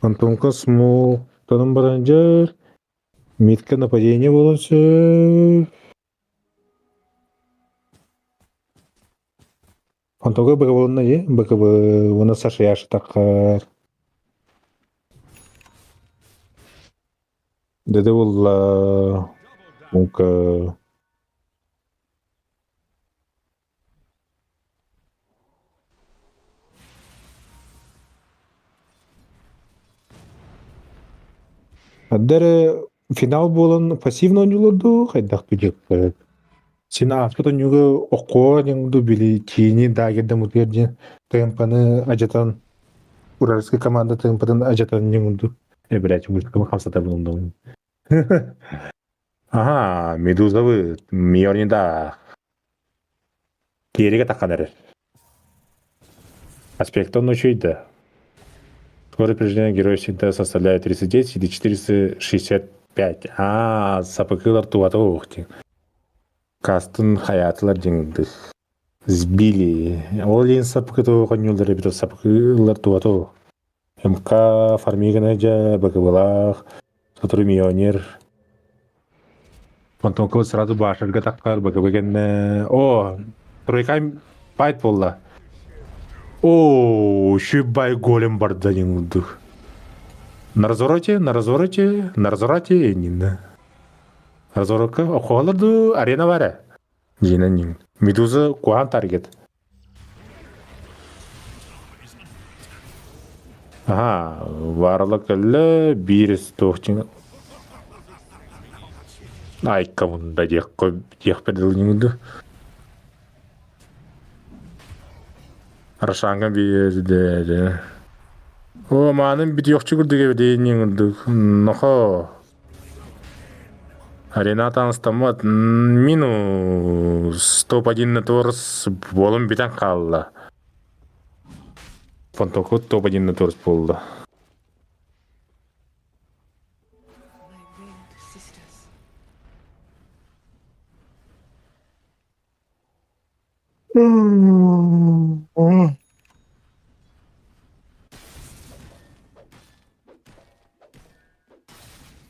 Антонка смоктанан баран дьэр. Митка нападение буолан сөп. Онтуга БКБ дии. БКБ уонна Саша Яша таххар. Дэдэ буолла мука Аддары финал буолан пассивно оонньуулар дуу, хайдах диэххэ. Син ааспыт оонньууга оккуо диэн дуу били киини даагердаммытыгар диэн ТМП-ны адьатан Уральскай команда ТМП-тын адьатан диэн дуу. Э, блядь, мультикамы хамсатабын онно. Ага, Медузабы, Мионида. Киэригэ таххан эрэр. Аспектон үчүй да. Скорость передвижения героя всегда составляет 39 или 465. Аа, сапыкылар туата уох дии. Кастын хаятылар диҥдых. Сбили. Ол иһин сапыкы туохонньуулар эбит сапыкылар туата уох. МК Фармигана дьэ БКБлаах, сотору миллионер. Онтон кыл сразу башарга таххар БКБ кэннэ О, тройка пайт буолла. О, шибай голем барда диҥдых. На развороте, на развороте, на развороте иннинэ. Разворотка охуолар ду арена бара. Дьиэнэн ньиҥ. Медуза куһаан таргет. Аһаа, варла кэллэ, биир туох дьиҥ Айка мунда диэххэ диэхпэр дылы ньиҥ Рошанга биэрдэ. О, maaным бүтүөхчү курдук эбит ньиҥ курдук. Нохо. Арена таҥастаммат минус топ-1 на торс буолан бүтэн хаалла. Фонтокут топ-1 на торс буолла.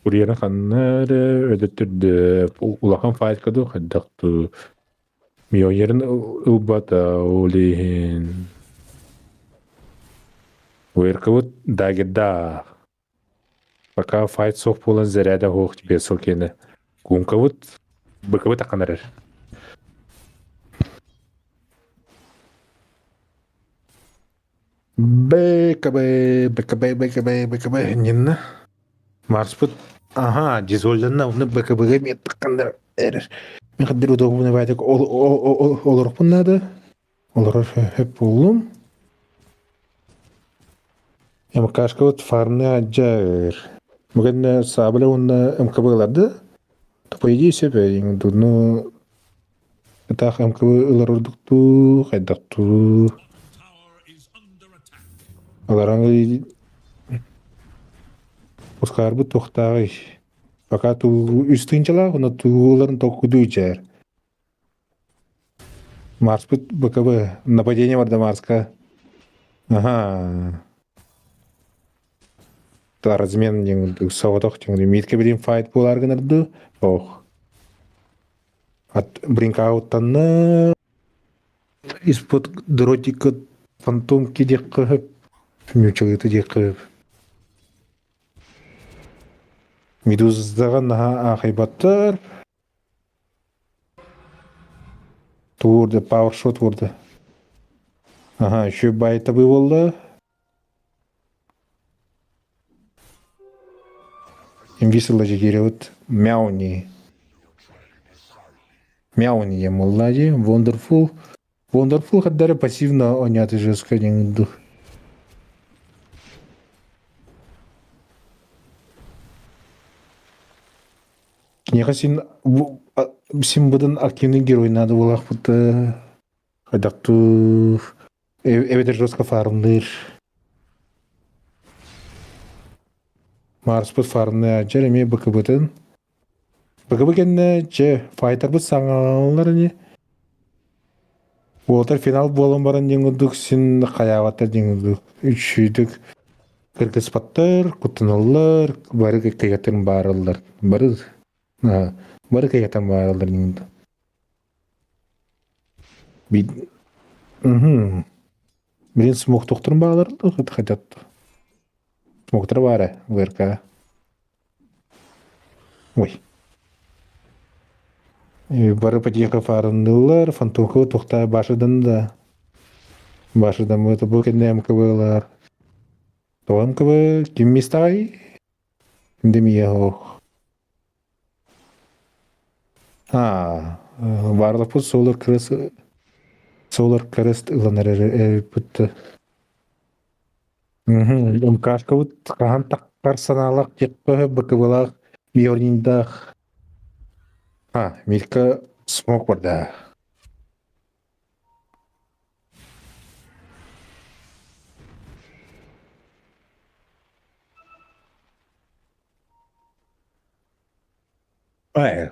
Курьера ханна эрэ өдөттүрдэ улахан файлка дуу хайдах дуу миллионерын ылбата ол иһин УРК-быт дагердаах пока файт суох буолан заряда суох тебе сыл киэнэ куункабыт быкыбыт акан эрэр БКБ БКБ БКБ БКБ нинна Марспыт аха дизольданна уну БКБга меттаккандар эрэр мен хаддыр удобный байтык олоруппун надо олорор хөп боллум МКшка вот фармны аджар Бүгін сабля уонна МКБ-ларды по идее сөп ну таах МКБ ылар ордуктуу хайдахтуу Аларан Ускаарбыт туохтааҕый пока туу үс тыынчалаах уонна тууларын толкуйдуу ичээр Марспыт БКБ нападение барда Марска Аха размен диэн соҕотох диэн миитка билин файт буолаар гынар ох Ат бринкауттанна Из-под дротика фантомки диэххэ сөп, ньучалыыта диэххэ сөп. Медузаҕа наһаа аахайбаттар. Туурда, пауэршот уурда. Аха, еще байтабы буолла. Инвисила киирэбит Мяуни. Мяуни диэн буолла дии. Wonderful. Wonderful хардары пассивно оонньоото жестко диэн курдук. Киниэхэ син син быдан активный герой надо буолаахпыт хайдахтуу эбэтэр жестко фармныыр Марспыт фармныыр дьэр эмиэ БКБ-тын БКБ кэннэ чэ файтарбыт саҥалалар ини Уолаттар финал буолан баран диэн курдук син хайаабаттар диэн курдук үчүгүйдүк кыргыспаттар куттаналлар бары кыйгаттан баараллар бары бары кыйгаттан баараллар диэн курдук Билин смоктохторун баалар хотят. Смоктор баара ВРК. Ой. Бары потихо фармныллар, фантомка тухта башыдан да. Башыдан бу бу кэннэ МКБлар. Тоҕо МКБ ким мистаҕай? Кимде ох. А, барлаппыт Solar Crest Solar Crest ылан эрэр эбиппит. МКшкабыт хаһан таххар санаалаах диэххэ БКБлаах Миорниндаах А, Милька смог барда. Ай,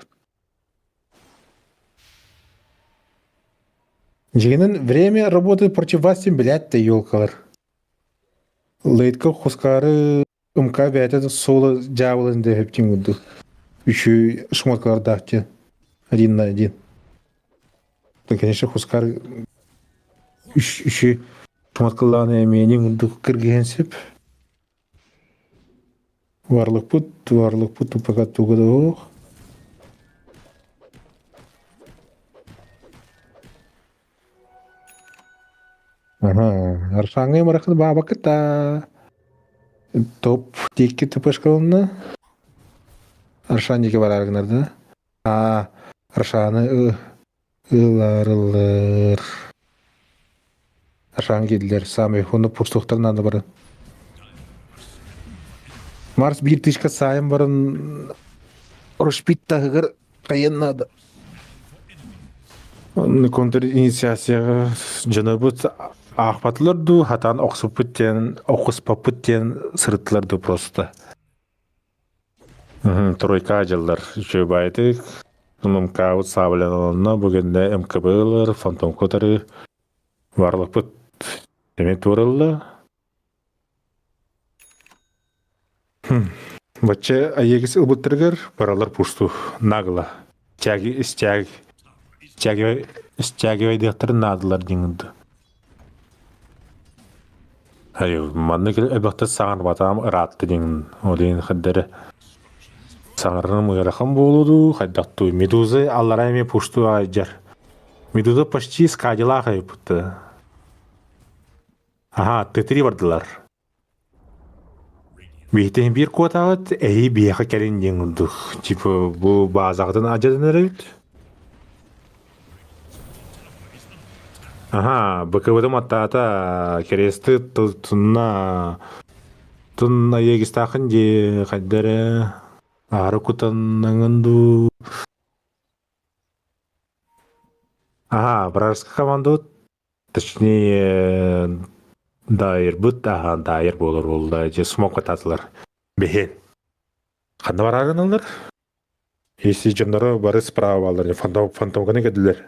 Дьиҥинэн, время работает против вас диэн билээт да елкалар. Лейтка хускаары МК бэйэтэ суола дьаабылын дэһэптин курдук. Үчү шмоткалардаах диэн. Один на один. То, конечно, Хускар үчү шмоткалааны эмиэнин курдук кыргыһын сөп. Варлыкпыт, варлыкпыт тупака туга да суох. Аха, Арсааҥҥа ымырахын баабакыта. Топ диэки тпшкалынна. Аршан диэки бараары гынар да. Аа, Аршаны ыларылар. Аршан киирдилэр. Саамай хуну пустуктар надо барын. Марс биир тычка сайын баран Рошпит таһыгар хайан надо. Контр-инициацияҕа дьонобут аахпатылар дуу, хатаан охсуппут диэн, оххуспаппыт диэн сырыттылар дуу просто. Тройка дьыллар үчүгэй баайытык ММК-быт саабыланылынна, бу гэннэ МКБ-лар, Фантом кутары барлыкпыт эмиэ туоралла. Бачча айыгыс ылбыттарыгар баралар пусту нагло. Стяги, стяг, стягивай, стягивайдыахтарын наадалар диҥ Ай, маннык элбэхтэ саҥарбатаҕым ыраатта диҥ. Ол иһин хайдары саҥарарым ыарахан буолуо дуу, хайдах дуу. Медуза аллараа эмиэ пусту аайдьар. Медуза почти скадилаах айыппыт. Аха, тетри бардылар. Биһитин биир куотаҕыт, эһи биһиэхэ кэлин диэн курдук. Типа бу баазаҕытын адьатан эрэбит. Аха, БКВ-тым аттаата кресты тунна тунна егистаахын дии хайдары аары кутаннаҥын дуу. Аха, вражеская команда Точнее, даайырбыт аһаан даайыр буолар буолла дьэ смок атаатылар биһи ханна бараар гыналлар если дьонноро бары справа бааллар фантом фантомканы кэдилэр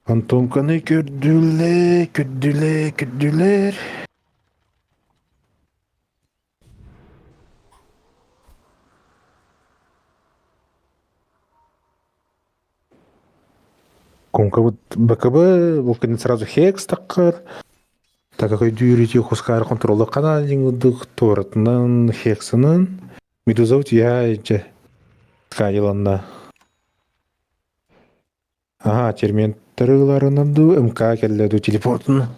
фантомканы көрдүлэр көрдүлэр көрдүлэр Куҥкабыт БКБ бу күн сразу хекс таххар. Так как өйдүүр хускаар контролу канал диҥудук туоратынан хексынан Медуза утуйа дьэ скадиланна. Ага, терминтарыларынан ду МК кэллэ ду телепортун.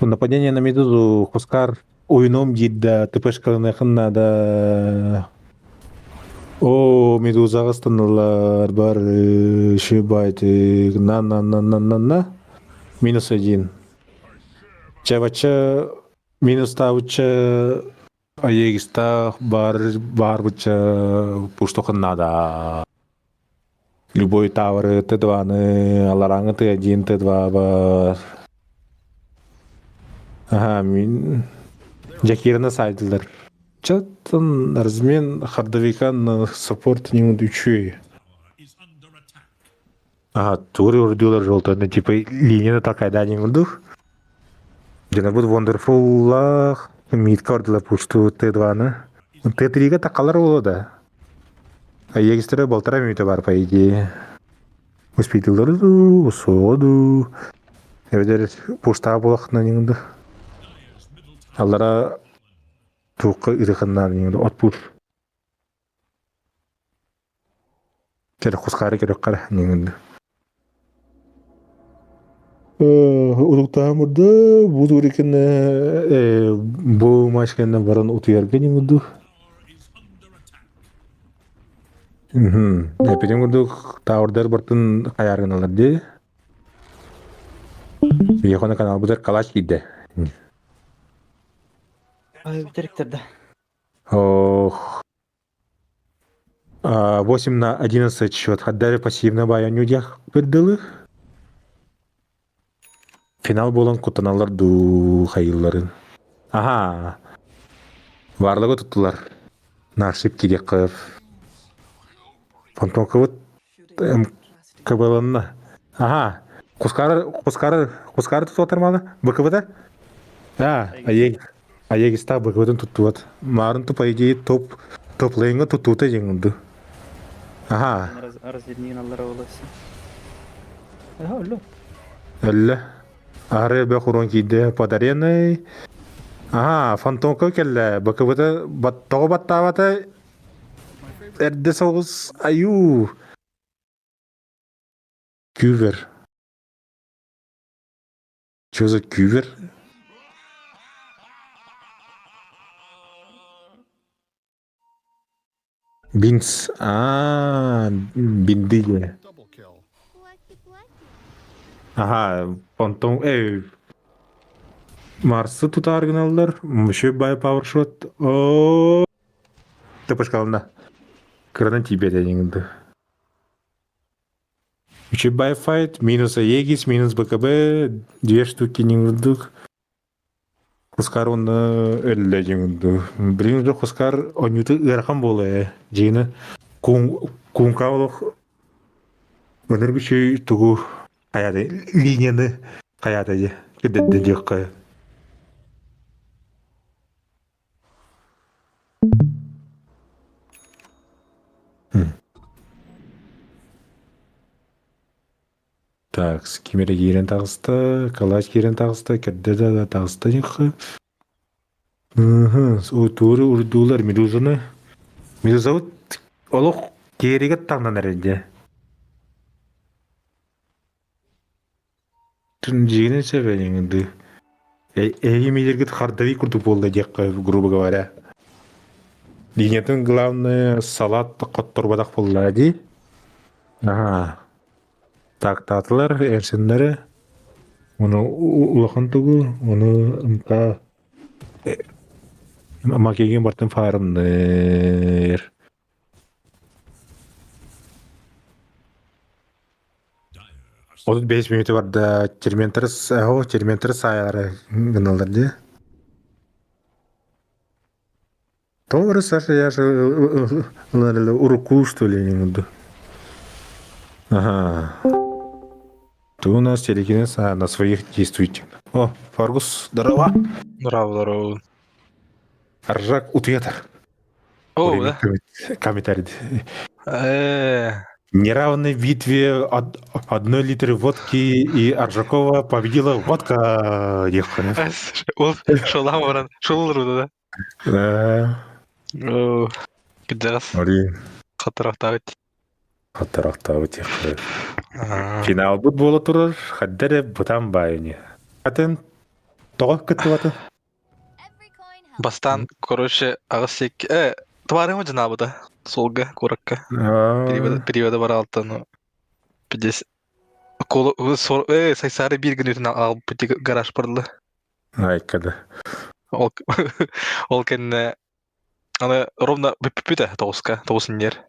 Нападение на Медузу Хускар уйунуом диир да ТПшкаланыахын наада. О, Медузаҕа ыстаналлар бары шибайтык на на на на на на минус один. Чэ бачча минустаабычча Аегистаах баар баарбычча пуштухун наада. Любой тавры Т2-ны, алараңы Т1, Т2 бар. Ага, мин Жакираны сайдылар. Чаттан размен хардовика на саппорт не үчү. Ага, туры урдулар жолтаны типа линияны такайда не урдух. Дена будет Вондерфуллах. Митка ордула пушту Т2-ны. Т3-га такалар боло да. А егистері полтора минута бар, по идее. Успейтылдары ду, усуоду. Эбэтэр пуштаа булахна неңді. Аллара туққа ырыхыннан неңді от пуш. Кere хускары керек қара неңді. Улуктаан бурда бу турикene бу матч кэннэ баран утуйарга неңді. Эпидем курдук таурдар бартын хаяргыналар ди. Вехона канал бутар калач кийде. Ай, бүтериктерде. Ох. 8 на 11 счет. Отдали пассивно баян людях пердылы. Финал болан кутаналар ду хайылларын. Ага. Барлығы туттулар. Наршип киреков. Фантомка КБЛ-на. Ага. Кускары, кускары, кускары тутып атырмалы. БКБ-да? Да, Аег, Аегиста БКБ-дан туттуат. Марын ту, по идее, топ, топ лейнга туттута жеңілді. Ага. Разделнигин аллара боласы. Ага, өллө. Өллө. Ары бе хурон кийде под ареной. Ага, фантомка келле. БКБ-да баттого баттабата. Эрде соғыс аю. Кювер. Чё за кювер? Бинс. А, бинды. Ага, фантом. Эй. Марсы тутаар гыналлар. Еще бай пауэршот. О. Тыпышкалына. Кыранан тибет әйіңді. Еще бай файт, минус Аегис, минус БКБ, две штуки не вдух. Хускар оны өллө жеңді. Блин, уже Хускар онюты ыарахан болы. Жиыны кунка олох өнөр күчүй тугу каяды линияны каяды же. Кедедде жекка. Так, кимере киирен тағысты, калач киирен тағысты, кедде да тағысты жекка. Тууру урдуулар Медузаны. Медуза вот олох кереге таңнан әренде. Түн жигинен себеніңді. Эймелерге хардави курдук болды декка, грубо говоря. Линияның главное салат котторбадақ болды ди. Ага. Так, татылар, эрсеннері. Оны улахан тугу, оны МК Макеген бартын фармныр. 35 минуты барда терментр, о, терментр саялары гыналар ди. Добрый, Саша, я же уруку, что ли, не буду. Ага. Ты у нас телекинез на своих действительно. О, Фаргус, здорово. Здорово, здорово. Аржак утуятар. О, да? Комментарий. Неравной битве одной литры водки и Аржакова победила водка. Ол шолам баран, шол да? Да. О, Кыдас. Хатырахтабыт. Хатырахтабыт. Финал бут бола турар, хаддере бутан байыни. Атын тоға кыттыбаты. Бастан, короче, ағысек, тварым жинабыда, солга, куракка. Перевода бар алты, ну, 50. Коло, сайсары бир күн өтін алып пути гараж барды. Айкада. Ол, ол кенне, аны ровно бүппүтэ тоғызка, тоғызын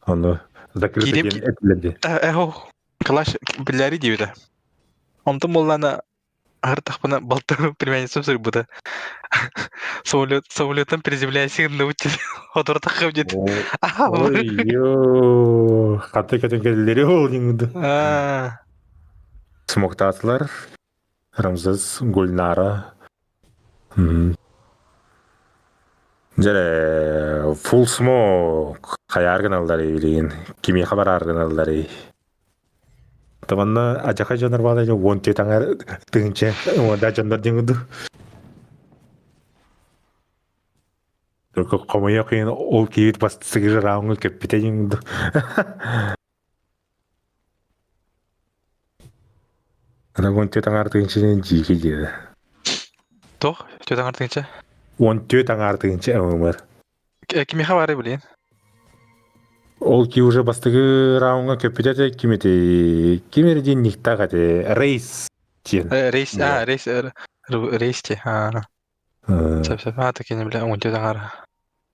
Аны закрыто Киреп- диэн этилерди. Эхо, калаш билляри диюда. Онтон боллана артахпана балта племянницам сырбыта. Самолет, самолеттан приземляйся на утиль. Одор тахып дет. Ой, ё, хаты кетен келлери ол диңди. Смоктатлар, Рамзес, Гульнара. Дьэ, full smoke хайаар гыналлар билигин кимиэхэ бараар гыналларый? Таманна адьака дьоннор баалар 14 аҥар тыһыынча уонда дьоннор диэн курдук. Только хомойуох иһин ол киһибит бастакы раундка көппүтэ диэн курдук. 14 аҥаар тыһыынча дьиики диэтэ. Туох? Түөрт аҥаар тыһыынча? 14 аҥаар тыһыынча ММР. Кимиэхэ баарый билигин? Ол ки уже бастакы раундка көппүтэ этэ ким этэй? Ким эрэ диэн никтаах этэ. Рейс диэн. Рейс, а, рейс, рейс те. А. Сөп, сөп. А, такие бля, он тебе аҥаар.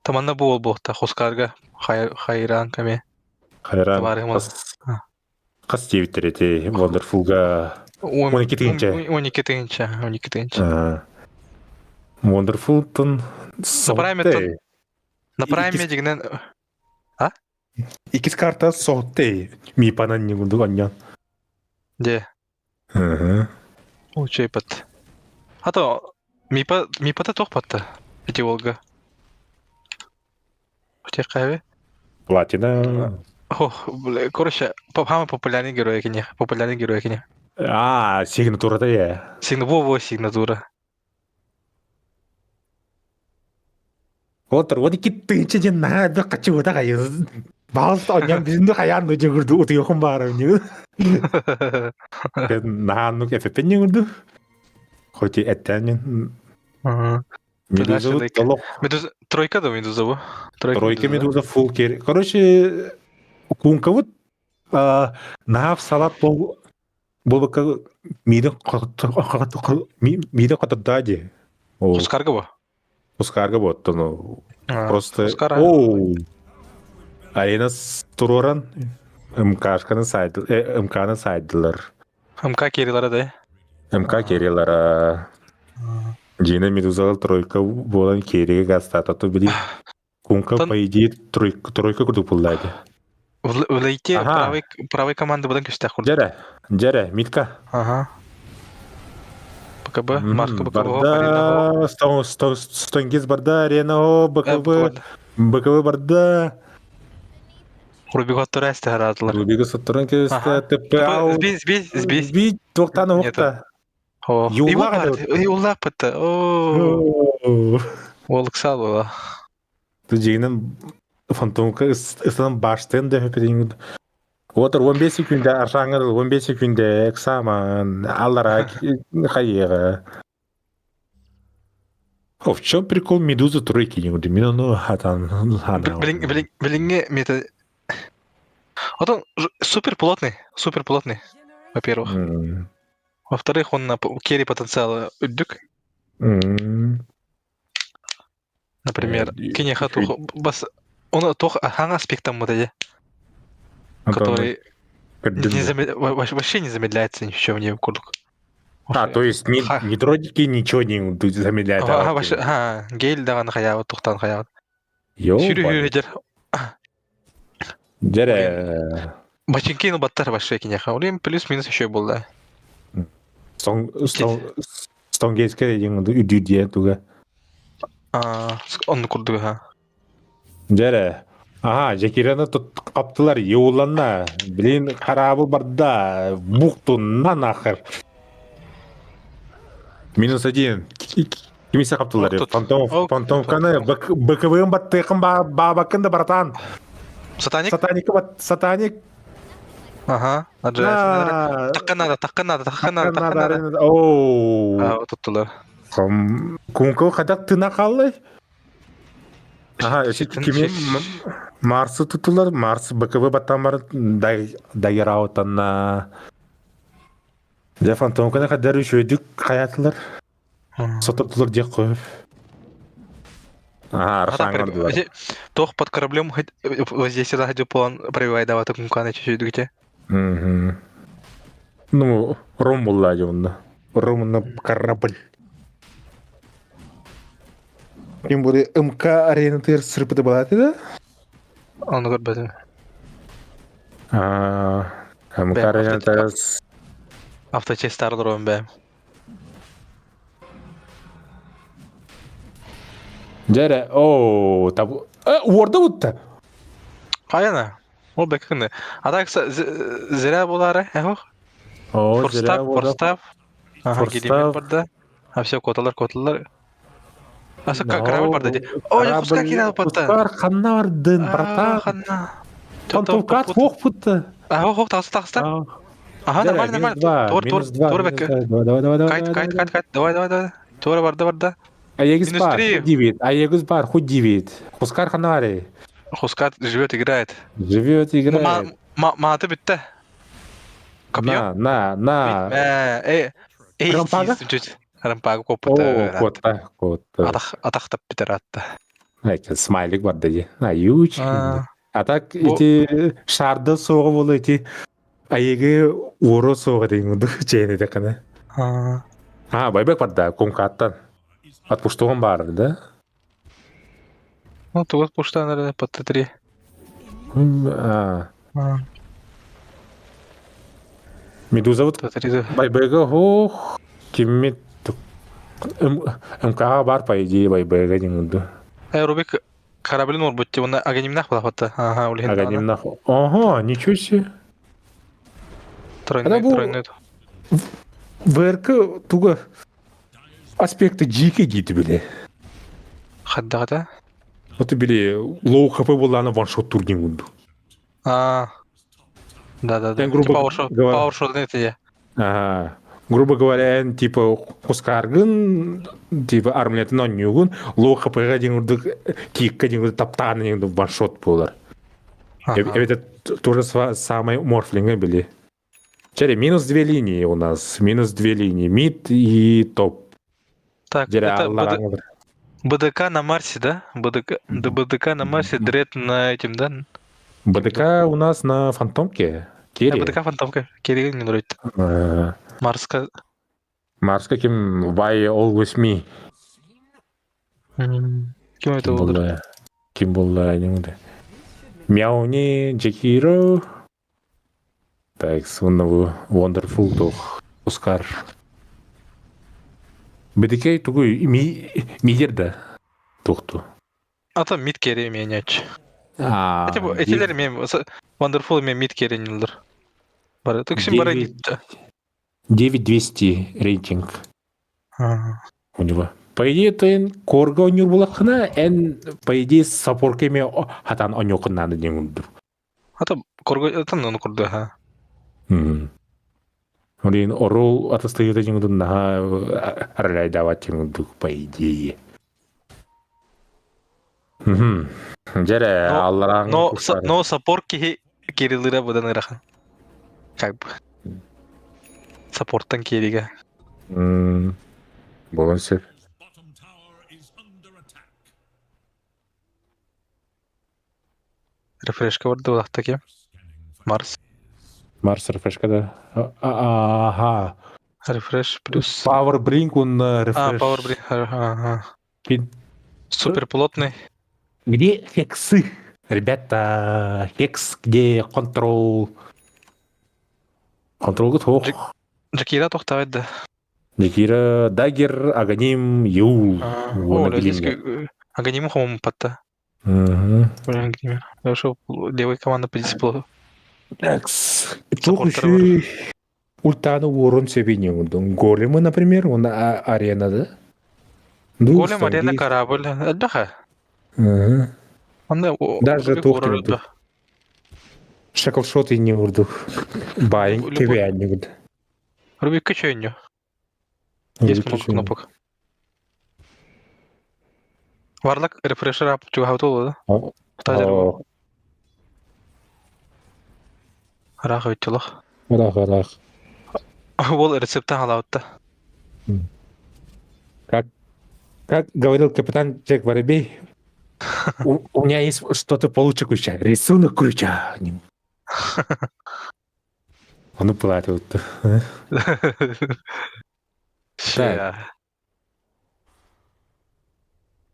Таманна бу ол буолта, Хускарга хайран каме. Хайран. Хас диэбиттэр эти Wonderful-га 12 тыһыынча. 12 тыһыынча, 12 тыһыынча. Wonderful-тон На прайме на прайме дигинен А? Иккис карта соһутты. Мипанан не курдук онньон. Де. Учуйпат. А то Мипа Мипата тохпатта. Эти Волга. Хотя Платина. Ох, бля, короче, самый популярный герой кини, популярный герой кини. А, сигнатура-то я. Сигна, во, сигнатура. Отыр, вот ики тыынча диэн наһаа элбэх хаччыбыта хайы. Баҕас онньон бизинди хайаан да дьөгүрдү утуйуохум баара үнү. Наһаа оннук эфэппин дьөгүрдү. Хоть и эттээн Медуза толох. Медуза тройка да Медуза бу. Тройка Медуза фул кер. Короче, кункабыт наһаа салат бол Буолбакка миирин миирин хотордоо дии. Хускарга бу? Хускарга буоттун просто оу Айына туруоран МКшканы сайды МКны сайдылар. МК керилара да? МК керилара. Дьиэнэ Медузалар тройка буолан керигэ гастаата ту били. Кунка по идее тройка тройка курдук булла ди. Влейте правый правый команда будан күстэх курдук. Дьэрэ, дьэрэ, Митка. Ага. БКБ, Марка БКБ. Барда, Стонгиз барда, Арена, БКБ, БКБ барда. Рубиго турасты хараатылар. Рубиго сотторон кэбистэ, ТП ау. Сбить, сбить, сбить. Сбить, туохтан уһукта. Юллаах Юллаах бытта. Оо. Уолуксал була. Дьиҥинэн фантомка ысынан баштыан да өпөтүҥ. Отыр 15 секунда аршаңыр 15 секунда экзамен аллара хайыга. О, в чем прикол Медузы тройки не буду? Мин ону хатан Билин билин билиҥҥи мета Отон супер плотный, супер плотный, во-первых. Во-вторых, он на керри потенциала үрдүк. Например, киниэхэ туох бас он туох хаҥа аспектаммыта дии, который не замед... вообще не замедляется ничего в ней курдук. А, то есть ни, ни дротики, ничего не замедляет. Ага, вообще, ага, гель даҕаны хайаабыт, тухтан хайаабыт. Сүрү Дьэрэ. Бачинки баттар вообще киниэхэ. Олем плюс-минус еще буолла. Стонгейскэ диэн үрдүүр диэн туга. Онну курдук аха. Дьэрэ. Аха, Жекираны тут хаптылар, юуланна. Блин, хараабыл барда. Буктунна нахер. Минус один. Кимисе хаптылар. Фантом, фантомканы БКВ-ын баттыакын баабаккын да братан. Сатаник? Сатаник, сатаник. Ага, Такка надо, такка надо, такка надо, такка надо. Оу. Туттулар. Кункыл хадак тына қаллай? Ага, кими Марсы туттулар, Марс БКВ баттан бар дайраутанна. Дьэ фантомканы хаддар үчүгэйдик хайаатылар. Сототулар диэх қойып. Ага, архааңардылар. Туох под кораблем воздействие заходил план пробивай даваты кумканы чуть-чуть Ну, ром булла дьонно. Ром на корабль. Тем более МК арена тыр сырпыты балаты да? Оны көрбөтүм. МК арена тыр Авточестар дурон бэм. Дьэ оо, таб... Э, уорда бутта. Хайана? Ол бэккэ А так зря булары, эхох. О, зря Форстав, форстав. Ага, гелимер барда. А все, коталар, коталар. Аса корабль барда ди. О, я Хускар кирал патта. Хускар ханна бардын, братан. Ханна. Фантовкат хох путта. Ага, хох, тахса, тахса. Ага, нормально, нормально. Тор, тор, тор бэккэ. Давай, давай, давай, давай. Кайт, кайт, кайт, кайт. Давай, давай, давай. Тора барда, барда. Аегис бар, худ дивит. Аегис бар, худ дивит. Хускар ханари. Хускар живет, играет. Живет, играет. Мааты бүтті. На, на, на. Э, э, Рампага? Рампага коппута. О, котта, котта. Атах, атах битер атта. Айка, смайлик бар деді. Аюч. А так эти шарды соғы болы эти айыгы уору соғы деген чейін еді қана. А, байбек бар да, кумкаттан. Отпуштуғын бар, да? Ну, тугут пуштан, наверное, по Т3. А. Медуза вот байбега ох, кимми МК бар, по идее, байбега деңді. Э, Рубик кораблин орбутти, оны агенимнах была Ага, улихин. Агенимнах. Ага, ничего себе. Тройной, тройной. ВРК туга аспекты жике дейді біле. Хаддағыда? Вот били лоу хп болланы ваншот турнир унду. А, да, да, да. Грубо говоря, это я. Ага. Грубо говоря, типа Хускаргын, типа армлетін оннюгун, лоу хп деген кикка деген таптан деген ваншот болар. Это тоже самое морфлинга били. Черри, минус две линии у нас, минус две линии, мид и топ. Так, это БДК на Марсе, да? БДК, БДК на Марсе, Дред на этим, да? БДК у нас на Фантомке. Керри. БДК Фантомка. Керри не нравится. Марска. Марска кем Why Always Me. Кем это был? Кем был, не Мяуни, Джекиро. Так, сонного Wonderful тох. Оскар. БДК тугуй мидер да тухту. А там мид керри меняч. Этилер мен Wonderful мен мид керри нилдер. Бар, түксин бара 9200 рейтинг. У него. По идее, тен корга онюр булакына, эн по идее сапорке ме хатан онюкын надо деңүндүр. А там корга, там ну корда, ха. Блин, орол атастыйыта деңүндүр наха аралай дават деңүндүр, по идее. Жере, аллараң Но, но саппорт киһи Кириллыра быдан ырахан. Как бы. Саппорттан кериге. Болон сөп. Рефрешка барды улахта кем. Марс. Марс рефрешка да. Ага. Рефреш плюс. Power Brink он рефреш. А, Power Brink, ага. Супер плотный. Где хексы? Ребята, хекс, где контрол? Контрол готов. Джакира тохтавает, да. Джакира, Дагер, Аганим, Юл. О, Аганим, по-моему, потта. Угу. Хорошо, левая команда по дисплею. Такс. Тух еще ультаны урон себе не Големы, например, он арена, да? Голем, арена, корабль. Отдыха. Угу. Даже тух Шаклшот и не урдух. Байн, тебе не урду. Рубик качанью. Есть много кнопок. Варлак рефрешер ап чугавтула, да? Тазер. Рах өттілі. Рах, рах. Ол рецептен алауытты. Как, как говорил капитан Джек Воробей, у, у меня есть что-то получше ключа. Рисунок ключа. Он уплатил. Так.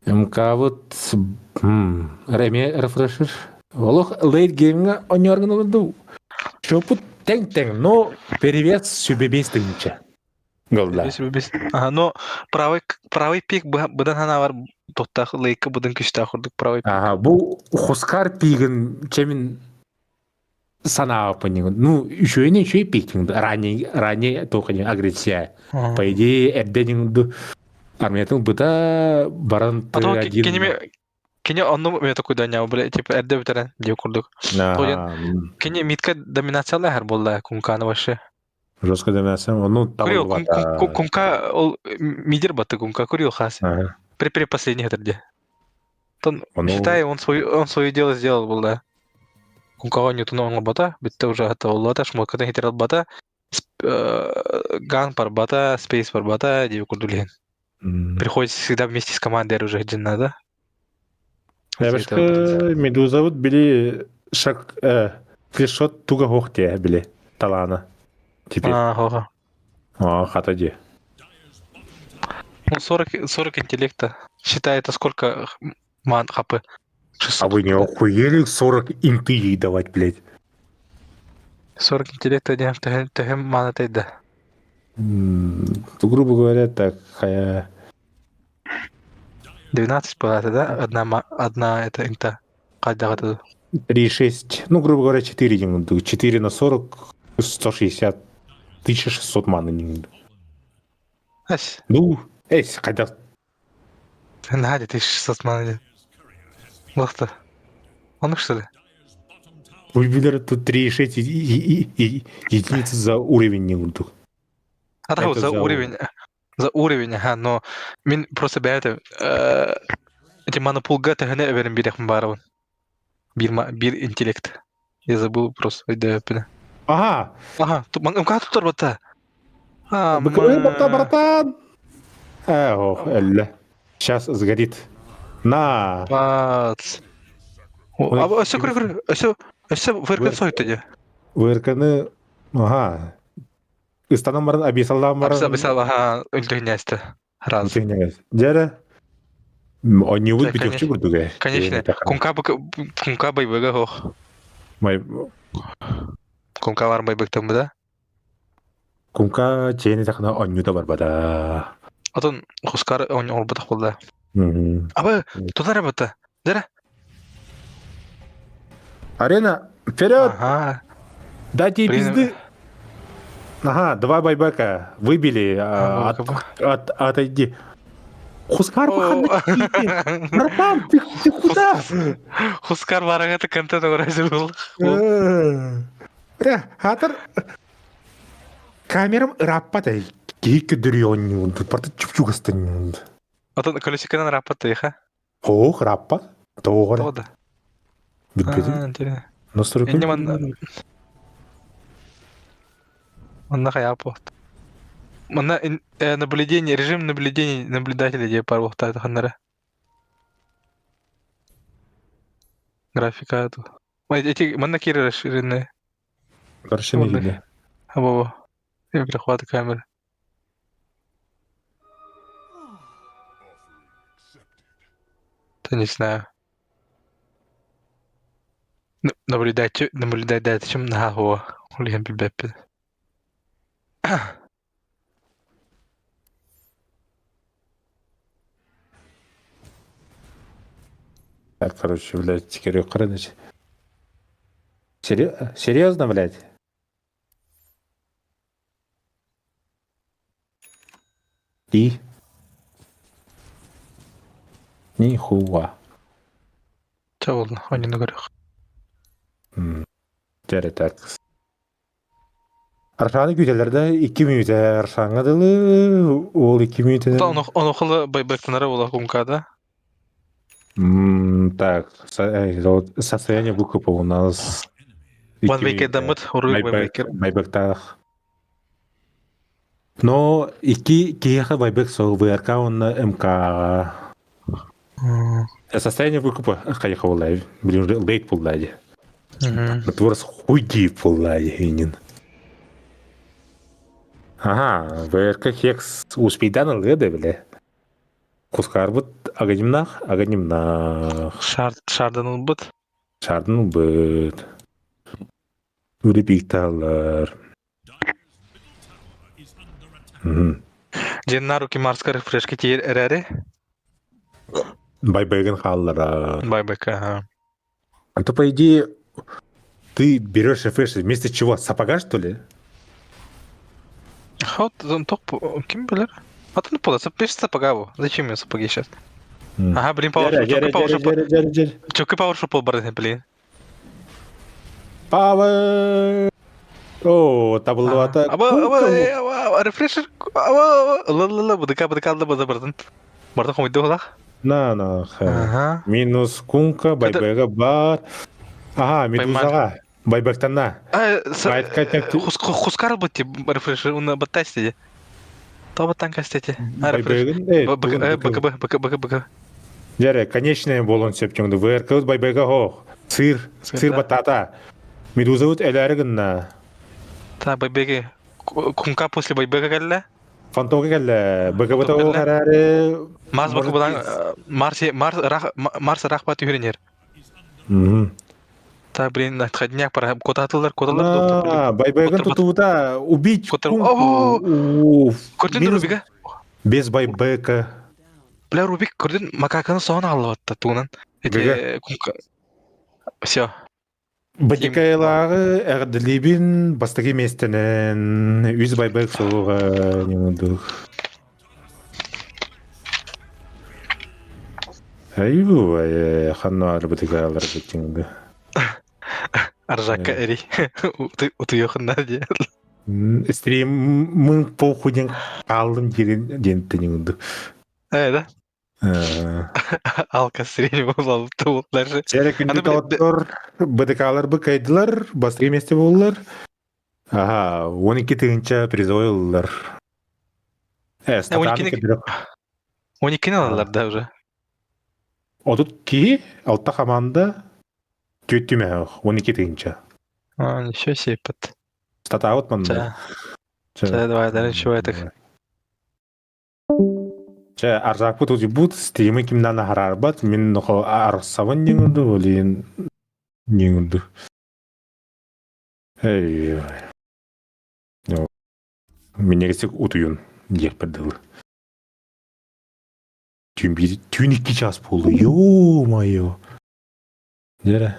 МК вот Реме рефрешер. Олох лейт геймга оньорган олду. Чопут тең-тең, но перевес сүбебес тыгынча. Голда. Ага, но правый правый пик быдан ханавар тоттах лейка быдан күстәэх курдук правый пик. Ага, бу Хускар пигин чемин санаабыппын ну үчүгэйин үчүгэй пиктин ранее ранее только не агрессия по идее эрдэ армиятын быта баран Потом киними кини онну мен такой да бля типа эрдэ бүтэрэн диэ курдук. Кини митка доминациялаһар буолла кумканы вообще. Жестко доминация, ну Курил, кумка ол мидер баты кумка курил хас. При при последний этэрде. Тон считай, он свою он свое дело сделал был да. Кумкаҕа ньутун оҥорбото, бүттэ уже хата оллота, шмоткатын хитер албата, ган парбата, спейс парбата, диэби курдук илиһин. Приходится всегда вместе с командой уже один надо. Эбэшка Медузабыт били шак флешот туга хоох диэ били талаана. Теперь. А, А, хата диэ. Ну, 40, 40 интеллекта. Считай, это сколько ман хп? 600. А вы не охуели 40 инты ей давать, блядь? 40 интеллекта диэн төһө мана тайда? Грубо говоря, так, хайа... 12 была да? Одна, одна это инта. Хайдаҕа 3,6, ну, грубо говоря, 4 4 на 40, 160, 1600 маны. Ась. Ну, эс, хайдах Надя, 1600 маны. Лохта. Он что ли? Выбили тут 3,6 единицы за уровень не курдук. А так за уровень. За уровень, ага, но мин просто бэйэтэ эти манапулга төһөнө эбэрин бириэхпин баарабын. Биир, биир интеллект. Я забыл просто өйдөөппүнэ. Ага. Ага, МК туттар батта. А, батта, братан. Ох, элле. Сейчас сгорит. На. Бац. А өссө көрө көрө, өссө өссө ВРК сойты де. ВРКны, ага. Ыстанан баран, абисаллаан баран. Абисал, ага, өлтүгүнэстэ. Раз. Дьэрэ. Онньубут бүтүөхчү курдук ээ. Конечно. Кунка кунка байбыга хох. Май Кунка бар байбыктан да? Кунка чэни тахна онньута барбата. Отон Хускар онньу олбатах булда. Абы тутар бата. Дера. Арена, вперед! Ага. Дайте пизды. Ага, два байбека выбили. От, от, отойди. Хускар Братан, ты, ты куда? Хускар барага контент был. Хатар камерам раппат кийик дүрүйон парта чупчугастан. Отон колесиканан раппат тыха. Ох, раппат. Тоғыр. Тоғда. Бүппеди. Настройка. Энне манна. Манна хая похт. Манна наблюдение, режим наблюдения наблюдателя де пар вахта ханнара. Графика эту. Эти манна кири расширенные. Расширенные. Або. И перехват камеры. Да не знаю. Наблюдать, наблюдать, да, чем на го. Улихан бибеппи. Так, короче, блядь, теперь Корыныч. Серьезно, блядь? И? Нихуа. Ча болды, ойнаны көрек. Дәрі так. Аршаны күтелерді 2 минут аршаңа дылы, ол 2 минут. Оны қылы байбектінары бола кумкада. Так, состояние выкупа у нас... Ванбекер дамыт, уруй байбекер. Байбектах. Но ики киеха байбек сол ВРК он МК. Состояние выкупа хайха булай. Блин, лейт булай. Натворс хуйди булай инин. Ага, ВРК хекс успейдан ылгы бля. Кускарбыт аганимнах, аганимнах. Шар, шардан ылбыт. Шардан ылбыт. Үрі бикталар. Дьиэн на руки Марска рефрешки тиийэр эрээри. Байбайгын хааллара. Байбайка, ага. А то, по идее, ты берешь рефреш вместо чего? Сапога, что ли? Вот, он топ, ким билэр? А ты ну пода, пишет сапога его. Зачем мне сапоги сейчас? Ага, блин, пауэр, Джерри, чоки Джерри, пауэр, Джерри, Джерри, Джерри. чоки пауэр шопол бардын, блин. Пауэр! О, табыллыбата. Аба, аба, аба, рефрешер, аба, аба, ла ла ла, бдк, бдк, алды бада бардын. Бардын хомойду олах. На, на, ха. Минус кунка, байбайга бар. Ага, медузаға. Байбактана. Хускар бытти рефрешер, уна баттасти. То баттан кастете. Байбайгын, БКБ, БКБ, БКБ. Жаре, конечная болон сөптіңді. ВРК байбайга хох. Сыр, сыр батата. Медуза вот эләрі гынна. Та байбеге кунка после байбега келле. Фантомга келле. БКБ того харары. Марс БКБдан Марс Марс рах Марс рахбат үйренер. Та блин, отходняк пора котатылар, коталар. Байбайгын тутута убить. Көрдүн Рубика? Без байбека. Бля, Рубик көрдүн макаканы соған алып атты туунан. Эти кунка. Все. Бадикайлағы әрділебін бастығы местенен үз байбек соғуға немудух. Айбу, ханну ары бадикайлар бітіңді. Аржакка эри. Утуйохынна де. Стрим мың похуден қалдым деген дентті немуду. Э, да? Алка стрим болуп туулар. Сәрі күнді тоттор, БДК-лар быкайдылар, бастығы месте болулар. Ага, 12 тыгынча призовой ыллар. Э, статаны кедіріп. 12-ни алалар да уже. Отут ки, алта команда, төттүмә, 12 тыгынча. А, ничего себе, пат. Статаут манна. Ча, давай, дальше чего это? Ча, арзакпыт узи бут, стримы кимнан харарбат, мин нохо арсавын неңүрдү, олин неңүрдү. Эй, Минегесик утуюн, диэк бирдыл. Түн бир, түн 2 час болду. Ё-моё. Жere.